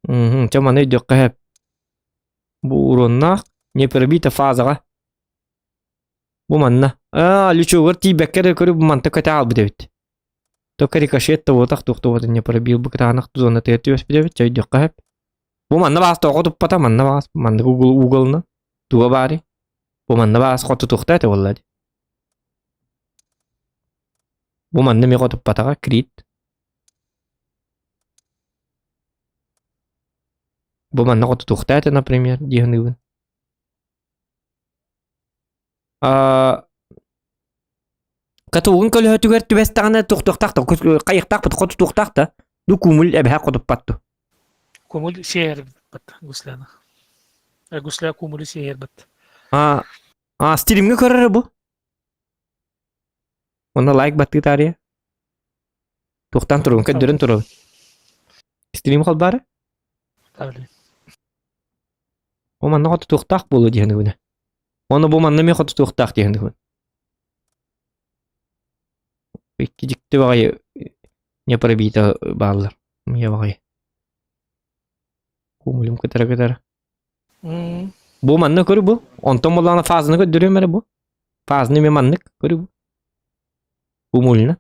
Мм, чэ маны өйдүөххэ сөп. Бу уроннаах не пробито фазаҕа. Бу манна. А, лючогар тиийбэккэ эрэ көрү бу манта көтө хаалбыт эбит. Только рикошет тобуотах туох тобуотун не пробил бу кытаанах зонатыгар түбэспит эбит. Чэ өйдүөххэ сөп. Бу манна баас тоҕо туппата, манна баас маннык угол уголна. Туга баарый? Бу манна баас хоту тухта этэ буолла дии. Бу манна эмиэ хотуппатаҕа крит. Бу манна хотутуохта этэ, например, дии саныыбын. Аа Катугун көлөһөтүгэр түбэстэҕинэ туохтуохтаах да хайыахтаахпыт хотутуохтаах да ду кумул эбэһэ хотуппат ду. Кумул сиэһэрбит гусляны. Гусля кумулу сиэһэрбит. А, а стримҥэ көрөрө бу. Онно лайк баттыы таарыйа. Туохтан туругун көрдөрөн турабын. Стрим холбаары? О манна хотутуохтаах буолуо диэн үгүнэ. Оны бу манна эмиэ хотутуохтаах диэн үгүн. Икки дьикти баҕайы не пробито бааллар. Мия баҕайы. Кумулюм кытара-кытара. Бу манна көрү бу. Онтон буоллаҕына фазаны көрдөрүөм эрэ бу. Фазаны эмиэ маннык көрү бу. Кумульна.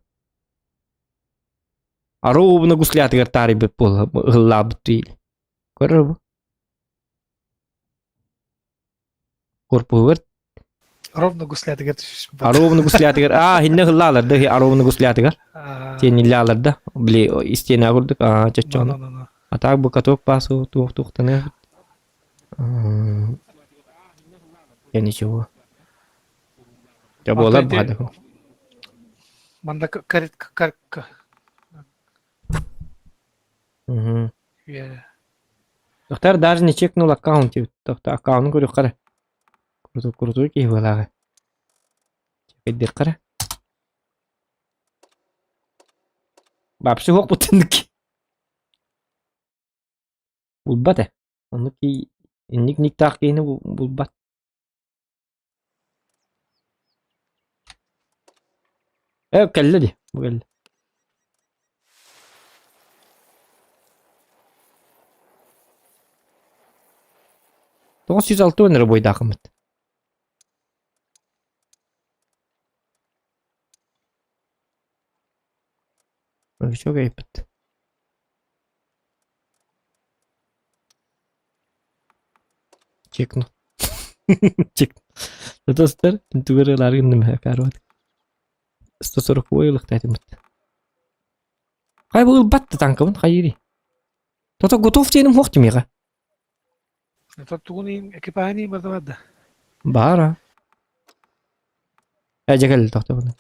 Ароубуна гуслятыгар таарыйбыт буолла ыһыллаабыт диил. Көрөр бу. Корпуһугар Ровно гуслятыгар түспүт. Ароубуна гуслятыгар аа хинне ыһыллаалар да ароубуна гуслятыгар. Тиэниллаалар да били истиэнэ курдук аа чоччоно. А так бу каток пасу туох туохтаны Я ничего. Я буолар баҕа Манда кар кар Мгм. Дохтар даже не чекнул аккаунт диэбит. Тохто аккаунун көрүөххэ эрэ. Крутой крутой киһи буолааҕы. Чекэйдиэххэ эрэ. Вообще суохпут Булбат ээ. Оннук кии инник никтаах киһини булбат. Ээ кэллэ дии, бу кэллэ. 960 эрэ буойдаахыммыт. Үчүгэй эппит. Чекну. Чек. Достар, түгөр ылаар гынным карват. 140 ылыктаатымыт. Хай бу ылбат да танкабын хайыри. Тото готов диэним хуох тимиэҕэ. Тугун экипажын барда да. Баара. Э дьэ кэллэ тохтобуна.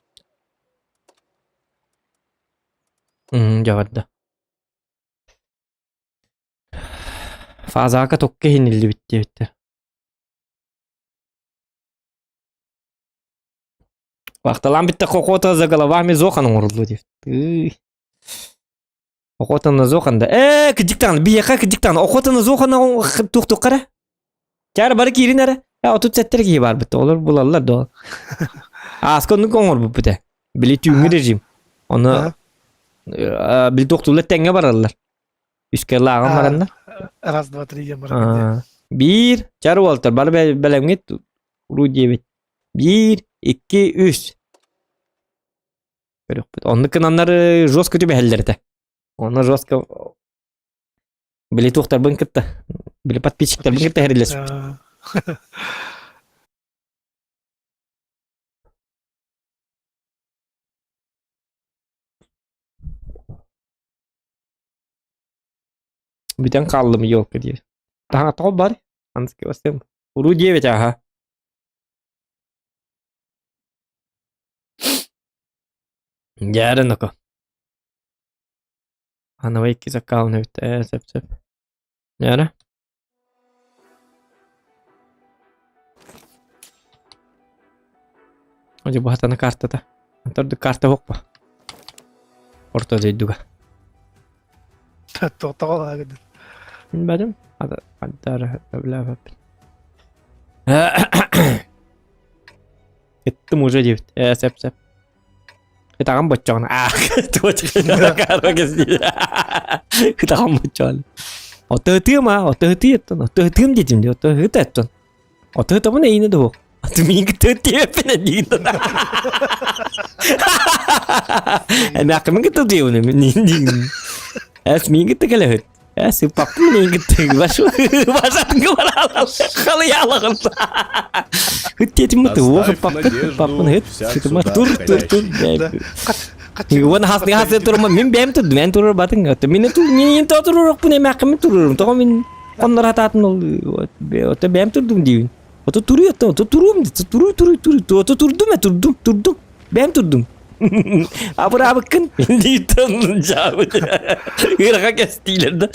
Дьэ барда. Фазака токка иһиниллибит диэбиттэр. Вахталаан бүттэххэ охота за головами Зохан оҥоруллуо диэбит. Тыый. Охота на Зохан да. Ээ, кырдьык биһиэхэ кырдьык охота на Зохана туохтуохха эрэ. Чаар бары киирин эрэ. Э, 37 киһи баарбыт. Олор булаллар да. Ааска оннук оҥорбуппут ээ. Били түүҥҥү режим. Ону били туохтуулар тэҥҥэ бараллар. Үскэ лааҕын баранна. Раз, два, три диэн баран. Биир, чар уолтар, бары бэлэмҥит уруу диэбит. Биир, икки, үс. Көрүөхпүт. Оннук гынаннар жестко түбэһэллэр этэ. Онно жестко били туохтарбын кытта, били подписчиктарбын кытта хэрилэспит. Бүтэн хааллым елка диир. Таһаҕа тоҕо бар? Ански басым. Уруу диэбит аха. Дьээрэ ноко. Анавай иккис аккаунт эбит. Ээ, сөп сөп. Дьээрэ. Одьу баһатана картата. Тордук карта хоппа. Орто дойдуга. Тоҕо гыдын. Билбэтим. Аттар билбэппин. Кыттым уже диэбит. Ээ, сөп сөп. Ытаҕым боччоҕун аах Ытаҕым боччоҕун. Отыһытыым аа, отыһытыы оттон, отыһытыым диэтим дии, отыһыта оттон. Отыһытабын эйине дуо? Аты миин кытыытиэппин эдиин. Эмээххимин кытыытыйабын мин диин. Эс миин кытта кэлэһит. Э, сыппаппын миин кытта баш башатыҥга бараалал халыйаалаҕын. Хыт диэтим мыты, уох Оставь ыппаппын, ыппаппын надежду хыт. вся Сытыма сюда тур тур тур. входящий. Уон хасны хасны турма мин бэйэм турдум, эн турар батың. Мин ту мин турурукпун эмээххимин турурум. Тоҕо мин хоннор хатаатын ол ото бэйэм турдум диибин. Ото туруй ото ото туруум туруй туруй туруй ото турдум э турдум турдум бэйэм турдум. Абыраабыккын дийтон жаабыт. Ыраха кэстиилэр да.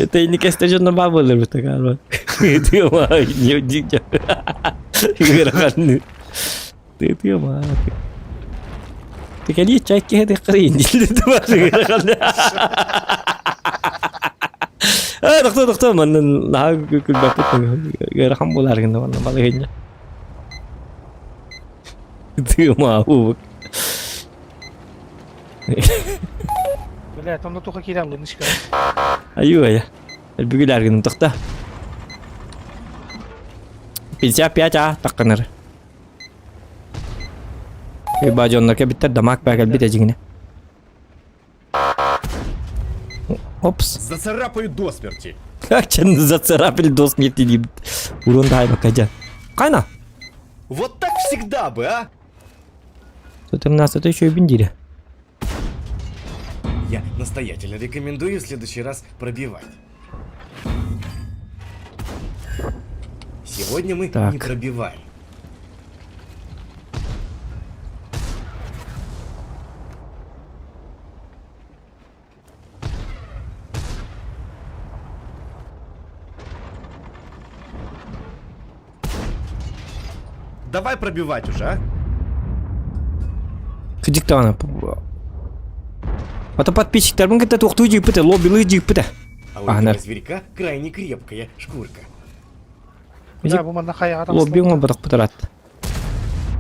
Тейни кэстэ дьонно баа буолар бу такаалар. Тыама Ыараханны. Тыама. Текели чай киһи дыххарыйын дииллэр Э, доктор, доктор, манна наһаа күлбэппит ыарахан буолаар гынна манна балыһынньа. Тыама убук. Бля, там туха киирэн лынышка. Аю ая. Бүгүлэр гынным тохта. 55 а таққыныр. Ба дьоннор кэбиттэр дамаг баа кэлбит эдьиҥинэ. Опс. Зацарапаю до смерти. Как чен зацарапали до смерти диибит. Урон таайбакка дьэ. Кайна? Вот так всегда бы, а? 113 еще и дире. Я настоятельно рекомендую в следующий раз пробивать. Сегодня мы Так. не пробиваем. Давай пробивать уже, а? Кыдьыктаҕына. Ата подписчиктарбын кытта туохтуу дьииппитэ, лоббилыы дьииппитэ. А у Аһынар. этого зверька крайне крепкая шкурка. Да, бу манна хайаҕа Лобби таҕыстым. оҥорботохпут ыраатта.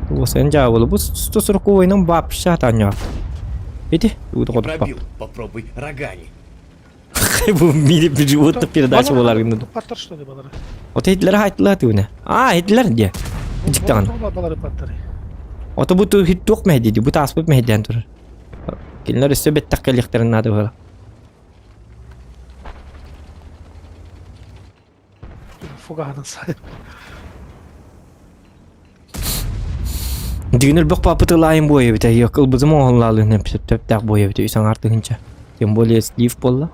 Уосайан дьаабылы бу 140 вообще атаанньаҕа. Ити, Не ууту пробил, попробуй рогами. Бу мире животных передача буолар гынна. Паттар что ли балары? Ото хитлер хайтылаа тыына. А, хитлер диэ. Дьиктаҕын. Балары паттары. Ото бу хит туох мэһэдиди, бу тааспыт мэһэдээн турар. Кинилэр өссө бэттэх кэлиэхтэрин наада буолар. Фугаһынан сайып. Дигин өлбөх папыт ылаайын буойа эбитэ. Yok ылбытым оҥоһуллаалыын сөптөөх буойа эбитэ үс аҥаар тыһыынча. Тем более слив буолла.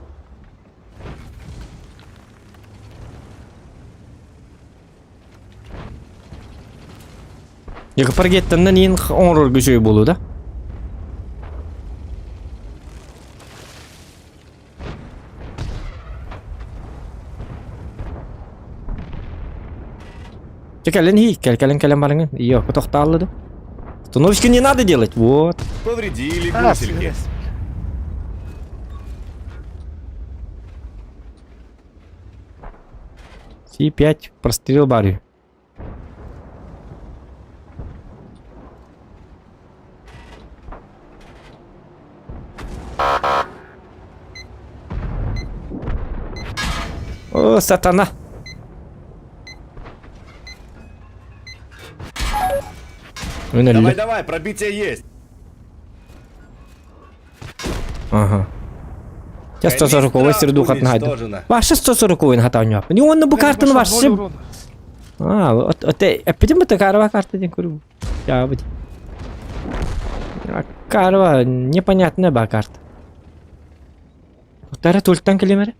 Yok паргеттаннан иин оҥорорго үчүгэй буолуо да? Чэ кэлэн иһий, кэл кэлэн кэлэн барыҥын. Ее, тохтаалла да. Остановочки не надо делать, вот. Повредили А, гусельки. Си-5 прострел барю. О, сатана. Давай, давай, пробитие есть. Ага. Я 140 сир духат найды. Ваше 140 хатаанньуап. Не онно бу картаны ваше. А, вот вот эппитим бу карва карта ден көрү. Я бит. Карва непонятная ба карта. Тара тултан келемер.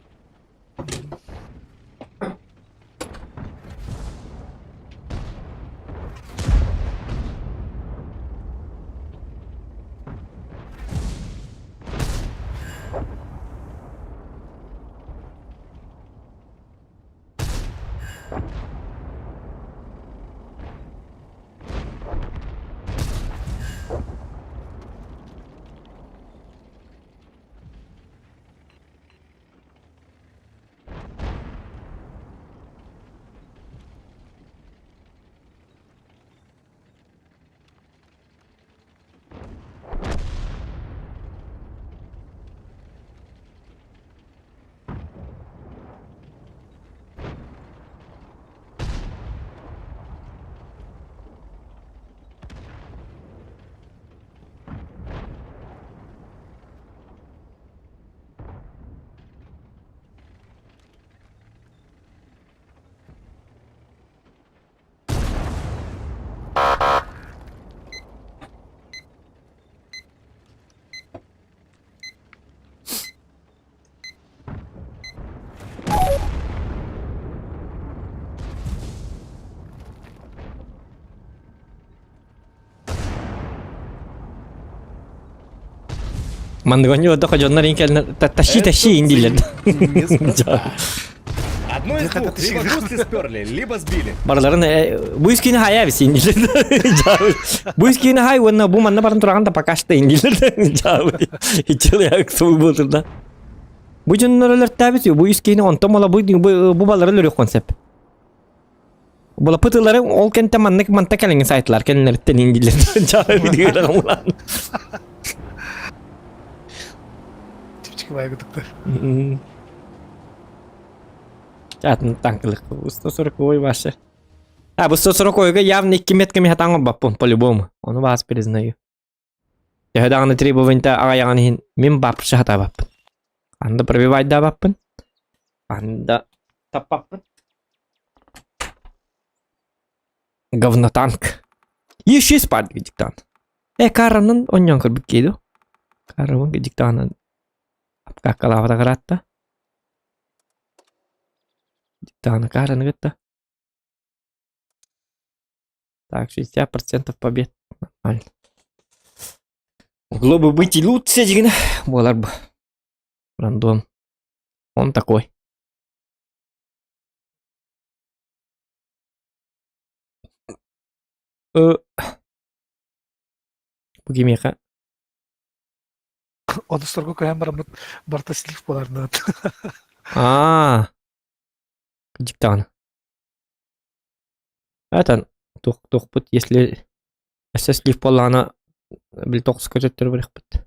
Манныгонньу да дьоннор инкэлнэ тащи тащи индилер. Одно из двух, либо гусли сперли, либо сбили. Барыларын бу искини хая бис индилер. Бу искини хай уонна бу манна барын тураган да пока что индилер. Ичил як суу болдур да. Бу дьоннор өлөртөөбүт бу искини онтон мола бу бу балары өлөрүөх концепт. Була пытылары ол кенте маннык манта кэлиҥи сайтлар кэлиннэриттэн индилер. Жаа Чипчики байгытыктар. Атын танкылык. 140 ой ваше. А, бу 140 ойга явно 2 метками хатаң баппын по-любому. Ону бас признаю. Төһө даҕаны требованиета аҕайаҕын иһин мин бапшы хатаабаппын. Анда пробивать да баппын. Анда таппаппын. Говнотанк. Еще спать диктант. Э, каранын онньон көрбүт кейду. Карабын диктанын апкаккалаабата караатта. Диктаны караны кытта. Так, 60% побед. Нормально. Могло бы быть и лучше, дигина. Буолар бу. Рандом. Он такой. Э. Бу кимиэхэ? Онусторго көһөн бараммыт барта слив буоларнат. Аа. Диктан. Это тух тухпут, если өссө слив буоллаҕына били тоҕуска төттөрү барыахпыт.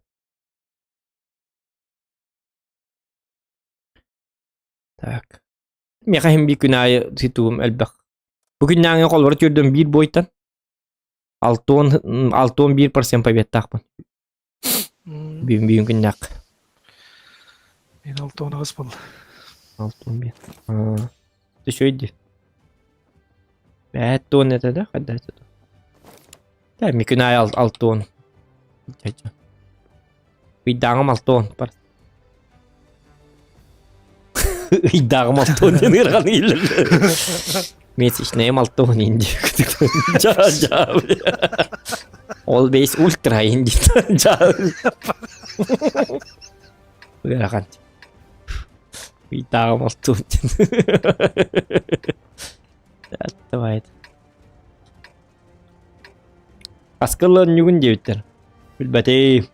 Так. Миэхэ иһин биир күн аайы тутуум элбэх. Бу күннээҥи холборо түөрдүм биир буойтан 61% победтаахпын. Бүгүн бүгүн күннээх. Мен алтыон буолла. 61. Аа. Үчүгэй дии. Бэт туон этэ да хайда этэ Да, ми күн аайы алтыон. Ыйдааҕым алтыон бар. Ыйдааҕым алтыон диэн ыархан иһиллэр. Месячныйым алтыон инди. Жа жа. Ол бейс ультра инди. Жа. Ыарахан. Ыйдааҕым алтыон диэн. Давай. Аскыллан ньугун диэбиттэр. Билбэтим.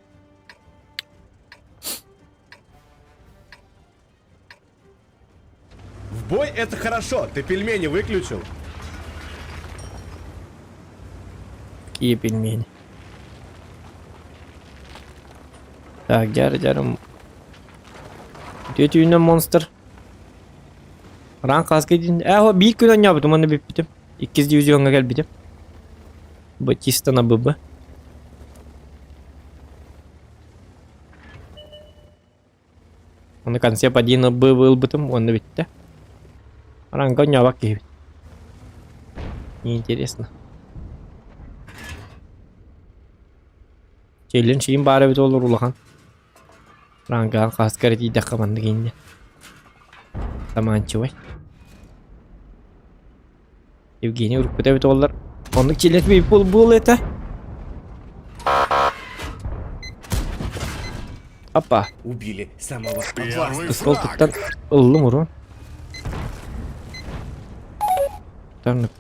В бой это хорошо, ты пельмени выключил? Какие пельмени? Так, дяры дярым. Тетя монстр. Ран хаска дин. Э, биир күн оонньообутум, уонна бүппүтүм. Иккис дивизиоҥҥа кэлбитим. Батиста на ББ. Оны концепт 1 Б ылбытым уонна бүттэ. Ранга оонньообот киһибит. Неинтересно. Челлендж им баар эбит олор улахан. Рангаҕа хаска эрэ тиийдэххэ маннык инньэ. Заманчивай. Евгений уруккута эбит оллар. Оннук челлендж буол это. Опа. Убили самого опасного. Ствол туттан ыллым урун. Тарнык.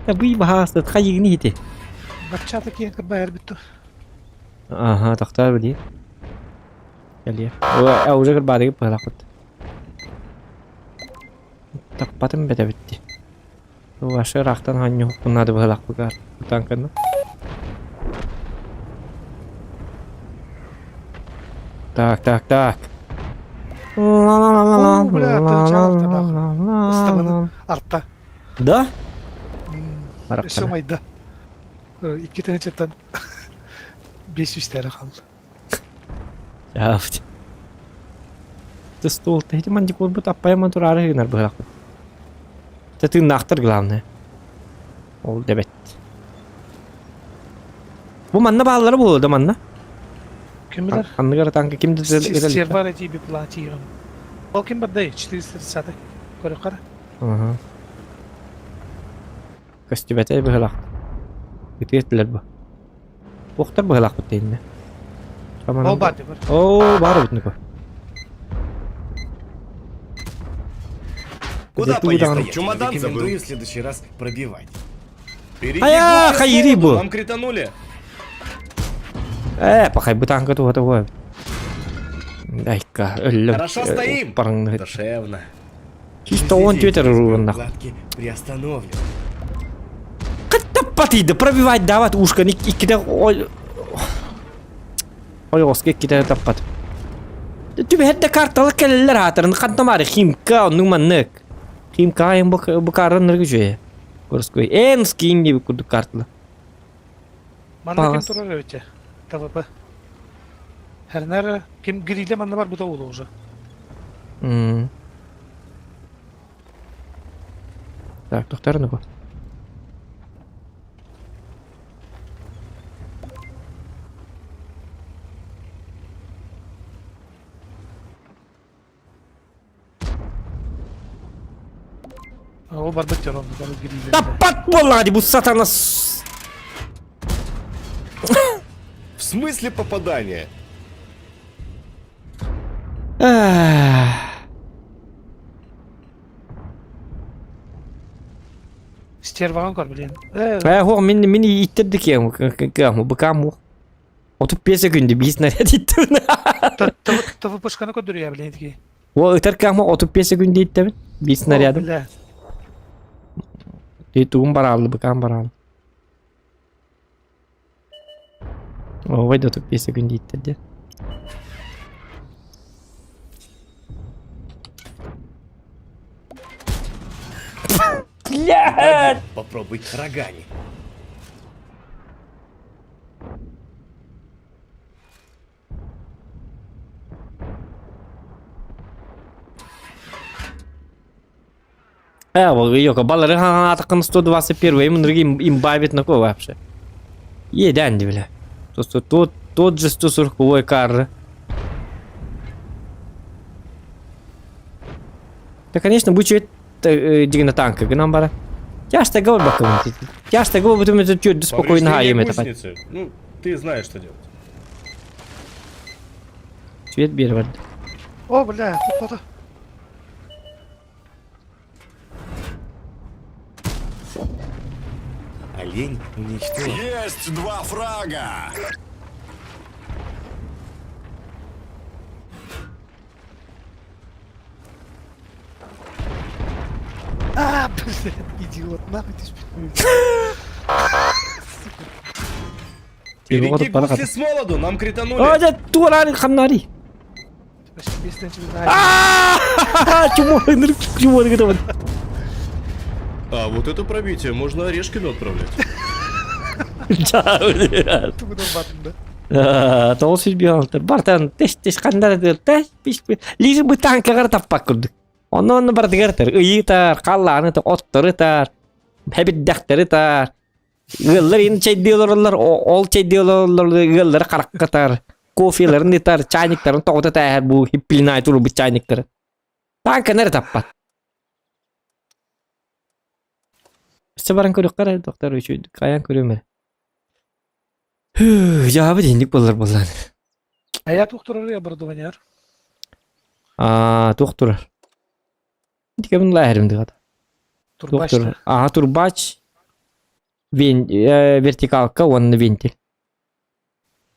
Бый баһаастыт хайыгын иһити. Баччата киэн кырбайар бүттү. Аха, тохтоор билии. Кэлиэ. О, уже кырбаадыгы пыһалахпыт. Таппатым бэтэ битти. Ваша ыраахтан ханньуһукпун наада быһалахпыгар. Танканы. Так, так, так. О, бля, Ыстаманы арта. Да? Өссө майда. Икки тыһыынчаттан 500 тәрі қалды. Чаавт. Стол тэһити мандикурбут аппайаман тураары гынар быһалахпыт. Тэ тыыннаахтар главное. Ол дэбэт. Бу манна бааллара буолуо да манна? Ким билэр? Ханныгар танка ким да Сервар эти биплатион. Ол ким бардай? 430 Көрө Ага. Көстүбэтэй быһылаах. Ытыыр бу. Туохтар быһылаахпыт тиһиннэ. Ол бар бар. Оо, баар эбит Нико. Куда Где ты поехал? там? Чемодан забыл. Рекомендую в следующий раз пробивать. Перейди Ая, в хайри бу. Нам кританули. Э, пахай бутанка туха туха. Айка, өллөм. Хорошо стоим. Парыңны. Душевно. Чисто он твиттер урунна. Укладки приостановлю. Таппатыйды, пробивать дават ушка, икките ой. Ой, оска икките таппат. Түбэһэр да карталы кэлэллэр аатырын хантамары химка оннук маннык. Химка айын бу караннар күчү. Горской Энский диби курдук карталы. Манна ким турар эбитче? ТВП. Хернер ким гриле манна бар бута улу уже. Так, тохтар бу. Ол барбыт дьон бары гриле. Таппат буоллаҕа дии бу сатана В смысле попадание? Стерваҕын көр блин. Э, хо мин мин ииттэрди киэм кыам быкаам 35 секунды биир снаряд иттибин. ТВПшканы көрдөрүө блин тики. О ытар кыама 35 секунды иттебин биир снарядым. Бля. Ти тугум бараалды быкаам бараалды. Ой, да 35 секунды иттэрди. Блядь! Попробуй рогами. Э, ёка, баллары атакын 121 им другим имбавит на кого вообще. Едянди, бля. Просто тот, тот же 140 кар. Да, конечно, будет дигна танка, гынан бара. Тяжко говор бакым. Тяжко говор, потому что чуть спокойно Повреждение хаем это. гусеницы. Ну, ты знаешь, что делать. Цвет бервард. О, бля, тут кто-то. Олень уничтожен. Есть два фрага! А, блин, идиот, нахуй ты спиной. Береги гусли с молоду, нам кританули. О, дьэ, туораары хамнаари. Чуму, чуму гытабын. А вот это пробитие можно орешками отправлять. Тоҕус сүз бартан теш теш ханнара теш пиш лишь бы танкаҕар таппак курдук. Онно онно барытыгар тар ыйытар, халлааны тар, оттору тар, хэбиддэхтэри тар. Ыаллар ин чэйдии олороллор, ол чэйдии олороллор ыаллары харахха тар, кофеларын ытар, чайниктарын тоҕута тээһэр бу хиппилинай турбут чайниктары. Танканы эрэ таппат. Өссө баран көрүөххэ эрэ, доктор үчүгэй хайаан көрүөм эрэ. Дьаабы динник буолар буоллаан. А я туох турар оборудованиер? Аа, туох турар? Дикэбин лааһырым дыгата. Турбач. Ага, турбач, вен, э, вертикалка уонна вентиль.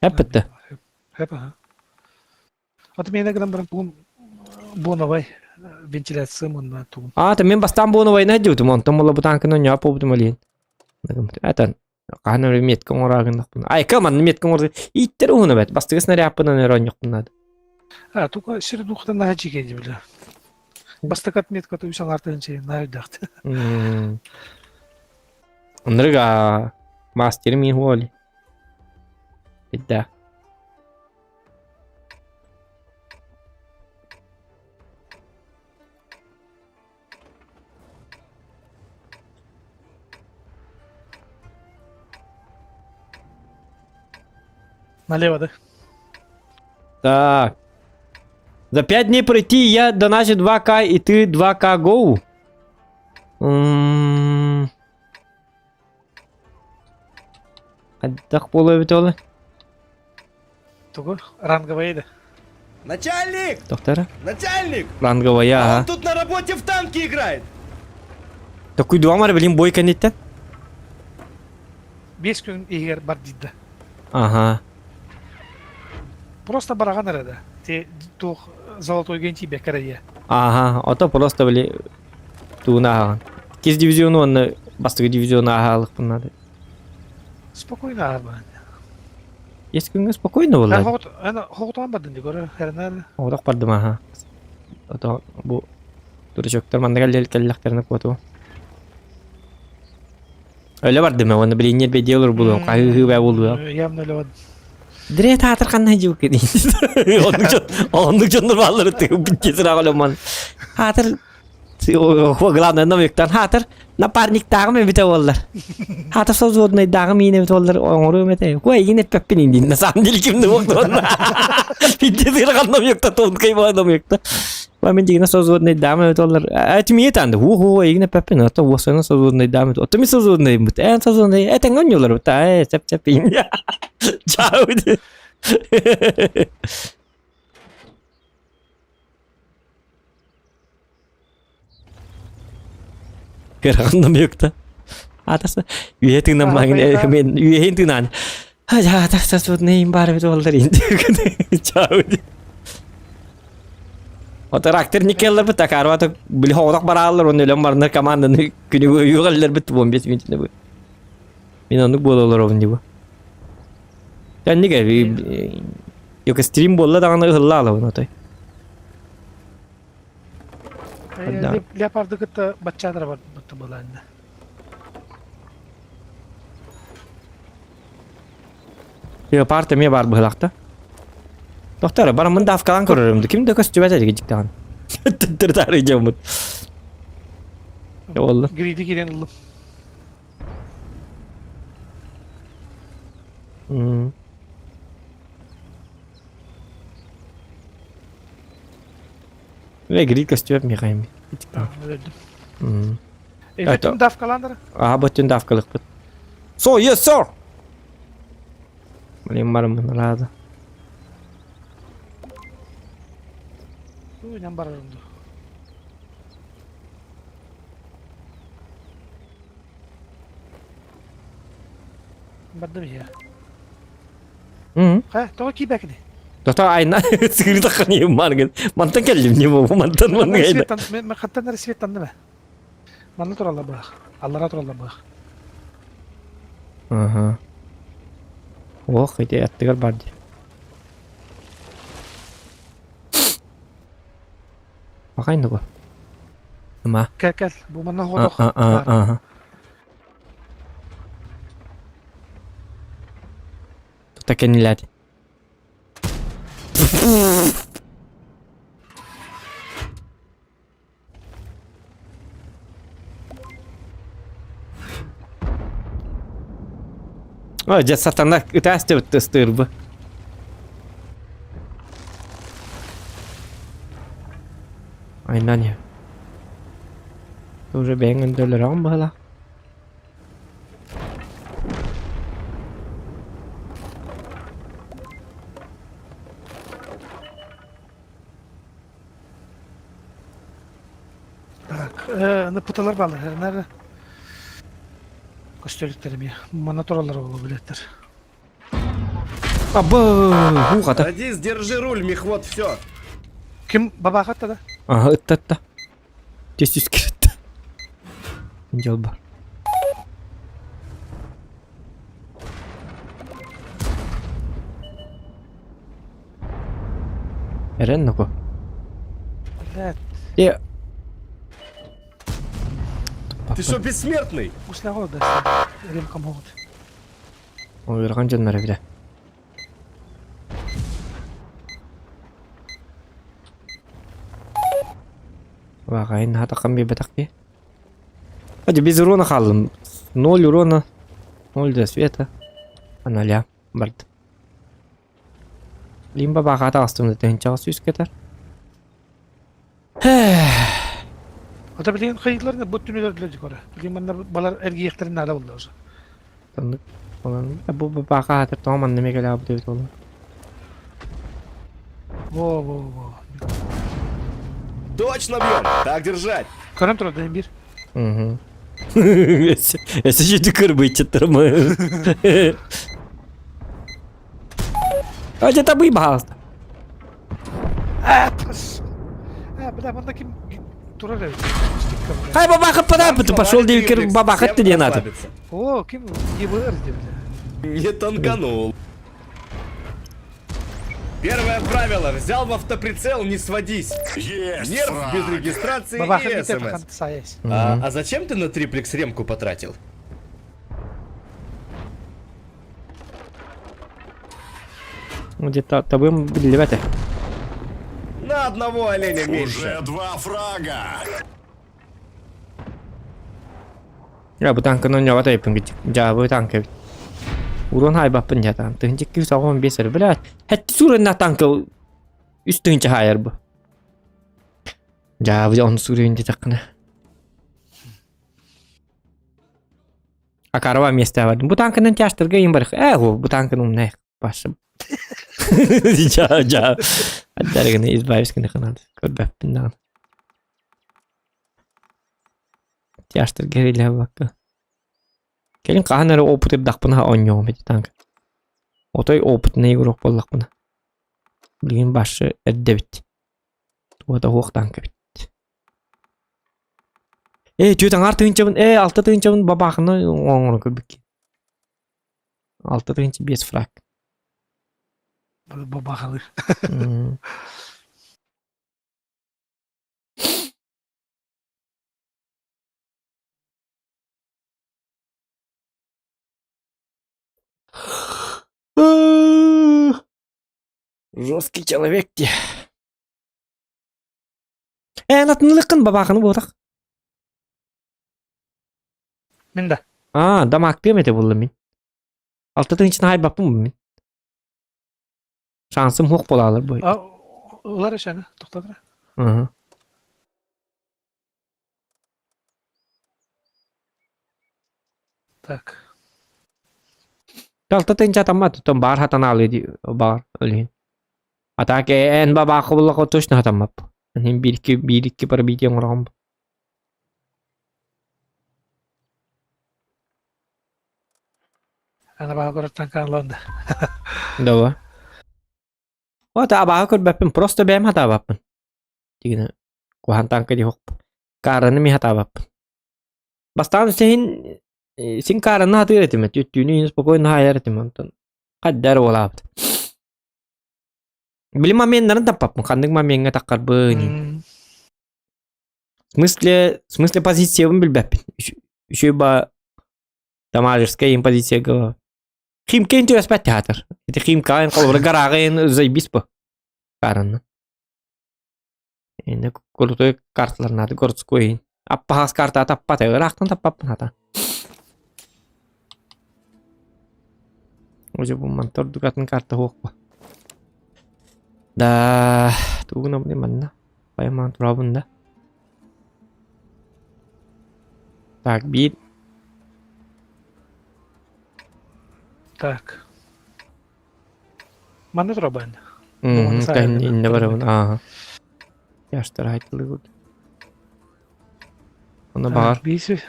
Эппетте. Хэп, ага. Вот мен гынан баран тугум боновай вентиляция мунна тугум. А, та мен бастан боновайна диутум, онтон була бутанканы ньоо побутум алиен. Этан хаһан эрэ метка оҥораагыннахпын. Айка манна метка оҥорду. Ииттэр уһуна бэт. Бастыгы снарядпынан эрэ оонньохпун А, только сир духтан наһаа дьиикэй бile. Бастакы отметка үс аҥаартан чейин наһаа үрдэхт. Оннуга мастер мин хуоли. Идда. Налево, да? Так. За 5 дней пройти я доначу 2К и ты 2К гоу. М. Хайдах буолуо эбит ол? Тугу? Ранговая да? Начальник! Доктора? Начальник! Ранговая, А ага. он тут на работе в танке играет! Такой дуамар, блин, бой кэнниттэн. Биэс күн иһигэр бар диидэ. Ага. Просто бараҕан эрэ да. Те туох золотой ген тиийбэккэ эрэ диэ. Ага, ото просто, били, тууна аһаҕын. Кис дивизиону уонна бастакы дивизиону ааһаалыкпын надо. Спокойно ааһар Есть күҥҥэ спокойно буолла. Хоҕутаан бардын дии көрө, эрэнээр. Оҕотох бардым аха. Ото бу дурачоктар манна кэллэхтэринэ куоту. Өлө бардым уонна билиннер бэдиэ олор булуом, хаһыы бää булуом. Явно өлө бардым. Дре таатыр ханна жук Оннук дьон, оннук дьоннор бааллар тыгын өлөмман. Хаатыр главное номиктан хаатыр напарниктааҕым эбитэ буоллар. Хаатыр созводнайдааҕым иин эбитэ буоллар оҥоруом этэ. Куой иин эппэппин индин на самом деле кимни буолтуонна. Бидде сырхан номикта тонкай баа номикта. Ва мен дигина созводнайдаам эбитэ буоллар. Этимие танды. Ху ху иин эппэппин ото уосана созводнайдаам эбит. Ото ми созводнайым бут. Эн созводнай этең онньулар бут. Э сеп сеп иин. Чао. Кыраҕын да Атаса үөһэ тыынан мен үөһин тыынан атаса суднайым бар бит олдар инде чау Ото рактер никеллер бит такарвата били хоҕотох барааллар оны өлөн барнар команданы күнүгө үйөҕөллөр бит буон бес минутина бу. Мин оннук буолалар обун дибу. Тэнниге Йока стрим буолла даҕаны ыһылла алабын отой. Леопарды кытта баччаадара барбыт буолаанна. Леопард эмиэ баар быһылаахта. Доктор, бараммын давкалаан көрөрүм. Ким да көстүбэт этиги дьиктаҕын. Төттөрү таары дьоммут. Олла. Гриди киирэн ыллым. Ve грид көстүбэт миэхэ Эбэтин давкалаандара? Аха, бөттүн давкалыкпыт. So, yes, sir! Блин, барымын рада. Уйнан барарым ду. Бардым я. Ха, тоҕо киибэкини? Тота айна сыгырдаххын иһим маргын. Мантан кэллим не бу мантан маннык айна. Мен хаттан эрэ светтанным ээ. Манна тураллар быһах. Аллара тураллар быһах. Аха. Ох, ити аттыгар бар дии. Бакай нугу. Ама. Кэл кэл, бу манна хотох. Аха. Тута кэннилээт. О, дьэ сатана ытаас диэбит ыстыырбы. Айнан иһэ. Уже бэйэҥ өндөлөрөҕүн быһыылаах. Так, аны путалар баалар, нары көстөлүктэр эмиэ. Манна тураллар буолуо билеттер. Абы, хата. Садись, держи руль, мехвод, все. Ким бабаахат да? Ага, ыттатта. Тез түс киретти. Жол бар. Эрэн ноко. Блядь. Э. Ты что, бессмертный? Услаҕа да. Ремка могут. Ыарахан дьоннор эбитэ. Ваҕайын хатакам биэрбэтэх дии. Хадьа без урона хааллым. Ноль урона. Ноль до света. Аналя барда. Лимба баҕаата астымда тыһынчаҕа сүүскэтэр. Ата билигин хайыыларына бу түнүлэр дикора. Билигин манна балар эргийиэхтэрин наада буолла уже. Таннык. Онон бу баҕа аатыр тоҕо манна мегалаабыт эбит ол. Во во во. Точно бьем! Так держать! Көрөн турар да бир. Угу. Эсэ жити кырбыйчыттырмы. А это табый баҕаласта. А, бля, манна ким турар эбит. Хай бабахыт падапыт, пошел дивкер бабахыт ты не надо. О, ким ЕБР деп. Не танканул. Первое правило. Взял в автоприцел, не сводись. Есть Нерв фраг. без регистрации Бабахыт и смс. А, а зачем ты на триплекс ремку потратил? Где-то табым биллибэтэ. На одного оленя меньше. Уже два фрага. Я бу танканы ойнооҕо эппин дьаабы танка эбит. Урон хайбаппын дьатаан. Тыһынча 295 эрэ. Бля, хэт сууренна танка үс тыһынча хаайар бу. Дьаабы он суурен диэтэххинэ. Акарова место бар. Бу танканан тяжтарга им барых. Э, бу танканы умнай башым. Жа, жа. Аддарыгына избавись гына надо. Көрбөппүн даҕаны. Тяжтарга илэ бакка. Кэлин хаһан эрэ опыт ырдахпына оонньуом ити танка. Отой опытный игрок буоллахпына. Билигин башы эрдэбит. Туота суох танка эбит. Ээ, түөрт аҥаар тыһыынчабын, ээ, алта тыһыынчабын бабаахына оҥорон көрбүккүн. 6 5 фраг. Бабахалы. Жесткий человек те. Э, натынылыккын бабаахыны буотах. Мин да. Аа, дамаактыам этэ булла мин. Алта тыһыынчаны хайбаппын мин. Шансым суох буолаалар бу. Ылар эшаны, тоқтатыра. Ага. Так. Алта тыһыынча атаммат, оттон баар хатанаалы ди баар өлүһүн. А так эн бабаахы буллаха точно хатаммап. Мин биир-икки биир-икки пробитие оҥороҕум. Ана баҕа көрөттөн хаалланда. Дава. Вот абааһы көрбөппүн, просто бэйэм хатаабаппын. Дигинэ куһаан танка дии хоппун. Каараны ми хатаабаппын. Бастаан син син каараны хатыыр этим, түүнү спокойно хаайар этим онтон. Хаддар буолаабыт. Били моменнарын таппаппын, ханнык момеҥҥа таххарбын. В смысле, в смысле позициябын билбэппин. Үчүгэй ба тамажеская им позицияга. Химка интереспэт театр. Ити химка холобура гараагын заебись по. Каранна. Инне крутой карталар надо городской. Аппахас карта таппат, ыраахтан таппаппын хата. Уже бу мантор дукатын карта хуохпа. Да, тугун обни манна. Пайман турабын да. Так, биир. Так. Манна турабын. Инне барабын, ааха. Яштар айтылы Оны бар. Биси.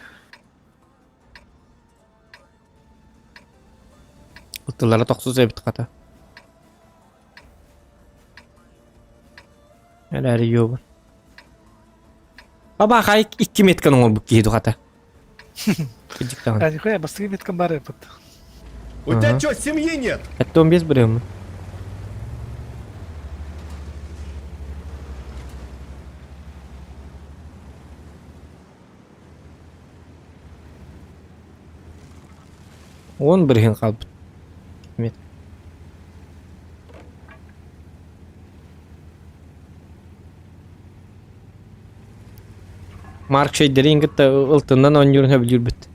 Ыттылара тохсус эбит хата. Эрээри юобун. Баба хай икки метканы оҥорбут киһи духата. Кырдьык даҕаны. А нихуя, бастакы меткам баар эбит. У тебя что, семьи нет? Это он без бревна. Он бирген хаалбыт. Мет. Марк шейдерин кытта ылтыннан оонньуурун сөбүлүүрбүт.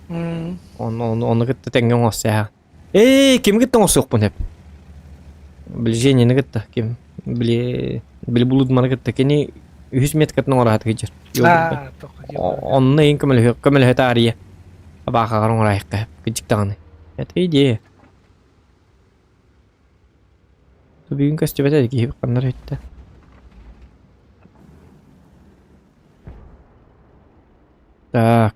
Ону, ону, ону кытта тэҥҥэ оҥостуоха. Ээ, кими кытта оҥостуохпун сөп? Ближениени кытта ким? Били, били булудманы кытта кини үһүс меткатын оҥоро сатыыр. Аа, Онно иин көмөлөһө көмөлөһө таарыйа. Абаахаҕар оҥорайыкка кыдьык даҕаны. Это идея. Бүгүн көстүбэтэ киһи ханнар өттө. Так.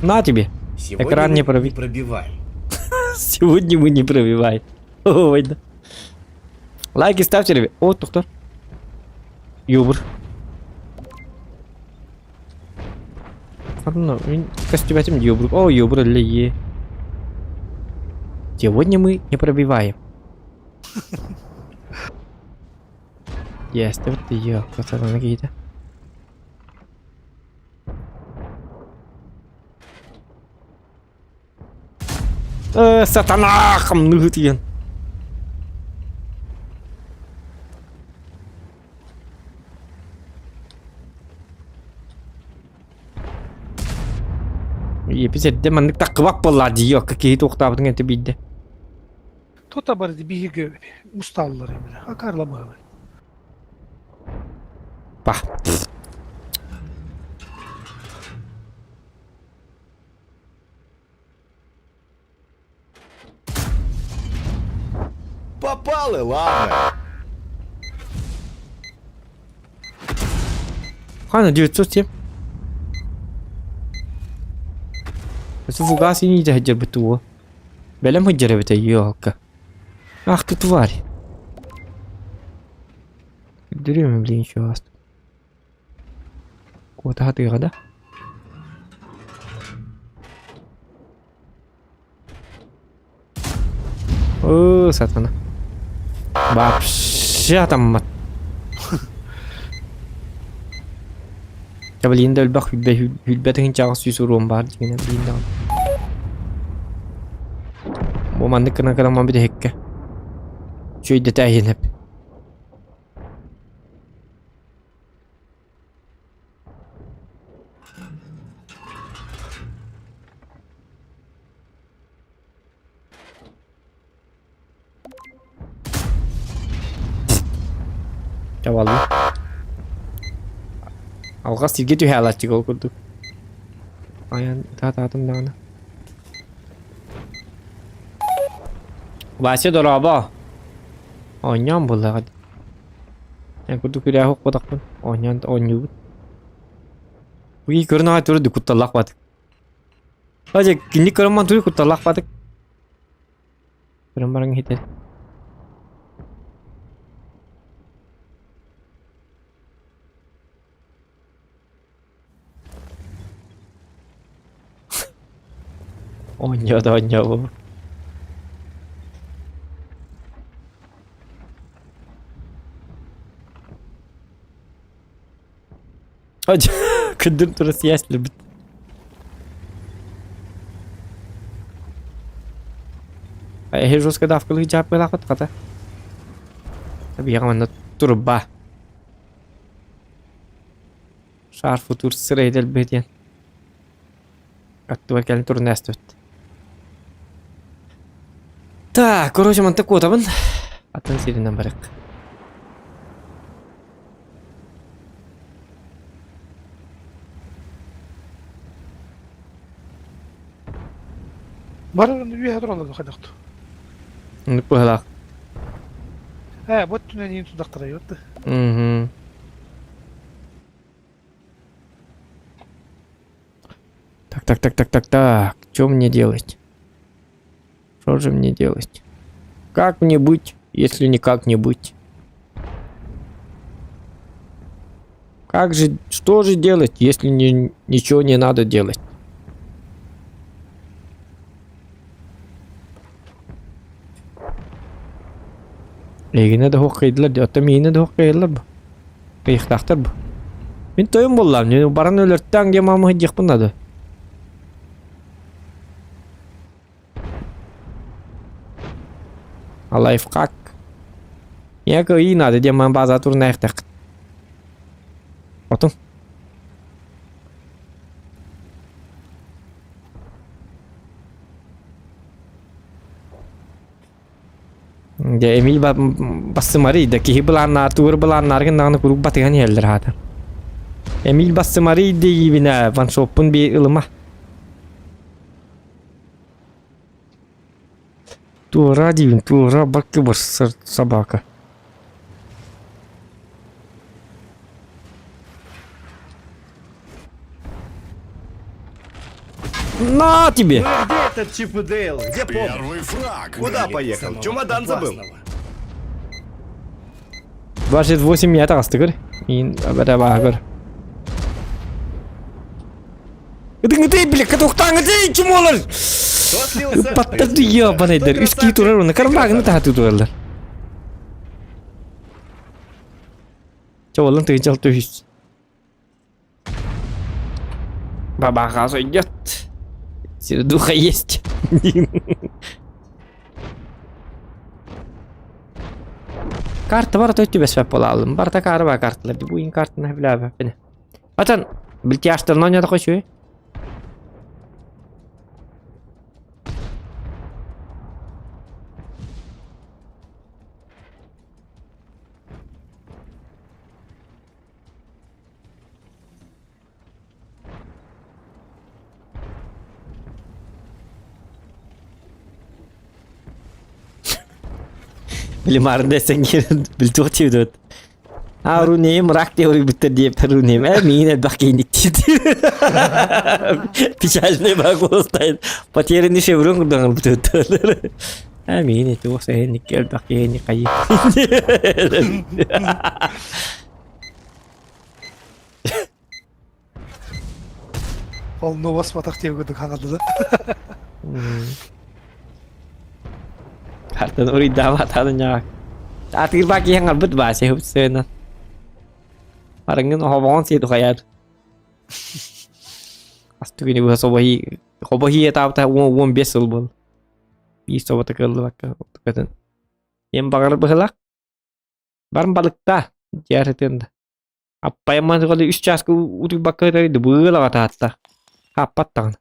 На тебе. Сегодня Экран не мы проби. не пробиваем. Сегодня мы не пробиваем. Ой, да. Лайки ставьте, ребят. О, доктор. Юбр. Ладно, мин көстүбэтим юбр. О, юбр или е. Сегодня мы не пробиваем. Есть, вот ее, красота какие-то. Э, сатана, хамныгытыйын. Епис эрдэ маннык таххыбат буоллаа дии, окка киһи туохтаабытын этэ биирдэ. Тута барды биһиги усталлар именно. Акарламыгы. Па. Попал и ладно. Хана 907. Өссө фугас инии дьаһайдьарбыт тугу? Бэлэм сылдьар эбитэ ёлка. Ах ты тварь. Көрдөрүөм блин еще вас. Куота сатыаҕа да? Оо, сатана. Вообще атаммат. Дьэ билигин да элбэх хүлбэ хүлбэ тыһыынчаҕа сүүс уруом баар дьиҥинэн билигин даҕаны. Бу маннык гынан кырамман бүтэһиккэ. Үчүгэйдэтээһин эп. Чабалла. Алҕас сиргэ түһэ ол курдук. Айан таатаатым даҕаны. Вася дорообо. Оонньоон буоллаҕа. Эн курдук күрээһи укпатахпын. Оонньоон оонньуубут. Уй көрөн аҕай туру кутталлаах баатык. Ажа кинник көрөн ман туру кутталлаах баатык. Көрөн баран иһитэр. Оонньоо да оонньоо Күндүм тура сияслибит. Эһи жестко давкалыы дьааппылаахыт хата. Биһиэхэ манна турба. Шар футур сырэйдэл диэн. Аттыбар кэлэн турун ээстибит. Так, короче, манта куотабын. Атын сиринэн барык. Баран үөһэ тураллар хайдахту. Оннук быһалаах. Ээ, бу өттүнэн иин тудахтара юрты. Мгм. Так, так, так, так, так, так. Что мне делать? Что же мне делать? Как мне быть, если никак не быть? Как же, что же делать, если не, ничего не надо делать? Эйигинэ да суох кыайдылар дии, оттон миигинэ да суох кыайаллар бу. Кыйыхтаахтар бу. Мин тойон буоллаҕым, баран өлөртөөн диэн маама сылдьыахпын наада. А лайфхак? Я кыайыы наада диэн маан бааза турнаайахтааххыт. Отун. Дьэ Эмиль бассымарый да киһи былааннаар тугур былааннааргын даҕаны куруук батыһан иһэллэр аата. Эмиль бассымарый диибинэ ваншоппун би ылыма. Туора диибин, туора бакы барсар собака. На тебе! Ну и где этот Чип и Дейл? Где помощь? Первый фраг. Куда поехал? Чемодан забыл. 28 я таҕыстыгыр. Мин бара Ытыҥытый бile катухтаҥытый чумолар. Кто слился? Паттарды ебаныйдар. Үс кии турар уна кармагını таһаты тураллар. Чолон тыынчал түһүс. Бабаха сойдет. Сердуха есть. Карта бар той түбэспэт буолаалым. Барта каары ба карталар. Бу картаны билээбэппин. Атан билтиаштарна ойнодохо үчүгэй. Били маарында эсэҥ билтуох диэбит А рунейм рак диэбиттэр диэбиттэр рунейм э миин элбэх киинник Печальный могу стоит потерянный шеврон курдук ылбытыттар А миин эти уох сэһэнник элбэх киһини хайы Ол нуос батах диэбит хаҥаллы да. Артан уруйдаабатааны ньаҕак. Атыырбаа киһи аҥарбыт баа сиһып сыана. Арыҥын хобоҕон сиэ тухайар. Ас түгэни быһа собоһии хобоһии этаабыта 15 сыл буол. Биир собото кыаллыбакка тукатын. Ем баҕар быһылах. Баран балыкта дьиэ да. Аппайамман үс чааска утуйбакка ытар быылаҕа таатта. Хааппат даҕаны.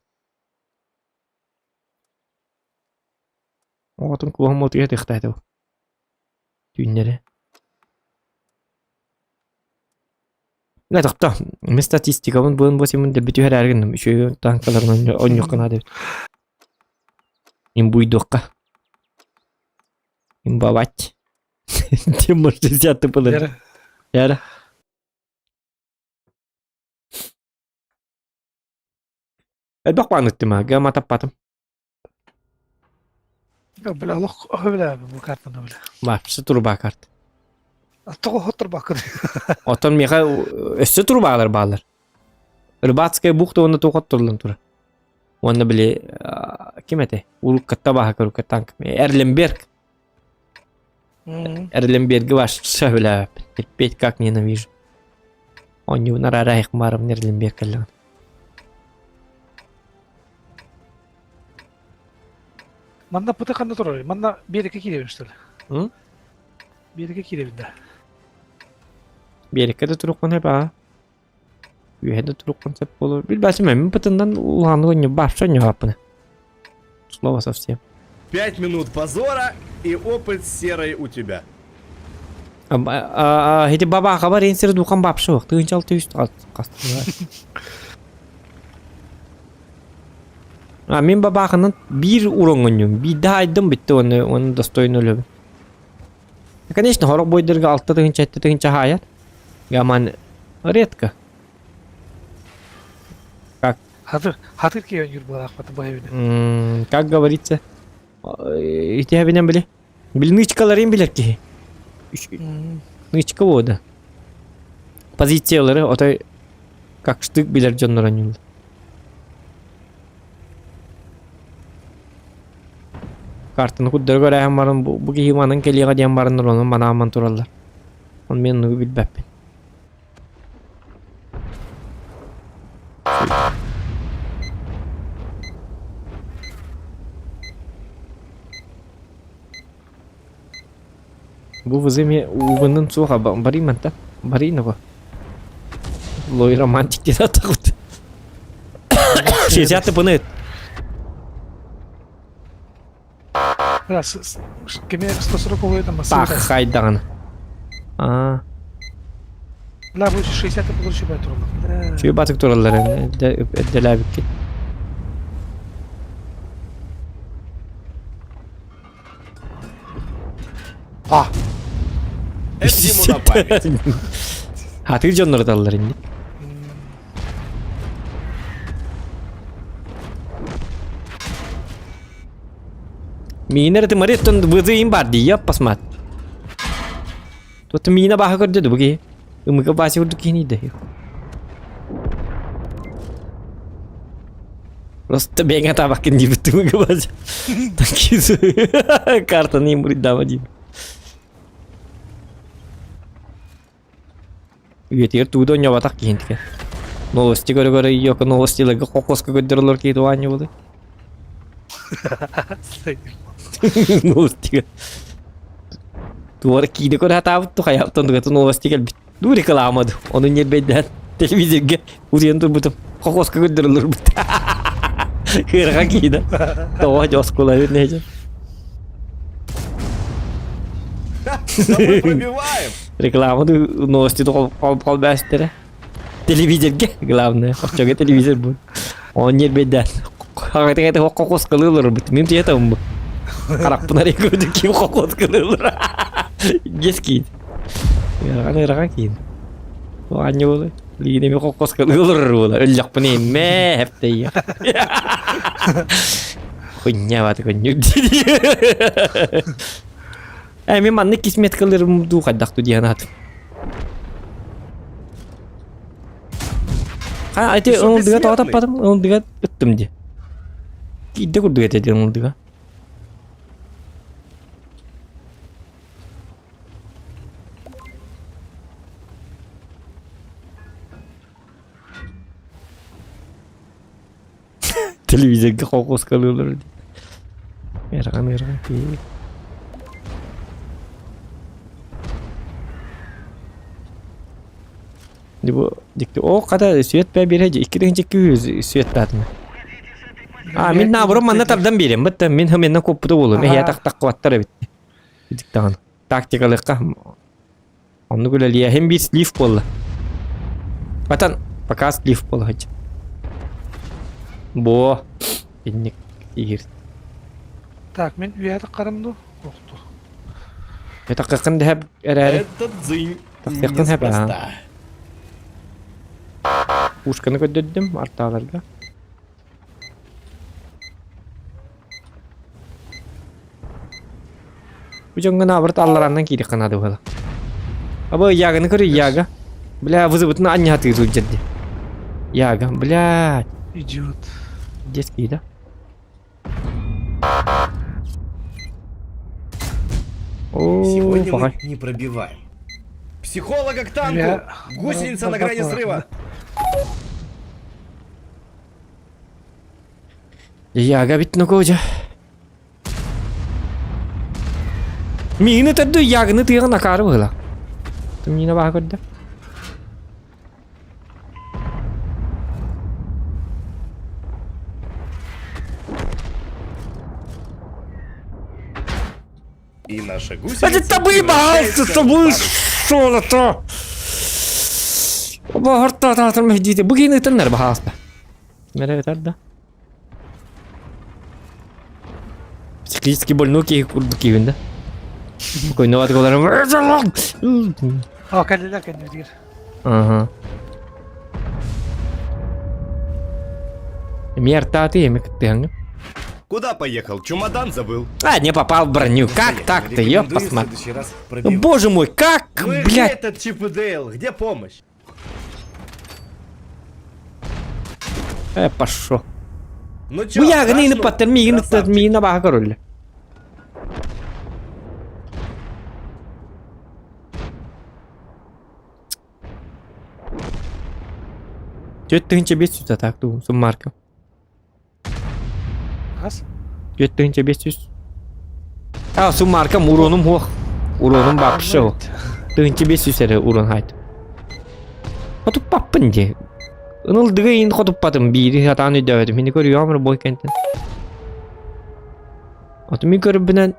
Оҕотун куоһум утуйа тыахтаата бу. Түүннэри. Нэ тохто, мин статистикабын буон босимын дэлби түһэрээри гынным. Үчүгэй таанкаларын онньуохха наада эбит. Имбуйдуохха. Имбовать. Тимур 60 было. Яра. Яра. Элбэх баанныттым а, гама таппатым. Бля, олох бля, бу картаны бля. Вообще труба карт. Тоҕо хотторбаккын. Оттон миэхэ өссө трубалар баалар. Рыбацкая бухта уонна туох оттуллан турар. Уонна били ким этэй? Уруккатта баһа көрүккаттан Эрленберг. Эрленберги ваш сөбүлээбэппин. Терпеть как ненавижу. Онньуунар арайых марым Эрленберг кэллэҕин. Манна пыты ханна турар? Манна биэрэккэ киирэбин что ли? М? Биэрэккэ киирэбин да. Биэрэккэ да туруккун сөп аа. Үөһэ да туруккун сөп буолуо. Билбэсим мин пытындан улааннык онньу баапша онньуһааппына. Слово совсем. Пять минут позора и опыт серой у тебя. Ити бабааха бар сир духан баапша суох. Тыынча 600 А мин бабаахынан биир уроҥҥонньум. Биирдэ айдым бүтте уонна уонна достойно өлөбүн. Конечно, хорох бойдерга 6 тыһынча 7 тыһынча хаайар. Гаман редко. Как? Хатыр, хатыр киһи оонньуур буолаахпат бу Как говорится, итиһэбинэн били. Били нычкаларын билэр киһи. Нычка буода. Позициялары отой как штык билэр дьоннор оонньууллар. Картаны курдары көрөөһүн баран бу, бу киһи манан кэлиэҕэ диэн бараннар онон манааман тураллар. Оны мен оннугу билбэппин. Бу вызыме увынын суоха барыйман та. Барыйна бу. Лой романтик диэн атаҕыт. 60 пыныт. Кими 140 угуй там Так, хайдаҕына. Аа. Бля, бу 60 получи бай тураллар. Чүй батык тураллар эрдэлээбиккит. А. Это ему на память. Хатыр дьоннор аталлар инник. Миинер это Мариттон вызыйын бар дии, яппасмат. Тут миина баха көрдөдү бу киһи. Ымыка баасы курдук киһини да. Просто бэйэҥ атаабаккын диэбит ымыка баасы. Такие картаны имуридама диим. Үйэтигэр тугу да оонньообатах киһинтикэ. Новости көрө-көрө ийиэхэ новостиларга кокоска көрдөрөллөр киһи туох оонньуубутуй? Новостига. Туора киинэ көрө сатаабыт дуу, хайааттан тугата новости кэлбит. Дуу реклама дуу. Ону ньиэрбэйдээн телевизорга утуйан турбутум. Кокоска көрдөрөллөрбүт. Ыарахан киинэ. Тоҕо дьэ оскуола нэһэ. Да мы пробиваем! Реклама новости хол бэстэрэ. Телевизорге, главное, оччоҕо телевизор бу. Он ньиэрбэйдээн. Хаҕытыҥ хокуоскалыылар бит. Мин тиэтэ бу. Харахпын арый көрдүк ким хокуоскалыылар. Дес киин. Ыарахан ыарахан киин. Аанньа буолуй. Билигин эми хокуоскалыылар буола. Өллөхпүн эммэ хэптэйэ. Хуйня баты көннүк Э, мин маннык кисметкаларым дуу хайдах дуу диэн аатым. Ха, эти ылдыга тоҕо таппатым, ылдыга ыттым дии. Киирдэ курдук этэ диэн ылдыга. Телевизорга холкуоскалыылар дии. Ыарахан ыарахан киһи. Бу дикти о хата свет пэ биэрэ 2 200 свет паатына. А мин наоборот манна тардан биэрем бытта мин хamenна коппута буолуом эһиэ тахтаххыбаттар эбит. Диктаҕын. Тактикалыахха Оннук үлэлиэһим биир слив буолла. Батан, пока слив буола сылдьар. Бо, инник игир. Так, мин үйэ харам ду? Охту. Тахсыаххын дэһэп эрээри. Этот дзынь Тахсыаххын хэп аа. неспроста. Пушканы көрдөрдүм артааларга. Бу дьоҥҥо наоборот алларааннан киириэххэ наада быһыылаах. Абы Яганы көрүй, Яга. Бля, вызыбытын анньаһатыы сылдьар дии. Яга, блядь. Идиот. Детский, да? О, Сегодня пахай. мы не пробиваем. Психолога к танку! Я- Гусеница на грани срыва! Яга бит нукоджа. Миигин ытырды ягыны тыаҕын акаары быһыла. Миина баха көрдө. И наша гусеница Это табы превращается баалсы в табы барыш. шолото. Баһарта таатыр мехдите. Бу киин ытыннар баһааста. Мере ытар да. Психически больной киһи курдук киһибин да. Спокойно атыгаларым. А, кэллилэр кэннибитигэр. Ага. Эмиэ артааты, эмиэ кыттыһаҥҥын. Куда поехал? Чемодан забыл. А, не попал в броню. Как так-то, ёп, Рекомендую в посмотри. следующий раз Ну, пробивать. боже мой, как, Ну и где блядь. этот Чип и Дейл? Где помощь? Э, пошел. Ну чё, Бу ягыны страшно? паттар миигин ыттар Красавчик. миигин абаха көрөллө. 4500 атак туу суммарка. Хас? 4500. А, суммарка уронум хуох. Уронум вообще. 1500 эрэ урон хайт. Хотуппаппын дии. Ынылдыгы иин хотуппатым биири сатаан өйдөөбөтүм. Мини көрүөм бой кэнтэн. Оту мин көрбүнэн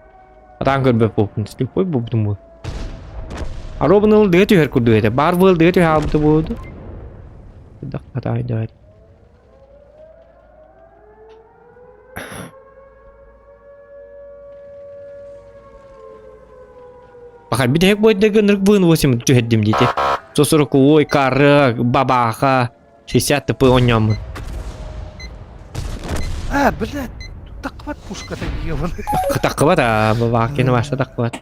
атаан көрбөт буолбун. Слепой буолбутум буол. Аробун ылдыга түһэр курдук этэ. Баар буолдыга түһэ хаалбыта буолду. Дах атаан өйдөөбөт. Бахар бүтэһик бойдага ынырык быын 8 түһэрдим диите. Сосуруку ой кары бабаха 60 тп оонньооммун. А, блядь, таххыбат пушката ебаный. Таххыбат а бабаха кини башта таххыбат.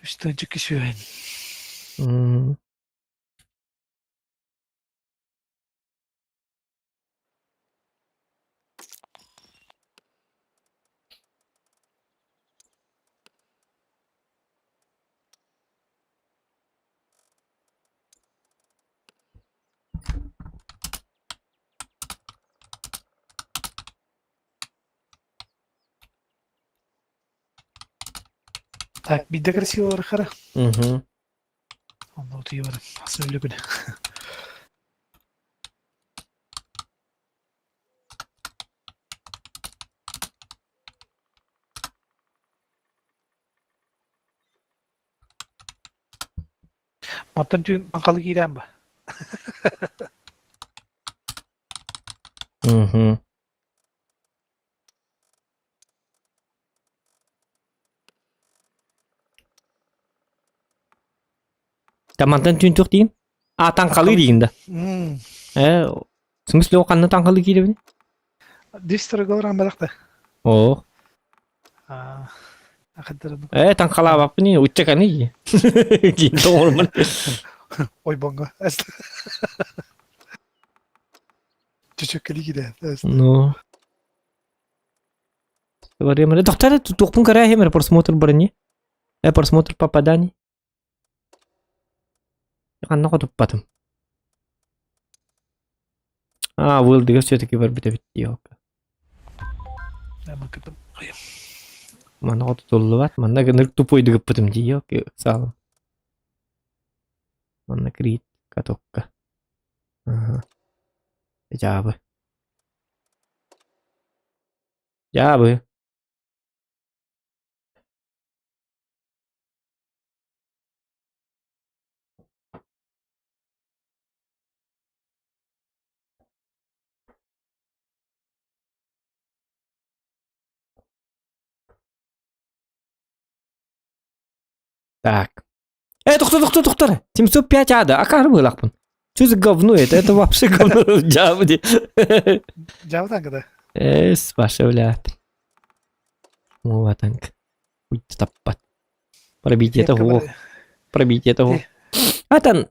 Үс тыһыынча сүөһэн. Так, биирдэ красиво хара. Угу. Онно утуйа баран. Ас өлө күнэ. Мантан түүн маҥхалы киирэн ба. Угу. Тамантан түүн туох диин? А, таҥхалыы диин да. Э, в смысле ол ханна таҥхалыы киирэбин? Дистрогоран барахта. Оо. А, Э, таҥхалаабаппын ини, уччаканы киин тоҥорумун. Ойбоҥҥо. Чөчөккөлүү киирэ. Ну. Говорим, доктор, туохпун көрөө просмотр брони. Э, просмотр попаданий. Ханна хотуппатым. А, вылдыга все-таки барбыта бит диэхэ. Манна хотутуллубат, манна гынырык тупойдук ыппытым дии, ыксаалым. Манна крит катокка. Ага. Дьаабы. Дьаабы. Так. Э, тохтоо, тохтоо, тохтоо. 705 ада. Акаары быһыылаахпын. Что за говно это? Это вообще говно. Дьаабы дии. Дьаабы танка да. Эс, ваша блядь. Мова танк. Таппат. Пробитие-то хуох. Пробитие-то хуох. А там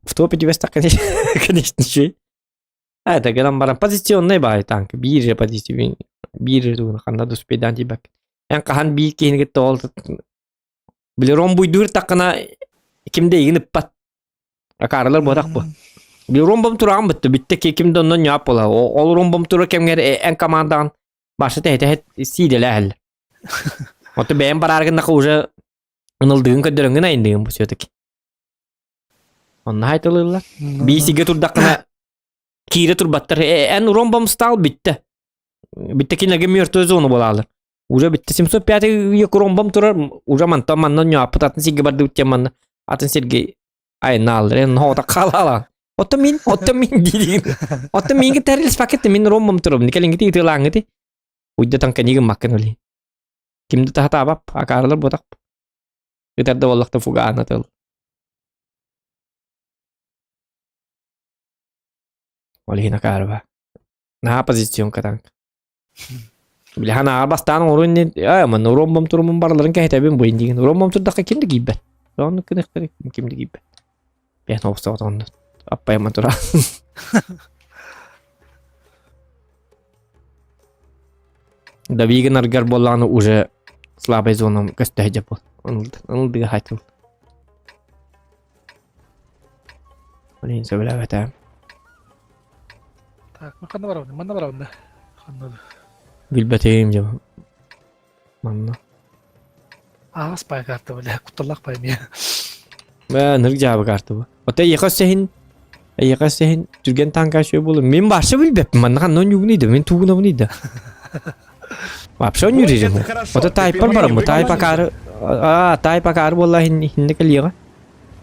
в топе тебе конечно, конечно, еще. А это гынан баран позиционный баай танк. Биир же позиция. Биир же тугун ханна да успейдан тибак. Эн хахан биир киһини кытта ол били ромбуйдуур таккына кимде игин ыппат. Акаарылар буотах бу. Били ромбом тураҕын бытты. Бүтте ким да оннон ньаап буола. Ол ромбом тура кэмгэр эн командаҕын башы тэһэ сиидэлээһэллэр. Ото бэйэм барааргыннаха уже ынылдыгын көрдөрөҥҥүн айындыгын бу все-таки. Онно хайтылыыллар. Биисигэ турдаххына киирэ турбаттар. Эн ромбом стал бүттэ. Бүттэ кинилэргэ мертвая зона буолаалар. Уже бүттэ 705 үйэ ромбом турар. Уже мантан манна ньааппыт атын сиргэ бардыбыт диэн манна атын сиргэ айнааллар. Эн хота халала. Ото мин, ото мин диигин. Ото минги тэрилс пакет мин ромбом турабын. Кэлиҥҥити ытыалааҥҥыти. Уйда танканигын маккын оли. Кимди тахатаабап, акаарылар ботах. Ытар да боллахта фугаана тыл. Ол иһин акаарыба. Наһаа позиционка танк. Билихан аҕа бастаан оҥору инни аа манна уромбом турумун барыларын кэһэтэбин бу индигин. Уромбом турдахха ким да киирбэт. Онну кынахтары ким да киирбэт. Бэйэн оҕустаҕат онно аппайма тура. Давигин аргар буоллаҕына уже слабай зонам көстө сылдьар буол. Ынылдыга хайтыл. Блин, сөбүлээбэтэ. Так, ну ханна барабын? Манна барабын да. Ханна да. Билбэтим дьэ. Манна. Аас пай карта бля, кутталлах пай мия. Бэ, нырк жаабы карта бу. Ота эйиэхэ өссө эйиэхэ өссө түргэн танка үчүгэй буолуо. Мин вообще билбэппин. Манна ханна ойнуугунуй да, мин тугунабыный да. Вообще ойнуур Это режим. хорошо. Ото Ты тайпар пельмени бараммы, тайп выполнишь? акаары аа, тайп акаары буолла хинне кэлиэҕэ.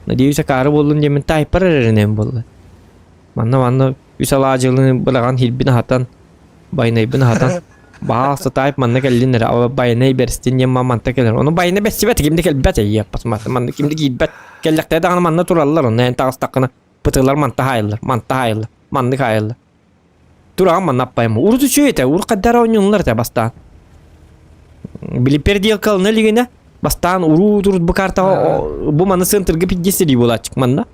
Надеюсь, акаары буоллун диэммин тайпар эрэринэн буолла. Манна манна үс алаадьылыны быраҕан хирбин аһатан, байнайбын аһатан баалса тайп манна кэллин эрэ, байнай бэрстин диэн манта кэлэр. Ону байнай бэстибэт, ким да кэлбэт эйиэ, манна ким да киирбэт. Кэллэхтэрэ даҕаны манна тураллар, онно эн таҕыстаххына пытылар манта хаайыллар, манта хаайыллар, маннык хаайыллар. Тураҕын манна аппайым. Урут үчүгэй этэ, урут хайдара оонньууллар этэ бастаан. Били переделка ылына илигинэ, бастаан урут-урут бу картаҕа бу маны центрга пиддестерии буолааччык манна.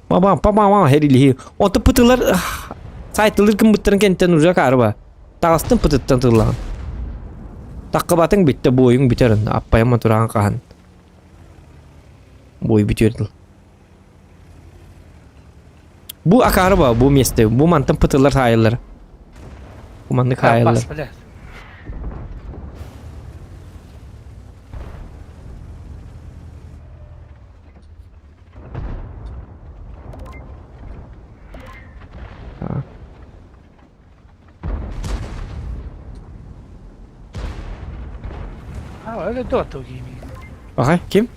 Папа, папа, херилиһи. Онто пытылар сайтылыр кымбыттарын кэнтэн уже каарба. Таҕыстын пытыттан тыллаҕын. Таққыбатың бүтте буойуң бүтэр аппайма тураан хаһан. Буой бүтүөр дыл. Бу акаары ба, бу месте, бу мантан пытылар хаайылар. Бу маннык хаайылар. Бас, бля. А, это то гейминг. Ага, ким?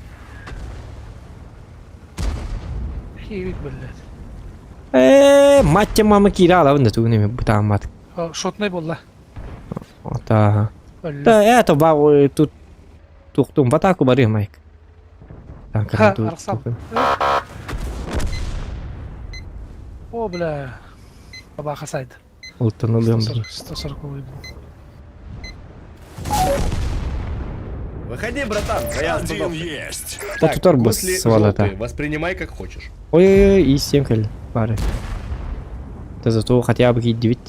Хивик, блядь. Э, мать мама киирэ алабын да тугун эми бытааммат. Шотный буолла. Ота. Да, это ба тут тухтум в атаку бары Майк. Ха, Арсал. О, бля. Бабаха сайт. Олтон ылыам. 140 был. Выходи, братан, твоя Один остановка. есть. Так, Тут арбуз гусли свалата. желтые, воспринимай как хочешь. Ой-ой-ой, и всем кэллэ бары. Да зато хотя бы киирдибит.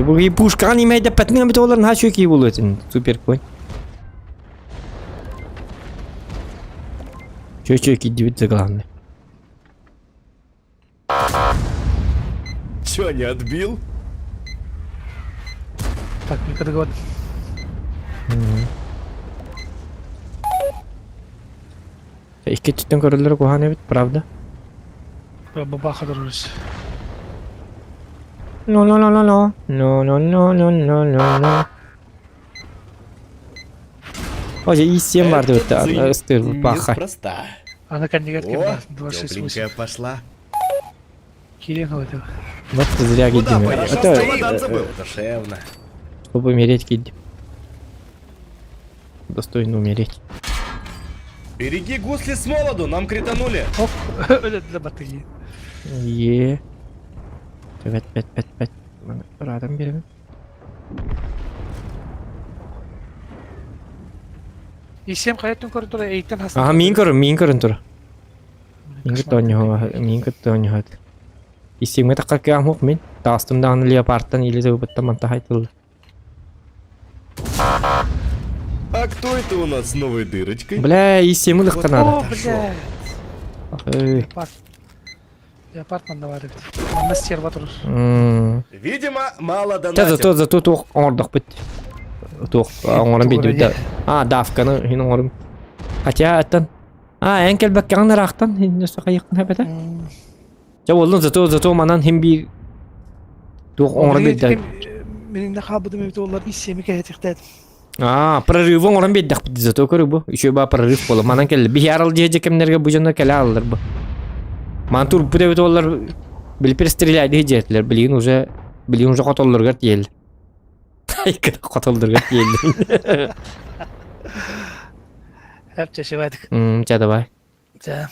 Бу пушкаҕа нимэйдэппэтин эбит олар наһаа үчүгэй киһи буолуо этин. Супер конь. Чө-чө киирдибит за главное. Чё, не отбил? Так, мне договор. Икки өттүттэн көрөллөрө куһаҕан эбит, правда? Бабаха дұрыс. No no no no no. No no no no no no no. Оже, и7 барды Этот бытта, ыстыр баха. Неспроста. Ана кандидат кем О, 268. тепленькая пошла. Кирин это. Вот ты зря Куда кидим. поехал? Это, Чемодан забыл. Душевно. чтобы умереть кидим. Достойно умереть. Береги гусли с молоду, нам кританули. Оп, это для батыги. Е. Бэт бэт бэт бэт. Маны ыраатан биэрэбин. Исем хайаттан көрөн тура эйтен хаста. Аха миин көрөн, миин көрөн тура. Миин кытта оонньоһо, миин кытта оонньоһот. Истиҥҥэ таххар кыаҕым суох мин. Таҕыстым даҕаны леопардтан или тылбыттан манта хайтылла. А кто это у нас с новой дырочкой? Бля, истиҥҥэ ылыахха наада. О, бля. Эй. Леопард. Леопард манна баар эбит. Манна стерва турар. Видимо, мало Чэ, донатил. зато зато туох оҥордохпут. Туох оҥорон биэрдибит да. А, давканы иһин оҥорум. Хотя аттан А, эн кэлбэккэҕин ыраахтан иһин сахайыаххын эбэтэ. Чэ, буоллун зато зато манан хим биир туох оҥорон биэрдэ. Мининде хаалбытым эбит олар исеми кэһэтихтээтим. А, прорывы оҥорон биэрдэхпит зато көрү бу. Үчүгэй баа прорыв буола. Манан кэллэ. Биһи арал дьиэ кэмнэргэ бу дьонно кэлэ аллар бу. Ман турбут эбит олар били перестреляйды дьиэтилэр. Билигин уже билигин уже хотоллоругар тиийэллэр. Хотоллоругар тиийэллэр. Эп чэшибадык. М, чэ давай. Чэ.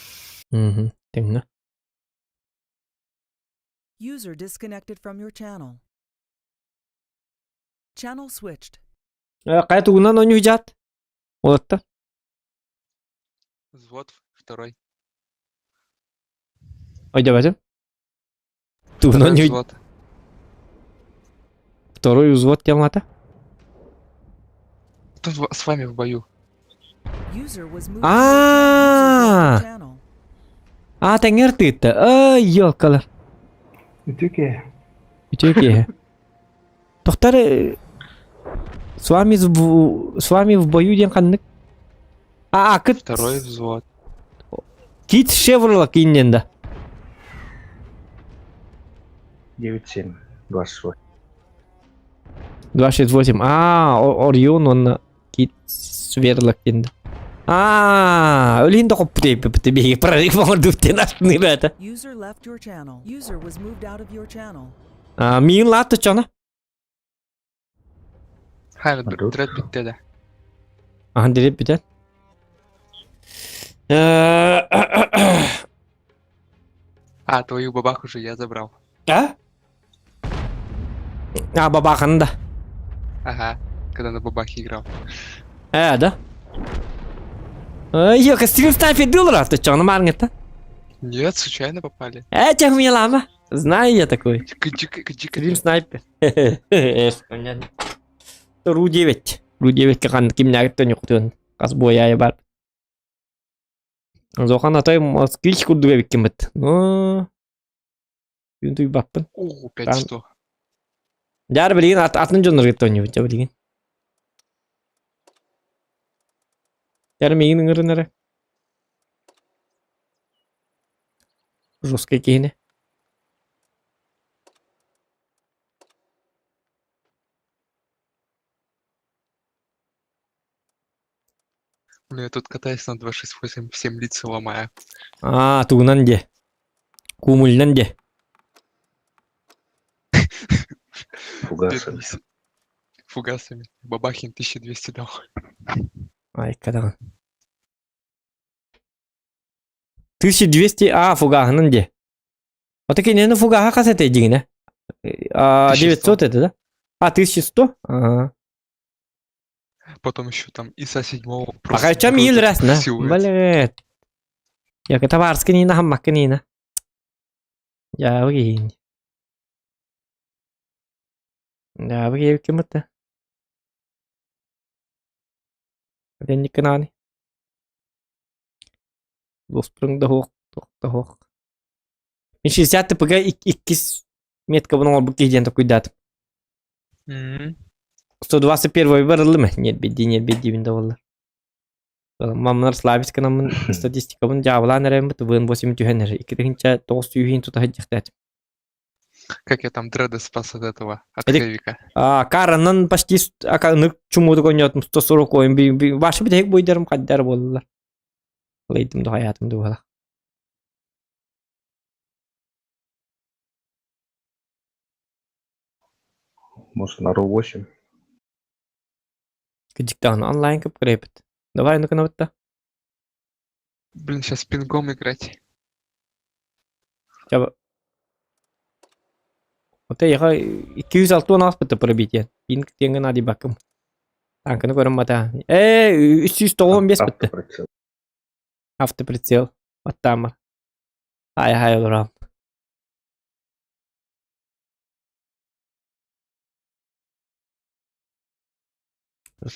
Мгм. Тэҥҥэ. User disconnected from your channel. Channel switched. Хайа тугунан оонньуу дьаат? Уолаттар. Взвод второй. Ойдообатым. Тугунан Второй оонньуу взвод. Второй взвод диэн аата? Кто с вами в бою? User was moved to your А. channel. А, тэҥэр тыытта. Ай, ёлкалар. Үтүө киэһэ. Үтүө киэһэ. Тохтор с вами с вами в бою диэн ханнык? А, кыт Второй взвод. Кит Шеврола кииннен да. 9-7, 28. 268. А, Орион он Кит Сверлок диэн да. А, өлүн да хоппут эппит прорыв оҥордубут астыныр User left your channel. User was moved out of your channel. А, миин лаатты чона. Хайр, дред битте да. Ахан дирип бүтэн. А, твою бабаху же я забрал. А? А, бабаханы да. Ага, когда на бабахе играл. Э, да? Ой, стрим снайпер дылар чону марңыта. Нет, случайно попали. Э, тех милама. Знаю я такой. Чика, чика, чика. Стрим снайпер. Понятно. Ру-9. Ру-9 кахан кимнәгіттен юқтын. Қас бойайы бар. Зохан атай москвич курдуга биккиммит. Ну, күн туйбаппын. О, 5100. Дьар билигин ат атын дьоннорго тонньубут дьэ билигин. Дьар миигин ыҥырын эрэ. Жесткай киһини. Ну я тут катаюсь на 268, всем лица ломаю. Аа, тугунан дьэ. Кумульнан дьэ. Фугасами. Фугасами. Бабахин 1200 дал. Айка даҕаны. 1200 а фугаһынан дьэ. Вот кинини фугаһа хас этэй дьиҥинэ? А, 900 это, да? А, 1100? Ага. Потом еще там ИСа седьмого Пока чем ил раз, на? Блядь. Я катаварска нина хаммакка нина. Я выгин. Я выгин кем-то. Денниканани. Лоспрың да хоқ, тоқ да хоқ. Мен 60 ТПГ иккис метка бұның ол бүкке ден такой дат. 121 барылы Нет, беди, нет, беди, бин да Мамнар слабисканамын статистикабын дьаабылаан эрэбит вын 8 түһэн эрэ. Иккитинчэ тоҕус сүүһүн тута сылдьыахтаат. Как я там дреда спас от этого, от Эдик- Хэвика. А, Каранан почти аканык чумуду коньотум 140 ойын би би башы битек бойдарым каддар болдулар. Лейтим да хаятым дуhala. Может, на РУ-8? Кыдьыктаҕына онлайн кып кырэпит. Давай ну-ка на Блин, сейчас пингом играть. Чаба. Ота яха 260 ааспыта пробитие. Пинг диэҥҥэ наадыйбаккым. Танканы көрөн бата. Ээ, 395 бытты. Автоприцел. Автоприцел. Баттаамар. Ай-хай олорам.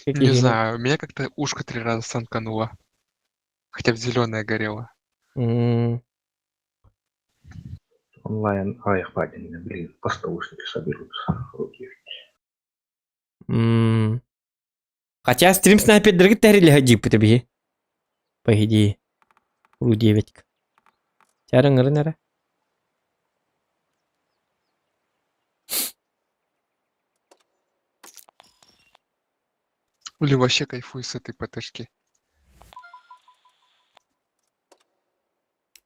Не знаю, меня как-то ушко три раза санкануло. Хотя в зеленое горело. М, Онлайн ай хватит, блин, поставушники соберутся. Руки. м. Хотя стрим снайпердерге тэрилиһэ дьииппитэ биһи. По идее. Ру 9. Чарыҥырын эрэ. Или вообще кайфую с этой ПТшки.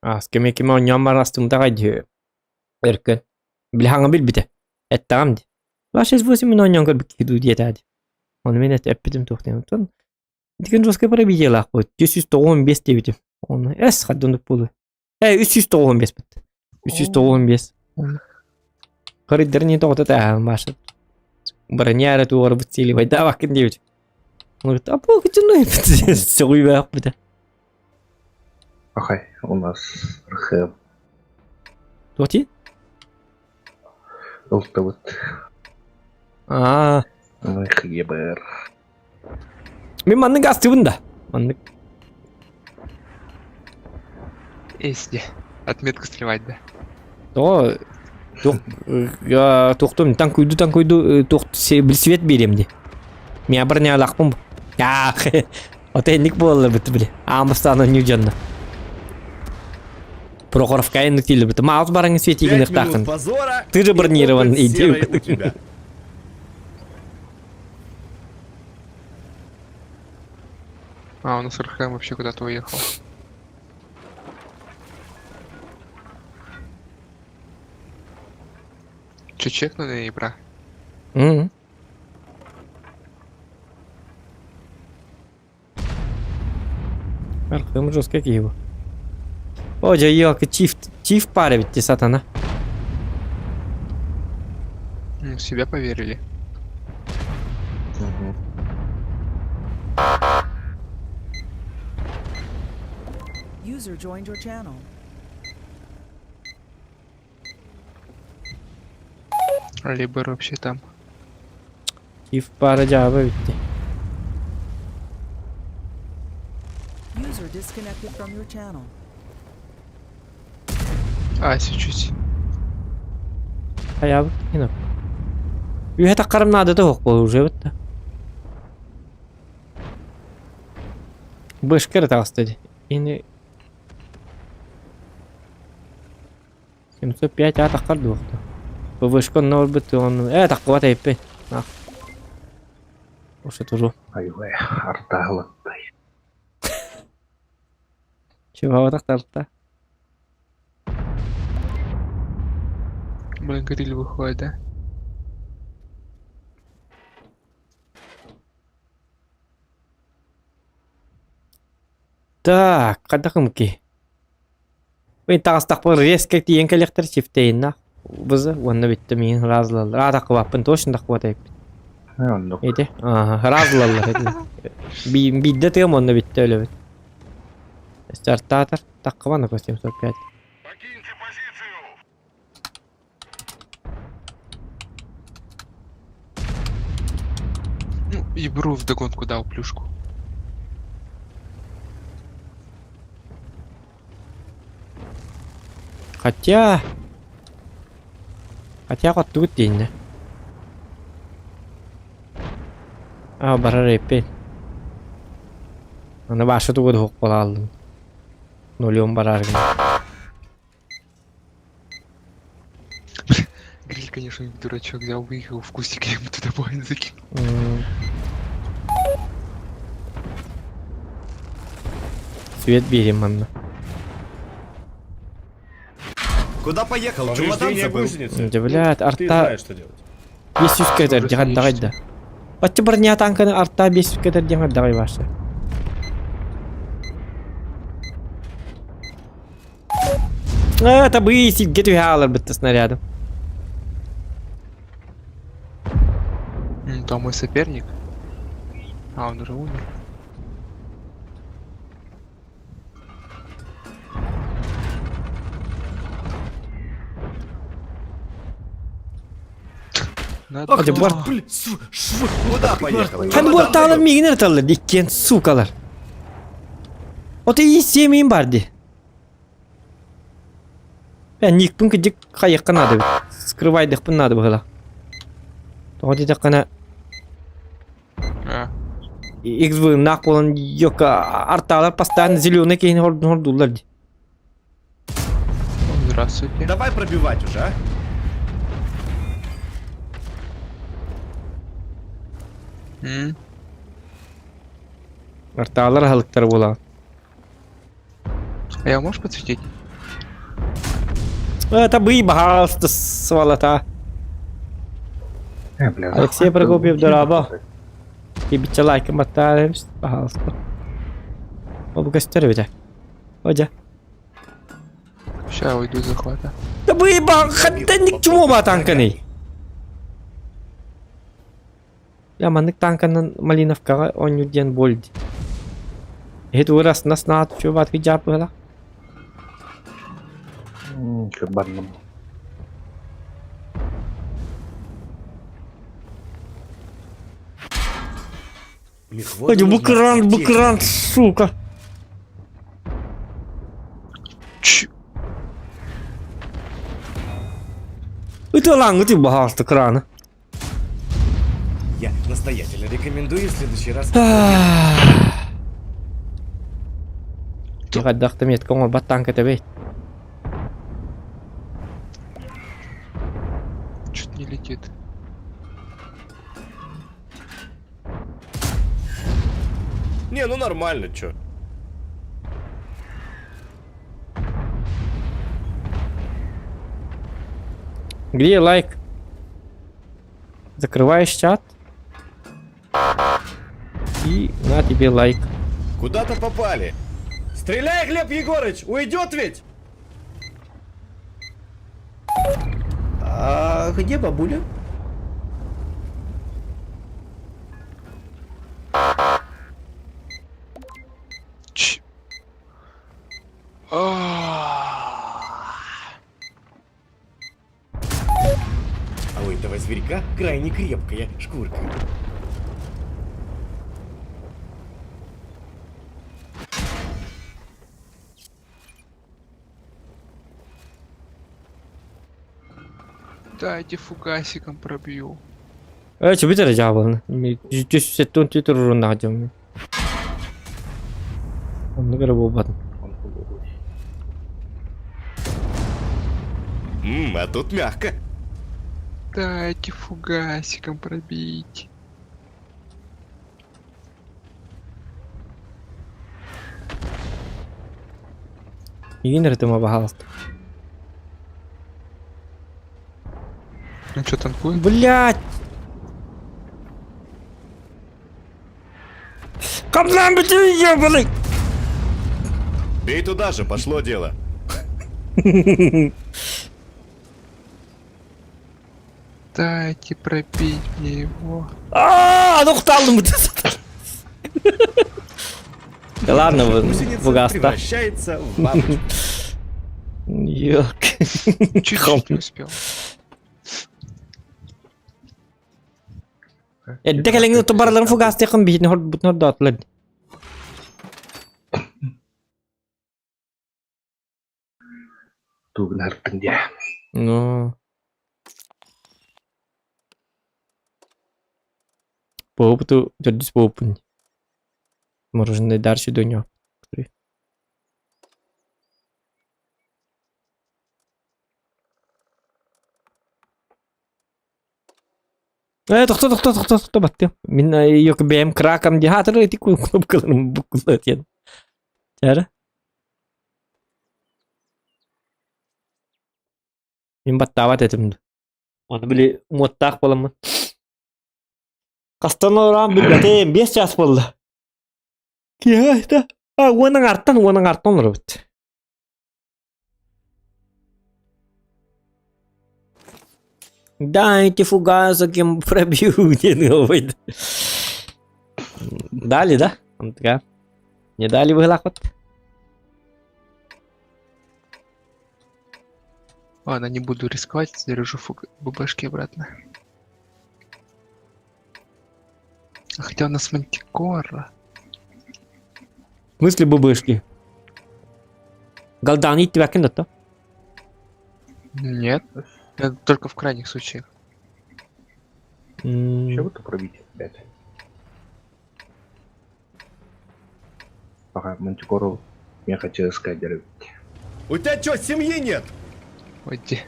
Аас кими кими оонньоон баран астымтаҕай дии Өркөн. Били хаҥа билбитэ. Эттэҕим дии. 268 мин оонньоон көрбүт киһи дуу диэтээ дии. Ону мин эппитим туох диэн. Оттон итигин жесткое пробитиелаах буолбут. 395 диэбитим. Оны эс хаддыннык буолуо. Э 395 бит. 395. Харыйдарын не тоҕото тааһан Маша. Броня эрэ туорбут сиэли диэбит. Он говорит, а пох сөҕүйбээх Ахай, у нас РХМ. Туох Ылтыбыт. Аа. ХГБР. Мин маннык астыбын да. Маннык. Эсди. Отметку сливать, да? Тоҕо туох туохтум таҥкуйду таҥкуйду туох свет биэриэм дии. Миа бронялаахпын Аах ото инник буолла бит били. Аамыстаан онньуу дьонно. Прохоровка инник тиилибит. Маус бараҥы светигин Пять минут ыктаахын. позора Ты же и бронирован опыт иди. серой у тебя. А, у нас РХМ вообще куда-то уехал. Че, чекнули ибра? М. Архым жестко его. О, дьэ, елка, чиф, чиф пара ведь ты сатана. Ну, в себя поверили. Угу. User joined your channel. Либо вообще там. Чиф пара дьаба ведь. User disconnected from your channel. А, чуть-чуть. Хайабыт кino. Үһэ таққарым наада да буол уже битта. Бышкыр таҕыста дии. Ини 705 а таххар дуохта. ПВшка онно барбыт онно э таххыбат эйппин. Ах. Ошо туру. Айвай, артаалаттай. Чубабатах тарта. Блин, гриль выходит, да? Так, хайдах ки. Мен таҕыстахпын резко тиийэн кэлиэхтэр чифтейинна. Бызы уонна бүттэ миин разлаллар. А таххыбаппын точно таххыбат эбиппин. Оннук. Ити. Ааха, разлаллар эти. Биирдэ тыам онно бүттэ өлөбүт. Стартатор таххыбан 705. Покиньте позицию! Ну, Ибру вдогонку дал плюшку. Хотя... Хотя хотугут дииннэ. А, барар эппин. Аны баша тугу да буолааллым. Нулем барар гына. Гриль, конечно, дурачок взял, выехал в кустик, я ему туда байн закинул. М. Свет бери манна. Куда поехал? Чемодан Повреждение забыл. гусеницы. Дьэ, блядь, Ты арта знаешь, что делать. 500 кетер Уже дьахан нечто. да. Бачча броня танканы арта 500 кетер диэн давай ваша. Это бы силге түһэ алар бытты снарядом. Кто мой соперник? А, он уже умер. Надо Hadi было. бар. Куда поехала? Hani bu hatalar migin hatalar dikken сукалар. Ота и семейин бар ди. Ben никпин кыдык хайыкка надо бит. Скрывайдыкпын надо было. Тоҕо диэтэххинэ А, XV нах буолан йока артаалар постоянно зеленый киһини хордуллар ди. здравствуйте. Давай пробивать уже, а? М? Артаалар аһылыктар буолан. А я можешь подсветить? Это бый баһаалыста свалата. Э, бля, Алексей захват Прокопьев, был. дорообо. Кибиччэ лайкын баттаа баһаалыста. Ол бу көстөр эбитэ. Одя. Сейчас уйду из захвата. Да бый ба хантан ник чумо ба танканы. Я маннык танканан Малиновкаҕа оонньуур диэн буоль дии. Иһит уурас нас наат чуобаат кыдьаапыһала. М, чё, банном. Мехводу Ой, нужна букран, техника. букран, сука. Ч. Ытылаң ытый баһаалыста краны. Я настоятельно рекомендую в следующий раз. Хайдах метка оҥорбат танка тэбэй. Чуть не летит. Не, ну нормально, чё. Где лайк? Закрываешь чат. И на тебе лайк. Куда-то попали. Стреляй, Глеб Егорыч, уйдет ведь? А где бабуля? Ч. А. А у этого зверька крайне крепкая шкурка. Дайте фугасиком пробью. Э, чё битер жабылны. Жүз түтүр урунна жам. Онны көрө болбадым. Ммм, а тут мягко. Дайте фугасиком пробить. Игин рытыма баһаалыста. Ну что, танкует? Блять! Каплан бүтүн ебаный! Бей туда же, пошло дело. Дайте пробить мне его. А, ну алдым Да ладно, Гусеница бугаста. превращается в бабочку. Ёк. Чуть-чуть не успел. Эдде кэлэҥҥин тубараларын фугастыаххын биһитин хорбутун хордоотулар. Тугун артын дии. Ну. По опыту төрдүс буолбуппун. Мороженое дальше до него. Э, тохто, тохто, тохто, тохто, баттым. Мин yok бэйэм кракам дии хаатыр ити кнопкаларын буккулатен. Чара? Мин баттаабат этим. Оны били муоттаах буоламмын. Хастан олорон билбэтим, 5 час буолла. Киһи А, уонан артан, уонан артан олоробут. Дайте фугасиком пробью диэн ыалбайд. Дали, да? Онтуга. Не дали быһылаахпыт. Ладно, не буду рисковать, заряжу фуг... ББшки обратно. А Хотя у нас мантикора. В смысле ББшки? Галданы иттибэккин да Нет. Это только в крайних случаях. Чего ты пробить, блядь? Пока Мантикору я хотел искать деревья. У тебя что, семьи нет? Уйди.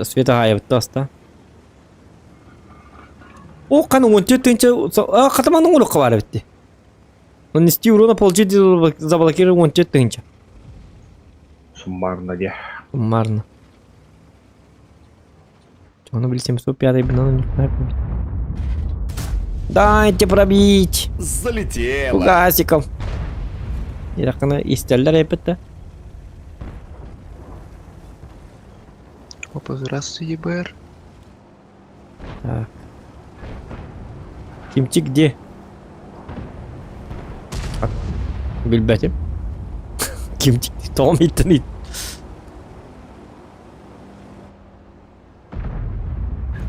Света аайабыт таста. О, каны 14 тыһыынча хатаман оҥоруохха баар эбит дии. Нанести урона получить заблокирован 14 тыһыынча. Суммарно де. Суммарно. Ону били 705 бинаны не знаю. Дайте пробить! Залетело. Фугасиком. Якына истеллер эпетте. Опа, здравствуйте, ЕБР. Так. Кимчик где? Билбэтим. Кимчик тоҕо иттэн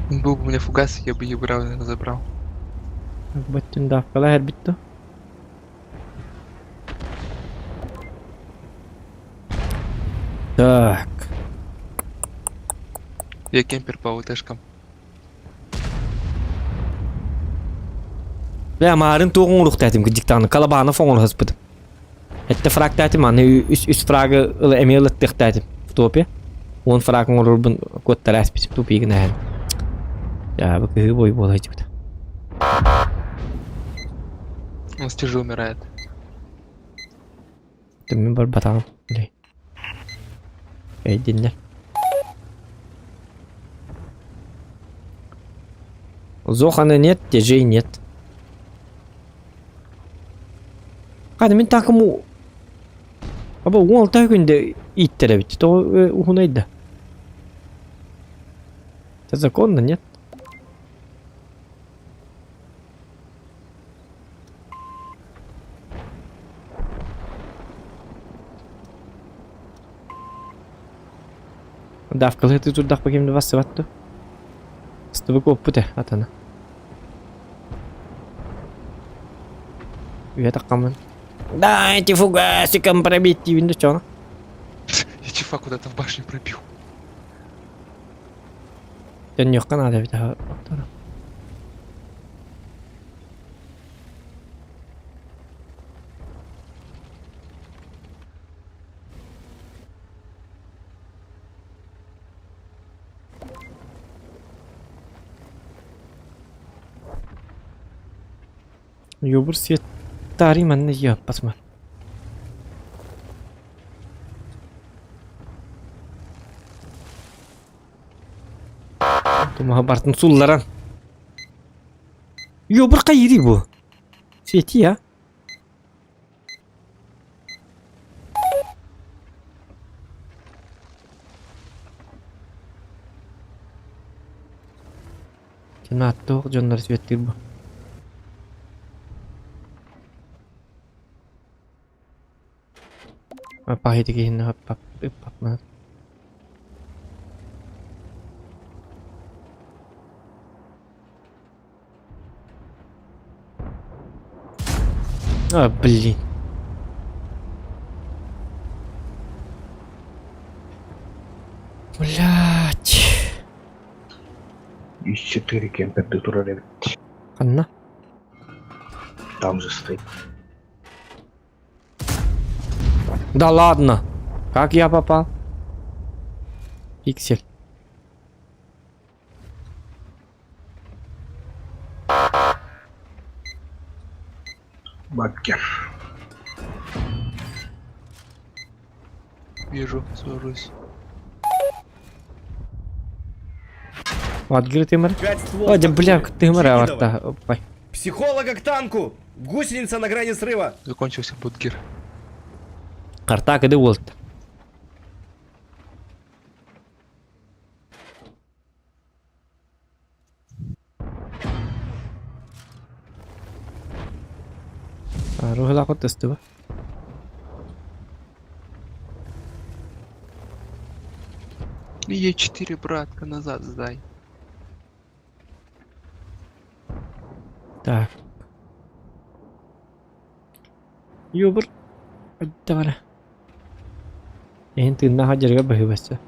Был бы у меня фугас, я бы ЕБР, наверное, забрал. Баттын давкала эрбитто. Так. Я кемпер по УТшкам. Бля, маарын туох оҥоруохтаатым кырдьыктааны Колобанов оҥоруһаспытым. Этте фрагтаатым, аны үс, үс фрагы ыла эмиэ ылаттыахтаатым в топе. Уон фраг оҥорорбун куоттара ааспытым тупигын аһан. Дьаабы кыһыы бой буола сылдьыбыта. Он стежи умирает. Мин барбатаҕым. Блин. Өйдүннэр. Зохана нет, тяжей нет. Хата мин такому Аба уол та күндэ ииттэрэбит. Тоҕо уһунайда? Это законно, нет? Давкалыы турдахпа кимди бассыбатту. Стыбы куоппут атана. Үйэ таххаммын. Дайте фугасиком пробить диибин да чоно. Я чифа куда-то в башню пробил. Төннүөххэ наада эбит Юбур свет тари манна йаппасман. Тумаха бартын сулларан. Юбур кайри бу. Свети я. Ким дьоннор светтиир бу. Пахити киһини ыппапмын. А, блин. Блять. Из 4 кемпер турар эбит. Ханна? Там же стоит. Да ладно. Как я попал? Пиксель. Бабки. Вижу, сажусь. Отгры тымыр. Пять ствол. О, да бля, тымыр Чики аварта. Опай. Психолога к танку! Гусеница на грани срыва! Закончился бутгир. Карта кыды буолта. Руһулаах тыстыба. Е4, братка, назад сдай. Так. Юбр. Давай. Эһин тыыннаах дьарыга быһыыбасса.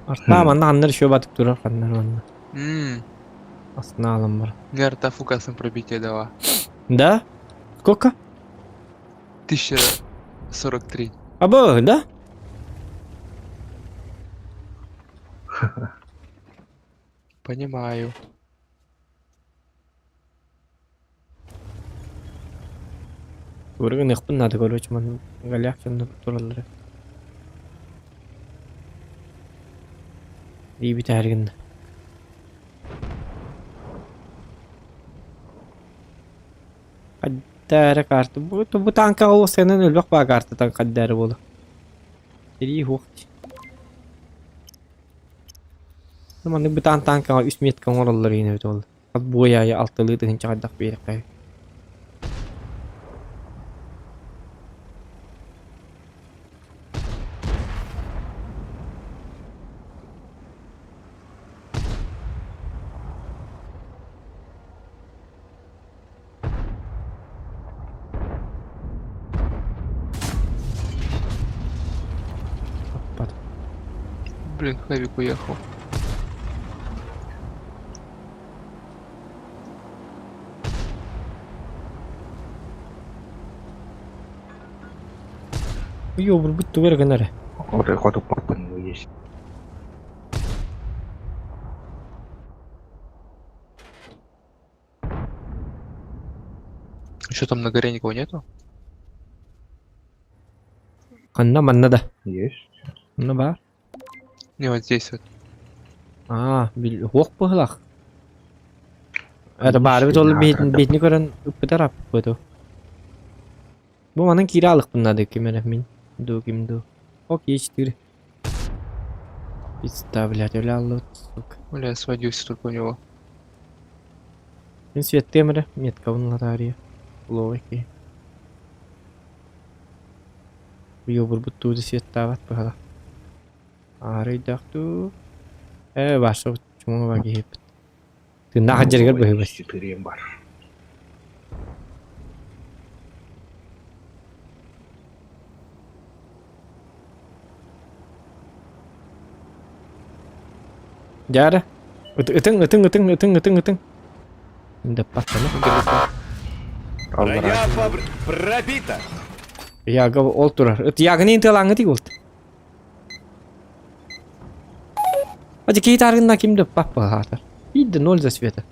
Артаа манна ханнар еще батып турар ханнар манна. Ммм. Астына бар. Мне арта фугасом пробитие дала. Да? Сколько? 1043. Абы, да? Понимаю. Көргөн надо, короче, ман галях тураллар. Дии бүтээргин. Хаддара карта. Бу бу танка ол сенен өлбөх баа картатан хаддара болу. Тирии хуохти. Маннык бытаан танкаҕа үс метка оҥороллор иһин эбит ол. Хас буой аайы алталыы тыһыынча хайдах биэриэххэ Аппат. Блин, Хэвик уехал. Йобур бут тугар гынары. Вот и хоту папа есть. Что там на горе никого нету? Ханна манна да. Есть. Манна бар. Не, вот здесь вот. Аа, бил хуох быһылах. Это бары бит ол битни көрөн ыппытар аппыту. Бу манан кире алыкпын нады кимере мин. Ду ким ду. Ок, Е4. Пизда, блядь, өлө аллы, сука. Бля, я сводился только у него. Мин светтемере метка латария. Ловики. Йобур буттууда светтаабат быһала. Арыйдахту. Э, баша чуңа баги хеппит. Тыннаах жергер быһыбас. 4 бар. Жара. Ытың, ытың, ытың, ытың, ытың, ытың. Инде паттана. Броня фабр... пробита! Яга ол турар. Ыт ягын интелаңы ти болт. Ачы кейт аргынна кимди паппа хатар. Идди ноль за света.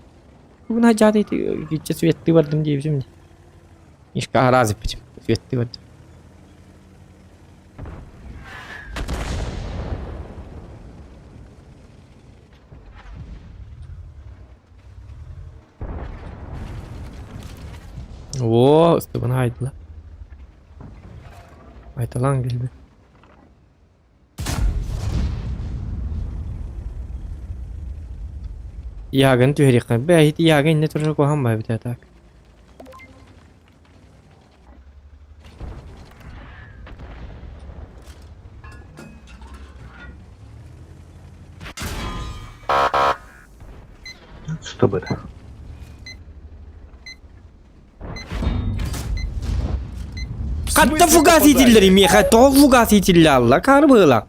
Бүгін хажады киче светти бардым дейбізім. Ишка разы битим. Светти бардым. О, ыстыбын айдыла. Айталан келди. Ягын түһэриххэ. Бэйит ягын инне турар куһан бай битэ так. Что бы это? Хатта фугас итиллери меха тоҕо фугас итиллалла карбыла.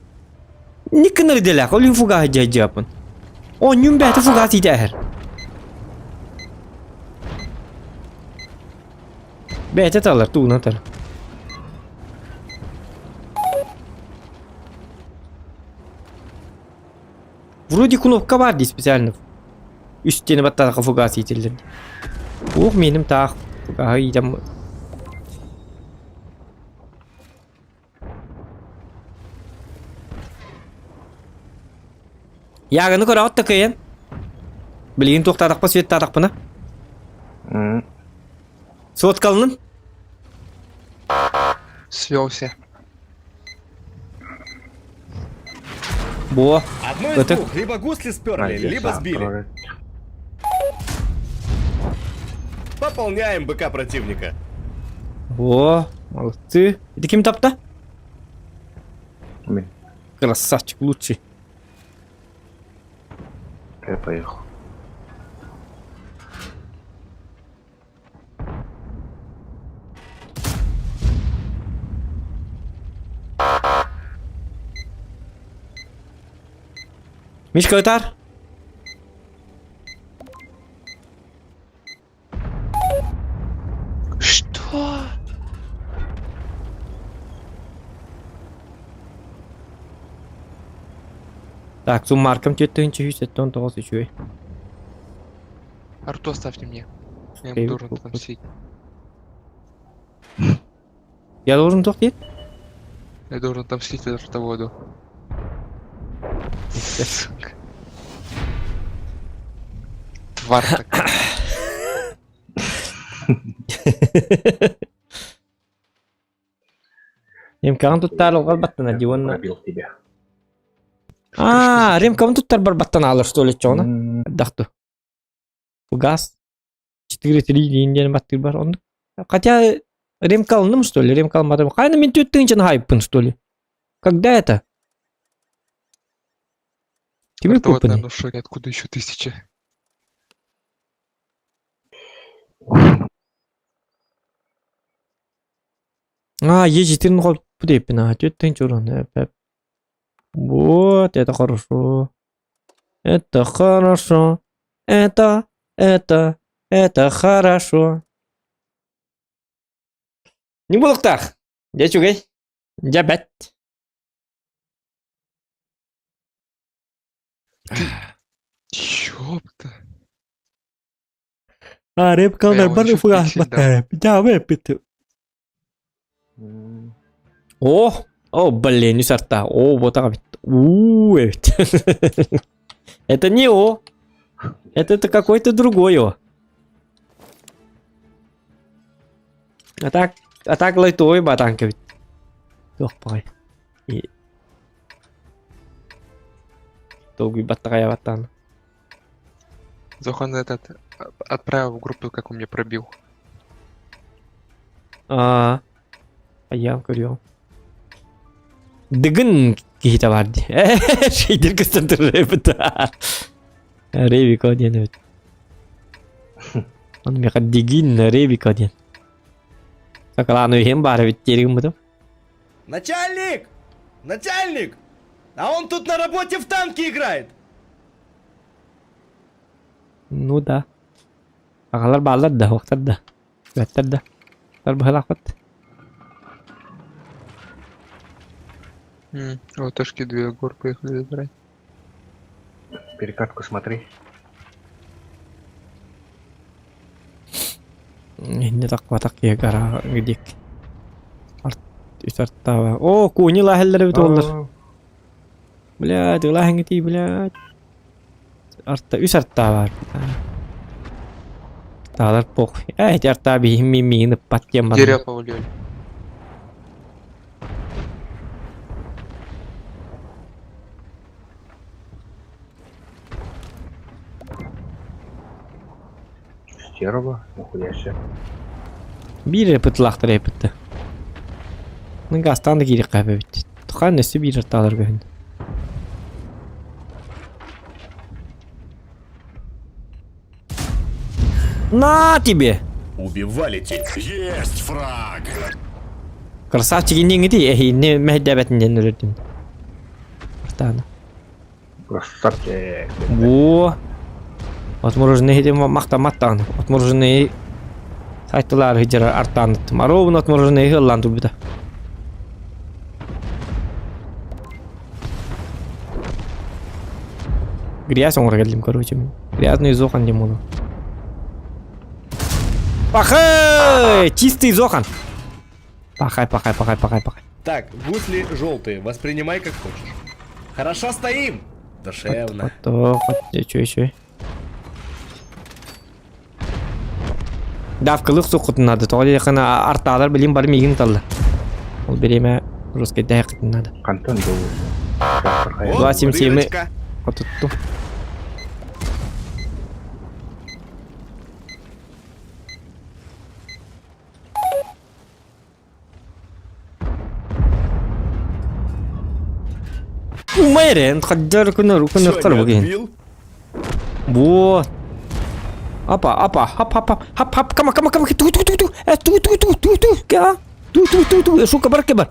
Никкыныр делах олин фугас жajапын. Онньун бэти фугас итээхэр. Бэти талар тууна тар. Вроде кнопка бар дии специально. Үстені баттарақа фугас итиллер. Ух, меним таах фугаһы итем. Ягыны көрөҕүт да кыйын. Билигин туохтаатахпа светтаатахпына. Соткалынын. Свелся. Бо. Одно из Это- двух. Либо гусли сперли, либо сбили. Пополняем БК противника. Во, молодцы. Это ким тапта? Мин. Красавчик, лучший. Я поехал. Мишка ытар. Что? Так, суммаркам 479 үчүгэй. Арту оставьте мне. Я Окей, ему должен вот, вот. отомстить. Я должен туох диэн? Я должен отомстить артоводу. Сука. Тварь такая. Ремкаҕын туттаар олҕор баттана дии уонна Пробил тебя. Аа, ремкабын туттар бар баттан аалар что ли чоҕуна? Дахту. Газ 4-3 диин диэн баттыыр бар оннук. Хотя ремка алынным что ли? Ремка алмадым. Хайна мин түт тыынчаны хайыппын что ли? Когда это? Кими Артовод, куппуный? наверное, в шоке. Откуда еще тысяча? А, Е4 холпу дейппин аа, түт тыынча уран. Эп, Вот, это хорошо. Это хорошо. Это, это, это хорошо. Не буолуохтаах. Дьэ үчүгэй. Дьэ бэт. Ёпта. А, Бля, репкалар он бар еще фугас пиксель дал. баттара. Дьэ эппит. О, о, блин, үс арта. О, вот так бит. У, эбит. Это не О. Это, это какой-то другой О. А так, а так лайтовый батанка бит. Туох баҕай. И... Долгуй баттаҕай баттаан. Зохан этот отправил в группу, как он мне пробил. А, а я көрүөм. Дыгын киһитэ бар дии. Шейдер көстөн турар эбит. Ревико диэн эбит. Ону миэхэ Дигин Ревико диэн. Сакалааны иһин баар эбит диэри гыммытым. Начальник! Начальник! А он тут на работе в танки играет! Ну да. Аҕалар бааллар да, уохтар да. Бэттэр да. Тарбыһалаахпыт. Вот две гор поехали забирать. Перекатку смотри. Инне такпатак киһи гара гидик. Арт үс артаба. О, куни лаһэллэр эбит уоллар. Блядь, ылааһыҥҥытый, блядь. Арта үс артаа баар. Таалар похуй. Э, ити артаа биһим мин миигин ыппат диэн баран. Дерево повалили. Стерва, нахуя себе. Биир эрэ пытылаахтар эппиттэ. Гаастаан да киириэххэ эбит. Тухаан өссө биир артаалар көһүн. На тебе! Убивали те. Есть фраг! Красавчик инниҥ ити эһиини мэһэйдээбэтин диэн өлөрдүм. Артаана. Красавчик. Во! Отмороженный иһитим махтаммат даҕаны. Отмороженный сайтылаар сылдьар артааныттым. Ровно отмороженный ыһыллаан турбута. Грязь оҥоро кэллим, короче. Грязный зохан диэн буолуо. Пахай! Чистый зохан! Пахай, пахай, пахай, пахай, пахай. Так, гусли желтые, воспринимай как хочешь. Хорошо стоим! Душевно. Үчүгэй, үчүгэй. Давкалык суккутун наада. Тоҕо диэххинэ артаалар билим бары миигин талла. Ол бириэмэ русскайдаһыаххытын наада. Хантан долу? 277 хотуттум. Умайрен, хаддар күнөр күнөр кар бугин. Вот. Апа, апа, хап, хап, хап, хап, хап, кама, кама, кама, ту, ту, ту, ту, э, ту, ту, ту, ту, ту, ка, ту, ту, ту, ту, сука, бар, бар.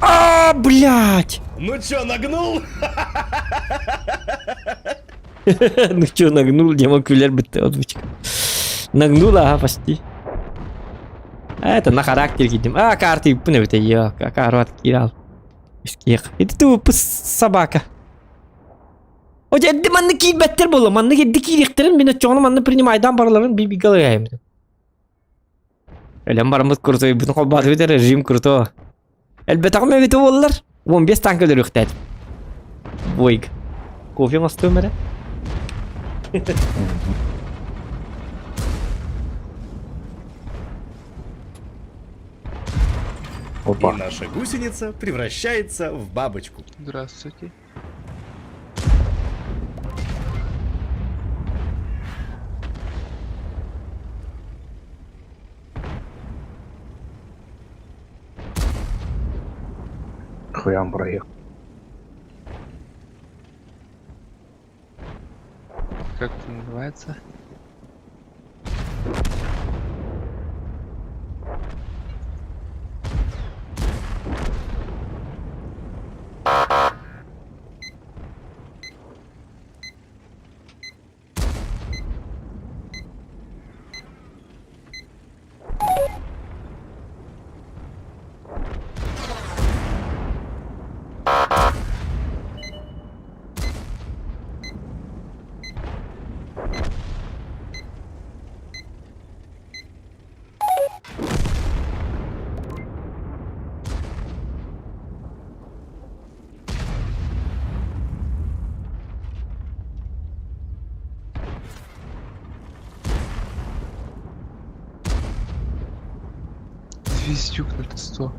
А, блядь! Ну чё, нагнул? Ну чё, нагнул, Дима күлэр бітті озвучка. Нагнул, ага, почти. А, это на характер кидим. А, карты пүне бите, йо, карват кирал. Искех. Это ты собака. О, дядди манны киирбэттэр буолла, манны кирди киириэхтэрин, мин оччоҕуна манны принимайдаан бараларын би галыйайым. Өлөн бараммыт крутой, бүтүн холбоотубут эрэ режим крутой. Элбэтэҕим эбитэ буоллар, 15 танка өлөрүөхтээтим. Бойг. Кофе оҥостуом эрэ. И наша гусеница превращается в бабочку. Здравствуйте. Хуям проехал. Как это называется? Звездюк на 100.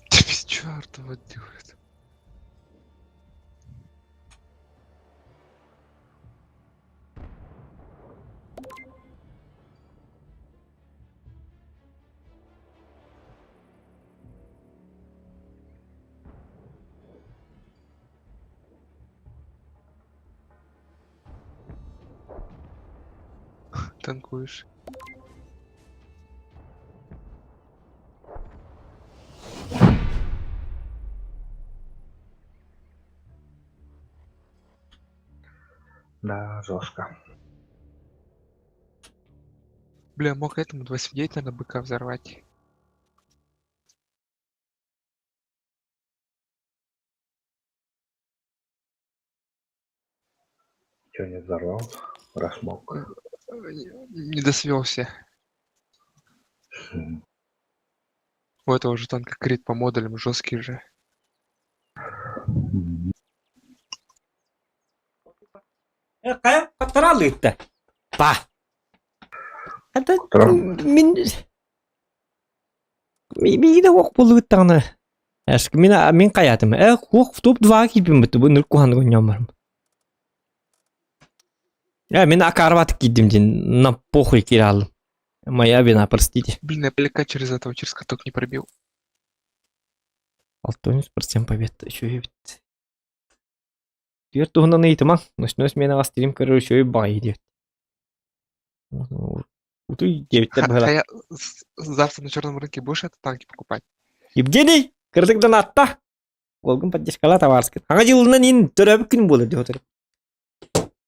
Ты без чертова делает. Танкуешь. Да, жестко. Бля, мог этому 29, наверное, быка взорвать. Че не взорвал? Раз мог. Не досвелся. У этого же танка крит по модулям жесткий же. Хайа хаттара Па. Это мин миигин уох булугуттаҕына мин мин хайаатым э уох топ два киирбин буту бу нур куһаныгын ньомморум э мин акарбатык киирдим диэн на похуй киирэ хааллым моя вина простите Блин, я поляка через этого, через каток не пробил. 60% побед үчүгэй эбит Түөрт туһунан ыйытымаҥ, ночной сменаҕа стрим көрөр үчүгэй баҕайы диэбит. Утуй диэбиттэр быһыылаах. А я завтра на черном рынке будешь это танки покупать? Евгений, кырдык донатта. Уолгун поддержкала табаарскын. Хаҥа дьылынан ин төрөөбүт күн буолар диэ отыр.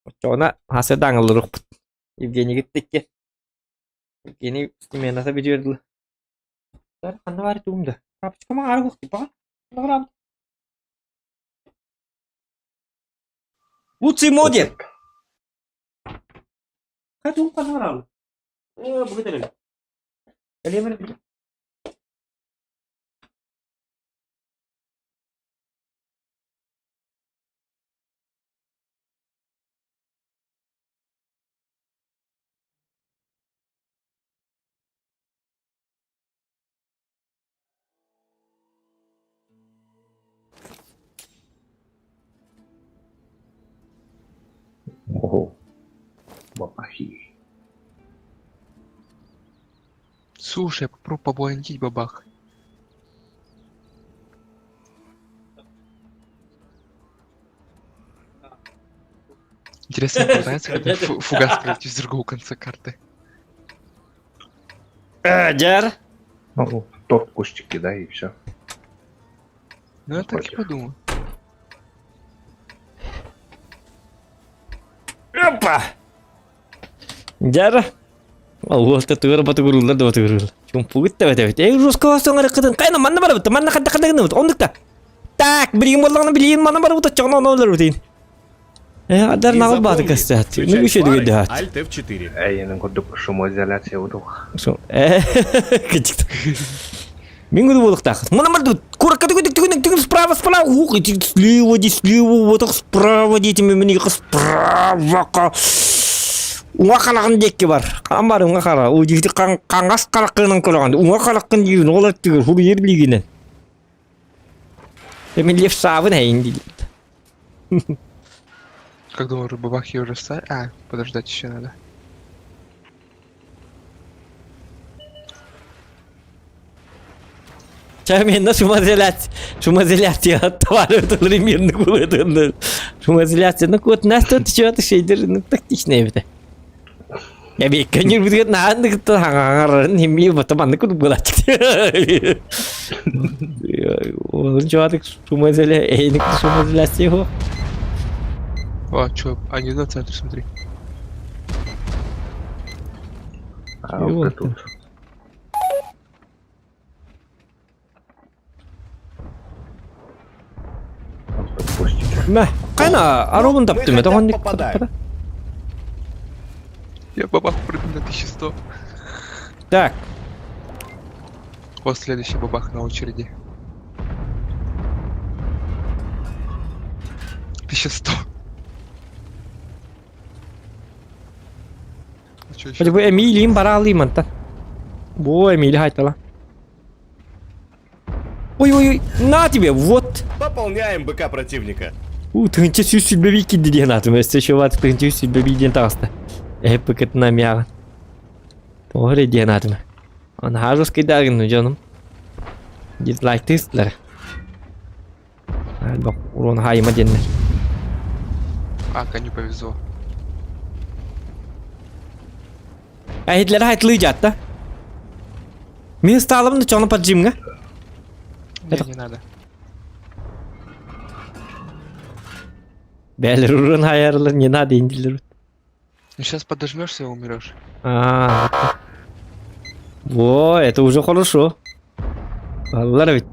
Оччоҕуна хасыда аҥыллырыхпыт. Евгений киттикке. Евгений смената бүтүөр дылы. Ханна баар туум да? Лучший модер. Ого. Бабахи. Слушай, я попробую поблондить бабах. Интересно, попытается, когда фугас прилетит с другого конца карты. Дьэр. Ну, торт кустик кидай и все. Ну, я так и подумал. Опа! Дьэр. Уолта тыгыр батыгырыллар да батыгырыллар. Чумпугут да бэтэбит. Эй, русского соңар кытын. Кайна манна барабыт. Манна хадда хадда гыныбыт. Ондукта. Так, билигин боллаҕына билигин манна барабыт оччоҕуна ону олорбут. Э, адар И нагыл бааты запомни, кастаат. Ну включать еще фары дыгыдаат. Alt F4. Эйенин курдук шумоизоляция удух. Кычык. Мин гүлү буолуктаах. Мына марды куракка түгүн түгүн түгүн справа справа ух иди слева ди слева вот так справа дети мен справа уҥа хараҕын диэки бар. Хаан бар уҥа хара. Уу дьикти хаҥас хараххынан көрөҕүн. Уҥа хараххын диибин ол өттүгэр хуруйар билигинэн. Мен левшабын эйин диир. Как думаю, бабахи уже встали? А, подождать еще надо. Чамена шумоизоляция. Шумоизоляция товары мирный кулы. Шумоизоляция. Ну вот нас тут что-то шейдер, ну тактичная это. Я беккенер бүтгет наанды кытта хаңарарын химми батаманны курдук булачык. Onun чуатык шумоизоля, эйник шумоизоляция его. О, чё, они на центр, смотри. А вот тут. Мә, кайна аробун Мы таптым, это хотя он бы попадаем. Я бабах прыгну на 1100. Так. Вот следующий бабах на очереди. 1100. Ну чё, ещё? Бу Эмилиин бараалыы мантан. Бу Эмили хайтала. Ой-ой-ой, на тебе, вот. Пополняем БК противника. У, тыһынча сүүс сүүрбэ киирдэ диэн аатым. Өссө еще бат тыһынча сүүс сүүрбэ диэн таҕыста. Эппикетна мяҕын. Тоҕо диэн аатым. Аны хажус кайдагын дьонум. Дизлайк тыстылар. Бак урон хайма диэннэр. А, коню повезло. Әһитлер хайтылыы жатта. Мин сталым да чону поджимга. Не, не надо. Бәлер урон хайарлар не надо индилер. Ну сейчас подожмешься и умрешь. А, во, это уже хорошо. Аллар ведь.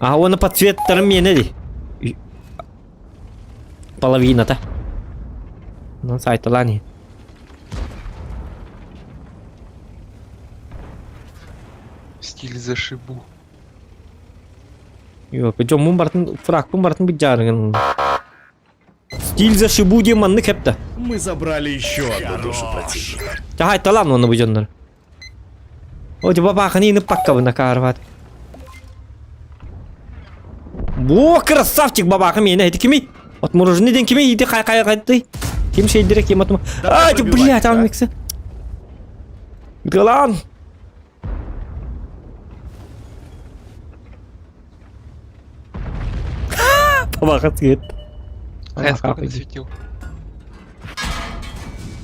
А он по цвет мені ди. Половина-то. Ну, сайталани. Стиль зашибу. Yok, жомун бартын, фракпын бартын бит жарыгын. Стиль зашибу диэн маннык хепте. Мы забрали еще одну душу противника. Жахайталан оны бу дьоннор. О, типа баханы ины паккабына карват. Бо, красавчик бабахы мені эти кими? Отмороженный ден кими? Иди хай хай хай ты. Ким шейдире ким атма. Давай А, ты, пробивать, блядь, да? там миксы. Галан. Бабаха цвет. А я сколько насветил?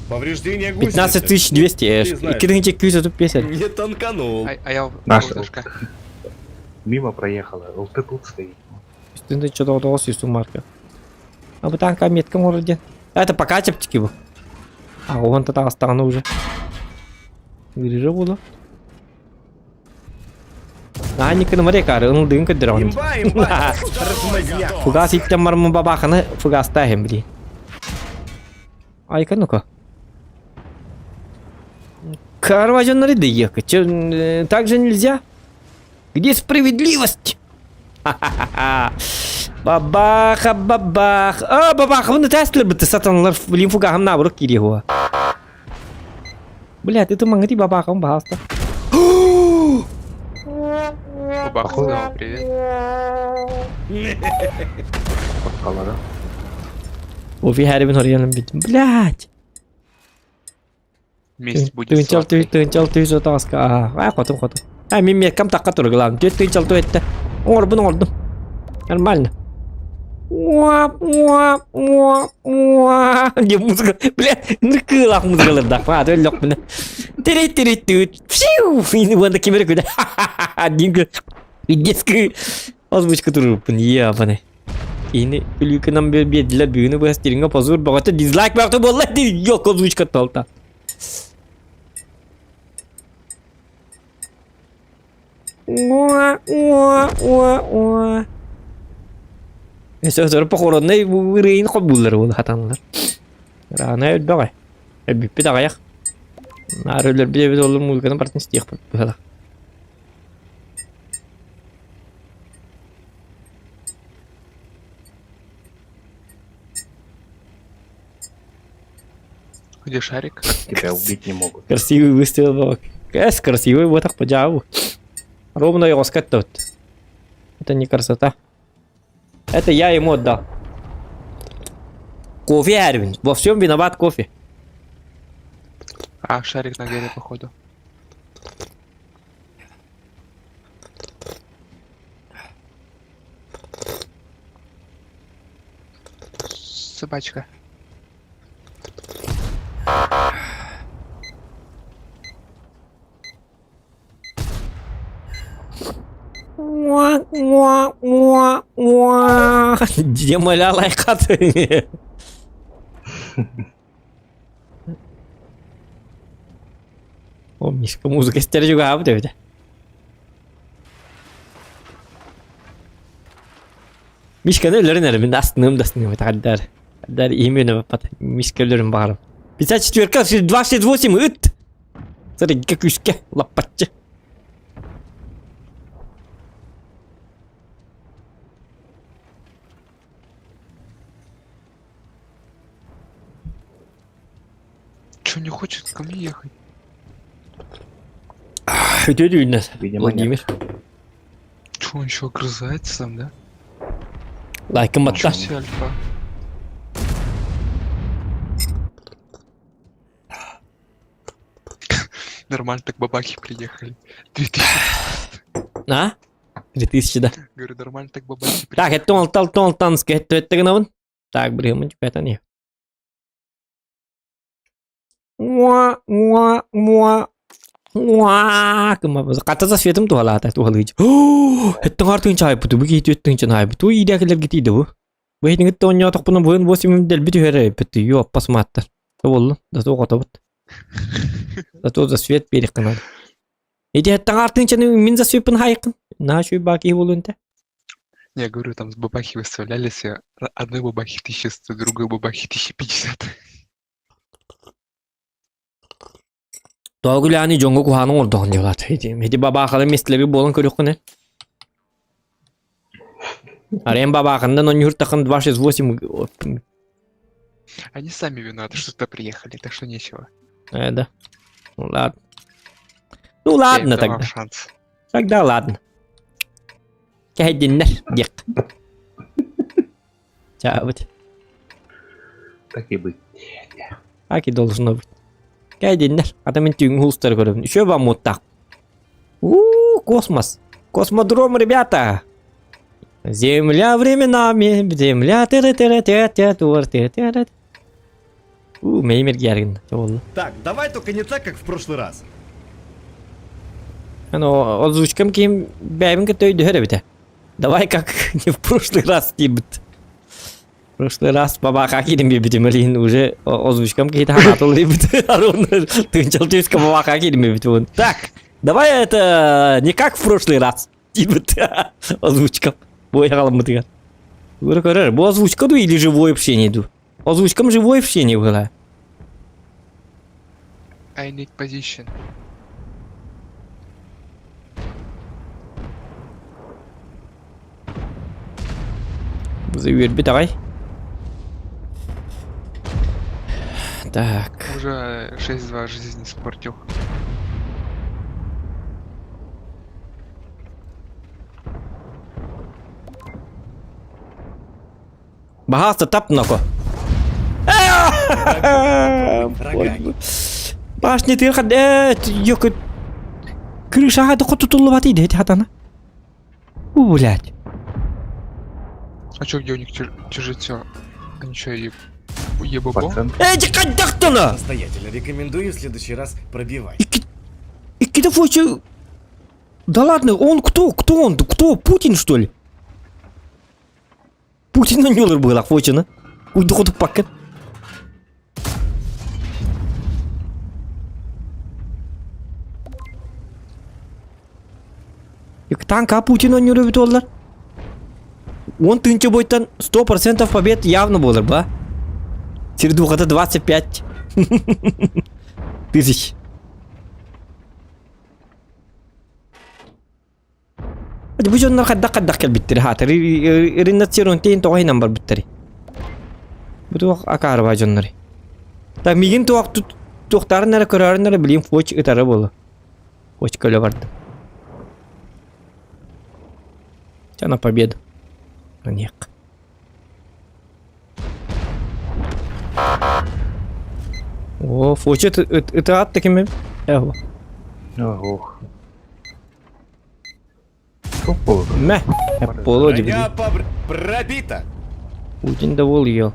Повреждение гусеницы. 15200 эш. Ты знаешь. 2250. Не танканул. А, а я Наша. немножко. Мимо проехала, ЛТ тут стоит. Үстінде что-то сүйсің марка. А bu танка метка вроде. Это пока чаптики был. А он тогда остану уже. Грижа буду. Наанниканы марекары ынылдыгын көрдөрөҕүн. Имба, имба! Тормозняк! Фугас иттен бармын бабаханы фугастаа иһин били. Айка ну-ка. Карва дьонноры да ехать. Че, так же нельзя? Где справедливость? Ха-ха-ха. Бабаха, бабах. А, бабах, вон тестлер быты сатаналар блин фугахым наоборот кириһуа. Бля, ты маңати бабахым, пожалуйста. Бабах сказал привет. Қалада. Офи хэрибин хорьяным бит. Блядь. Месть будет Тыынчал сладкой. тыынчал тыынчал таҕаска. Аа, хотум хотум. А, мин миэккам тахха тур главное. Түөрт тыынчал ту этте. Оҥорбун оҥордум. Нормально. Уа, уа, уа, уа. Диэн музыка. Бля, ныркыылаах музыкалардаах. Аа, төллөхпүнэ. Тирит тирит түт. Псиу! Уонна ким эрэ күлэ. Диэн детский озвучка туруппун. Ебаный. Киһини күлүүкүнэн биэрдилэр бүгүнү быһа стириҥҥэ позор бөҕөтө дизлайк бөҕөтө буолла дии yok озвучка толта. Уа, уа, уа, уа. Өсө похороннай ырыын холбууллар буолу хатанылар. Рана өлбөҕө. Өлбүппүт аҕыйах. Наар өлөрбүт эбит олор музыканы бартын истиэхпит быһалах. Где шарик? Тебя убить не могут. Красивый выстрел был. Эс, красивый, вот так подяву. Ровно его скатывают. Это не красота. Это я ему отдал. Кофе, Арвин. Во всем виноват кофе. А, шарик на горе, походу. Собачка. Демоля лайкаты. О, Мишка, музыка стережуга эбит. Мишканы өлөрөн эрэ мин астыныым да астыныым хаддар. Хаддар именно баппат. Мишка өлөрүн баҕарым. 54 268 ыт! Сырыгга күүскэ лаппаччы. Че, не хочет ко мне ехать? Үтүө түүннэр. Видимо, нет. Владимир. Че, он еще огрызается сам, да? Лайкын Чё батта. себе альфа? Нормально так бабахи приехали. 2000. А? 3000 да. Говорю, нормально так бабахи Так, приехали. это он тал тон танский, это это гнавын. Так, блин, мы это не. Уа, уа, уа. Уа, Ката за светом туһалаата туһалыыч. Эттэн артын чай буту бу киһи түөттүн чай буту иидээкилэргэ тиийдэ бу. Бу иһитиҥит оонньоотохпуна буһун буос имим дэлби түһэрэ эппит юу аппас мааттар. Буоллун, да туох отобут. Да туох за свет биэриэххин наада. Ити эттэн артын чаны мин за свеппин хайыккын. Наһаа үчүгэй баа киһи буолуон этэ. Не, говорю, там с бабахи выставляли все. Одной бабахи 1100, другой бабахи 1050. Тоогүлээни дьоҥҥо куһаҕаны оҥордоҕун диэбат. Ити ити бабаахалы миэстэлэри буолан көрүөххүнэ. Арен бабаахандан онньууртахын 268 Они сами виноваты, что туда приехали, так что нечего. Э, да. Ну ладно. Ну Я им ладно давал тогда. шанс. Тогда ладно. Кэһэйдиннэр диэх. Чаабыт. Так и быть. Так и должно быть. Кэһэйдиннэр. Ата мин түүҥҥү улуустары көрөбүн. Еще вам вот так. У, космос. Космодром, ребята. Земля временами, земля тыры тыры тыры тыры тыры тыры У, меймер гергин. Болду. Так, давай только не так, как в прошлый раз. Ано озвучкам ким бэйбин кытта өйдөһөр эбитэ. Давай как не в прошлый раз диэбит. В прошлый раз бабаха киирин биэрбитим илин уже озвучкам киһитэ ханаатыл диэбит. Арыгын тыынчал түска бабаха киирин биэрбитим. Так, давай это не как в прошлый раз. Диэбит озвучка. Бой аҕаламмытыгар. Көрө көрөр, бу озвучка ду или живое общение ду? Озвучкам живое общение было. I need position. Үөрбүт аҕай. Так. Уже 6-2 жизнь испортил. Баһаалыста тап ноко. Башня тыыр хад ёкы крышаға да тутуллубат иди хатана. У, блядь. А чё, где у них чужие Они чё, еб... ебобо? Эти хайдахтана! Настоятельно рекомендую в следующий раз пробивать. Иккита фочу... Да ладно, он кто? Кто он? Кто? Путин, что ли? Путин ньолор быһыылаах фочуну. Уйду хотуппаккын. Танка Путин оонньуур эбит буоллар. Он тыынча бойтан 100% побед явно буолар ба. Сирдухата 25 тысяч. Бу дьоннор хайдах-хайдах кэлбиттэр хаатар риннацирон тейн тоҕо иһинэн барбыттарый? Бу туох акаарыбаа дьоннорый? Так миигин туох туохтаарын эрэ көрөөрүн эрэ билим фоч ытара буолуо. Фоч көлө бардым. Ча на победу. Маньяк. О, фочи ытаат такими. Эво. Ох. Мэ, Поло Броня пробита. Путин да бол елк.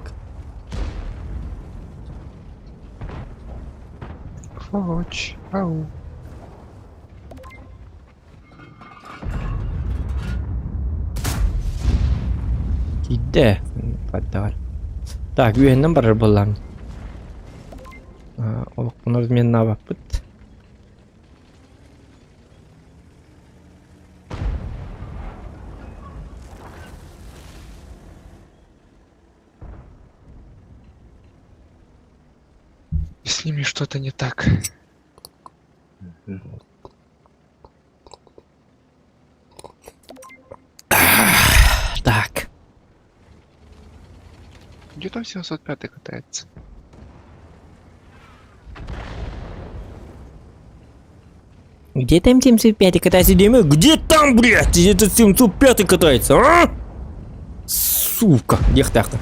Фоч, ау. Киирдэ. Бардавар. Так, үөһэннэн барар буоллаҕым. Олохпун разменнаабаппыт. С ними что-то не так. Так. Где там 705 катается? Где там 75 катается, Дима? Где там, блядь, этот 705 катается, а? Сука, диэхтаахтан.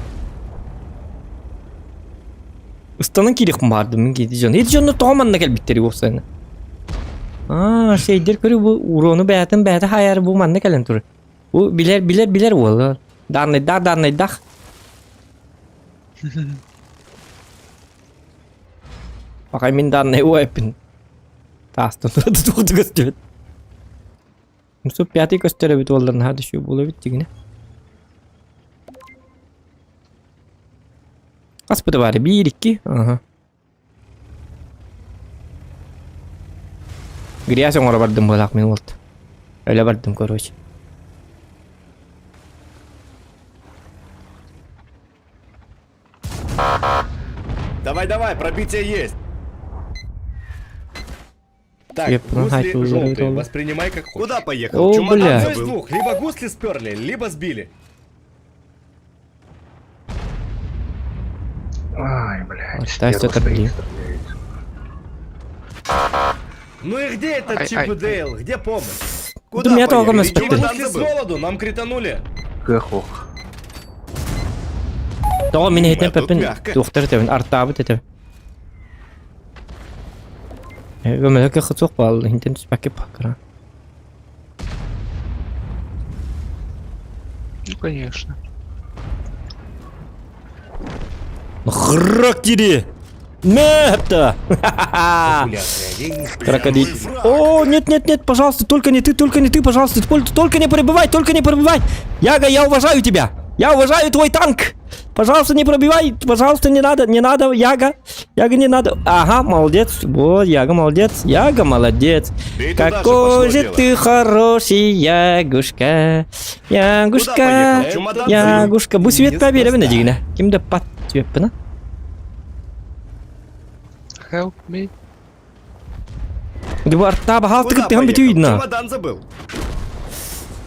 Ыстанан киириэхпин баҕардым мин киһи дьон. Ити дьонно тоҕо манна кэлбиттэрий уопсайынан? Аа, шейдер көрүү бу урону бэйэтин бэйэтэ хайаары бу манна кэлэн турар. Бу билэр билэр билэр уол. Данныйдаах данныйдаах. Пока мин данный уэппин. Таастан туохту көстүбүт. Мусу пятый көстөр эбит уоллар наһаа да үчүгэй буолуо эбит дьиҥинэ. Хаспыта баара биир икки аха. Грязь оҥоро бардым быһалаах мин уолт. Өлө бардым короче. Давай, давай, пробитие есть. Так, Я гусли понимаю, желтые, это- воспринимай как хочешь. Куда поехал? О, Чемодан бля. забыл. Одно из двух, либо гусли сперли, либо сбили. Ай, блядь. Оставь стерва это, стоит, блин. стреляет. Ну и где этот Ай, Чип ай, и Дейл? Где помощь? Да меня толком поехали? инспектор. Чемодан забыл. С голоду, нам кританули. Кэхох. Тоҕо мин иһитинэн А тут пеппин мягко. туохтар этэбин артаабыт этэбин. Көмөлө кыахыт суох буолла иһинтэн түспэккэ паккара. Ну, конечно. Характери! Мэпта! Крокодил. О, нет, нет, нет, пожалуйста, только не ты, только не ты, пожалуйста, только, только не прибывай, только не прибывай. Яга, я уважаю тебя. Я уважаю твой танк. Пожалуйста, не пробивай. Пожалуйста, не надо, не надо, Яга. Яга не надо. Ага, молодец. Вот, Яга молодец. Яга молодец. И туда же Какой пошло же дело. ты хороший, Ягушка. Куда Ягушка. поехал? Чемодан забыл. Ягушка. Бу свет беребин дигине. Кимде пат түөппүнэ? Help me. Дыбарта баһал Куда тыгыттыһан поехал? бүтүйдүнэ. Чемодан забыл.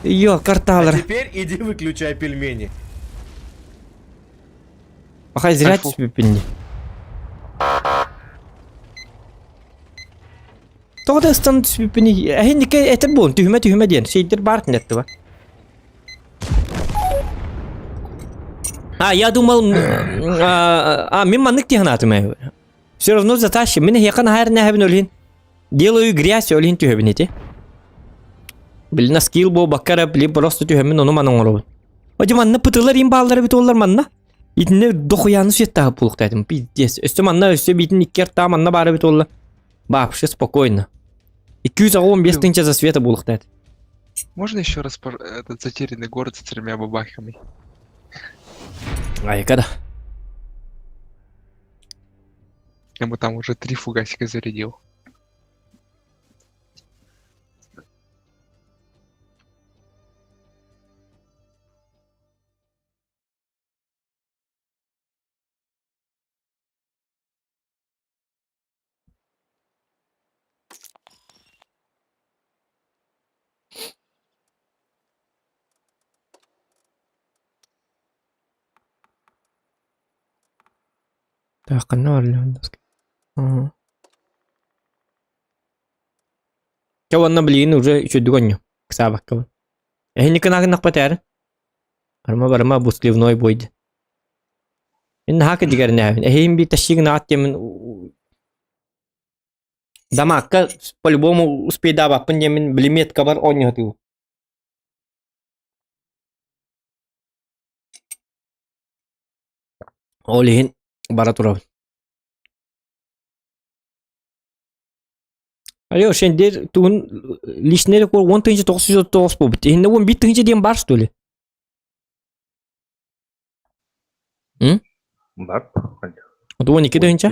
Йо, А карталар. теперь иди выключай пельмени. Пахай зря Альфу. түспүппүн Тоҕо да ыстан түспүппүн эһинникке этер буолун түһүмэ түһүмэ диэн сейдер баар тинэтти ба. А, я думал, а, мин маннык тиһанаатым ээ. Все равно затащим. Мин эһиэхэ наһаар нэһэбин өлүн. Делаю грязь өлүн түһэбин ити. Билина скилл буолбакка эрэ били просто түһэммин ону маны оҥоробун. Одьу манна пытылар им бааллара бит оллар манна. Итинне дохуяны светтаһы пулуктаатым. Пиздец. Өссө манна өссө биитин икки артаа манна баара бит олла. Вообще спокойно. 215 тысяча за света булуктаат. Можно еще раз этот затерянный город с тремя бабахами? Айка да. Я бы там уже три фугасика зарядил. Так, ханна барла Чэ уонна билигин уже үчүгдүк оонньуу ыксаабаккабын. Эһини кынаакыннахпа этээрин. Барыма барыма бу сливной бой Мин наһаа кэдигэрнээбин. Эһиим биир тащигын аат диэммин дамаакка по-любому успейдаабаппын диэммин билимиэткабар оонньоһутуубун. Ол иһин бара турабын. Алло, шендер тугун личный рекорд 10939 буолбут. Иһиннэ 11 тыһыынча диэн баар что ли? М? Бар. 12 тыһыынча?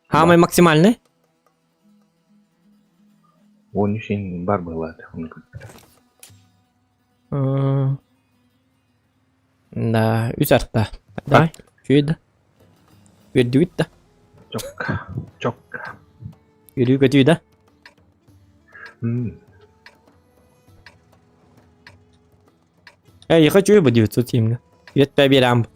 Хаамай максимальный? 13 бар была. Да, үс арта. Давай, үчүгэй да. Үөрдүбүт да. Чокка, чокка. Үөрүү көтүү да. Эй, я хочу бы 907. Үөттэ биэрам.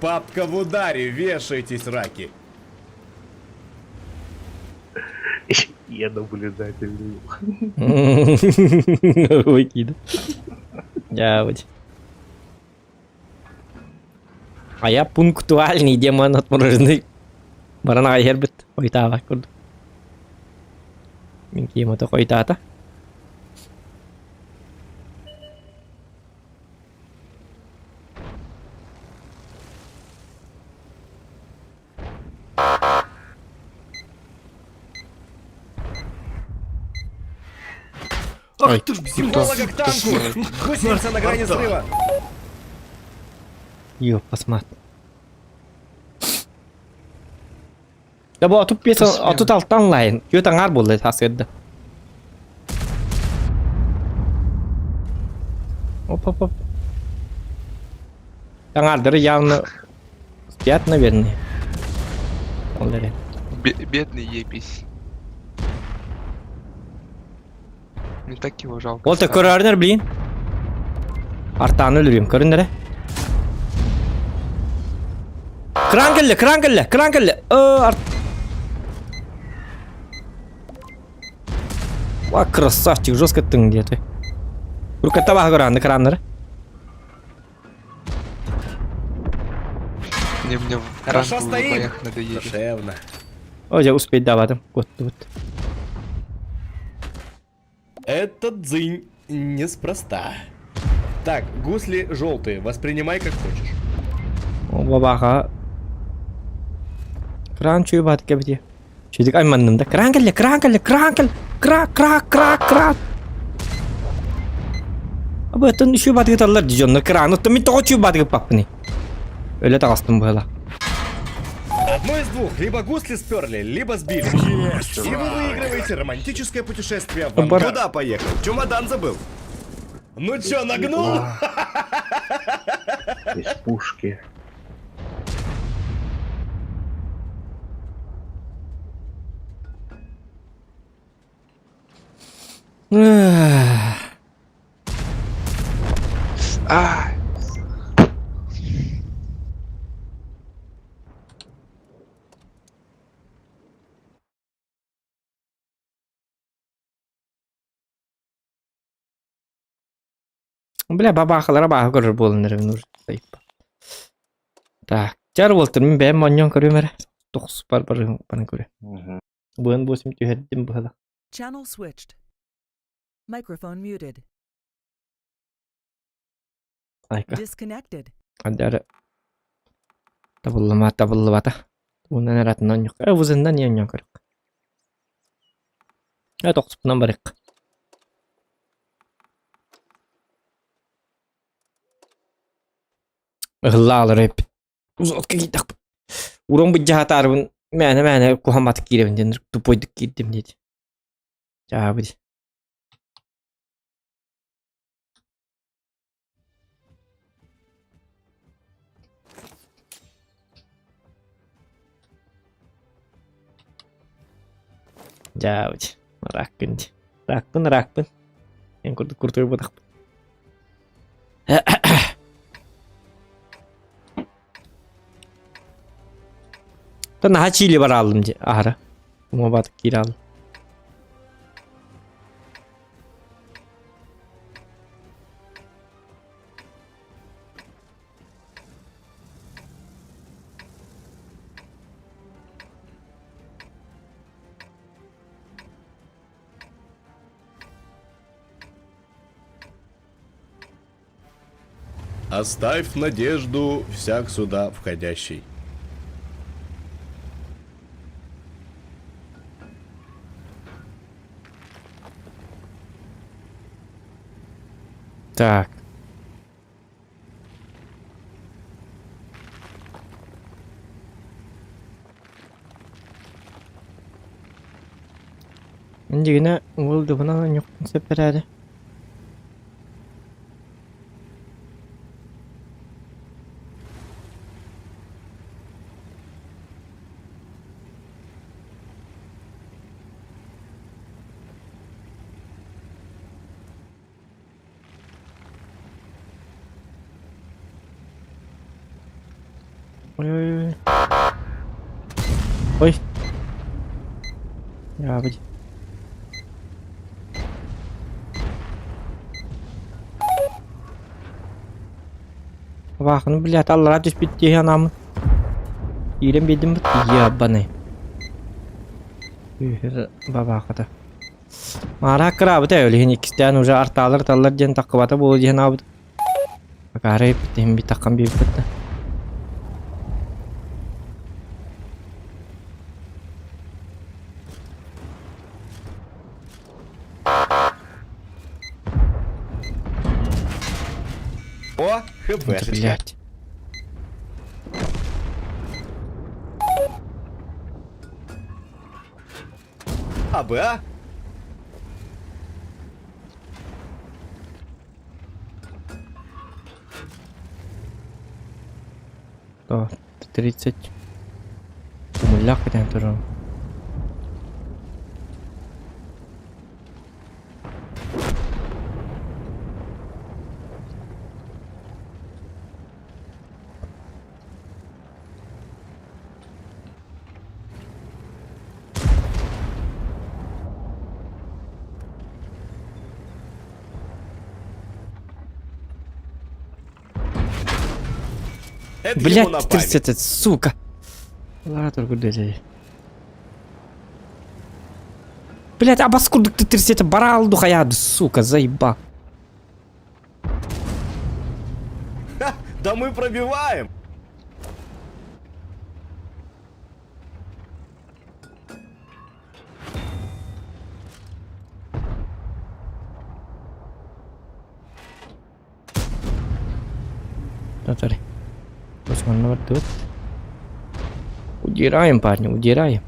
Папка в ударе, вешайтесь, раки. Я наблюдатель. Выкид. Я вот. А я пунктуальный демон отмороженный. Баран аҕай иһэрбит хойутаабат курдук. Мин киим ото хойутаата. Ах ты ж психолога к танку! Гусеница на грани срыва! Ё, посмотри. Да бу 35 36 онлайн. Түөрт аҥаар буолла сарсыарда. Оп оп оп. Аҥаардары явно спят, наверное. Ол эрэ. Бедный епись. Мне так его жалко. Ол та стало. көрөрүнэр блин. Артааны өлөрүм көрүннэрэ. Кран кэллэ, кран кэллэ, кран кэллэ. Арт... Ва, красавчик, жестко тың где-то. Руката баха көранды краннары. Мне, мне в Хорошо ранговых стоим. боях надоели. Душевно. О, я успеть даватым. Куттубут. Это дзынь. Неспроста. Так, гусли желтые, воспринимай как хочешь. Бабаха. Кран чуй бат кэбити. Чүдүк айманным да. Кран кэллэ, кран кэллэ, кран кэл. Кра, кра, кра, кра. Абы оттон үчү батыгы таллар дьоннор кран. Оттон мин тоҕо чуй батыгы паппыны. Өлө таҕастым быһыла. Одно из двух. Либо гусли сперли, либо сбили. И вы выигрываете романтическое путешествие в Бар- Куда поехал? Чемодан забыл. Ну чё, нагнул? Из пушки. А, Бля, бабахалара бааһы көрөр буолан эрэ нужно. Так, чар буолтар мин бэйэм монньон көрүм эрэ. Тохс бар бар баран көрү. Быан буосим түһэрдим быһыла. Channel switched. Microphone muted. Айка. Disconnected. Адары. Табыллама табыллыбата. Уунан эратын онньук. Э, вузындан не онньон көрүк. Э, тохсупунан барык. Ыһыллаалар эппит. Узотка киирдэхпит. Урон быдьаһатаарбын мээнэ-мээнэ куһамматык киирэбин диэн тупойдук киирдим диэти. Чаабыт. Дьаабыт. Ракпын дии. Ракпын, ракпын. Эн курдук куртуйбатахпын. Та наһаа чиили барааллым дии аһара. Уҥа киирэ ааллым. Оставь надежду всяк сюда входящий. Так. Дигинэ уолдубунан онньукпун сөп эрээри. Ой ой ой. Ой. Ябыдь. Абаахыны блядь, аллара түспүт дии анааммын. Киирэн биэрдим бут ебаный. Бабаахата. Маара кыраабыта өлүһүн иккистээн уже артаалар таллар диэн таххыбата буолуо диэн аабыт. Акаары иһин би таххан биэрбит да. О, хпшечка. Блять. АБА. То, 30. Умуллах кэтэн турар. Это ему на Блять, память. 30, сука. Лара только деді. Блять, абас курдук ты 30 барал духаяды, сука, заеба. Да мы пробиваем! Смотри. Осман тут. Удираем, парни, удираем.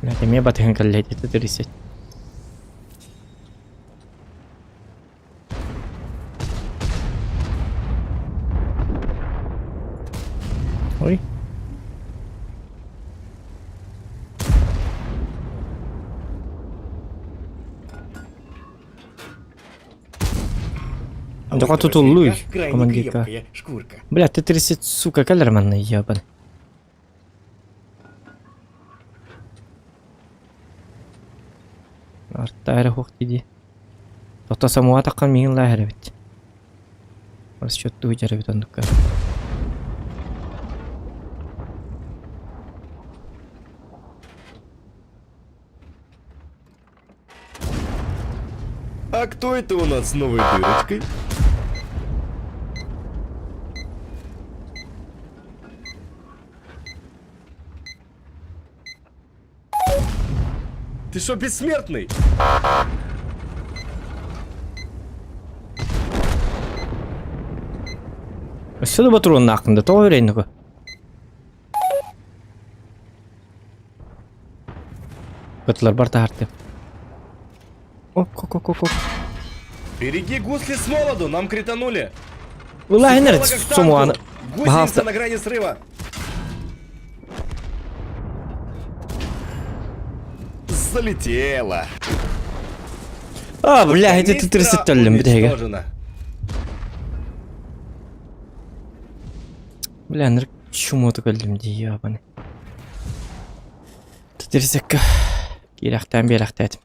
Блядь, эмиэ батыһан кэллэ это 30. Ой. А Дьоҕо тутуллуй, крайне командирка. крепкая шкурка. Бля, ты 30, сука, кэлэр манна ебан. Арта эрэ хуох дии. Тото самуа таххан миигин лааһар эбит. Расчеттуу дьарыбит оннукка. А кто это у нас с новой дырочкой? Ты что, бессмертный? Өссө да ботуруоннааххын да тоҕо үрэйнэко. Кытыларбар таһартым. Оп-коп-коп-коп. Береги гусли с молоду, нам кританули. Ылааһын эрэ Психолога к танку. сомуаны. Гусеница Баһаалыста. на грани срыва. Залетела. А, бля, это ты Канистра 30 төллүм бүтэһигэ. уничтожена. Бля, ныр чумоту көллүм дии ебаный. Тетирсекка киирэхтээн биэрэхтээтим.